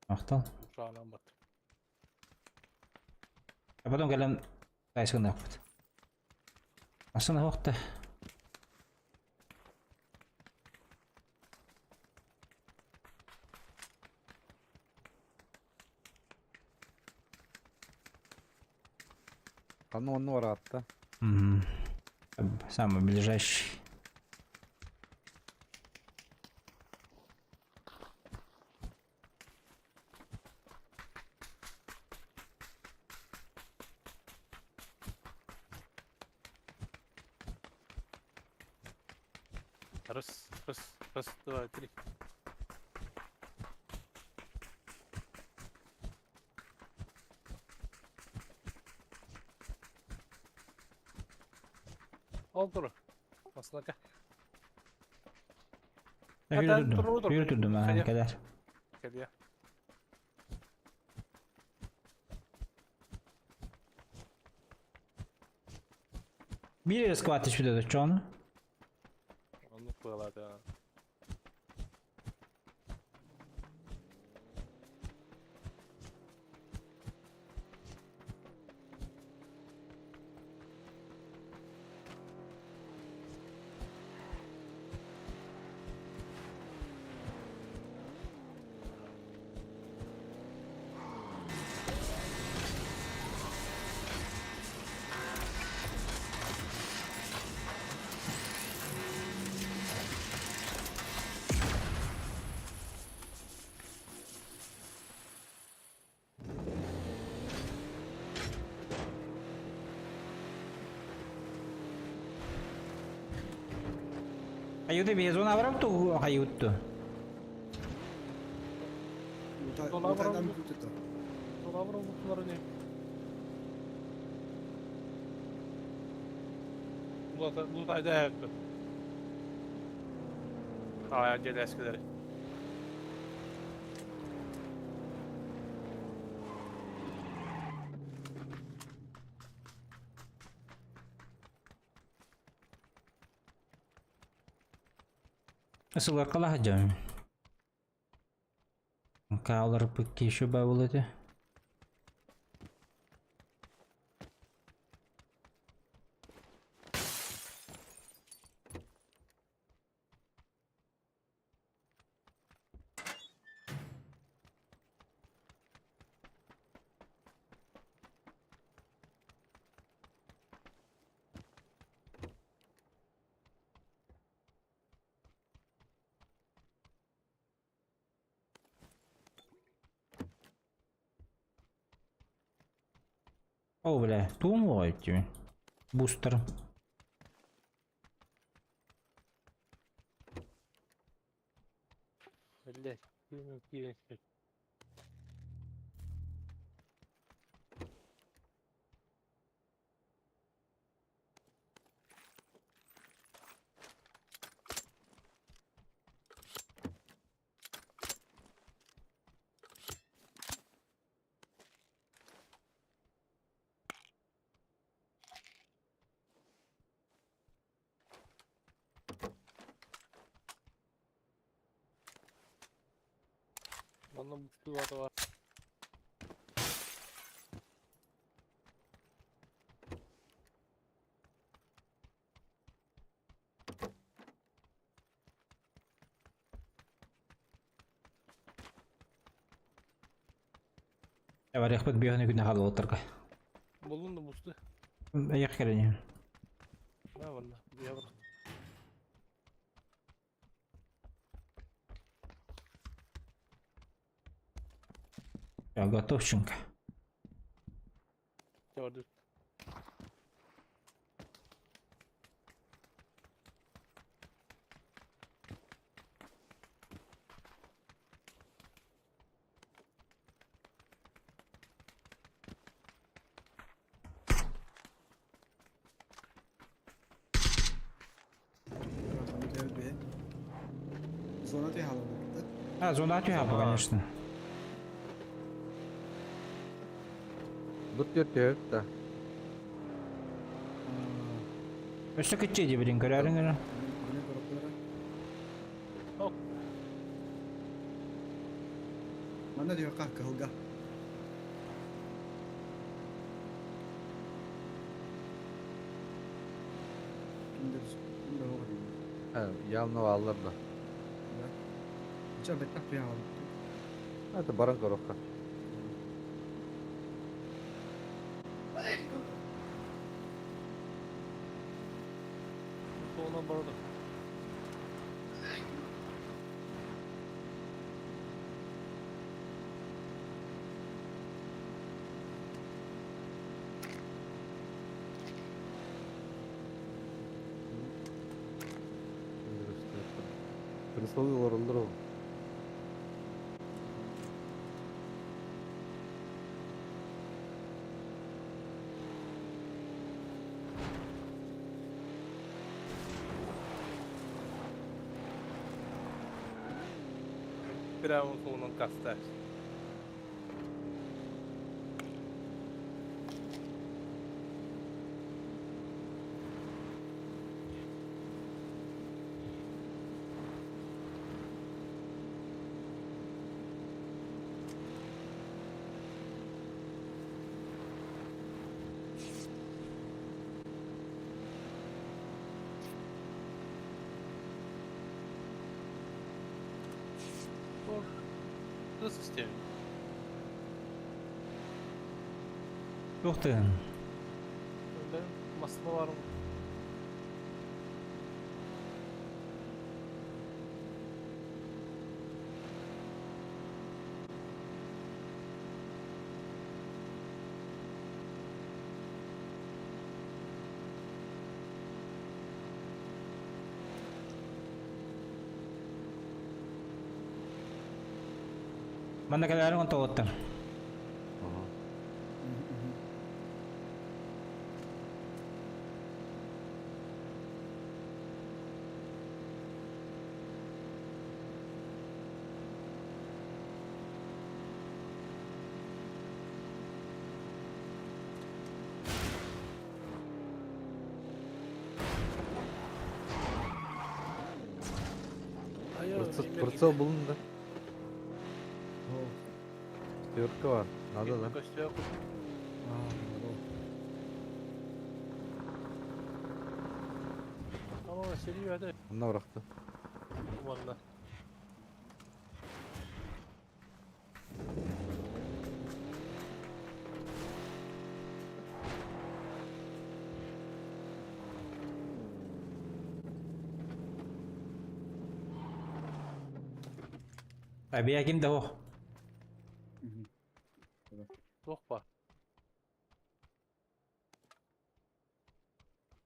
Махтал. Правильно бат. А потом кэлэн тайсыгын аппыт. Асына хуохта. Ханна онну бараатта. Мгм. Самый ближайший. Раз, раз, раз, два, три. Ол тур. Маслака. Yürüdüm. Yürüdüm ha kadar. Кэлиэ. Биир скват түспүтэ чону. Оннук быалаата. Аюты безон аврам ту аютту. Лутайдан бүтүтэ. Долабыр улутулар не. Лутайда ayakta. Aa, gel eskileri. Сыларкалаах дьон. Кааларбыт еще бабыл этэ. О, бля, туум тебе. Бустер. Блять, киирэн киирэн Манна буксуй бар. Барыахпыт биэһин күнэ хааллыбыттарга. Буллун да бусту. Айах кэлэн. Да, ванна. Я бар. Я готовченко. Я бар. Зона түһэ хаалбыт. А, зона түһэ, конечно. Бут төрт да. Өссө кытчы дебирин көрөрүң эрэ. Манна түһэ кыһылга. Кимдер оҕо дейм. Явно аллар да. Да. Ча беттах түһэ хаалбыт. Это баран коробка. Суолунан барда. Прислуги олороллор ол. Прямо суолунан каста. Nasıl sistemi? Ух ты. Ben masada var mı? Манна кэлэрин онтоҕуттар. Прицел был, да? Четверка бар. Надо, да? Көстөө Ама серьезно, Онно бырахты. Манна. Abi ким да о. Туох бар.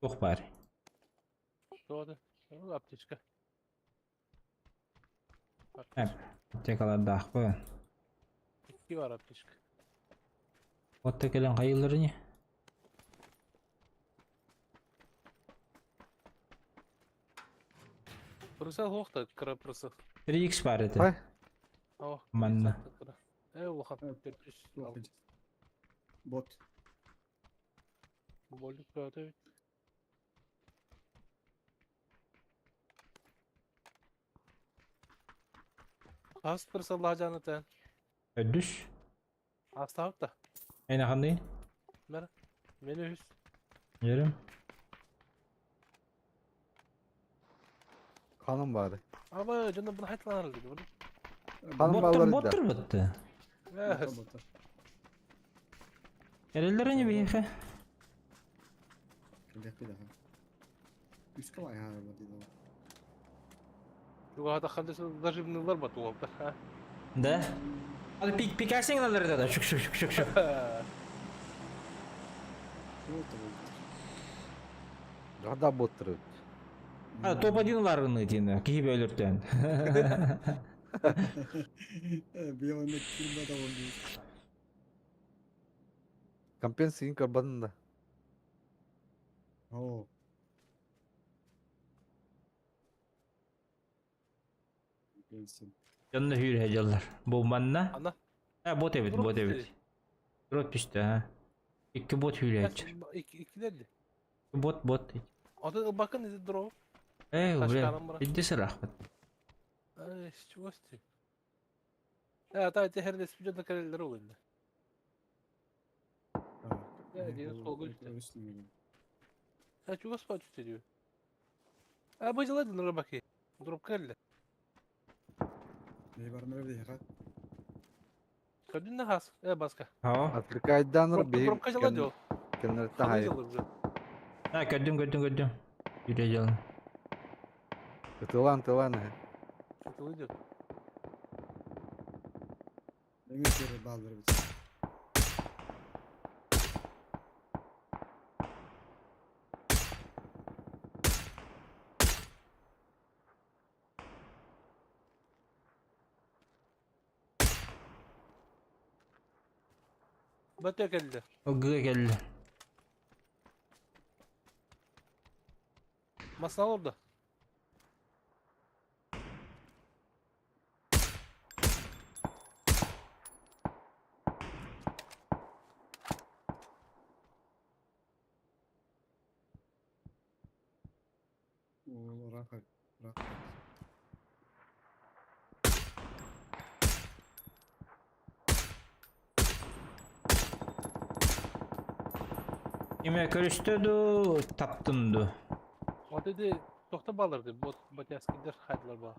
Ох бар. Туох да. Аптечка. Аптекалардаах бу. Икки бар аптечка. Отта кэлэн хайыллары не? Прицел хуохта, кыра прицел. 3x бар это. Ай. О, Манна. Э, улахан. Төрт Бот. Болик бөтө. Хас прицел лажаны тен. Өдүш. Астабыт да. Эйна ханды? Мер. Мени үс. Ярым. Ханым бары. Ама жона буну хайтланар диди. Буну. Ханым Боттыр баллар боттыр бытты. Эреллere не бейхе? Үскә бай ха бот. Юга ханда даже бнылар ба туга. Да? Hadi pik pikersen alır da şık şık şık şık şık. Гада боттыр. Ha топ-1 var тині. Киіп өліртен. Белый кирбе да болды. Компенсия карбанында. О. Компенсия. Жанны hür hecalar. Bu manna. Ана. Ha bot evet bot evet. Drop düştü ha. İki bot hür hecalar. İki ikilерdi. Bot bot. Ата bakın izi drop. Ey Taş бля. каран бара. Иди рахмат. Ай, чего сти? Э, ата эти херде спиден карелер олды. Э, ден сол гүлтү. Э, чего спать түстү? А бу жылады нурбаки. Дроп келди. Не бар нөрде ха. Көдүн хас. Э, баска. Ha. Отвлекайданыр бей. Дропка жылады ол. Кеннерте хай. Ha gördüm gördüm gördüm. Hür hecalar. Тылан, тылан. Тылы Эңе жери балдыр бит. Бөтө келди. Gı geldi. Masal orada. О, рахат. Рахат. Киме көрүстөдү, таптымды. O dedi тохта балырды. Бот батяскидер хайдылар ба.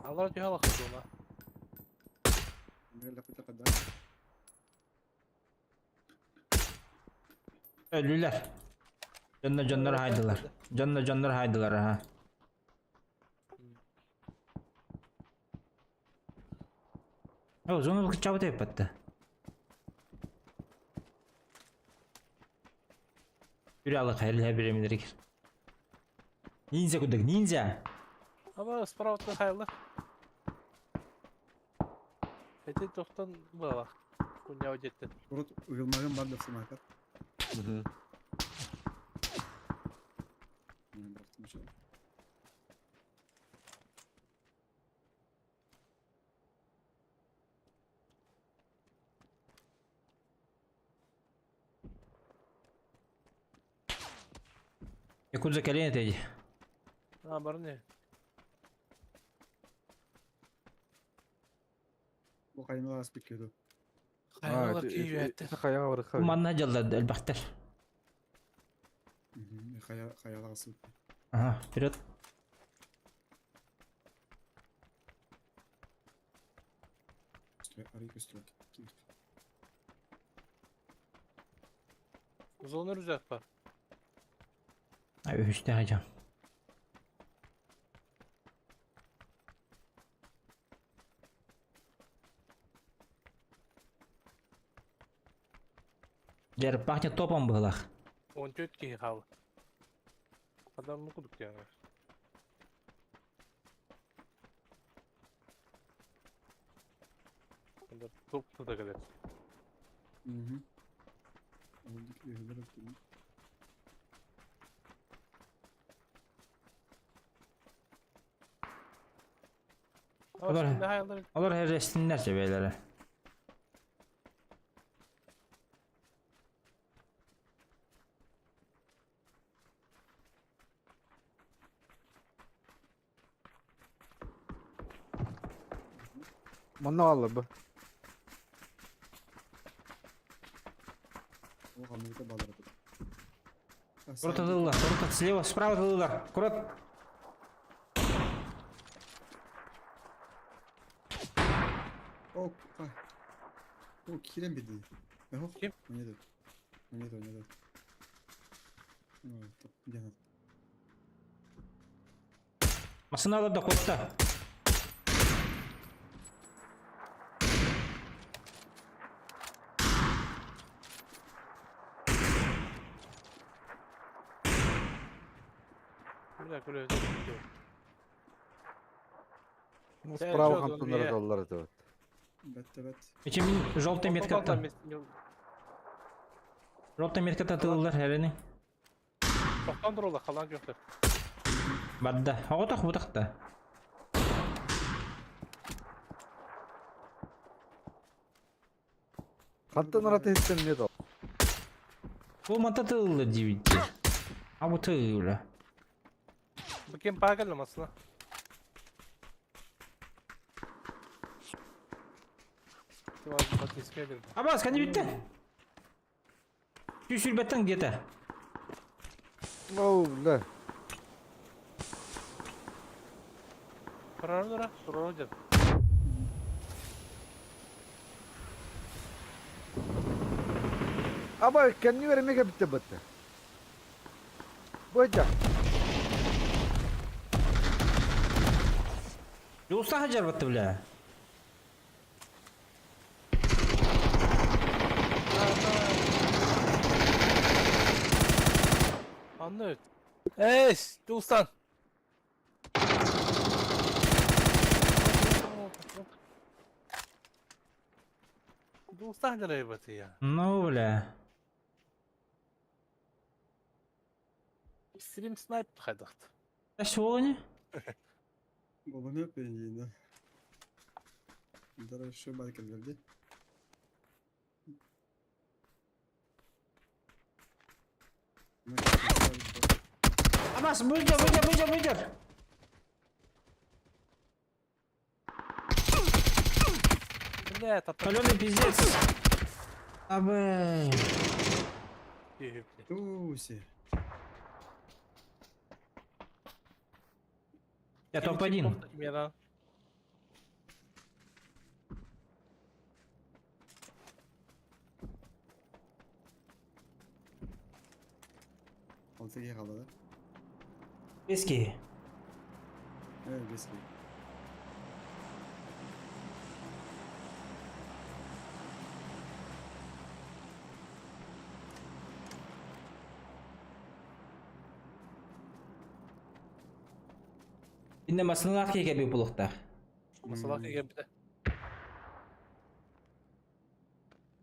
Алар түйе алақы ona. Неле кыта када. Ölüler. Canına canları haydılar. Canına canları haydılar ha. О, зону чабыт эппатты. Bir alık her bir eminleri Ninja kuduk ninja. Ama справа хайлы. Эти тохтан была. Куня жетти. Урут уйылмаган бар деп сымакар. Якудза кэлин этэй. А, бар не. Бу хайыналар аспыт киһи Хайалар киирбэттэр. Хайаҕа барыха. Манна дьаллар элбэхтэр. Хайа хайалар аспыт. Ага, вперед. Арый көстүбэт. Зона рюкзак бар. Үһүстээх дьон. Дьэр, пахнет топом быһылах. 14 киһи хаалла. Адам кудук диэн. Онда топ тута келер. Олар, олар herrestinler sebelere. Манна алла бу. О, хамыта балар. Крот атылла, крот слева, справа атылла. Крот. О, а. О, кирен биди. Ким? Нет. Нет, нет. Где она? Масына алар да котта. Бля, күлө. Ну, справа хантанар доллар это вот. Бәт, бәт. Эче мин желтый меткаттан. Желтый меткаттан тылылар herrini. Тоқтан тұрула, қалан жоқтыр. Барда. Оғытақ бұтақта. Хантанар атыттан не дол. Бұл манта тылылар дейбітті. А бұл тылылар. Бікен пағылы масына. Абас, кәне бітті? Түсір бәттің где-то. Оу, бля. Тұрар тұра, тұрар деп. Аба, кәнни вермеге битте бітті. Бойда. Жолса хажар батты, бля. Анны өт. Эйс, Тулстан. Тулстан жарай баты я. Ну, бля. Стрим снайп хайдақты. Да сегодня? Бабаны өппен Дара şu баркет берди. Абас, выйдер, выйдер, выйдер, выйдер. Бля, тапа. Каленый пиздец. Абы. Туси. Я топ-1. Altıya kaldı da. Eski. Evet, beski. Инне масыналар кеге булуктар. Масалақ егер біті.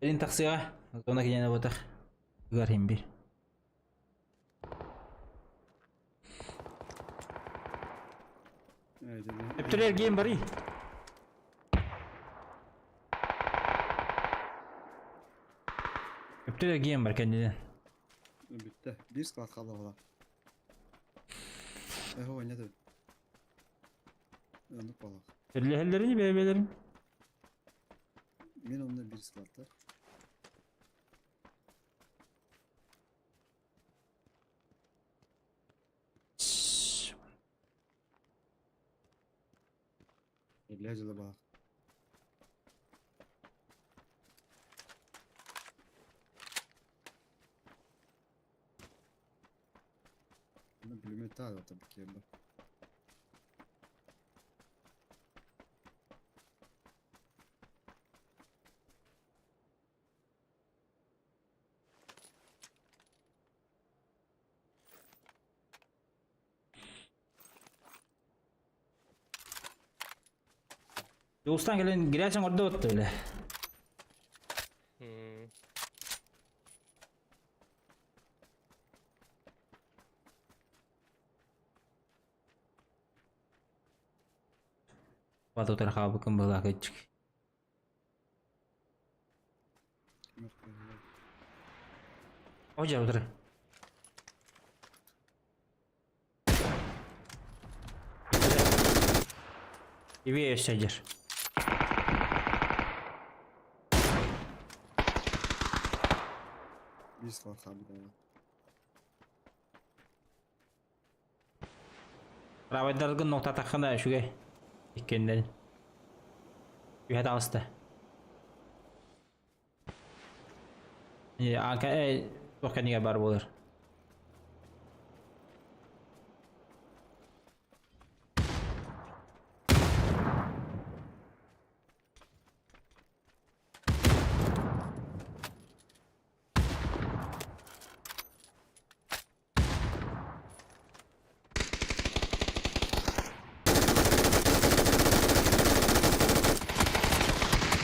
Элин таксыга зона кенене ботак. Гар хим бир. Evet, Өптүрер гейм бари. Өптүрер гейм бар кендинен. Bitti. Bir squad kaldı valla. Eho oynadı. Yandık valla. Өрлөһөллөрүн бебелерин. Мин онно биир складтар. Илья дьыла Пулемета да табакерда. Юлстан кэлэн грязь оҥордо отто бile. Батутар хаабыкын быһылаах иччик. О, утары. Иве сядешь. Биир склад хаалбыт. Правайдаргын ноктатаххына үчүгэй. Иккеннен. Үһэ таҕыста. Ака туох кэннигэр бар буолар.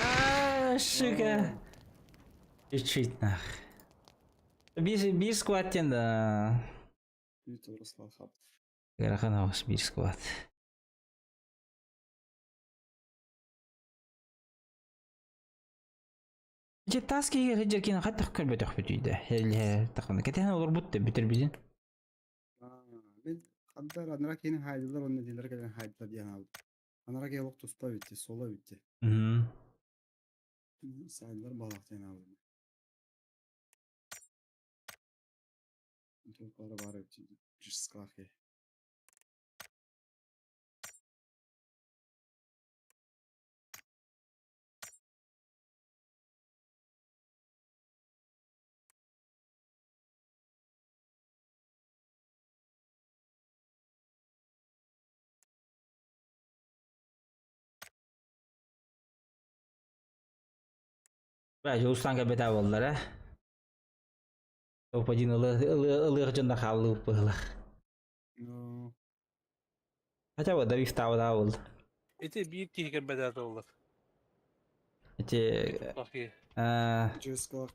А, сука. Чуть-чуть нах. Биир сквад диэн да. Биир туора склад хаалбыт. Ыарахан аҕыс биир сквад. Дьэ таас киһигэр сылдьар киһини хайдах көрбөтөхпүтүй да? Тахана кэтэһэн олорбут да бүтэрбитин. Мин хандар анара киһини хаайдылар уонна дилер кэлэн хаайдылар диэн аалбыт. Анара киһи олох туспа эбитти, соло эбитти. Саайдылар балах диэн аалбыт. Туохтара баар эбит дьыскалаах киһи. Бля, Дьулустан кэлбэтэ буоллар, э? Топ-1 ылыах дьонно хааллыбыт быһыылаах. Ну, Хотя бы Давид таабыта буолла. Ити биир киһи кэлбэтэ буоллар. Эти Плохие. дьыскалаах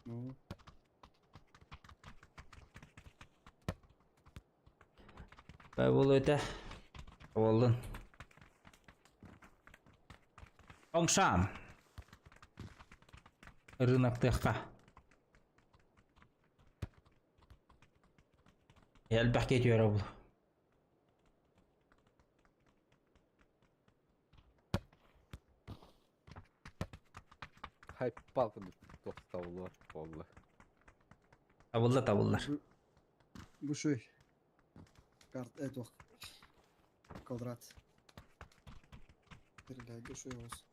Ну, буолуо этэ. Буоллун. Оҥшаан. Рыноктыахха. Элбэх киһи түөрэ буолуо. Хайппал курдук тохтобуллар буолла. Табылла табыллар. бу шуй. Карт этох. Квадрат. Переләге шуй ос.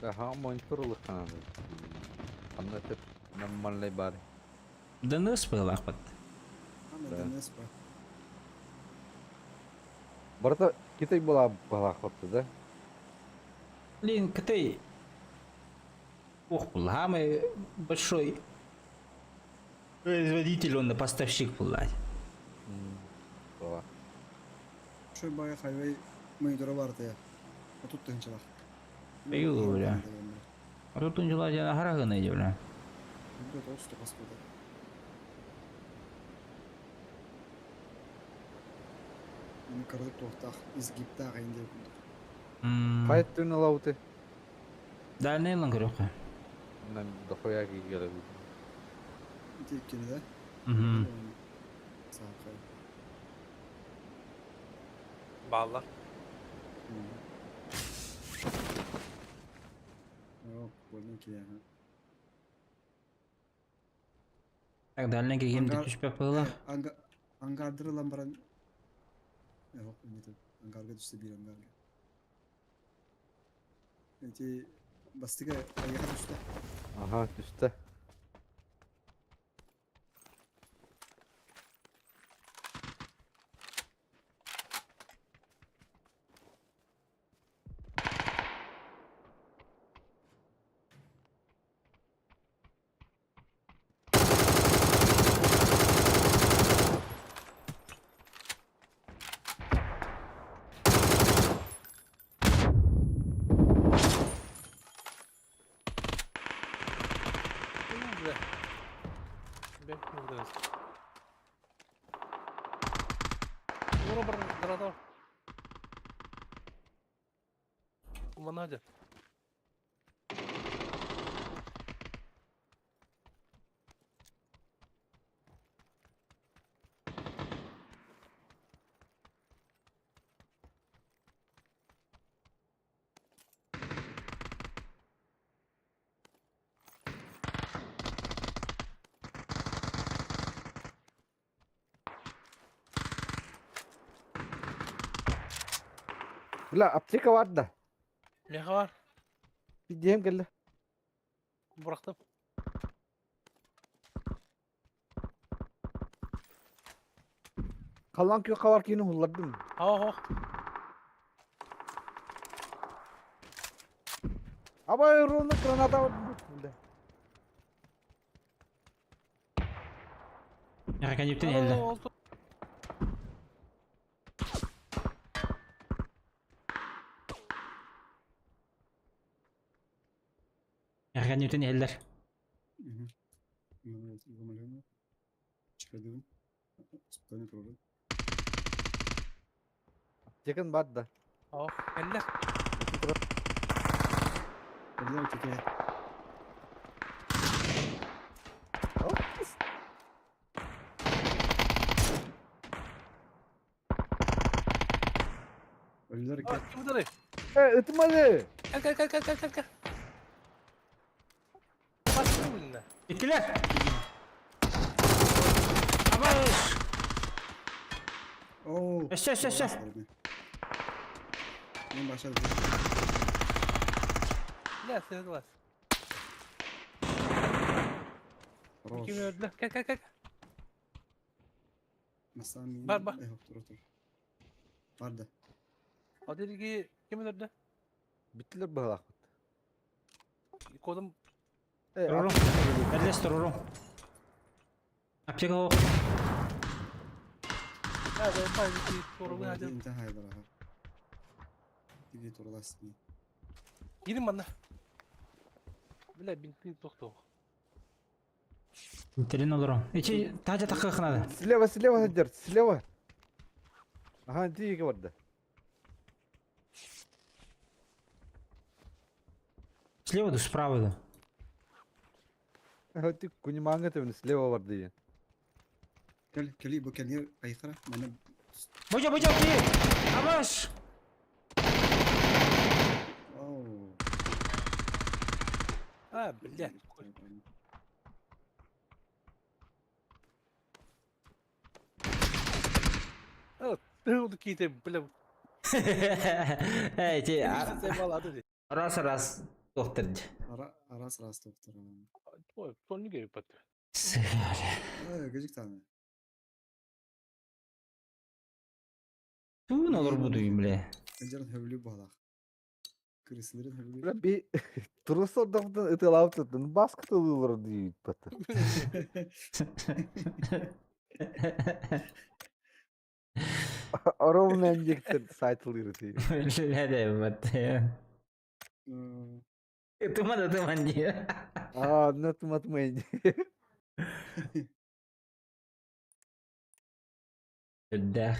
Daha монитор улахан. Анда теп нормальный бар. ДНС быһыылаахпыт. Ана Да. ДНС ба. Барыта Китай была балахотты, да? Блин, Кытай. Ох, был самый большой. Производитель он поставщик буоллаҕа. Şu bayağı хайвей монитора бар тая. 30 тыһыынчалаах. Аю, бля. 30 тыһыынчалаах диэн аһара гына дии, бля. 9 тоқас болды. Мені кырдык туохтаах, изгибтаах эҥин диэн курдук. Хайт түн алауты. Дальний ылан көрүөххэ. Нам дохуя киирэ бит. Ити иккини да? Мгм. Саахай. Бааллар. Оо, больно киһи. Так, дальний киһим Ангар- түспэт быһыылаах. Ангардыр ылан баран... Yok, нет, ангарга түсте биир ангарга. Эти бастыга айаха түсте. Ага, түсті. Бля. Бля, не Ура, бар, граната. Надя. Бля, аптека бар да. Меха бар. Бидем келді. Бырахтым. Қалан күй қабар кейіні хуллардым. Ха, ха. Абай руны граната бар. Бля. Кәнептен элді. Кәнептен элдер. Çıkardım. Спокойно пробуй. Аптекан бар да. Ха, эллер. Öldüler teke. Öldüler А, gel. Ким удары? Э, ытмады. Кел, кел, кел, кел, кел, кел, кел. Басты блин. Иккилэр! Абаш! Oo. Өссө, өссө, өссө. Ben başladım. Бля, сен глаз. Хорош. Ким öldü? Кел, кел, кел. Mesela Бар, бар. Eh, otur otur. Vardı. О, деги ким öldü? Биттилер бағалақ. Кодым Э, Турурум. Эллес турурум. Аптека оқ. Да, да, пай, ти турулы Vardı один. inten haydır aha. Digi turlasın. Гирим манна. Бля, бинты тохто. Интерен олорум. Ичи тажа таққы надо. Слева, слева садер, слева. Ага, тиге бар да. Слева да справа да. Ага, ти кунимаңа тебін слева бар деген. Gel, gel bu kendi aykırı. Bana Божа, божа, ки! Абаш! Oo. А, блядь. А, ты какие-то, бля, Эй, ти, заебала, раз раз доктор. Ara aras ras doktor. Ой, кто не говорит, пат. Ay, gıcık tane. Туун олор будуйм, бля. Penceren hövlü balak. Крысаларын хөбүлүүр. Бля, би турус ордохтон ытылаабытын баска тылыылар диибит бата. Ровно инъектор сайтылыыр дии. Бля, да, Туман, туман дии. Аа, на тумат мэнди. Үрдээх.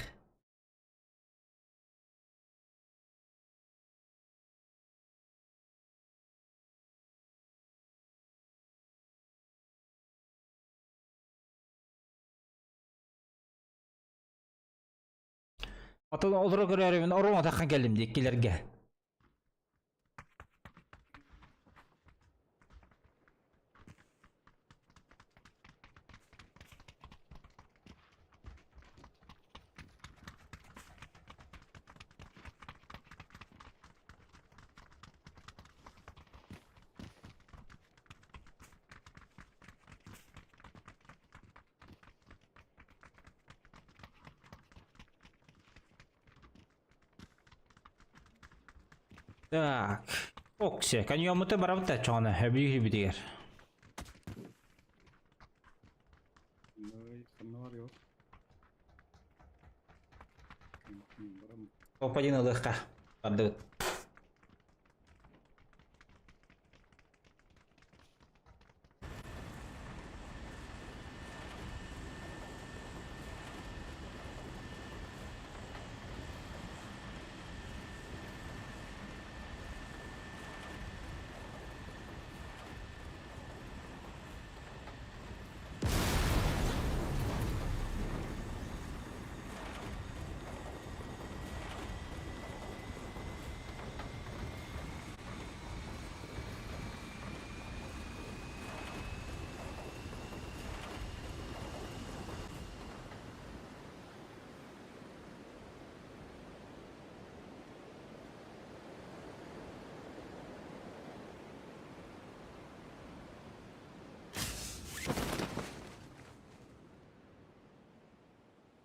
Атын олоро көрөөрүбүн оруоҥ атаххан кэллим дии иккилэргэ. Так. Оксе, каньоммута барабыт чоҕуна, эбии битигэр. Ханна бар yok. Барам. Топ-1 ылыахха. Бардыбыт.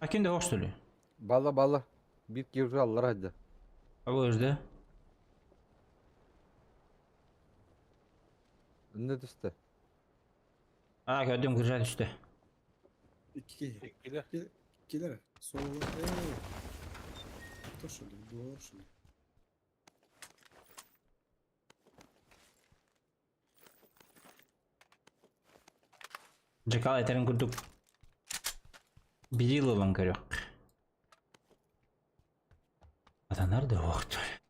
Акин да hoş söylüyor. Бала бала. Bir киржи аллар хадда. Абы өжді. Үнне түсті. А, көрдüm kırca düştü. İki. Иккилэр. Иккилэр. Сол. Эй. Toşulu, doğru. Жакал этерин курдук. Били лылан көрөк. Атанар да оқтыр.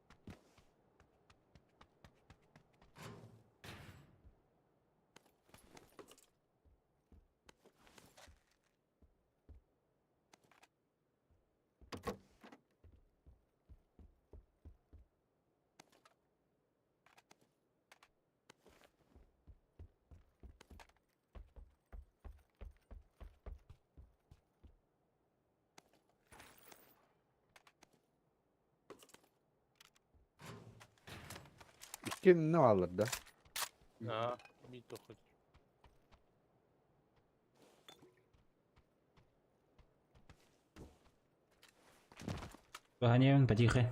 Икки үнне аллар да. Аа, би тохот. Выгоняем потихо.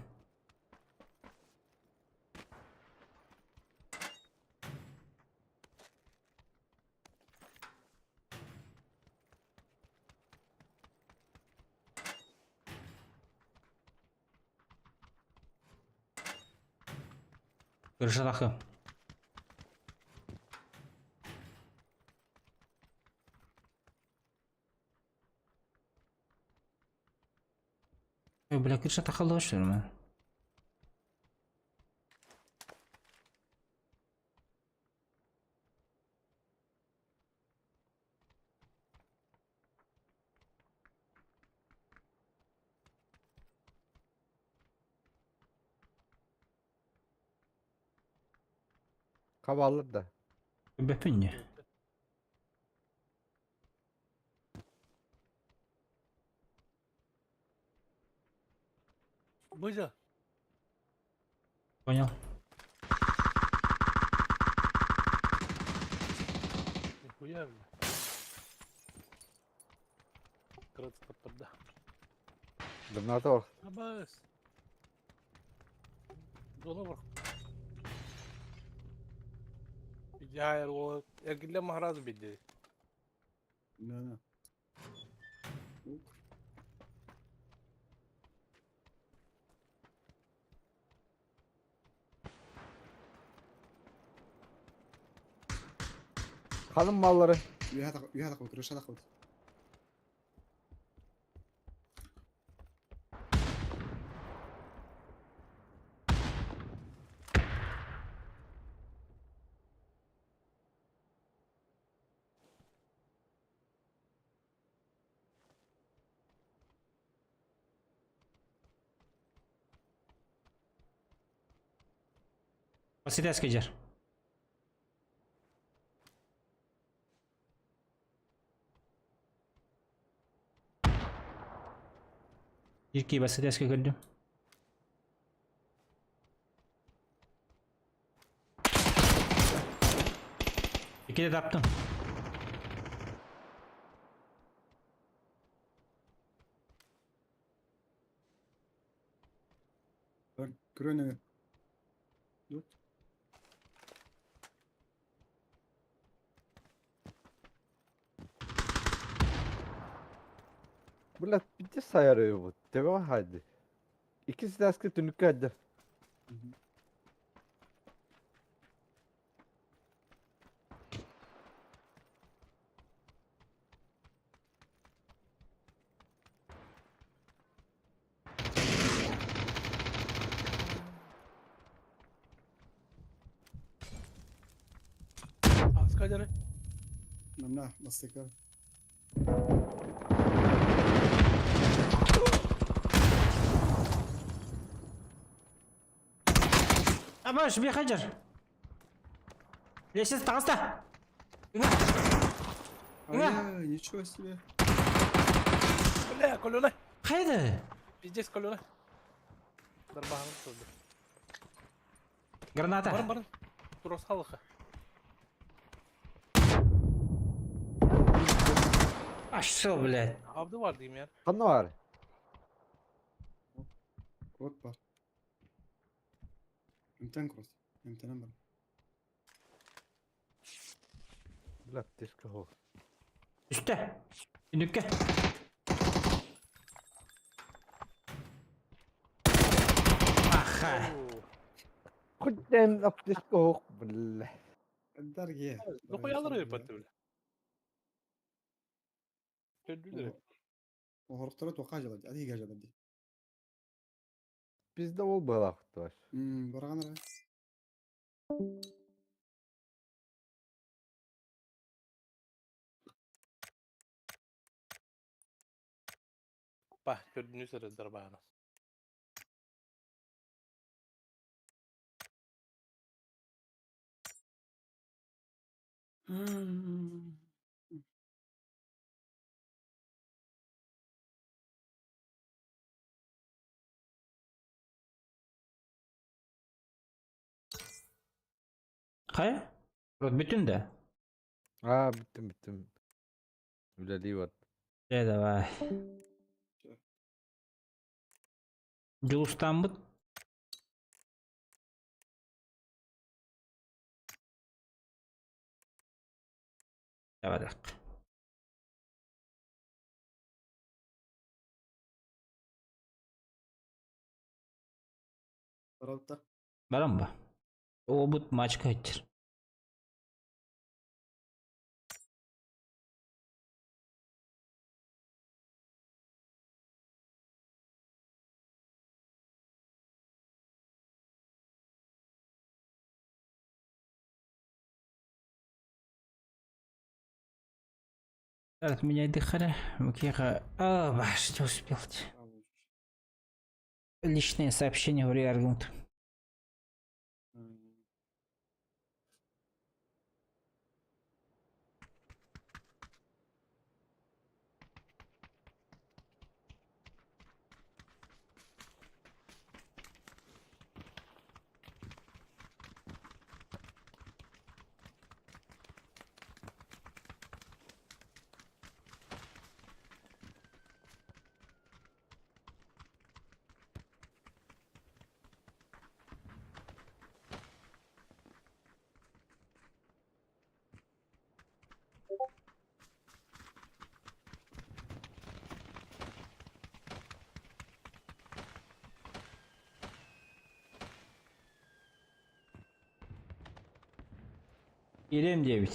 Крыша тахы. Ой, бля, крыша тахалды что ли, ма? Хабаллар да. Бөпүнне. Быза. Понял. Нихуя, бля. Кратко подда. Дымната Абас. Доллар. Hayır o ergille mahraz bildi. Да, да. Ух. Hanım malları. Üye takıldı, крыша takıldı. Василевский жер. Ирки Василевский көрдүм. Икки де таптым. Так, крөнө. Dur. Блядь, bitti sayarıyor bu. Devam hadi. İkisi de askı tünük hadi. Askacarı. Namna, bastıklar. Абаш, бихаджар. Лесец таҕыста. Үҥэ. Үҥэ. Ай, ничего себе. Бля, колёна. Хайда. Пиздец колёна. Дарбағын tutuldu. Граната. Барın barın. Turası halıka. А что, блядь? Abdi var diyeyim ya. Kanı var. Крот бар. Мтен крот. Мтен бар. Блядь, тишка ho. Үстэ. Үнүккэ. Аха. Kudden aptişka ho. Блядь. Даргия. Doku alır öyle patı bile. Tördüler. Horoktora toqa jaladi, adi jaladi. Bizde ol balak var. Барган ара. Bah gördüğünüz üzere darbağını. Хайа? Рот бүтүн да. Aa bittim bittim. Үлелей var. Э, давай. Дьулустаммыт. Давай. Баралта. Барам ба. Обут мачка хатчыр. Так, меня дыхали. Мукеха. А, баш, не успел. Личное сообщение в Реаргунт. Киириэм диэбит.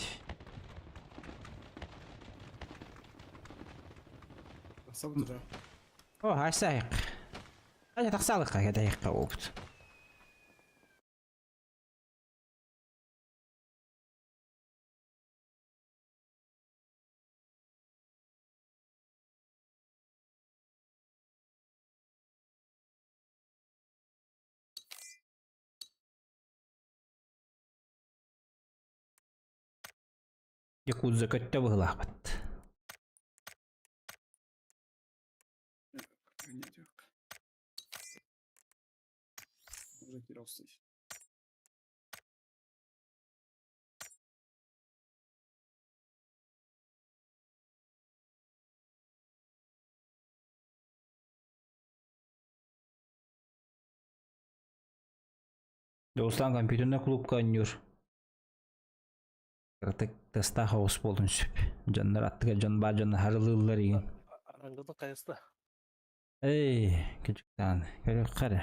Тахсабыт уже. О, айсайык. Айа тахсалыкка кэтэйикка опыт. Якудза көттө быһылаахпыт. Уже кирался. Дьулустаан компьютернай клубка оонньуур. Кыратык тастаах оҕус буолун сөп. Дьоннор аттыгар дьон баар дьон харылыыллар игин. Арангытын хайыста. Эй, кычыктаан, көрүөххэ эрэ.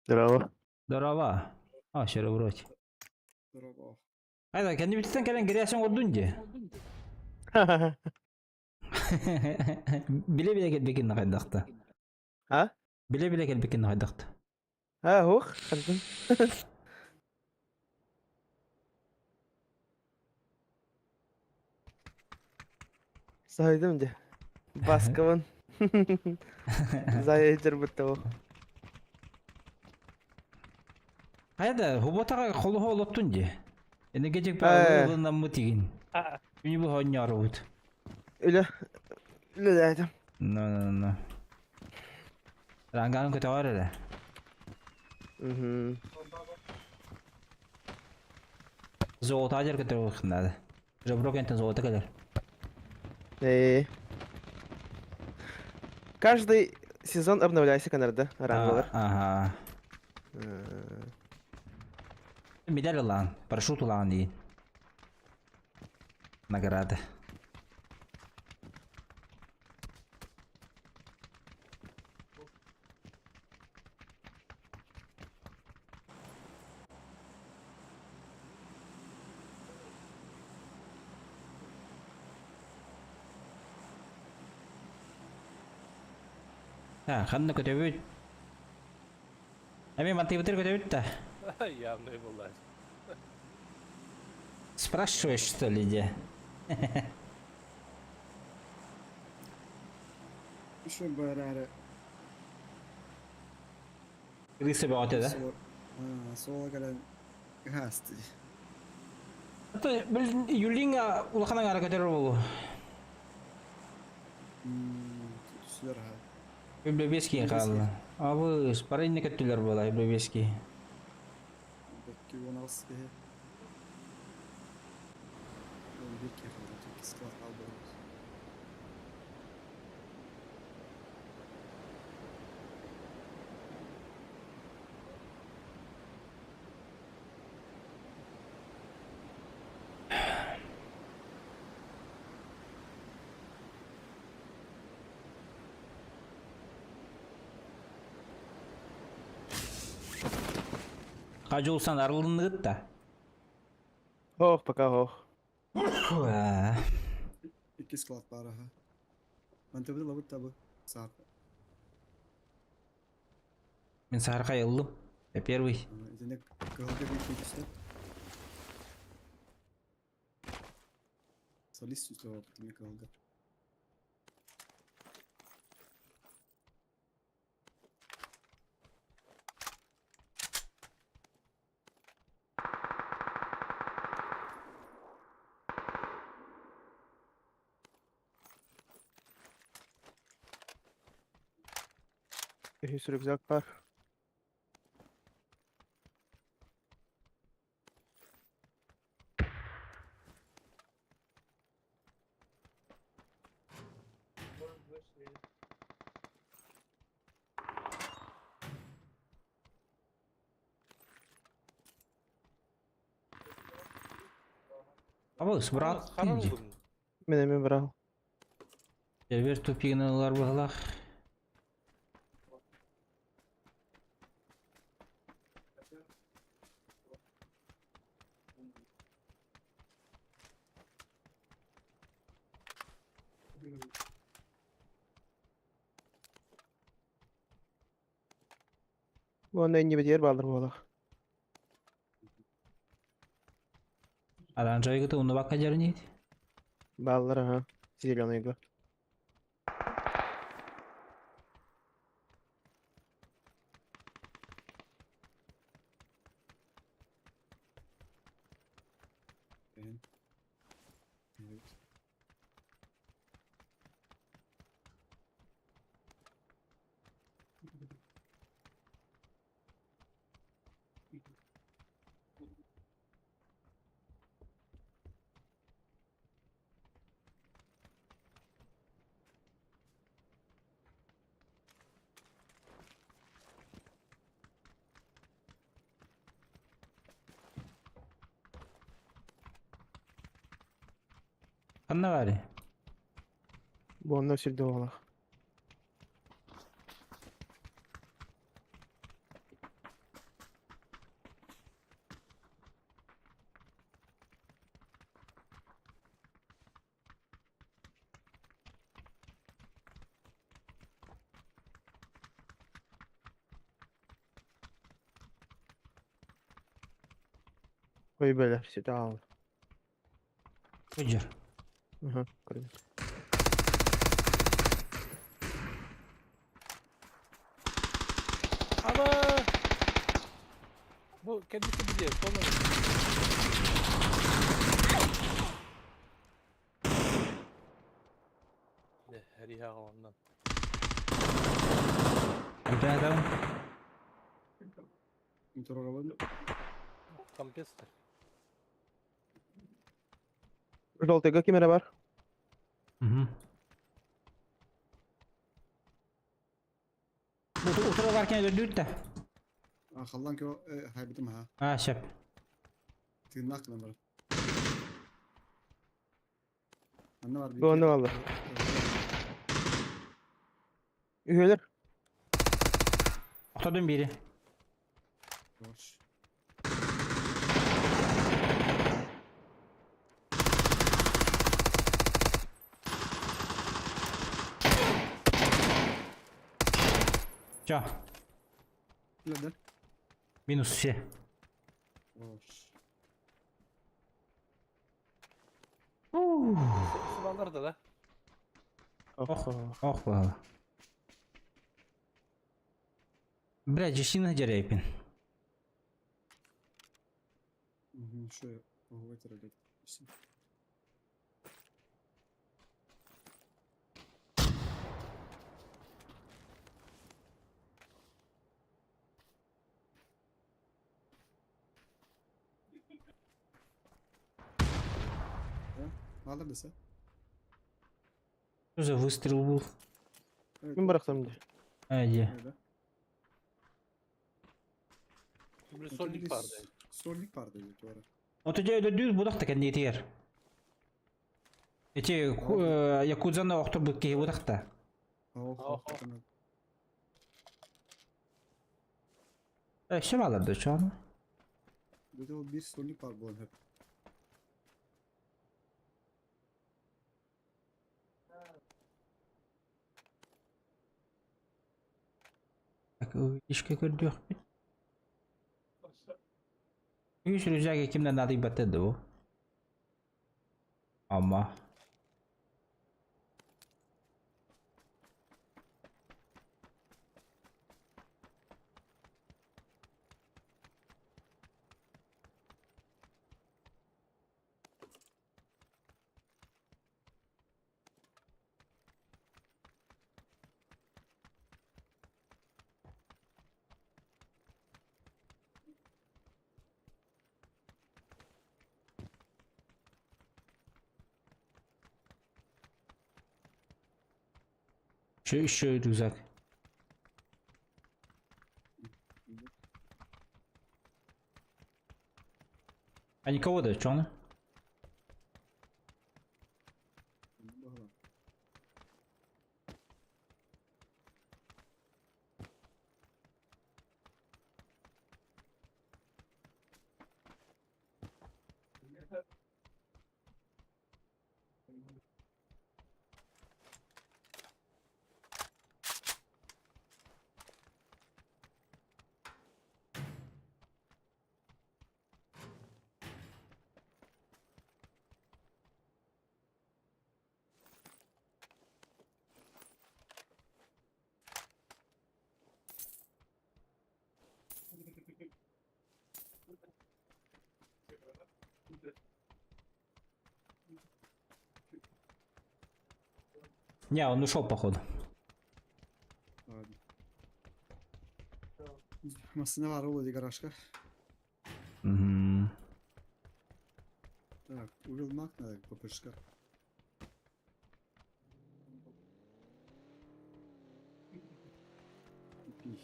Здорово. Здорово. А, вроде. Здорово. Айда, кэннибититтэн кэлэн грязь оҥордун дии. Биле-биле кэлбикин хайдахта. А? Биле-биле кэлбикин хайдахта. А, ох, хантан. Сайдым де. Баскабын. Заезжер бутта Хайда, хуботаға холуха олоттун дии. Энергетик Э. ылынаммыт игин. Күнү бу хонньоорубут. Үлэ. Үлэ дайдым. No, no, no. Ранганың көтөҕөр эрэ. Мгм. Золото ажар көтөҕөр надо. Жабро кентен золото кэлэр. Э. Каждый сезон обновляйся канарда, рангалар. Ага. Медаль ылаан, парашют ылаан диин. Награда. Ha, ханна көтөбүт. Эми мантыбытыр көтөбүт да. Явный была. Спрашиваешь, что ли, где? Еще барары. Крыса бөҕөтө да? Соло кэлэн ыһаасты. Это, блин, Юлинга улахан аҥара көтөр буолу. Түсүлэр аха. Библиобеский хаалла. Абыс, бары инне көттүлэр буола, Библиобеский. Бэкки уон аҕыс киһи. 11 киһи хаалла, икки склад хаалбыт. Хажулсан арылынныгыт да. Ох, пока ох. Аа. Икки склад баар аха. Мантыбыт лабыт табы. Саар. Мин саарга ыллым. Я первый. Итинник кыһылга биир киһи түстэ. Солист түстэ буолбут кыһылга. Үһүс рюкзак бар. Абыс, брат. Мен эми брал. Эбер тупигин ылар быһылах. Уонна иннибитигэр бааллар буолуох. Оранжевый унубакка дьэрниит. Бааллар аха. Зеленыйга. Evet. Ханна баары? Бу онно сирде буолуох. Ой, бля, сюда. Көдьөр. Ага, көрдүм. Ama bu kendisi biliyor. Sonra Ne her ya ondan. Эмпэ там. Motor Kampester. Желтыйга ким эрэ бар? Угу. Утура бар кene дөдүттэ. Халлан кö хайбытым ha. А, шеп. Тыыннаах гынан барар. Анна бар Бу онно бааллар. Үһүөлэр. Охтодун бири. Хорош. Чо, Nerede? минус все. Хорош. Sıvalar da la. Ох, ох, бала. Бля, жешина жарайпин. Şu o veterele. Alır dese. Что за выстрел был? Evet. Мин бырахтым дии. А, где? Öyle. Bir sollik vardı. Sollik vardı evet doğru. Оту жа дөдүр будак та кәндетер. Эти якудзаны оқтыр бұт кеһи будак та. Oh, Oh, oh. Все баларды чону. Bir de o bir sollik var bu hep. Так, ишке көрдүк. Үс рюкзак кимден надо баттады бу. Ама. Еще рюкзак. А никого да, чё он? Не, он ушел, походу. Ладно. Массыына баар ол дии гаражка. Мгм. Так, увел маг надо, ППшка. Купи.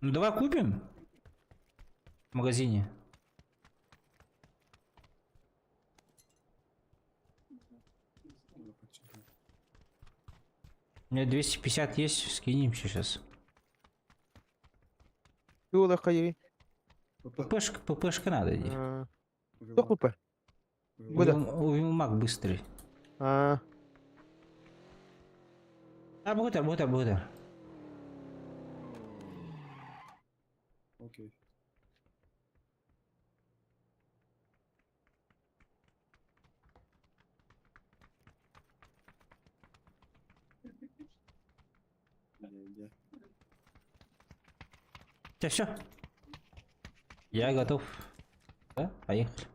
Ну давай купим. В магазине. Надо почекать. У меня 250 есть, скинемся сейчас. Тула хайы. ПП. ППшка, ППшка надо иди. Увел Туох маг. ПП? Увел Куда? маг. Увилмак быстрый. А, А, будет, будет, будет. Окей. Где, где? Все, все. Я готов. Да, поехали.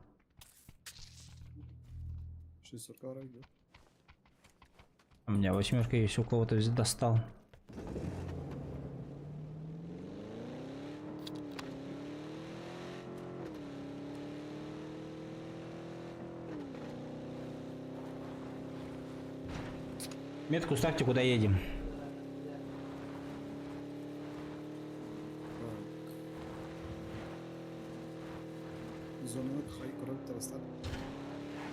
Шестерка рак, да? У меня восьмерка есть, у кого-то достал. Метку ставьте, куда едем. Так. Зонаны хай көріп тұрыстар.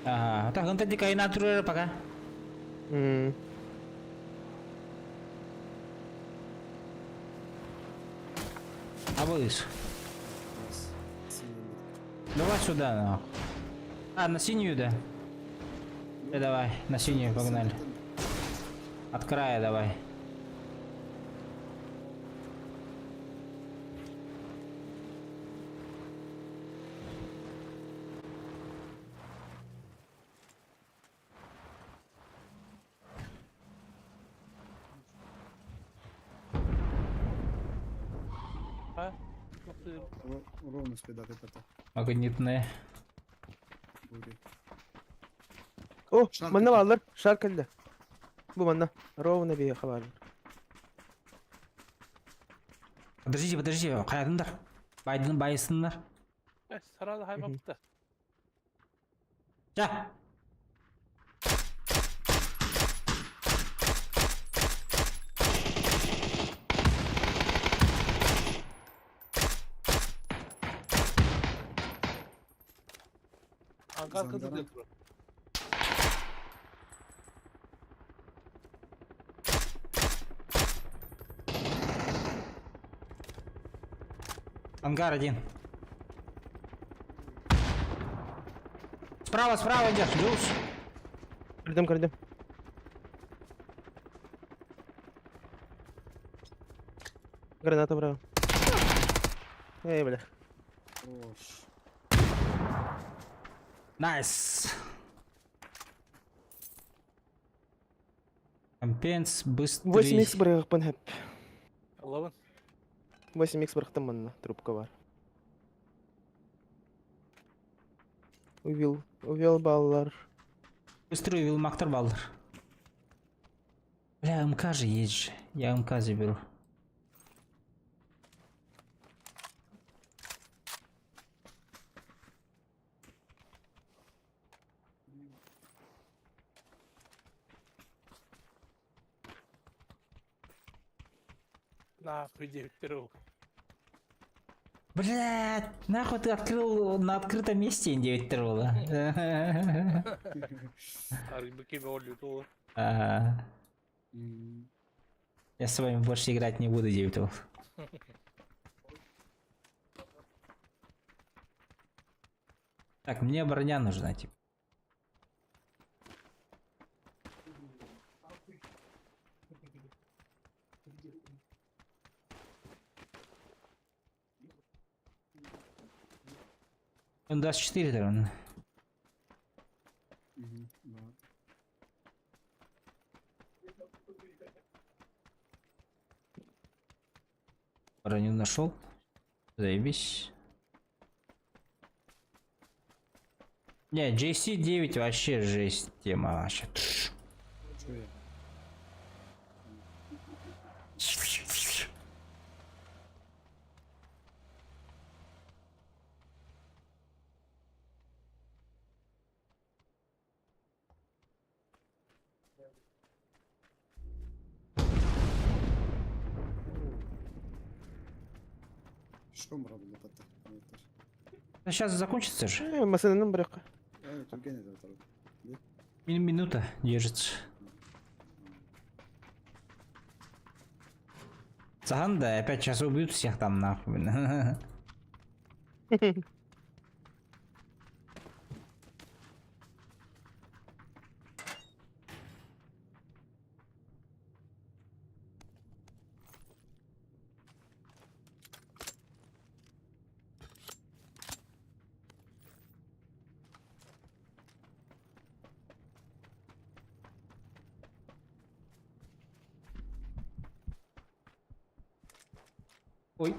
Ага, так, он тогда и натурер пока. м. А вылез. Раз. Синяя метка. Давай сюда, нахуй. А, на синюю, да? Давай, на синюю погнали. От края давай. А? Ух ты. Ровно спидат это. Магнитная. Бури. О, Шар манна кэллэ. бааллар, шар кэллэ. Бу манна. Ровно биэхэ бааллар. Подождите, подождите, хайадыңдар. Байдын байысындар. Э, сразу хай бапты. Жа. Ангар кызы Зангара. деп. Ангар один. Справа, справа идешь, Джулс. Кирдим, кирдим. Граната браво. Эй, бля. Хорош. Найс. Компенс быстрый. 8х бырыгыппын хэп. Лавын. 8х бырыктым манна, трубка бар. Увел, увел баллар. Быстрый вилмактар балдыр. Бля, МК же есть же. Я МК заберу. Нахуй 9 Блядь, нахуй ты открыл на открытом месте 9 тролла. Ага. Я с вами больше играть не буду, 9 тролл. Так, мне броня нужна, типа. Он даст 4, наверное. Мгм, да. Броню нашел. Заебись. Не, JC9 вообще жесть тема вообще. Тш. Чуя. Пешком работал. Сейчас закончится же. Масынын бирок. Түрген это Минута держится. Цаган, да, опять сейчас убьют всех там нахуй. Ой.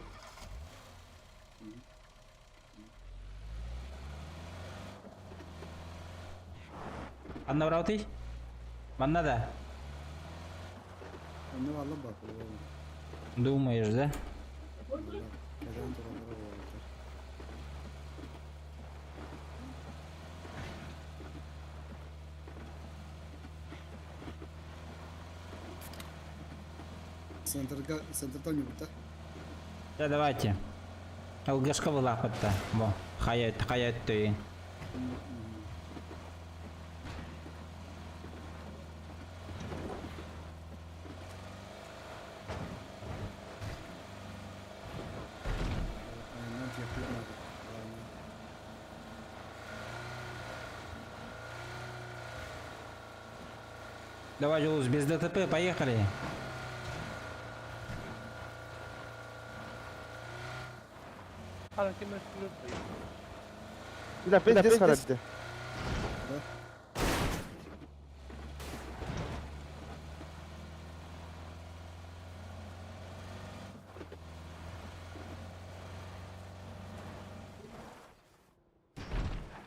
Анна браутый? Манна да. Онно алла бар. Думаешь, да? Кәдән туралары бар. Центрга, центрдан юбта. Да, давайте. ЛГшка была хотта. Во, хаят, хаят ты. Aynen yapıyor. Давай, Жулус, без ДТП, поехали. Ана ким өстүлөр. Бля, пиздец харабды.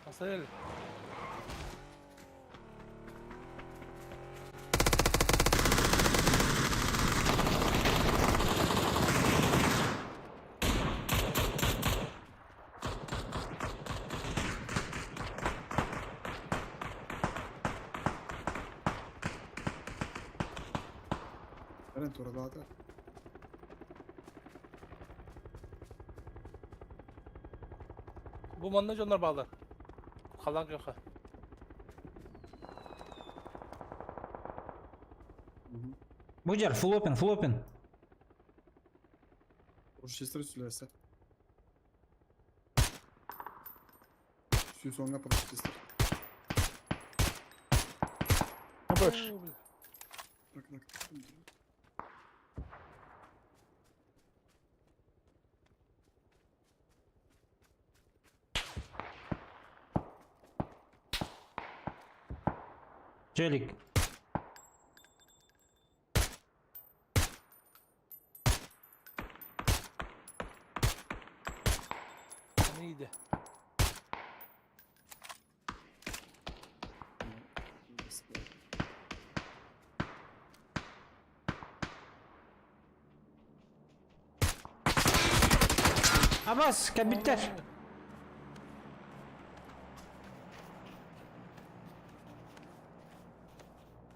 Асыл. Кәрән туралары. Бу манна дьоннор баалар. Халан көхө. Будер, фулопин, фулопин. Оркестр сүләсә. Сүйсоңга оркестр. Больше. Так, так. Челик. Neydi? Абас, кабиттер.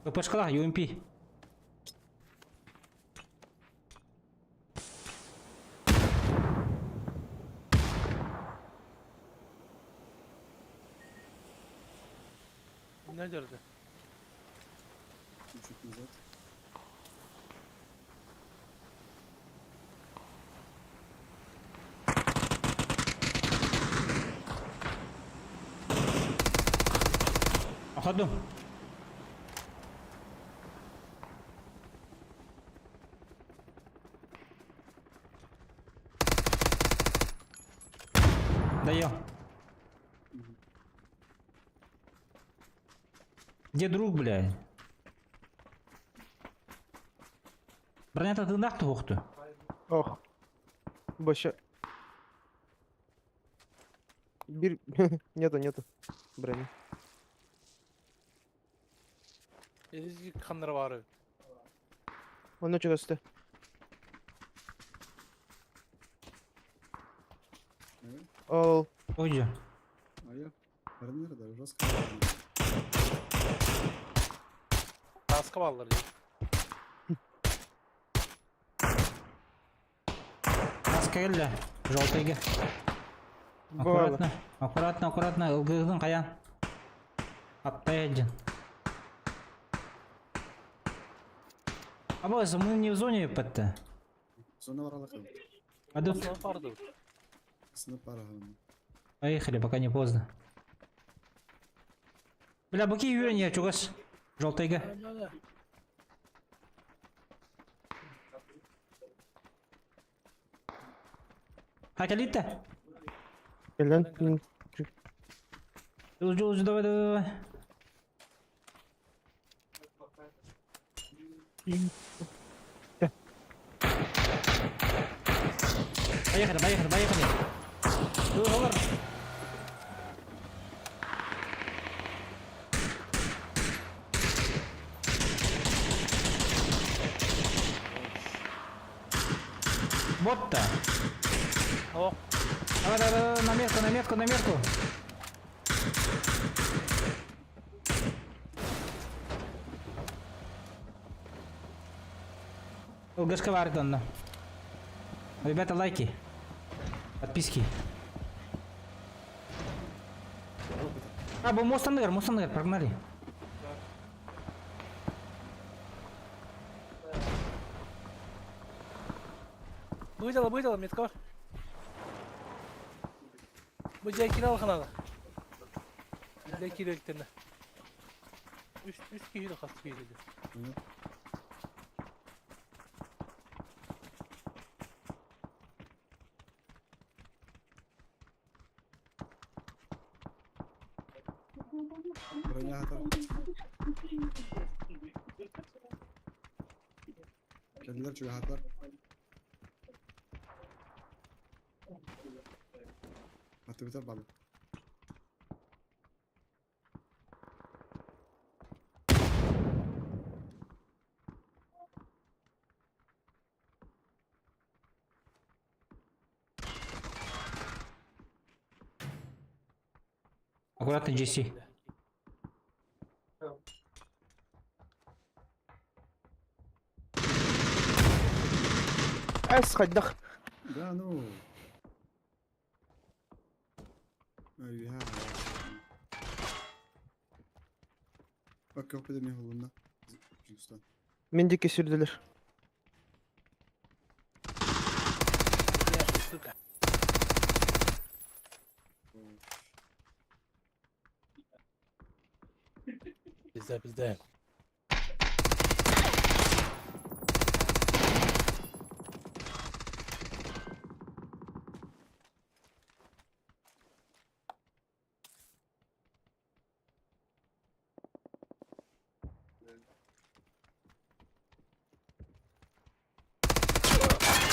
ППшкала, ЮМП. Ne derdi? Чуть назад. Походу. Доел. Где друг, блядь? Броня-то ты нахуй ухту. Ох. Больше. Бир... Нету, нету. Брони. Эзги ханнара баар. Онно чугасты. Ол. Ой, Айа. Бары nerede? Жестко. Таска бааллар дии. Маска келді. Желтыйга. Аккуратно, аккуратно, аккуратно. Ылгыгын каян. Аттай один. Абыз, мы не в зоне ПТ. Зона баралака. А тут Основа барды. Сынып бара. поехали, пока не поздно. Бля, баки юрень, чугас. Желтыйга. Хакалита. Келен. Жул, жул, давай, давай, давай. Поехали, поехали, поехали. Жул, жул. Вот-то. О, Давай, давай, давай, на метку, на метку, на метку. Ылгашка бар онно. Ребята, лайки. Подписки. А, бұл мост андыгар, мост андыгар, погнали. Выдала, выдала, метка бар. Бу жай кире алханада. Бile кире. Үс үс киһи хас киһи. Броня хатар. Kendiler çünkü hatlar. Hatta biter bana. Аккуратно, Джесси. Эс, хайдах. Да ну. Ай, я. Bak yok dedim yolunda. Usta. Мендики сүрдүлөр. Сука. Bizde bizde.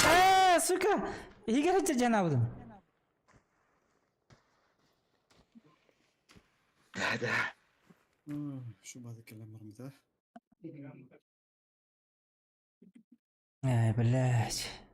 Э, сука! Игорь жанабыдым. Да, да. Şu bazı kelamlarımız ha. Ай, блядь.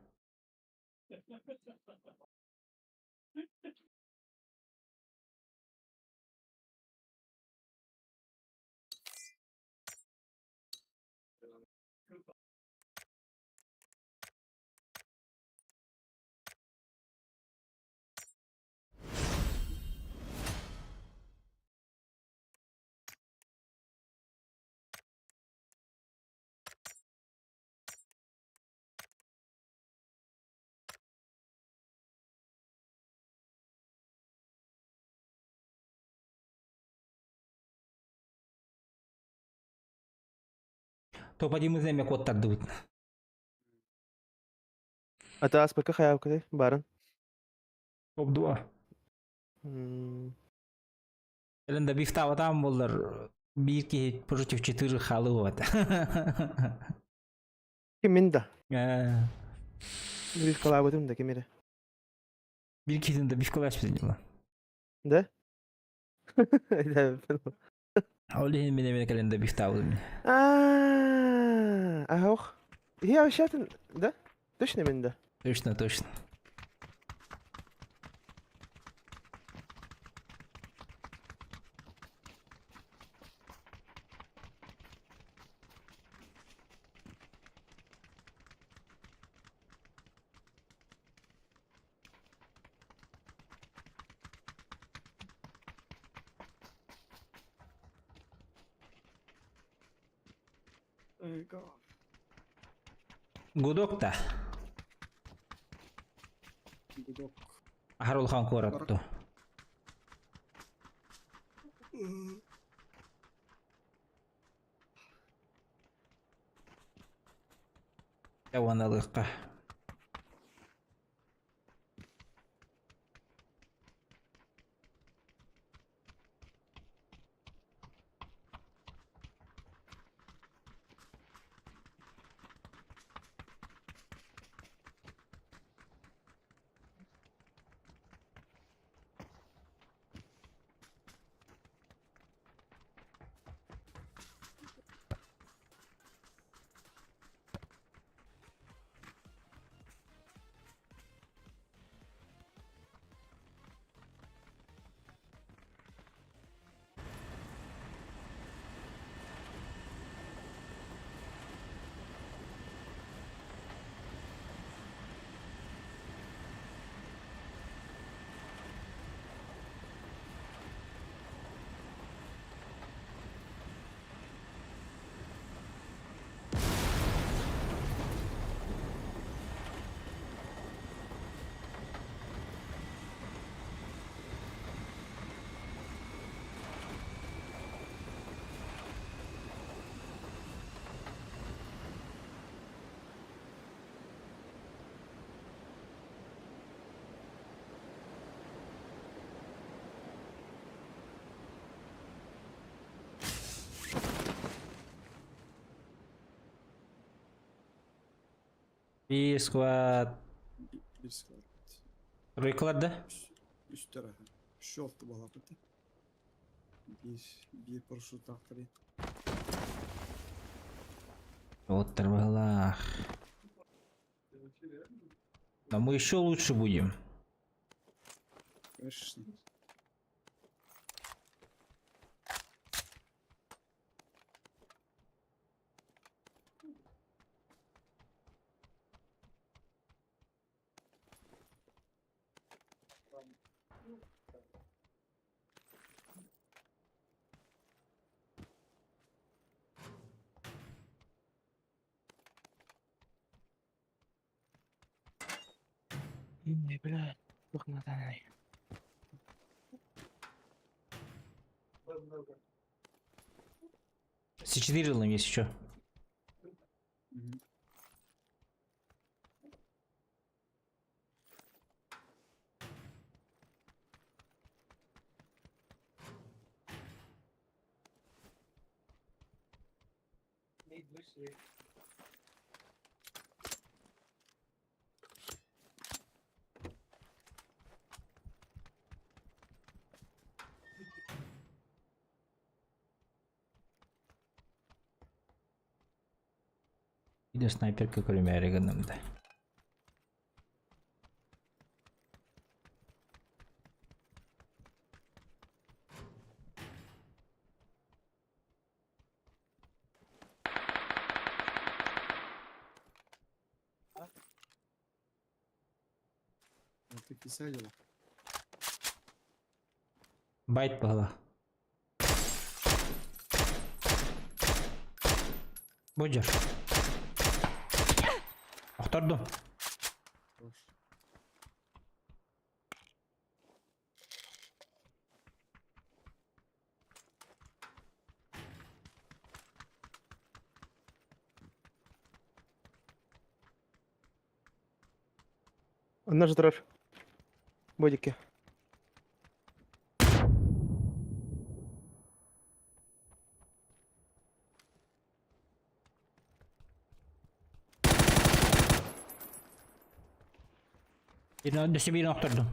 Топ-1 земя код тардыбыт. Ата аспакка хаябкы барын. Топ-2. Элен бифта там болар. Бирки против 4 халы вот. Кимин да. Бир калабытым да кемере. Бирки да биф калаш дела. Да? Да. Ол иһин мин эмиэ кэлэн да бифтаабытым. А, ах. Я вообще да? Точно мен да? Точно, точно. Гудок-то. Гудок. Харулхан куоратту. Уоналыахха. Bir squad. Bir squad. Тройкалар да? Üst tarafa. Şu oldu balapıtı. Bir paraşüt taktırı. Вот тарвалах. Но мы еще лучше будем. Конечно. Блядь, туох надай. С4 ылым, если что. Мгм. Bir de снайперка көрүмээри гынным да. Это писали. Байт была. Будешь. Охтордум. Хорош. Она же дрожь. Бодики. Birini öndüsü birini охтордум.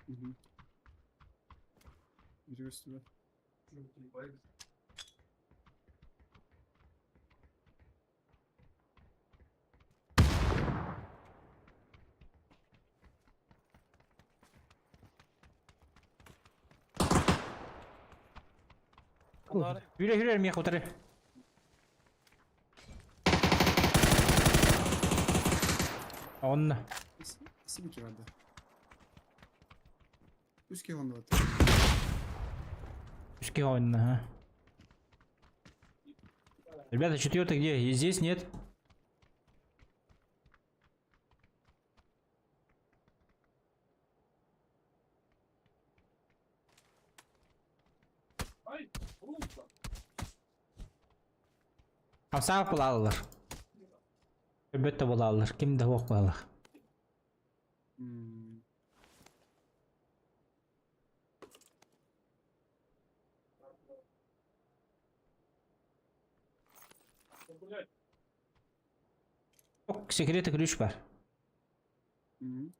Мгм. Biri üstüne. Yürü yürü мех утары. Онна. İsim ki vardı. Üç ki honda var. Үске онна, ага. Ребята, четвертый где? И здесь нет? Хамсаах булаллар. Өбөттө булаллар. Ким да хок балах. Hmm. Ок, секреты ключ бар. Hı.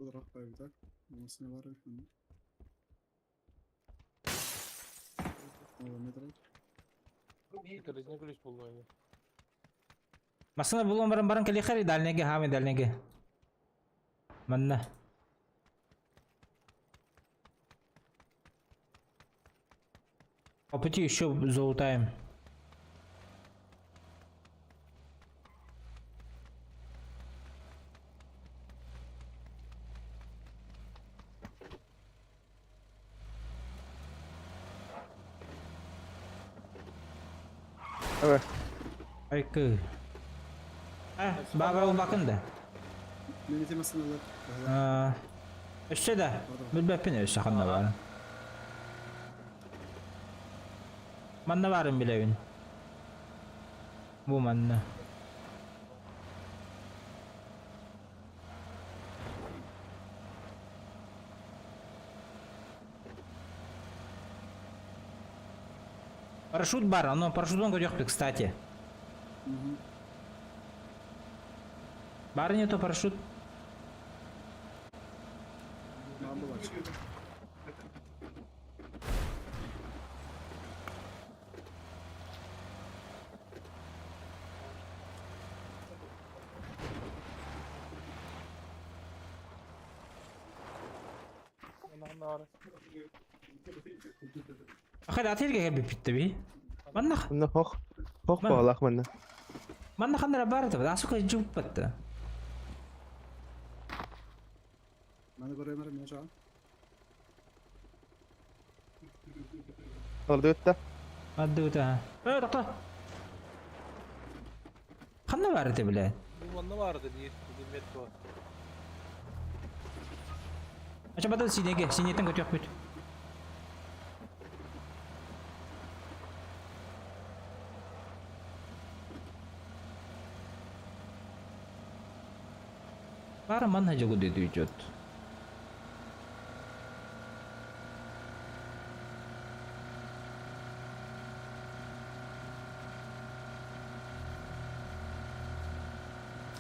Irak var. Masına var efendim. Nedir? Ключ булуйны. Масына булан баран баран кали хари дальнеге хами дальнеге. Манна. По пути еще залутаем. Evet. Айкы. А, баба улбакын да. Mehmet'e masına Аа. Өссө да. Билбэппин өссө ханна баар. Манна баарын билэбин. Бу манна. Парашют бар, оно парашютон көрөкпү, кстати. Бар нету парашют. Ахад ателге кэлби питте би. Манна Манна хох. Хох бағалақ манна. Манна ханнара бар да, асука жуппатта. Маны көрөмөр мен жаа. Алды өтті. Адды өтті. Э, тоқта. Ханна бар edi биле. Бу манна барды диye димет бу. Ача бадал синеге, синеттен көтөк бүт. Бары манна жогу деди үчөт.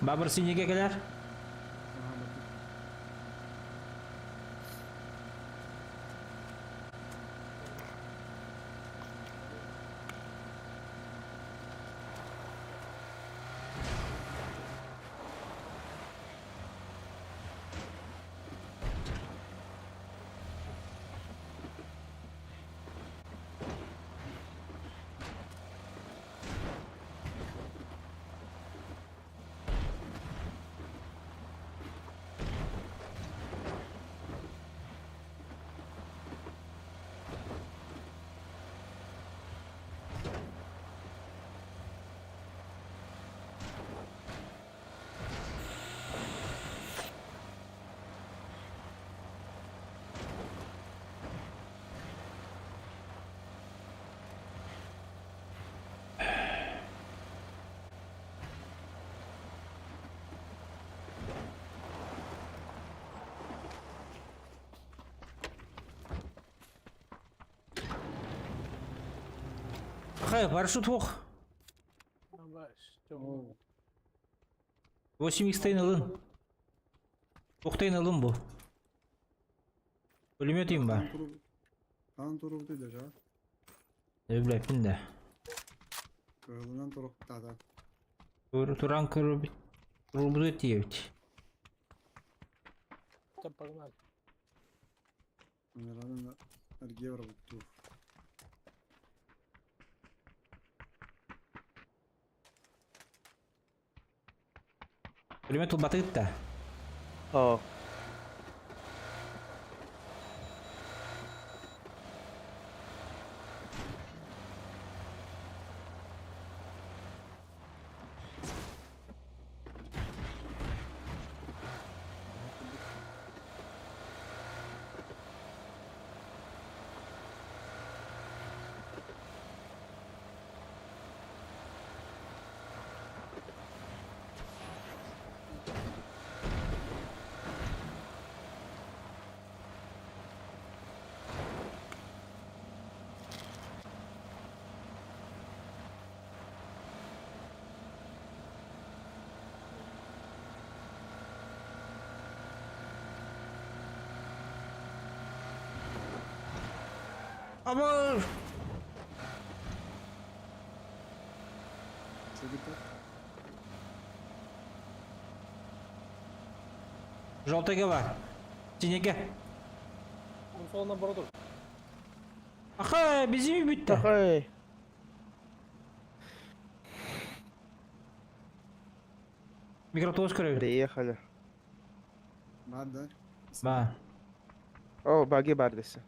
Бабыр синеге келер. Ахай, парашют ох. 8 х ылын. Тоқтайын ылын бу. Пулемет им ба. Хан турук даже. Өбләппин да. Кырылынан турук тада. Туран көрүбүт. Турбузу тиебит. Там погнали. Наверное, Аргевра вот тут. Пулемет батыт да. О. Ama Желтый бар. Синеке. Он сол на бороду. Аха, бензин бүтті. Ахай. Микроавтобус көрөбүт. Приехали. Бар да. Ба. О, баги бар десе.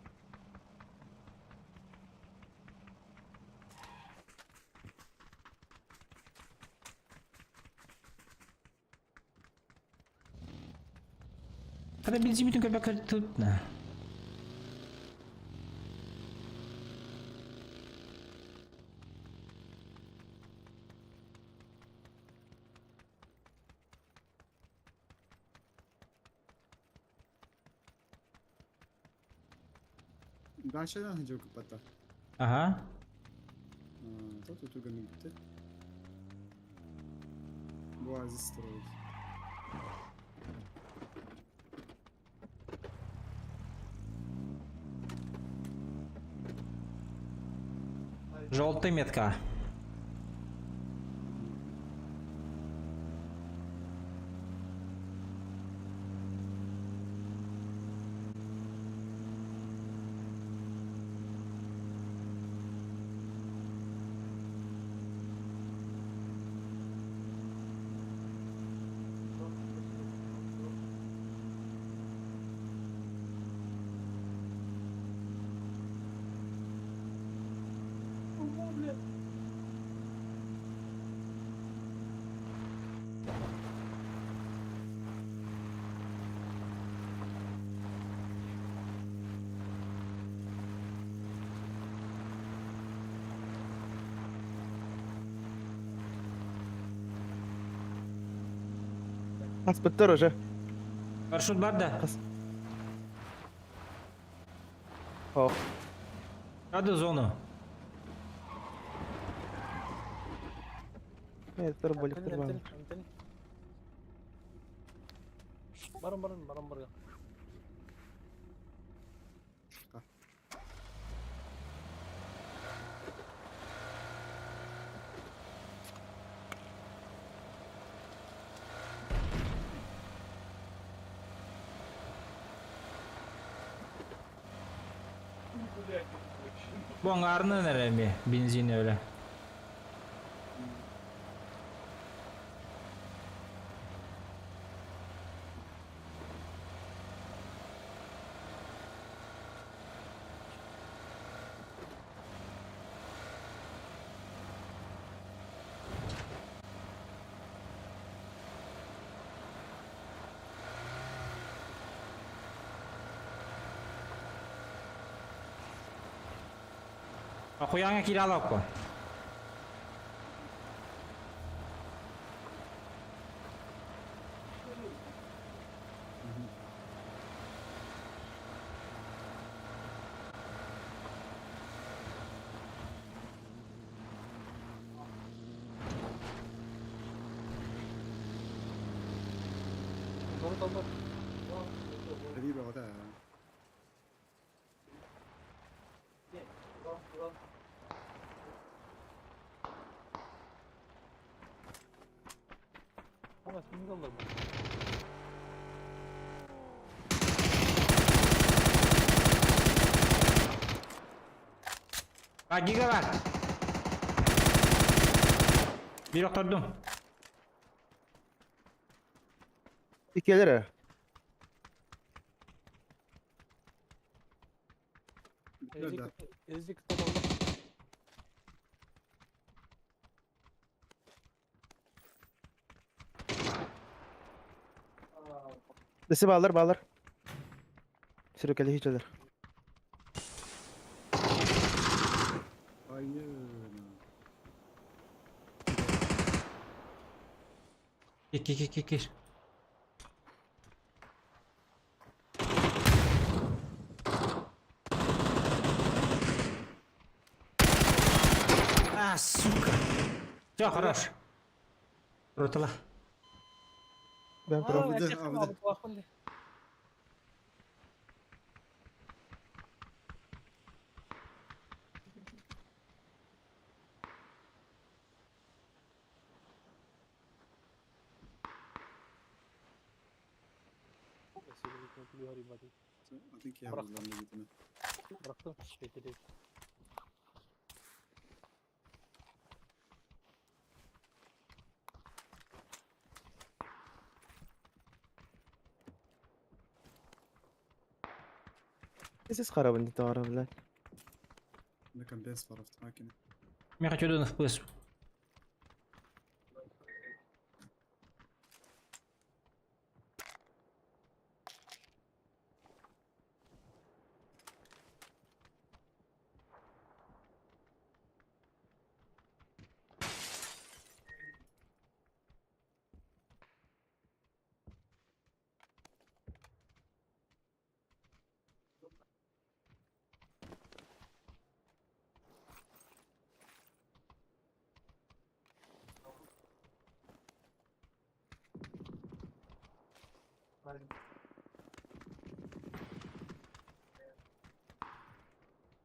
Kada бензин бүтүн көпө тут на. Дальше жок пата. Ага. Тут тут бітті. Бу Aziz строить. Желтый метка. Аспыттар уже. Парашют бар да. О. Надо зону. Нет, болик бар. Барın барın барın барın. Бу аңарны нәреме бензин öyle. Ахуяңа киралап ко. Оруталлар. Эбии бөҕөтө аа. Ama kim kaldı bu? А, гига бар! Бир охтордум. Иккилер. Бүттүлэр да. Эзdik толорду. Дesi bağlar bağlar. Sürükeli hiç olur. Айыы. Кир, кир, кир, кир. А, сука. Все, хорош. Ротала. Ben Avdı, avdı. Атын киһи буллан дебитиме. Bıraktım. Bekle. Siz харабын дейді ара, блядь. На компенс бар автомакина. Я хочу один FPS.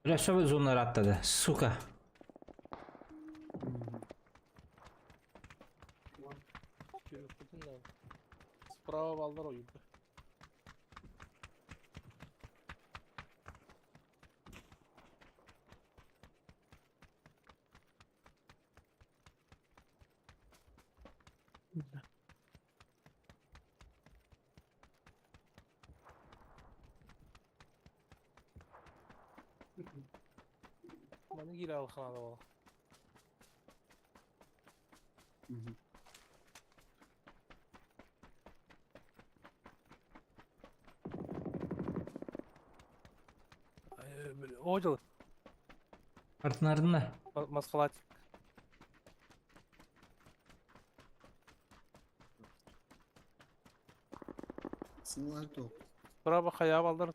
Бля, все зона раттады, сука. Справа балдар ойынды. Маны кире алханада бола. Ожыл. Артын артына. Масқалат. Сылар тоқ. Справа хая балдар.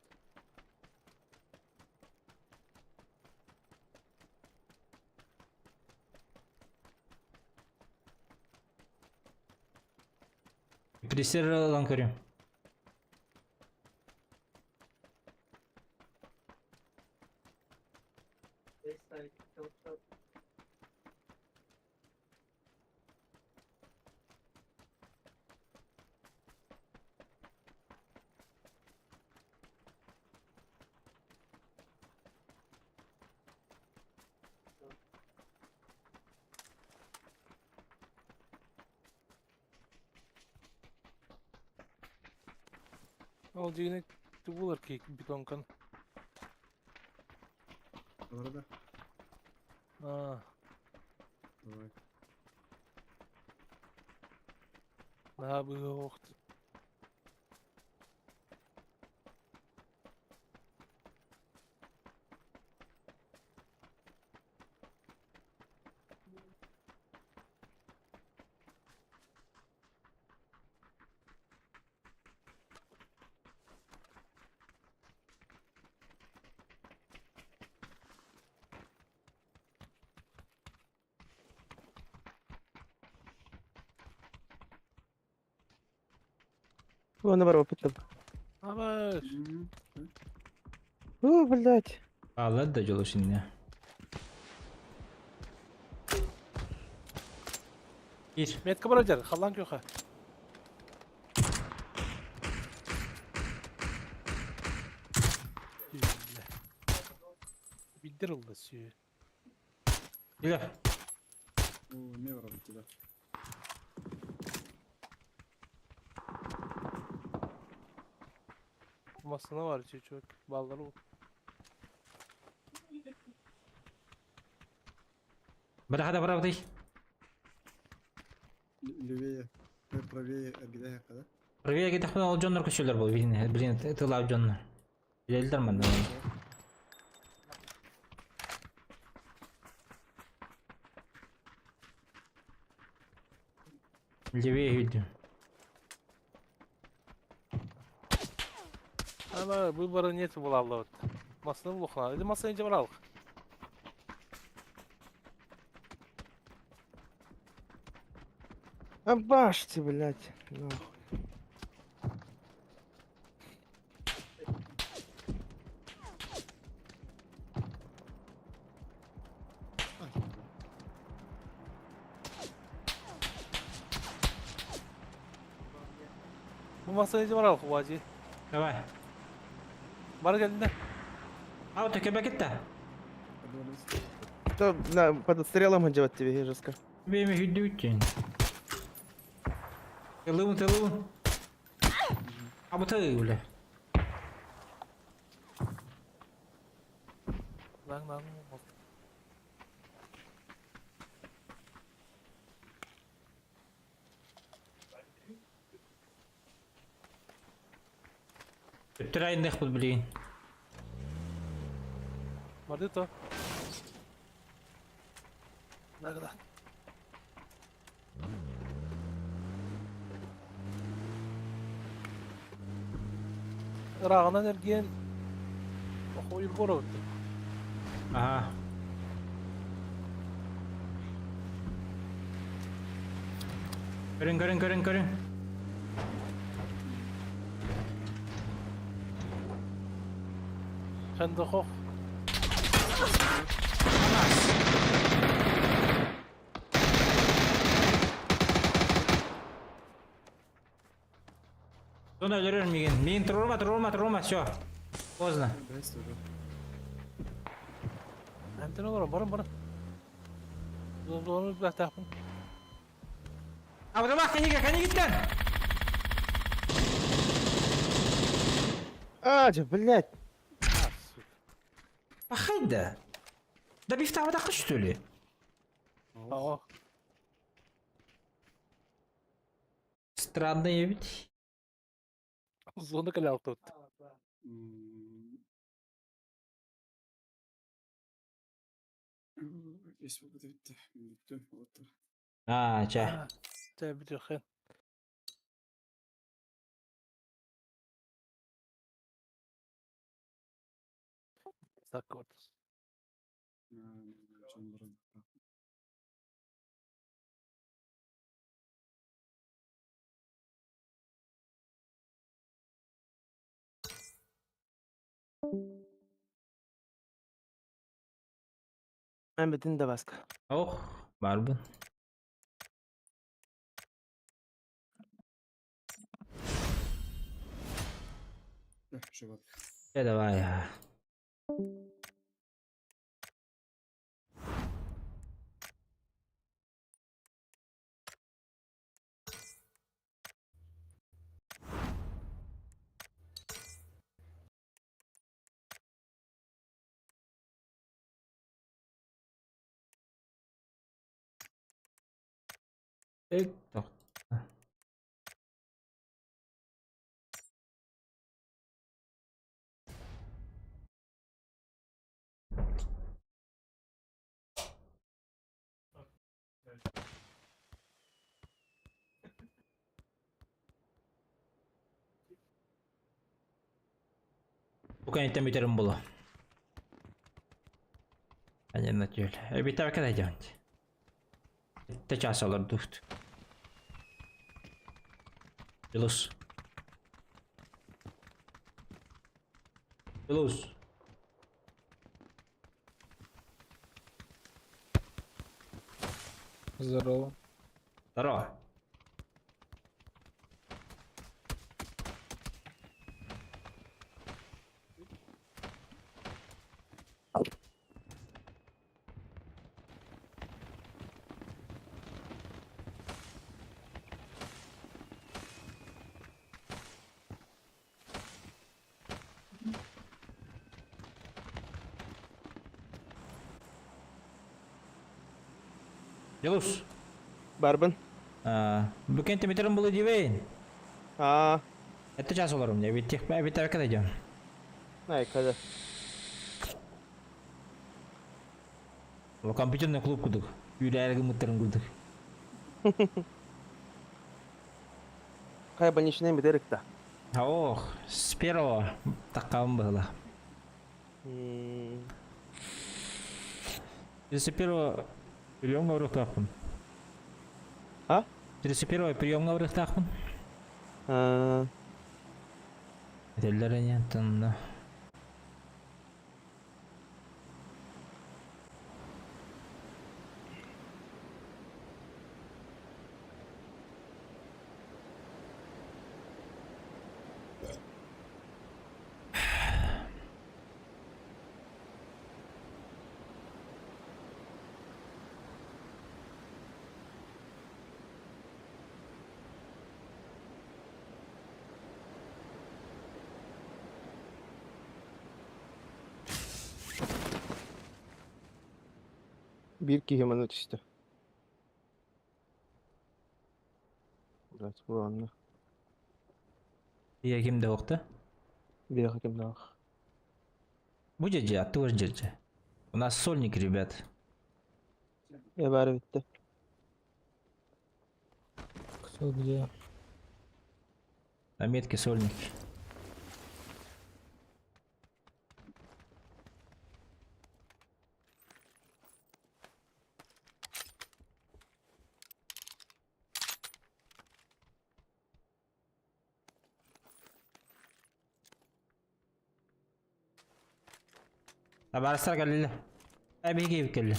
Пресер көрем. Ол жигине тубулар ки бетонкан. Олар да. А, Давай. на быгы. Вон бар опытым. Абаш. О, блядь. Алла да жолу шинне. Кир. Метка барар, халлан көхө. Билдир ылды сүй. Иле. О, не бар тебя. Masına var çocuk. Balları bu. Бара хада бара бутый. Левее, правее, эргиде хакада. Правее кетехпен ол дьоннор көчөлөр бул блин, блин, тылап дьоннор. Билелдер манна. Левее видим. Ана выбора нет была вот. Масына лухна. Или масына не брал. Абашьте, блядь. Нахуй. Bu masaya ne var Huvacı? Давай. Бар geldi. Ауто кебе кетти. Кто на, под отстрелом идет тебе, жестко. Беме хүдүүтүн. Тылыбын тылыбын. Абыты үле. Lan lan. Өттөр бул блин. Барды то. Да да. Рағынан эрген Охой город. Ага. Көрүн көрүн көрүн көрүн. Хандахох. Соны өлөрөр миген. Миген турма турма турма все. Поздно. Бест уже. Әмтен олар, барын барын. Зону бәтәхпін. Абыдама кәниге кәни киттен. А, чё, блядь. Бахайда. Да бифта абыда кыш что ли? Ага. Странно ведь. Зону кәлі алып тұтты. Ес бу битте. Бүттүм. Вот. А, ча. Ча битү хэн. Сак вот. Мен бітін де баска. Ох, барбын. Шабат. Э, давай. Эй, тох. Бу кэнниттэн бүтерим буолуо. Аньянна түөл. Эбитэ кэлэ дьон. Тэ чаас олордубут. Дьулус. Плюс. Здорово. Здорово. Дьулус. Барбын. Бу кэнтэ метрин булы дибейин. Аа. Это час олорум не бит бит идем. Найкада. Ол компьютерный клуб кудук. Үйләргі мыттырын кудук. Кай больничный бетерик та. Ох, с первого таккам было. 31 приемга урыктакпын. А? 31 приемга урыктакпын. Аа. Теллер тынна. Бир киһи маны түстэ. Блять, ладно. Я кимде окты? Бир кимдах. Бу же, а тоже же. У нас сольник, ребят. Я бары битте. Кто где? На метке сольник. Табарыстар кэллэ. Эбиги кэллэ.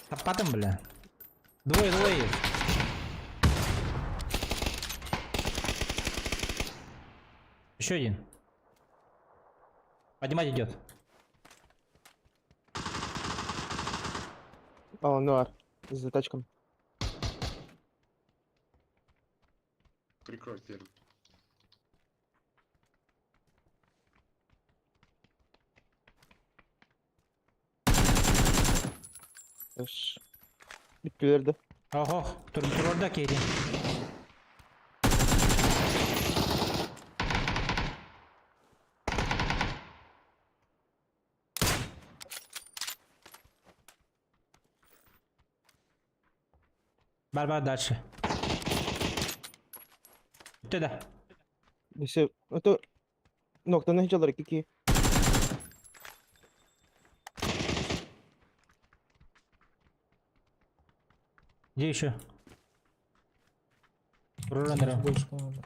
Таппатым, бля. Двое, двое их. Еще один. Поднимать идет. О, нуар. За тачком. Прикрой первый. Эш. Биттилер Ого, тур турда кейди. Бар, бар, дальше. Туда. Все, это Ноктаны жалар кики. Где еще? Больше, по-моему.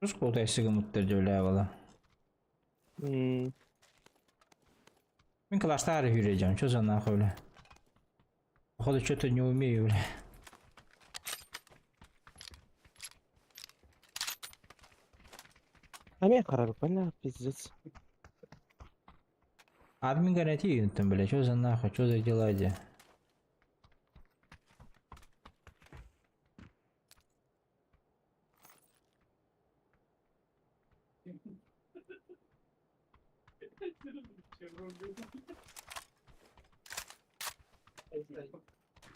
Русского сигамуттер бала. Мен класстары хүрежем, что за нахуй, бля? Походу, что-то не умею, бля. А мен қарар, бля, пиздец. Админ гарантии там, бля, что за нахуй, что за дела, где?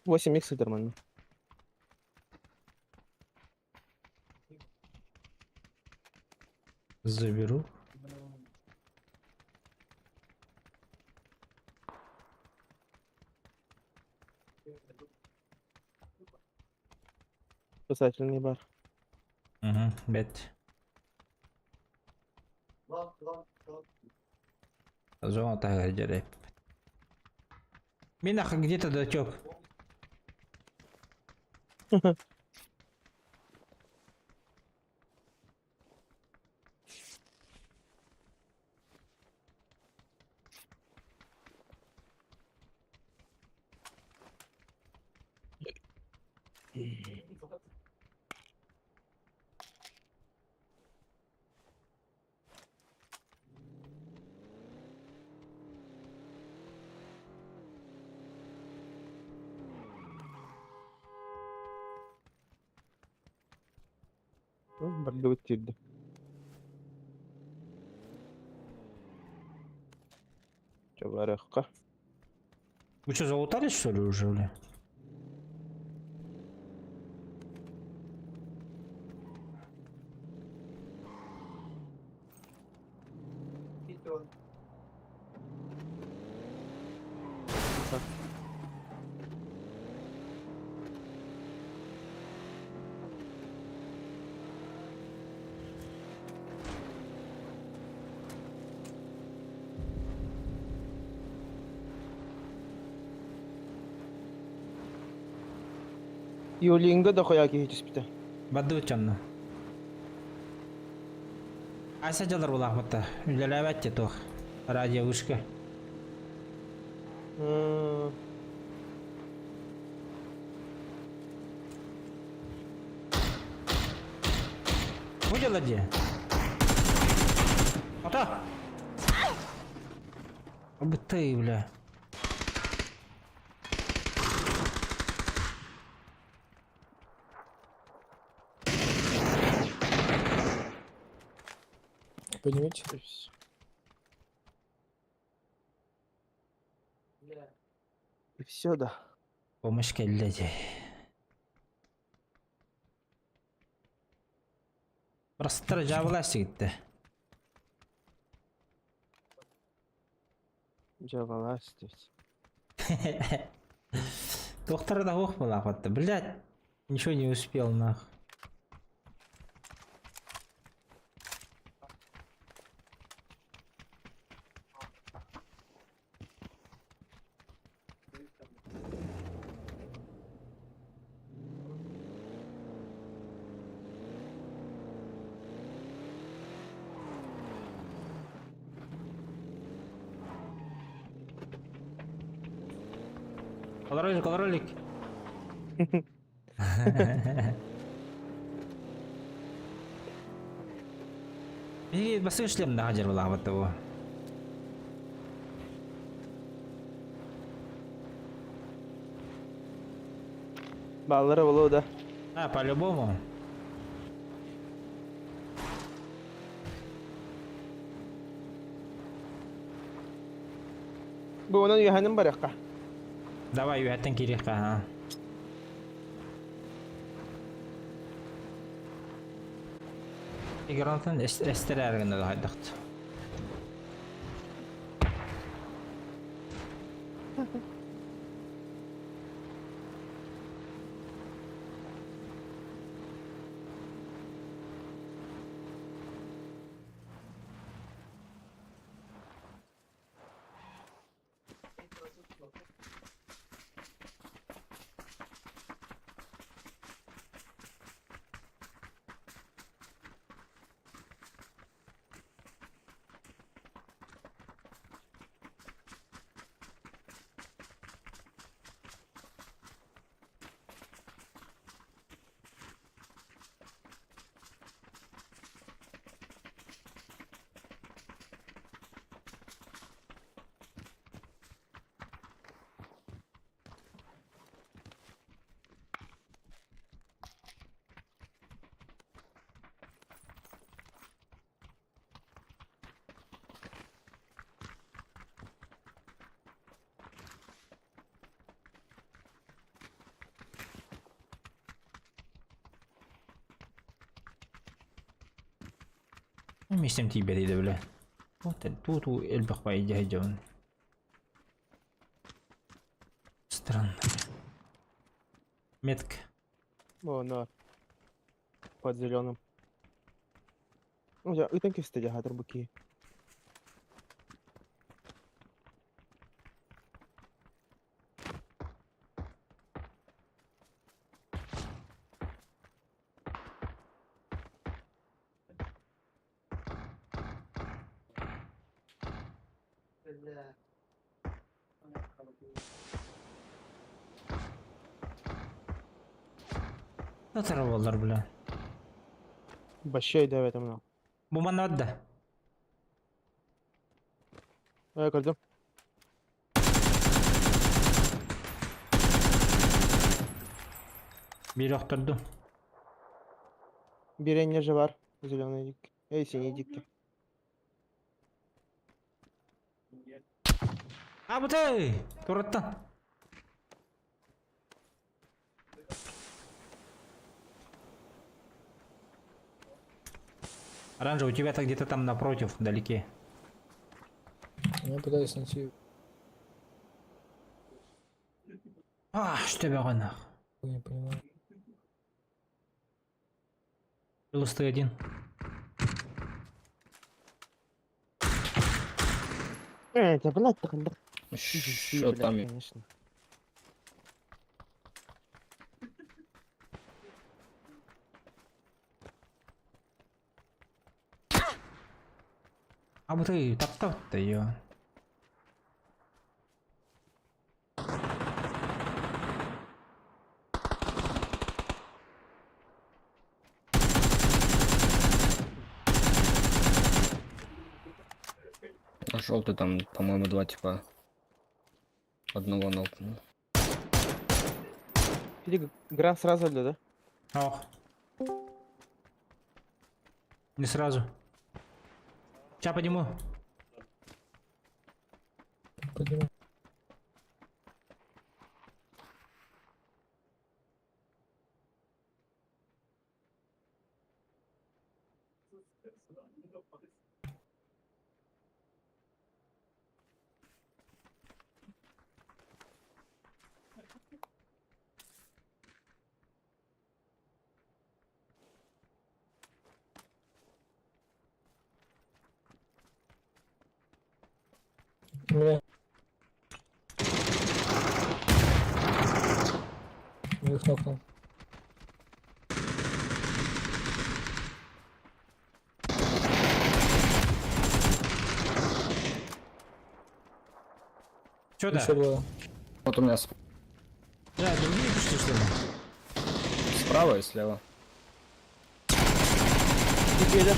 8 икс нормально. Заберу. Спасательный бар. Угу, бет. Зона тага дереп. Минах где-то дотек. Бардыбыт киирдэ. Чэ барыахха. Вы что, залутались, что ли, уже, бля? Юлинга да хуя киһи түспүтэ. Бардыбыт чанна. Ася жалар булахматта. Үлеләбәт тух. Радио вышка. Бу дела где? Ата! Абы ты, бля. Понимаете? И все, да. Помощь келледи. Простыр жабыласы gitti. Жабалась здесь. Доктор да ох была хватта. Блядь, ничего не успел нах. Колоролик, колоролик. И басы шлем да хажар была вот того. Баллара было, да. А, по-любому. Бу онон үөһэнин барыахха. Давай, үһәттен кирих ха. Игрантын эстерәргенде да хайдакт. Миэстэм тиийбэтий да бля. Ту-ту элбэх баайы дьаһайдьабын. Странно. Метка. О, на. Под зеленым. Ну, я ытан кесте жахатыр буки. Оторвалар, бля. Баща давай там. Бу манна да. Э, көрдүм. Биир охторду. Биир же бар. Зеленый дик. Эй, синий дикки. А, бутай! Тураттан. Оранжа, у тебя-то где-то там напротив, вдалеке. Я пытаюсь найти. А, что тебя нах. Не понимаю. Плюс ты один. Э, это, блядь, так, Что там? Конечно. А вот ты топтал-то ее. Желтый там, по-моему, два типа. Одного нокнул. Иди, гра сразу да? Ох. Не сразу. Сейчас подниму. Подниму. Меня. Их нокнул. Чё да? Еще двое. Вот у меня Да, другие пришли, что ли? справа и слева. Икелер.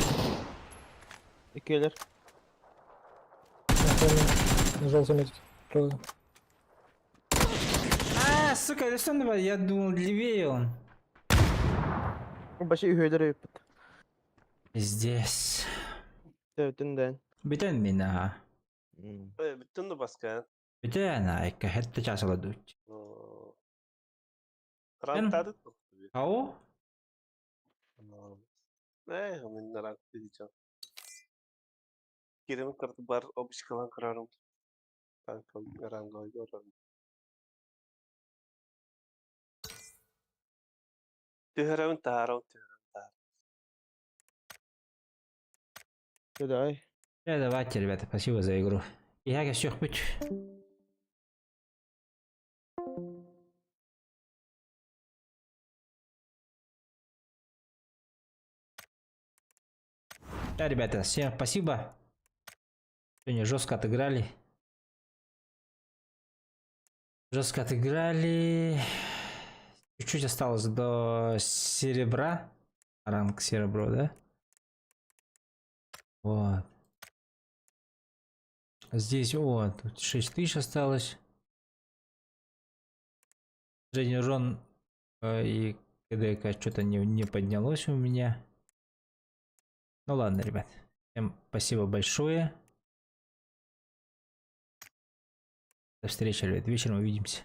Икелер. На желтой метке. Трое. А, сука, это что надо? Я думал, левее он. Баща үйелер өйпіт. Здесь. Тәүтінден. Бүтэн мина. Бүтүн да баска. Бүтэн айка хэтте часала дуть. Рантады. Ау? Э, мен ранг diyeceğim. Girimi kırdı bar obişkalan kırarım. Rank rank oynuyorum. Түһәрәүн таарау түһәрәүн таар. Давай. Давайте, ребята, спасибо за игру. Я всех путь. Да, ребята, всем спасибо. Сегодня жестко отыграли. Жестко отыграли. Чуть-чуть осталось до серебра. Ранг серебро, да? Вот. Здесь, о, тут 6000 осталось. Средний урон и КДК что-то не поднялось у меня. Ну ладно, ребят. Всем спасибо большое. До встречи, ребят. Вечером увидимся.